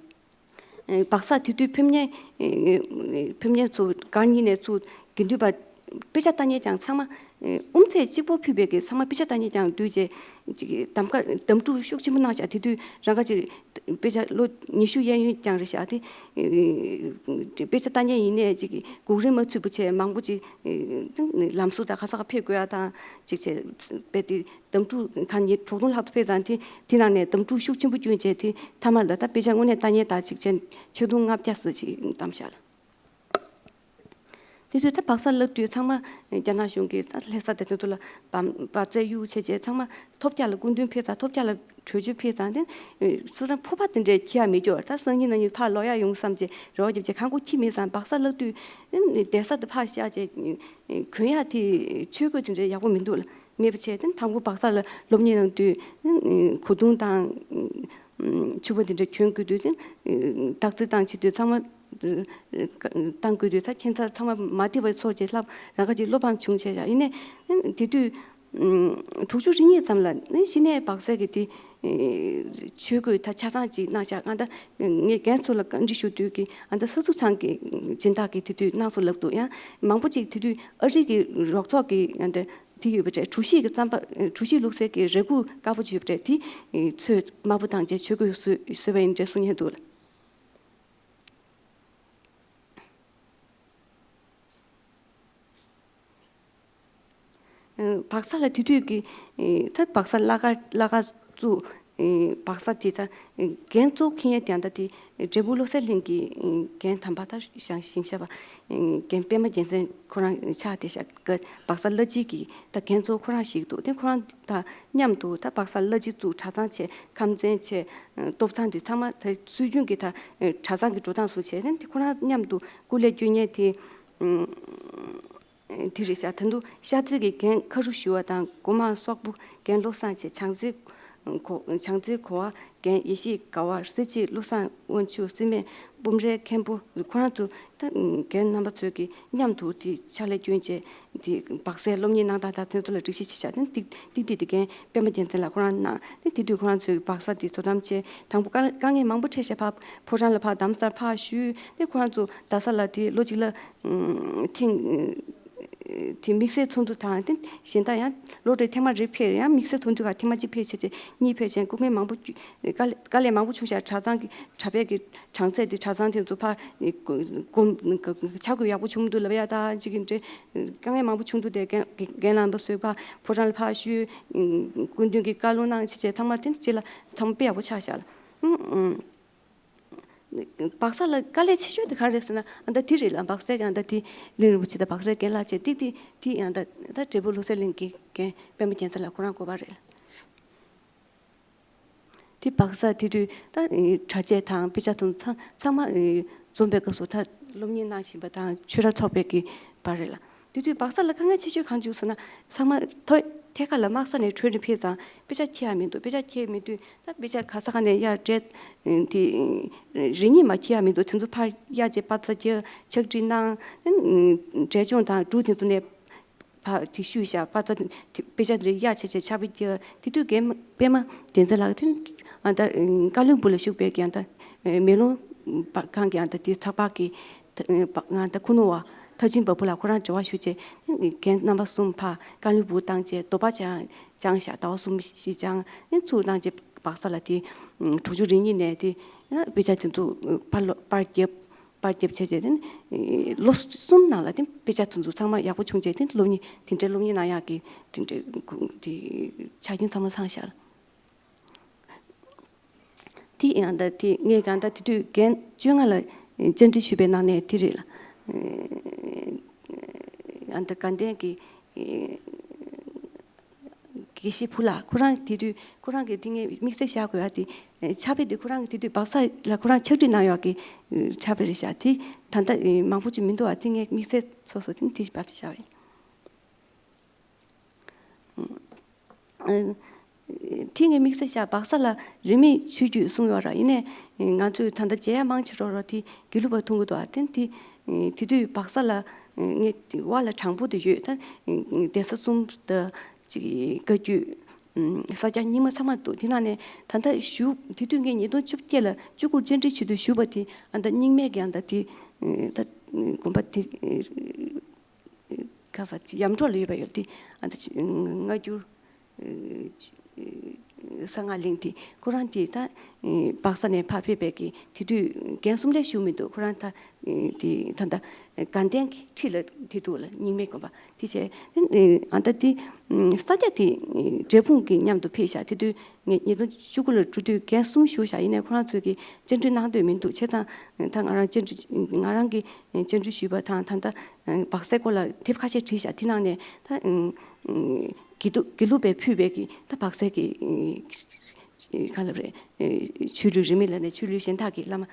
སྦག་ས་དེ་དུས་ཕེབས་མཁན་ཕེབས་མཁན་ཚོ་སྒར་གཉིས་ནས་ཚུར་དགེ་འདུན་པ་དཔེ་ཆ་ལྟ་མཁན་ཀྱང་ཚང་མ་དབུ་མཛད་གཅིག་པོ་ཕུད་པའི་གི་ཚང་མ་དཔེ་ཆ་ལྟ་མཁན་ཀྱང་འདུས་བྱས་ཅིག་གདམ་ག་གདམ་འཁྲུག་ཤུགས་ཆེན་པོ་གནང་བཞག་དེ་དུས་རང་ག་ཅིག་དཔེ་ཆ་ལོ་ཉི་ཤུ་གཡས་གཡོན་ཀྱང་རེད་བཞག་དེ། དཔེ་ཆ་ལྟ་མཁན་ཡིན་ནའི་ཅིག་གུག་རིམ་མ་ཚུད་པ་བྱས་མང་པོ་ཅིག་ལམ་ཟུར་དང་ག་ས་ག་ཕེབས་དགོས་ཡ་དང་ཅིག་བྱས་པས་དེ། གདམ་འཁྲུག་གང་ཉིད་གྲོགས་དོན་ལྷག་ཏུ་ཕེབས་ཙང་དེ་དེ་ནང་ནས་གདམ་འཁྲུག་ཤུགས་ཆེན་པོ་བསྐྱོན་བྱས་དེ་མཐའ་མ་ལ་ད་དཔེ་ཆ་དངོས་གནས་ལྟ་མཁན་དག་ཅིག་ཆེད་ཆིག་སྟོང་ལྔ་བརྒྱ་ཙམ་ཅིག་བདམས་བཞག་ལ། དེ་དུས་ད་སྦག་ས་སླེབས་དུས་ཚང་མ་རྒྱ་ནག་གཞུང་གིས་ད་ལྷ་ས་དེ་དོན་དུ་ལ་བམ་བ་རྩེ་གཡུག་བྱས་བྱས་ཚང་མ་ཐོབ་རྒྱ་ལ་སྐུ་མདུན་ཕེབས་ཙང་ཐོབ་རྒྱ་ལ་བྲོས་བྱོལ་ཕེབས་ཙང་དེ་སོ་སོ་ཕོར་པ་དེ་འདྲས་འཁྱེར་ཡ་མེད་རྒྱུ་ད་སང་ཉིན་གནངས་ཉིན་ཕར་ལོག་ཡ་ཡོང་བསམ་བྱས་རེ་བ་རྒྱབ་བྱས་གང་གོ་ཁྱི་མེད་ཙང་སྦག་ས་སླེབས་དུས་བསྡད་ས་དེ་ཕར་བཞག་བྱས་གོན་ཡ་དེ་ཆོས་གོས་དེ་འདྲས་ཡག་པོ་མི་འདུག་ལ། མེད་པ་བྱས་ཏེ་དང་པོ་སྦག་ས་ལ་སློབ་གཉེར་གནང་དུས་གོས་ཐུང་དང་ཕྱུ་པ་འདི་འདྲ་གྱོན་དགོས་དུས་ཏེ་སྟག་རྩེད་བཏང་བྱེད་དུས་ཚང་མ་བཏང་དགོས་དུས་ད་ཁྱད་མཚར་ཚང་མ་མ་བདེ་བའི་ཚོར་བྱེད་ལྷབ་རང་ག་ཅིག་བློ་ཕམ་བྱུང་བྱས་བཞག་ཡིན་ནའི་དེ་དུས་དྲུག་ཅུ་རེ་གཉིས་ཙམ་ལ་ནི་གཞི་ནས་སྦག་སའི་གི་དེ་ཆོས་གོས་ད་ཆ་ཚང་ཅིག་གནང་བཞག་ང་ད་ངས་རྒན་ཚོ་ལ་བཀའ་འདྲི་ཞུ་དུས་ཀྱི་ཨ་ད་ས་ཚུགས་ཚང་གི་སྦྱིན་བདག་གི་དེ་དུས་གནང་སོ་ལབ་འདུག་ཡང་མང་པོ་ཅིག་དེ་དུས་ཨ་རི་གི་རོགས་ཚོགས་ཀྱི་ཨ་ད། དེ་ཡོད་པ་འདྲ། གྲུ་བཞི་གི་རྩམ་པ། གྲུ་བཞི་བླུགས་སའི་གི་རས་གུར་དཀར་པོ་ཅིག་ཡོད་པ་འདྲ། དེ་ཚོས་དམར་པོ་བཏང་རྗེས་ཆོས་གོས་བཟོས་བཟོས་པ་ཡིན་འདྲ་གསུང་མཁན་འདུག་ལ། སྦག་ས་ལ་དེ་དུས་ཀྱི་ད་སྦག་ས་གླ་གར་གླ་གར་བཙུགས། སྦག་ས་དེ་ད་རྒན་གཙོ་བོ་འཁྱེར་མཁན་དེ་ད་དེ་འབྲས་སྤུངས་བློ་གསལ་གླིང་གི་རྒན་དམ་པ་ད་ཞང་ཞིང་ཤ་པ་རྒན་པད་མ་རྒྱལ་མཚན་ཁོ་རང་ཆགས་བསྡད་ཤག་སྦག་ས་གླ་སྤྱི་གི་ད་རྒན་གཙོ་བོ་ཁོ་རང་ཞིག་འདུག་དེ་ཁོ་རང་དང་མཉམ་དུ་ད་སྦག་ས་གླ་སྤྱི་བཙུགས་གྲྭ་ཚང་བྱས་ཁམས་ཚན་བྱས་ཏོག་ཚང་དེ་ཚང་མ་ད་སྲོལ་རྒྱུན་གྱི་ད་གྲྭ་ཚང་གི་འགྲོ་སྟངས་སུ་བྱས་ནས་དེ་ཁོ་རང་མཉམ་དུ་སྐུ་ལས་བསྐྱོན་མཁན་དེ་དེ་རེད་ཤག་ད་དུང་ཤར་རྩེ་གི་རྒན་ཁ་རུ་ཞུ་བ་དང་སྒོ་མང་སོག་པོ་རྒན་བློ་བཟང་བྱས་བྱང་རྩེ་གོ་བྱང་རྩེ་གོ་བ་རྒན་ཡེ་ཤེས་དགའ་བ་སེར་བྱེས་བློ་བཟང་དབང་ཕྱུག་སྲིད་སྨད་སྤོམ་རའི་མཁན་པོ་ཁོ་རང་ཚོ་ད་རྒན་རྣམ་པ་ཚོས་ཀྱི་མཉམ་དུ་དེ་ཕྱག་ལས་སྐྱོན་བྱས་དེ་སྦག་སའི་སློབ་གཉེར་གནང་སྟངས་དང་དེ་ཚོ་ལ་སྒྲིག་གཞི་ཆེ་ཆགས་དེ་ཏིག་ཏིག་ཏིག་དེ་རྒན་པད་མ་རྒྱལ་མཚན་ལགས་ཁོ་རང་གནང་དེ་དེ་དུས་ཁོ་རང་ཚོས་སྦག་ས་དེ་དོ་དམ་བྱས་དང་པོ་དཀའ་དཀའ་ངལ་མང་པོ་འཕྲད་ཤག་ཕ་ཕོ་བྲང་ལ་ཕ་རྡ་རམ་ས་ལར་ཕ་ཞུས་དེ་ཁོ་རང་ཚོ་རྡ་ས་ལ་དེ་ལོ་གཅིག་ལ་ཐེངས་དེ་དམིགས་བསལ་ཚོགས་འདུ་དང་དེ་གཞན་དག་ཡང་ལོ་རེ་ཐེངས་མ་རེ་ཕེབས་ཡང་དམིགས་བསལ་ཚོགས་འདུ་ཁག་ཐེངས་མ་གཅིག་ཕེབས་བྱས་རྗེས་གཉིས་ཕེབས་བྱས་སྐུ་ངལ་མང་པོ་བསྐྱུ་དཀའ་ལས་དཀའ་ལས་མང་པོ་བྱུང་ཤག་གྲྭ་ཚང་གི་གྲྭ་པའི་གི་གྲངས་ཚད་དེ་གྲྭ་ཚང་དེ་ཚོ་ཕར་གོམ་ཆ་བགོས་ཡག་པོ་བྱུང་མི་འདུག་ལབ་ཡ་ད་ཅིག་གི་འདྲ་དཀའ་ངལ་མང་པོ་བྱུང་འདུག་དེ་རྒན་རྒན་ལགས་འདི་ཚོས་ཕར་ཕོ་བྲང་ལ་ཕར་ཞུས་སྐུ་མདུན་གྱི་བཀའ་སློབ་གནང་བྱས་བྱས་ཚང་མ་དེ་རྗེས་ལ་ཚང་མ་དཔེ་ཡག་པོ་ཆགས་ཤག་ལ། སྦག་ས་ལ་དཀའ་ལས་ཆེ་ཤོས་དེ་ག་རེ་རེད་ཟེར་ན་ཨ་ད་དེ་རེད་ལ། སྦག་སའི་ཨ་ད་དེ་གླིང་རིན་པོ་ཆེ་དང་སྦག་སའི་རྒན་ལགས་བཅས་ཏིག་ཏིག་དེ་ཨ་ད་ད་འབྲས་སྤུངས་བློ་གསལ་གླིང་གི་རྒན་པད་མ་རྒྱལ་མཚན་ལགས་ཁོ་རང་དགོས་པ་རེད་ལ། དེ་སྦག་ས་དེ་དུས་ད་གྲྭ་ཆས་དང་དཔེ་ཆ་དང་ཚང་ཚང་མ་འཛོམས་པའི་སྐབས་སུ་ད་སློབ་གཉེར་གནང་བཞིན་པ་དང་ཆོས་ར་ཚོགས་པའི་གི་བར་རེད་ལ། དེ་དུས་སྦག་ས་ལ་དཀའ་ངལ་ཆེ་ཤོས་གང་བྱུང་ཟེར་ན་ཚང་མ་ཐོ་ཐད་ཀར་ལ་དམག་ས་ནས་བྲོས་ནས་ཕེབས་ཙང་དཔེ་ཆ་འཁྱེར་ཡ་མི་འདུག་དཔེ་ཆ་འཁྱེར་མི་འདུག་ད་དཔེ་ཆ་ག་ས་ག་ནས་གཡར་སྤྲད་དེ་རེ་གཉིས་མ་འཁྱེར་ཡ་མི་འདུག་དེ་ཚོ་ཕར་གཡར་རྗེས་པ་ཚ་རྒྱག་ཕྱག་བྲིས་གནང་འབྲས་ལྗོངས་དང་འབྲུག་དེ་ཚོ་ནས་ཕར་དེ་བཤུས་བཞག་པ་ཚ་དེ་དཔེ་ཆ་དེ་ཡར་བྱས་བྱས་ཕྱག་དཔེ་རྒྱག་དེ་དུས་རྒན་པད་མ་བསྟན་འཛིན་ལགས་དེ་ཨ་ད་བཀའ་བློན་སྦུག་ལ་བཞུགས་པའི་ཀྱང་ད་མེ་ལོང་པར་ཁང་གི་ཨ་ད་དེ་ཚགས་པར་གྱི་ང་ད་ཁུ་ནུ་བ་མཐར་ཕྱིན་བ་སྤུ་ལགས་ཁོ་རང་འབྲེལ་བ་ཞུས་བྱས་རྒན་རྣམ་པ་གསུམ་ཕར་བཀའ་བློན་སྦུག་བཏང་བྱས་དོ་པ་ཅང་། སྦྱངས་ཤག་ཟླ་བ་གསུམ་བཞི་སྦྱངས་ནས་ཚུར་གནང་རྗེས་སྦག་ས་ལ་དེ་དྲུག་ཅུ་རེ་གཉིས་ནས་དེ་དཔེ་ཆ་དེ་ཚོ་པར་ལོ་པར་རྒྱབ་པར་རྒྱབ་བྱས་རྗེས་དེ་ལོ་གསུམ་ནང་ལ་དེ་དཔེ་ཆ་དེ་ཚོ་ཚང་མ་ཡག་པོ་བྱུང་རྗེས་དེ་སློབ་གཉེར་དེ་འདྲའི་སློབ་གཉེར་གནང་ཡག་གི་དེ་འདྲའི་དེ་ཆ་རྐྱེན་ཚང་མ་ཚང་ཤག་ལ། དེ་ཡང་ད་དེ་ངས་གང་ལྟར་དེ་དུས་རྒན་བཅོ་ལྔ་ལ་བཅར་འདྲི་ཞུས་པའི་ནང་ནས་དེ་རེད་ལ། ཡང་ད་དགའ་ལྡན་གྱི་གི་ དགེ་བཤེས་བུ་ལགས་ཁོ་རང་དེ་དུས་ཁོ་རང་གི་དེ་ངས་དམིགས་བསལ་བཞག་དགོས་ཡ་དེ་ཕྱག་དཔེ་དེ་ཁོ་རང་གི་དེ་དུས་སྦག་ས་ལ་ཁོ་རང་ཕྱག་བྲིས་གནང་ཡག་གི་ཕྱག་དཔེ་རེད་ཤག་དེ་ད་ལྟ་མང་པོ་ཅིག་མི་འདུག་ཨ། དེ་ངས་དམིགས་བསལ་ཚོགས་སུ་དེ་དེ་བར་དུ་བཞག་པ་ཡིན། དེ་ངས་དམིགས་བསལ་བཞག་སྦག་ས་ལ་རིས་མེད་ཆོས་བརྒྱུད་གསུངས་ཡོད་ར། ཡིན་ནའི་ང་ཚོས་ད་ལྟ་མཇལ་ཡ་མང་ཆེ་རོགས་རོགས་དེ་དགེ་ལུགས་པ་མཐོང་གི་འདུག་ཨ། དེ་དེ་དེ་དུས་སྦག་ས་ལ་ངས་དབར་ལ་དྲང་པོ་དེ་ཡོད་ད། གདན་ས་གསུམ་ད་ཅིག་བཀའ་བརྒྱུད་ས་སྐྱ་རྙིང་མ་ཚང་མ་འདུག་དེ་ནང་ནས་ད་ལྟ་བཞུགས་དེ་དུས་ངས་ཉིས་སྟོང་བཅོ་བརྒྱད་ལ་བཅུ་དགུར་བཅར་འདྲི་བྱེད་དུས་བཞུགས་པ་དེ་ཨ་ད་རྙིང་མའི་གི་ཨ་ད་དེ་ད་དགོན་པ་དེ། ག་ས་ཡམ་འབྲོག་ལ་ཡོད་པ་ཡོད་དེ་ཨ་ད་སྔ་འགྱུར་གསང་སྔགས་གླིང་དེ་ཁོ་རང་དེ་ད་སྦག་ས་ནས་ཕར་ཕེབས་པའི་གི་དེ་དུས་རྒན་གསུམ་ལས་བཞུགས་མི་འདུག་ཁོ་རང་ད་དེ་ད་ད་དགའ་ལྡན་གྱི་ཁྲི་ལ་དེ་འདུག་ལ་རྙིང་མའི་དགོན་པ་དེ་བྱས་ཨ་ད་དེ་ས་སྐྱ་དེ་འབྲས་སྤུངས་ཀྱི་མཉམ་དུ་ཕེབས་ཤག་དེ་དུས་ངས་ཉིས་སྟོང་བཅུ་དགུ་ལ་འགྲོ་དུས་རྒན་གསུམ་བཞུགས་ཤག་ཡིན་ནའི་ཁོ་རང་ཚོས་ཀྱི་བཅར་འདྲི་གནང་འདོད་མི་འདུག་བྱས་ཙང་ད་ང་རང་བཅར་འདྲི་ང་རང་གི་བཅར་འདྲི་ཞུས་པ་དང་ད་ལྟ་སྦག་སའི་སྐོར་ལ་དེབ་ཁ་ཤས་བྲིས་ཤག་དེ་ནང་ནས་ད་དགེ་ལུགས་དགེ་ལུགས་པས་ཕུལ་བའི་གི་ད་སྦག་སའི་གི་ག་ལབ་རེད། ཆོས་ལུགས་རིས་མེད་ལ་ནས་ཆོས་ལུགས་གཞན་དག་གི་བླ་མ་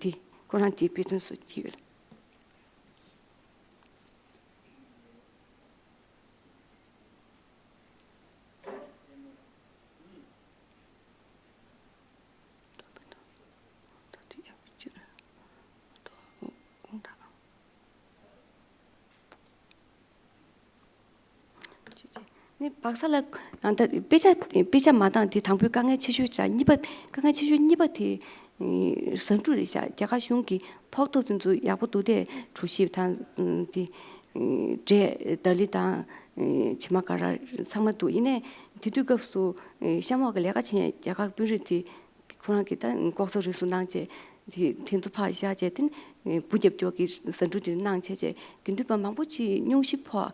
དེ་ཁོ་རང་དེ་དཔེ་མཚོན་སུ་བྲིས་ཡོད། ནི་སྦག་ས་ལ་ད་དཔེ་ཆ་དཔེ་ཆ་མ་འདང་དེ་དང་པོའི་དཀའ་ངལ་ཆེ་ཤོས་བྱ་གཉིས་པ་དཀའ་ངལ་ཆེ་ཤོས་གཉིས་པ་དེ་ཟ་འབྲུ་རེད་ཤག་རྒྱ་གར་གཞུང་གི་ཕོགས་ཐོབ་དེ་ཚོ་ཡག་པོ་འདུག་སྟེ་གྲོ་ཞིབ་དང་དེ། འབྲས་ལྡ་ལི་དང་། བྱེ་མ་ཀ་ར་ཚང་མ་འདུག་ཡིན་ནའི་དེ་དུས་སྐབས་སུ་གཤམ་འོག་གི་ལས་ཀ་བྱེད་མཁན་རྒྱ་གར་དཔོན་རིགས་དེ་ཁོ་རང་གིས་ད་ལྐོག་ཟ་རུལ་སུངས་གནང་བྱས་དེ་དེ་ཚོ་ཕར་བཞག་བྱས་དེ་འབུ་རྒྱབ་སྐྱོར་གྱི་ཟ་འབྲུ་དེ་གནང་བྱས་བྱས་དགེ་འདུན་པ་མང་པོ་ཅིག་སྙུང་གཞི་ཕོག་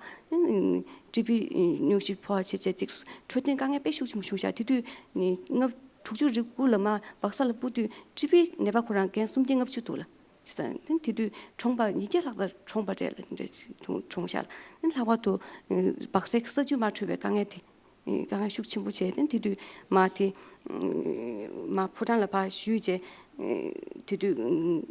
ཊི་བི་སྙུང་གཞི་ཕོག་བྱས་བྱས་ཅིག་འཕྲོད་བསྟེན་དཀའ་ངལ་དཔེ་ཤུགས་ཆེན་པོ་བྱུང་ཤག་དེ་དུས་ལྔ་དྲུག་ཅུ་རེ་དགུ་ལ་མར་སྦག་ས་ལ་སྤོ་དུས་ཊི་བི་ནད་པ་ཁོ་རང་རྒན་སུམ་བརྒྱ་ལྔ་བཅུ་འདུག་ལ། དེ་དུས་གྲོངས་པ་ཉིས་བརྒྱ་ལྷག་ཙམ་གྲོངས་པ་རེད་ལ་འདྲ་གྲོངས་ཤག་ལྷག་པར་དུ་སྦག་སའི་ས་རྒྱུ་མ་འཕྲོད་པའི་དཀའ་ངལ་དེ་དཀའ་ངལ་ཤུགས་ཆེན་པོ་བྱས་ཏེ་དེ་དུས་མ་དེ་མ་ཕོ་བྲང་ལ་ཕར་བཞུད་བྱས་དེ་དུས།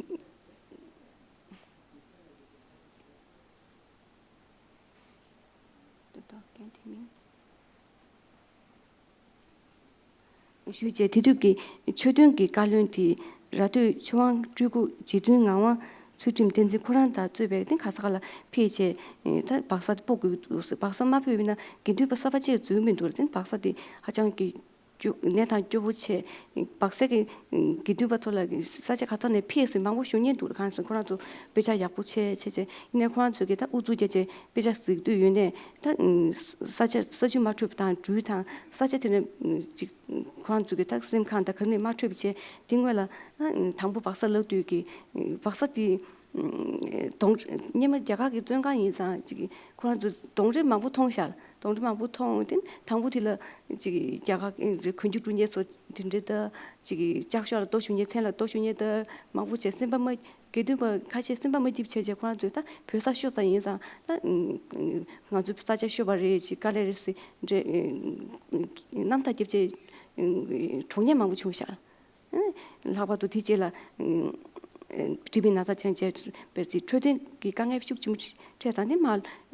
ཞུས་བྱས་དེ་དུས་ཀྱི་ཆོས་དོན་གྱི་བཀའ་བློན་དེ་ར་སྟོད་ཆོས་དབང་སྤྲུལ་སྐུ་རྗེ་བཙུན་ངག་དབང་ཚུལ་ཁྲིམས་བསྟན་འཛིན་ཁོ་རང་དང་གཙོས་པའི་དེ་ག་ས་ག་ལ་ཕེབས་བྱས་ད་སྦག་ས་སྤོ་དགོས་འདུག་སྦག་ས་མ་ཕེབས་ན་དགེ་འདུན་པ་གསར་པ་གཅིག་འཛུལ་མི་འདུག་དེ་སྦག་ས་དེ་ཧ་ཅང་གི་སྐྱོ་གནས་སྟངས་སྐྱོ་པོ་ཆེ། སྦག་སའི་གི་དགེ་འདུན་པ་ཚོ་ལ་ས་ཆ་ག་ཚོད་ནས་ཕེབས་སྲིད་མང་པོ་ཞུ་མཁན་འདུག་གང་སོང་ཁོ་རང་ཚོ་དཔེ་ཆ་ཡག་པོ་ཆེ་ཆེ་ཆེ་ཡིན་ནའི་ཁོ་རང་ཚོ་གི་ད་ཨུ་ཚུགས་རྒྱག་བྱས་དཔེ་ཆ་གཟིགས་འདོད་ཡོད་ནའི་ད་ས་ཆ་ས་ཆུ་མ་འཕྲོད་པ་དང་སྦྲུལ་དང་ས་ཆ་དེ་ནས་ཅིག་ཁོ་རང་ཚོ་གི་ད་སེམས་ཁམས་དང་ག་ནས་མ་འཕྲོད་པ་བྱས་དེ་སྔོན་ལ་དང་པོ་སྦག་ས་ལབ་དུས་ཀྱི་སྦག་ས་དེ། གདོང་སྔོན་མ་རྒྱ་གར་གྱི་བཙོན་ཁང་ཡིན་ཙང་ཅིག་ཁོ་རང་ཚོ་གདོང་རིས་མང་པོ་མཐོང་ཤག་གདོང་རིས་མང་པོ་མཐོང་དེ་དང་པོ་དེ་ལ་ཅིག་རྒྱ་གར་གྱི་གོན་རྒྱུ་དཀྲུག་མཁན་ཚོ་དེ་འདྲ་ད་ཅིག་ལྕགས་ཤོག་ལ་གཏོར་བཅུག་མཁན་མཚན་ལ་གཏོར་བཅུག་མཁན་ད་མང་པོ་བྱས་སེམས་པ་མ་དགེ་འདུན་པ་ཁ་ཤས་སེམས་པ་མ་སྐྱིད་བྱས་བྱས་ཁོ་རང་ཚོས་ད་བོད་ས་ཤོར་ཙམ་ཡིན་ཙང་ད་ང་ཚོ་ས་ཆ་ཤོར་བ་རེད་ཅིག་དཀའ་ལས་རེད་ཟེར་འདྲ་རྣམ་ཐར་རྒྱབ་བྱས་གྲོངས་མཁན་མང་པོ་བྱུང་ཤག་ལྷག་པར་དུ་དེ་རྗེས་ལ་ཊི་བི་ན་ཚ་ཐོན་རྗེས་དཔེར་ཏེ་འཕྲོད་བསྟེན་གྱི་དཀའ་ངལ་ཤུགས་ཆེན་པོ་འཕྲད་དང་དེ་མ་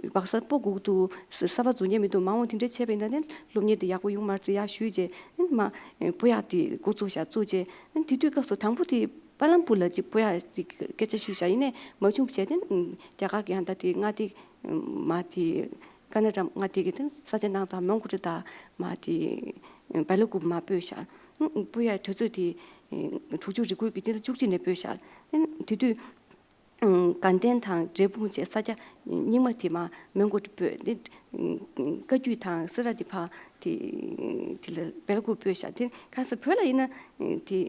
སྦག་ས་སྤོ་དགོས་འདུག་གསར་པ་འཛུལ་མཁན་མི་འདུག་མ་འོངས་དེ་འདྲ་བྱས་པ་ཡིན་ན་དེ་སློབ་གཉེར་དེ་ཡག་པོ་ཡོང་མ་རེད་ཡག་ཞུས་རྗེས་མ་སྤོ་ཡག་དེ་འགོ་བཙུགས་བཞག་བཙུགས་རྗེས་དེ་དུས་སྐབས་སུ་དང་པོ་དེ་པ་ལམ་པུར་ལ་ཅིག་སྤོ་ཡག་དེ་སྐད་ཆ་ཞུས་བཞག་ཡིན་ནའི་མ་བྱུང་བྱས་དེ་རྒྱ་གར་གྱི་ཡང་ད་དེ་མངའ་སྡེ་མ་དེ། ཀ་ན་ཌ་མངའ་སྡེ་གི་དེ་ས་ཆ་ནང་དང་མོན་གྷོ་ཊ་དང་མ་དེ་སྦེལ་ཀོབ་མ་སྤོས་ཤག་སྤོ་ཡ་དུས་ཚོད་དེ་དྲུག་ཅུ་རེ་དགུ་གི་སྤྱི་ཟླ་བཅུ་གཅིག་ནས་སྤོས་ཤག་དེ་དུས་དགའ་ལྡན་དང་འབྲས་སྤུངས་བཅས་ས་ཆ་རྙིང་མ་དེ་མ་མོན་གྷོ་ཊ་སྤོས་དེ་བཀའ་བརྒྱུད་དང་སེ་ར་དེ་ཕ་དེ་དེ་ལ་སྦེལ་ཀོབ་སྤོས་ཤག་དེ་ག་ས་བོད་ལ་ཡིན་ན་དེ།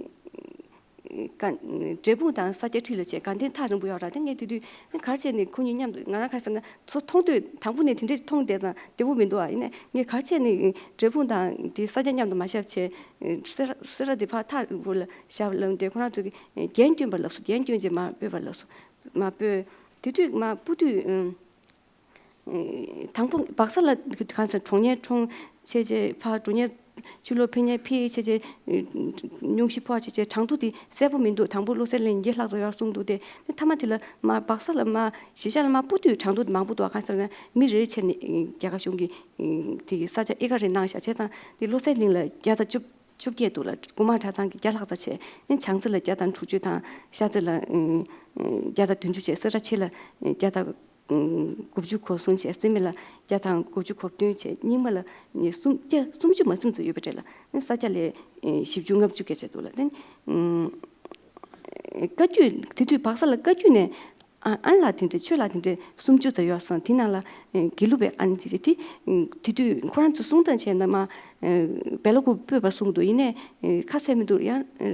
ཀ་འབྲས་སྤུངས་དང་ས་སྐྱ་ཁྲི་ལ་བྱས་དགའ་ལྡན་ཐག་རིང་པོ་ཡོད་ར་དེ་ངས་དེ་དུས་ག་རེ་བྱས་ནས་ཁོ་གཉིས་མཉམ་དུ་ང་རང་ག་རེ་ཟེར་ན་ཚོ་མཐོང་དུས་དང་པོ་ནས་དེ་འདྲས་མཐོང་བསྡད་ཙང་བདེ་པོ་མི་འདུག་ཨ། ཡིན་ནའི་ངས་ག་རེ་བྱས་ནས་འབྲས་སྤུངས་དང་དེ་ས་སྐྱ་མཉམ་དུ་མ་བཞག་བྱས་སེ་ར་སེ་ར་དེ་ཕར་ཐག་རིང་པོ་ལ་བཞག་ལབ་དེ་ཁོ་རང་ཚོ་གིས་རྒྱན་སྐྱོན་པ་ལབ་སོང་། རྒྱན་སྐྱོན་བྱས་མ་སྤོས་པ་ལབ་སོང་། མ་སྤོས་དེ་དུས་མ་སྤོ་དུས། དང་པོ་སྦག་ས་ལ་གང་ཟེར་གྲོངས་ཉེས་གྲོངས་ བྱས་བྱས་ཕར་འགྲོ་མཁན། ཕྱི་ལོགས་ཕེབས་མཁན་ཕེབས་བྱས་བྱས། སྙུང་གཞི་ཕོག་བྱས་བྱས། གྲངས་ཐོ་དེ་གསལ་པོ་མི་འདུག། དང་པོ་བློ་གསལ་གླིང་ཉིས་བརྒྱ་ལྷག་ཙམ་ཡོད་གསུངས་འདུག་སྟེ། ནི་མཐའ་མ་དེ་ལ་མར་སྦག་ས་ལ་མར་གཞིས་ཆགས་ལ་མར་སྤོ་དུས་གྲངས་ཐོ་དེ་མང་པོ་འདུག། གང་ཟེར་ན་མི་རེ་རེ་བྱས་ནས་རྒྱ་གར་གཞུང་གིས་དེ་ས་ཆ་དབྱེ་ཁ་རེ་གནང་བཞག་བྱས་ཙང་། དེ་བློ་གསལ་གླིང་ལ་བརྒྱ་དང་བཅུ་བཅོ་བརྒྱད་འདུག་ལ། དགོན་དམངས་གྲྭ་ཚང་གི་བརྒྱ་ལྷག་ཙམ་བྱས། ནི་བྱང་རྩེ་ལ་བརྒྱ་དང་དྲུག་ཅུ་དང་། ཤར་རྩེ་ལ་ཨ་བརྒྱ་དང་བདུན་ཅུ་བྱས། སེ་ར་བྱེས་ལ་ཨ་བརྒྱ་དང་དགུ་བཅུ་གོ་གསུམ་བྱས། རྩེ་མོ་ལ་བརྒྱ་དང་དགུ་བཅུ་གོ་བདུན་བྱས། རྙིང་མ་ལ་ནི་སུམ་བརྒྱ་སུམ་ཅུ་མ་ཟིན་ཙམ་ཡོད་པ་རེད་ལ། ནི་ས་ཆ་ལས་ཨ་བཞི་བཅུ་ལྔ་བཅུ་བརྒལ་བྱས་འདུག་ལ། ནི་ཨ་བཀའ་བརྒྱུད་དེ་དུས་སྦག་ས་ལ་བཀའ་བརྒྱུད་ནས། ཨ་ཨན་ལགས་དེ་འདྲ། ཆོས་ལགས་དེ་འདྲ་སུམ་ཅུ་ཙམ་ཡོད་སོང་། དེ་ནང་ལ་ཨ་དགེ་ལུགས་པའི་ཨན་ཅིག་ཅིག་དེ། ཨ་དེ་དུས་ཁོ་རང་ཚོ་གསུང་སྟངས་བྱས་ན་མར་ཨ་བེ་ལ་ཀུ་སྤོས་པར་གསུངས་འདུག། ཡིན་ནའི་ཨ་ཁ་གསལ་མི་འདུག། ཡང་ཨ་ཨ་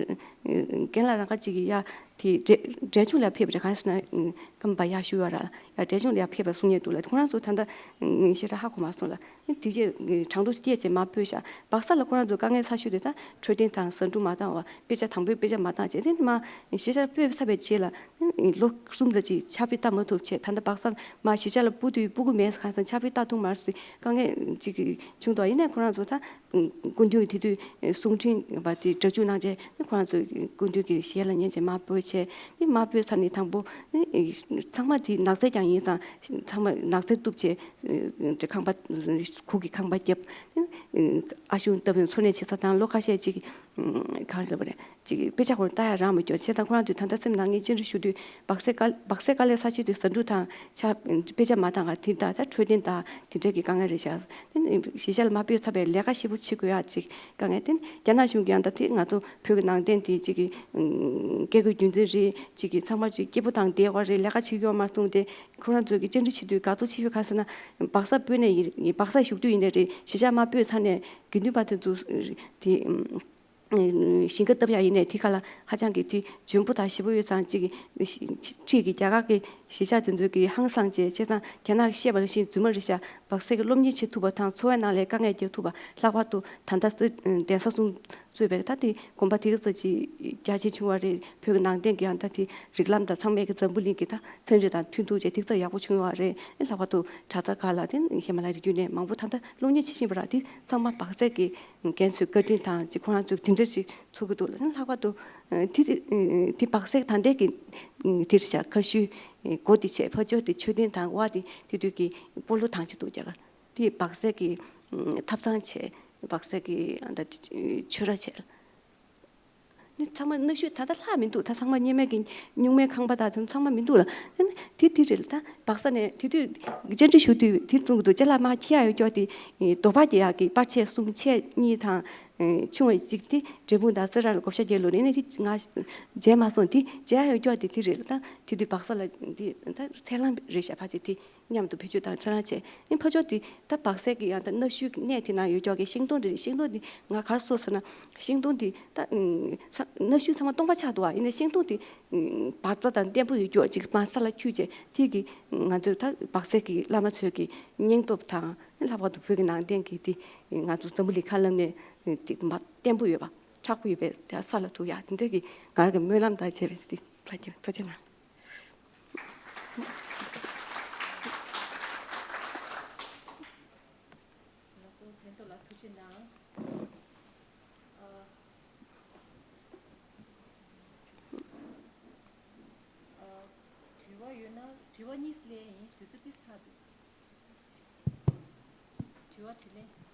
རྒན་ལགས་རང་ཁ་ཅིག་གིས་ཡ་དེ་འབྲས་འབྲས་ལྗོངས་ལ་ཕེབས་པ་རེད། གང་ཟེར་ན་ཨ་ཀམ་པ་ཡག་ཤོས་ཡོད་ར། ཡ་འབྲས་ལྗོངས་ལ་ཡ་ཕེབས་པར་གསུང་མཁན་འདུག་ལ། ཁོ་རང་ཚོ་ད་ལྟ་ཨ་ཞེ་དྲག་ཧ་གོ་མ་སོང་ལ། དེ་གའི་གྲངས་ཐོ་དེ་སྐད་ཆ་མར་སྤོས་ཤག། སྦག་ས་ལ་ཁོ་རང་ཚོ་དཀའ་ངལ་ཚ་ཤོས་དེ་ད་འཕྲོད་བསྟེན་དང་ཟ་འབྲུ་མ་བཏང་བ། དཔེ་ཆ་དང་པོའི་དཔེ་ཆ་མ་བཏང་བྱས། དེ་ནས་མར་གཞིས་ཆགས་སྤོས་ཚར་བའི་རྗེས་ལ་ལོ་གསུམ་ཙམ་ཅིག་ཕྱག་དཔེ་བལྟ་མ་ཐུབ་བྱས། ད་ལྟ་སྦག་ས་མར་གཞིས་ཆགས་ལ་སྤོ་དུས་སྤོ་གི་མེད་ཟེར། གང་ཟེར་ཕྱག་དཔེ་བལྟ་ཐུབ་མ་རེད་ཟེར་དཀའ་ངལ་ཅིག་བྱུང་འདུག། ཡིན་ནའི་ཁོ་རང་ཚོ་ད་སྐུ་མདུན་གྱི་དེ་དུས་གསུང་འཕྲིན་པ་དེ་སྒྲ་འཇུག་གནང་བྱས། ཁོ་རང་ཚོས་སྐུ་མདུན་གྱི་ཞལ་ལ་ཉན་བྱས་མར་སྤོས་བྱས། དེ་མར་སྤོས་ཚར་ནས་དང་པོ་ཚང་མ་དེ་ནགས་ཚལ་རྐྱང་ཡིན་ཙང་། ཚང་མ་ནགས་ཚལ་གཏུབ་བྱས། ཁང་པ་གུར་གྱི་ཁང་པ་བརྒྱབ། ཨ་ཞུང་བཏབ་ནས་འཚོ་གནས་བྱེད་ས་དང་། ལོ་ཁ་ཤས་ཅིག་གང་ལབ་པ་རེད། ཅིག་དཔེ་ཆ་ཁོ་རང་ལྟ་ཡག་རག་མི་འདུག་བྱས་ཙང་། ཁོ་རང་ཚོས་ད་ལྟ་སེམས་ནང་ངས་བཅར་འདྲི་ཞུ་དུས། སྦག་སའི་དཀའ་སྦག་སའི་དཀའ་ལས་ཚ་ཤོས་དེ་ཟ་འབྲུ་དང་ཆ་དཔེ་ཆ་མ་བཏང་ག་དེ་དང་། ད་འཕྲོད་བསྟེན་དང་དེ་འདྲ་གི་དཀའ་ངལ་རེད་ཤག། དེ་ནས་གཞིས་ཆགས་ལ་མར་སྤོས་ཚར་བའི་ལས་ཀ་ཞེ་པོ་བྱེད་དགོས་ཡག་ཅིག་དཀའ་ངལ། དེ་ནས་རྒྱ་ནག་གཞུང་གིས་ཡང་ད་དེ་ང་ཚོ་བོད་ཀྱི་ནང་བསྟན་དེ་ཅིག་གི་ཨུམ་བཀས་བཀོད་རྒྱུད་འཛིན་རེད། ཅིག་གི་ཚང་མ་ཅིག་སྐྱིད་པོ་དང་བདེ་བ་རེད། ལས་ཀ་བྱེད་ཀྱི་ཡོད་མ་གསུངས་ཏེ། ཁོ་རང་ཚོས་ཀྱི་བཅར་འདྲི་བྱེད་དུས་དགའ་ཚོར་ཆེ་ཤོས་གང་ཟེར་ན། སྦག་ས་སྤོས་ནས་ཡིན། སྦག་ས་བཞུགས་དུས་ཡིན་ནའི་རེད། གཞིས་ཆགས་མར་སྤོས་ཚར་ནས་དགེ་འདུན་པ་དེ་ཚོ་དེ་ཨུམ་ཞིང་ཁ་བཏབ་ཡག་ཡིན་ནའི་དེ་ག་ལ་ཧ་ཅང་གི་དེ་འཇོན་པོ་དང་ཞེ་པོ་ཡོད་ཙང་། ཅིག་གི་ཕྱིས་ཀྱི་རྒྱ་གར་གྱི་གཞིས་ཆགས་དེ་ཚོ་གི་ཧང་སངས་བྱས། བྱས་ཙང་རྒྱ་ནག་གིས་བཤད་པ་ནང་བཞིན་རྫུན་མ་རེད་ཤག། སྦག་སའི་གི་སློབ་གཉེར་བྱེད་ཐུབ་པ་དང་། འཚོ་བའི་ནང་ལ་དཀའ་ངལ་རྒྱག་ཐུབ་པ། ལྷག་པར་དུ་ད་ལྟ་སི་གདན་ས་གསུམ་གཙོས་པའི་ད་དེ་དགོན་པ་དེ་ཚོ་ཅིག་རྒྱ་ཆེ་བྱུང་བ་རེད། བོད་ཀྱི་ནང་བསྟན་གྱི་ཡང་ད་དེ་རིགས་ལམ་དང་། ཚང་མས་ཀྱི་འཛམ་བུ་གླིང་གི་ད་ཚན་རིག་དང་མཐུན་ཐུག་བྱས། དེ་ཚོ་ཡག་པོ་བྱུང་བ་རེད། ལྷག་པར་དུ་དྲ་ཐག་ཁག་ལ་དེ་ཧི་མ་ལ་ཡའི་རི་རྒྱུད་ནས་མང་པོ་ད་ལྟ་སློབ་གཉེར་བྱེད་བཞིན་པ་ར། དེ་ཚང་མ་སྦག་སའི་གི་རྒན་ཚོའི་བཀའ་དྲིན་དང་། ཅིག་ཁོ་རང་ཚོས་དེ་འདྲ་ཞིག་ཚོར་གི་འདུག་ལ། ལྷག་པར་དུ་དེ་དེ་སྦག་སའི་ད་ལྟའི་གི་དེ་རེད་ཤག། ཁ་ཤུའི་སྒོ་དེ་བྱས། ཕར་ཕྱོགས་དེ་མཆོད་རྟེན་དང་། བ་དེ་དེ་དུས་ཀྱི་སྤོ་ལོ་ཐང་ཆེན་འདུག་རྒྱ་གར། དེ་སྦག་སའི་གི་ཐབ་ཚང་བྱས། སྦག་སའི་གི་ད་ཆོས་ར་བྱས། ནི་ཚང་མ་གནའ་ཤུལ་ད་ལྟ་ལྷག་མི་འདུག། ད་ཚང་མ་སྔོན་མའི་གི་སྨྱུག་མའི་ཁང་པ་དང་ཚང་མ་མི་འདུག་ལ། ཨ་ནི་དེ་དེ་རེད་ལ། ད་སྦག་ས་ནས་དེ་དུས་བཅར་འདྲི་ཞུ་དུས་དེ་གསུང་གི་འདུག། ཅ་ལག་མར་འཁྱེར་ཡག་ཡོད་ཀྱོག་དེ་རྡོ་ཕར་རྒྱག་ཡག་གི་པར་ཆས་གསུམ། ཆས་གཉིས་དང་ཆུང་བ་གཅིག། དེ་འབྲས་སྤུངས་དང་སེ་ར་ལ་བགོ་བཤའ་རྒྱག་ལོ་ནས་ནས་དེ་ང་མཇལ་མ་སོང་། དེ་མཇལ་ཡག་ཡོད་ཀྱོག་དེ་དེ་རེད་ལ། ད་དེ་དུས་སྦག་ས་ལ་དེ་ད་ཚལ་སླང་རེད་ཤག། ཕལ་ཆེར་དེ། མཉམ་དུ་བེད་སྤྱོད་དང་ཚོད་ལྟ་བྱས། ཨེ་ཕར་ཕྱོགས་དེ་ད་སྦག་སའི་གི་ཡང་ད་གནའ་ཤུལ་གྱི་གནས་དེ་ན་ཡོད་ཀྱོག་གི་ཤིང་སྡོང་དེ་རེད། ཤིང་སྡོང་དེ་ང་ག་རེ་བཟོས་ཟེར་ན། ཤིང་སྡོང་དེ་ད་ཨུམ་ས་གནའ་ཤུལ་ཚང་མ་སྟོང་པ་ཆགས་འདུག་ཨ། ཡིན་ནའི་ཤིང་སྡོང་དེ་ཨུམ་བག་ཚ་དང་བརྟན་པོ་ཡོད་ཀྱོག་ཅིག་མར་ས་ལ་འཁྱུད་བྱས། དེ་གི་ང་ཚོས་ད་སྦག་སའི་གི་བླ་མ་ཚོའི་གི་སྙིང་སྟོབས་དང་། ལྷག་པར་དུ་བོད་ཀྱི་ནང་བསྟན་གྱི་དེ་ང་ཚོ་འཛམ་བུ་གླིང་ཁ་ལམ་ནས་དེ་མར་བརྟན་པོ་ཡོད་པ། མཁྲེགས་པོ་ཡོད་པའི་དེ་ས་ལ་ཐུག་ཡག་དེ་འདྲ་གི་ང་རང་གི་སྨོན་ལམ་དང་བཅས་པའི་དེ་ཕར་རྒྱབ། ཐུགས་རྗེ་གནང་། ལགས་སོ། ཕན་ཐོགས་ལ་ཐུགས་རྗེ་གནང་། ཨ། ཨ། དྲི་བ་ཡོད་ན་དྲི་བ་གཉིས་ལན་ཡིན། དུས་ཚོད་ཏིས་ལྷག་འདུག། དྲི་བ་དྲིས་ལན།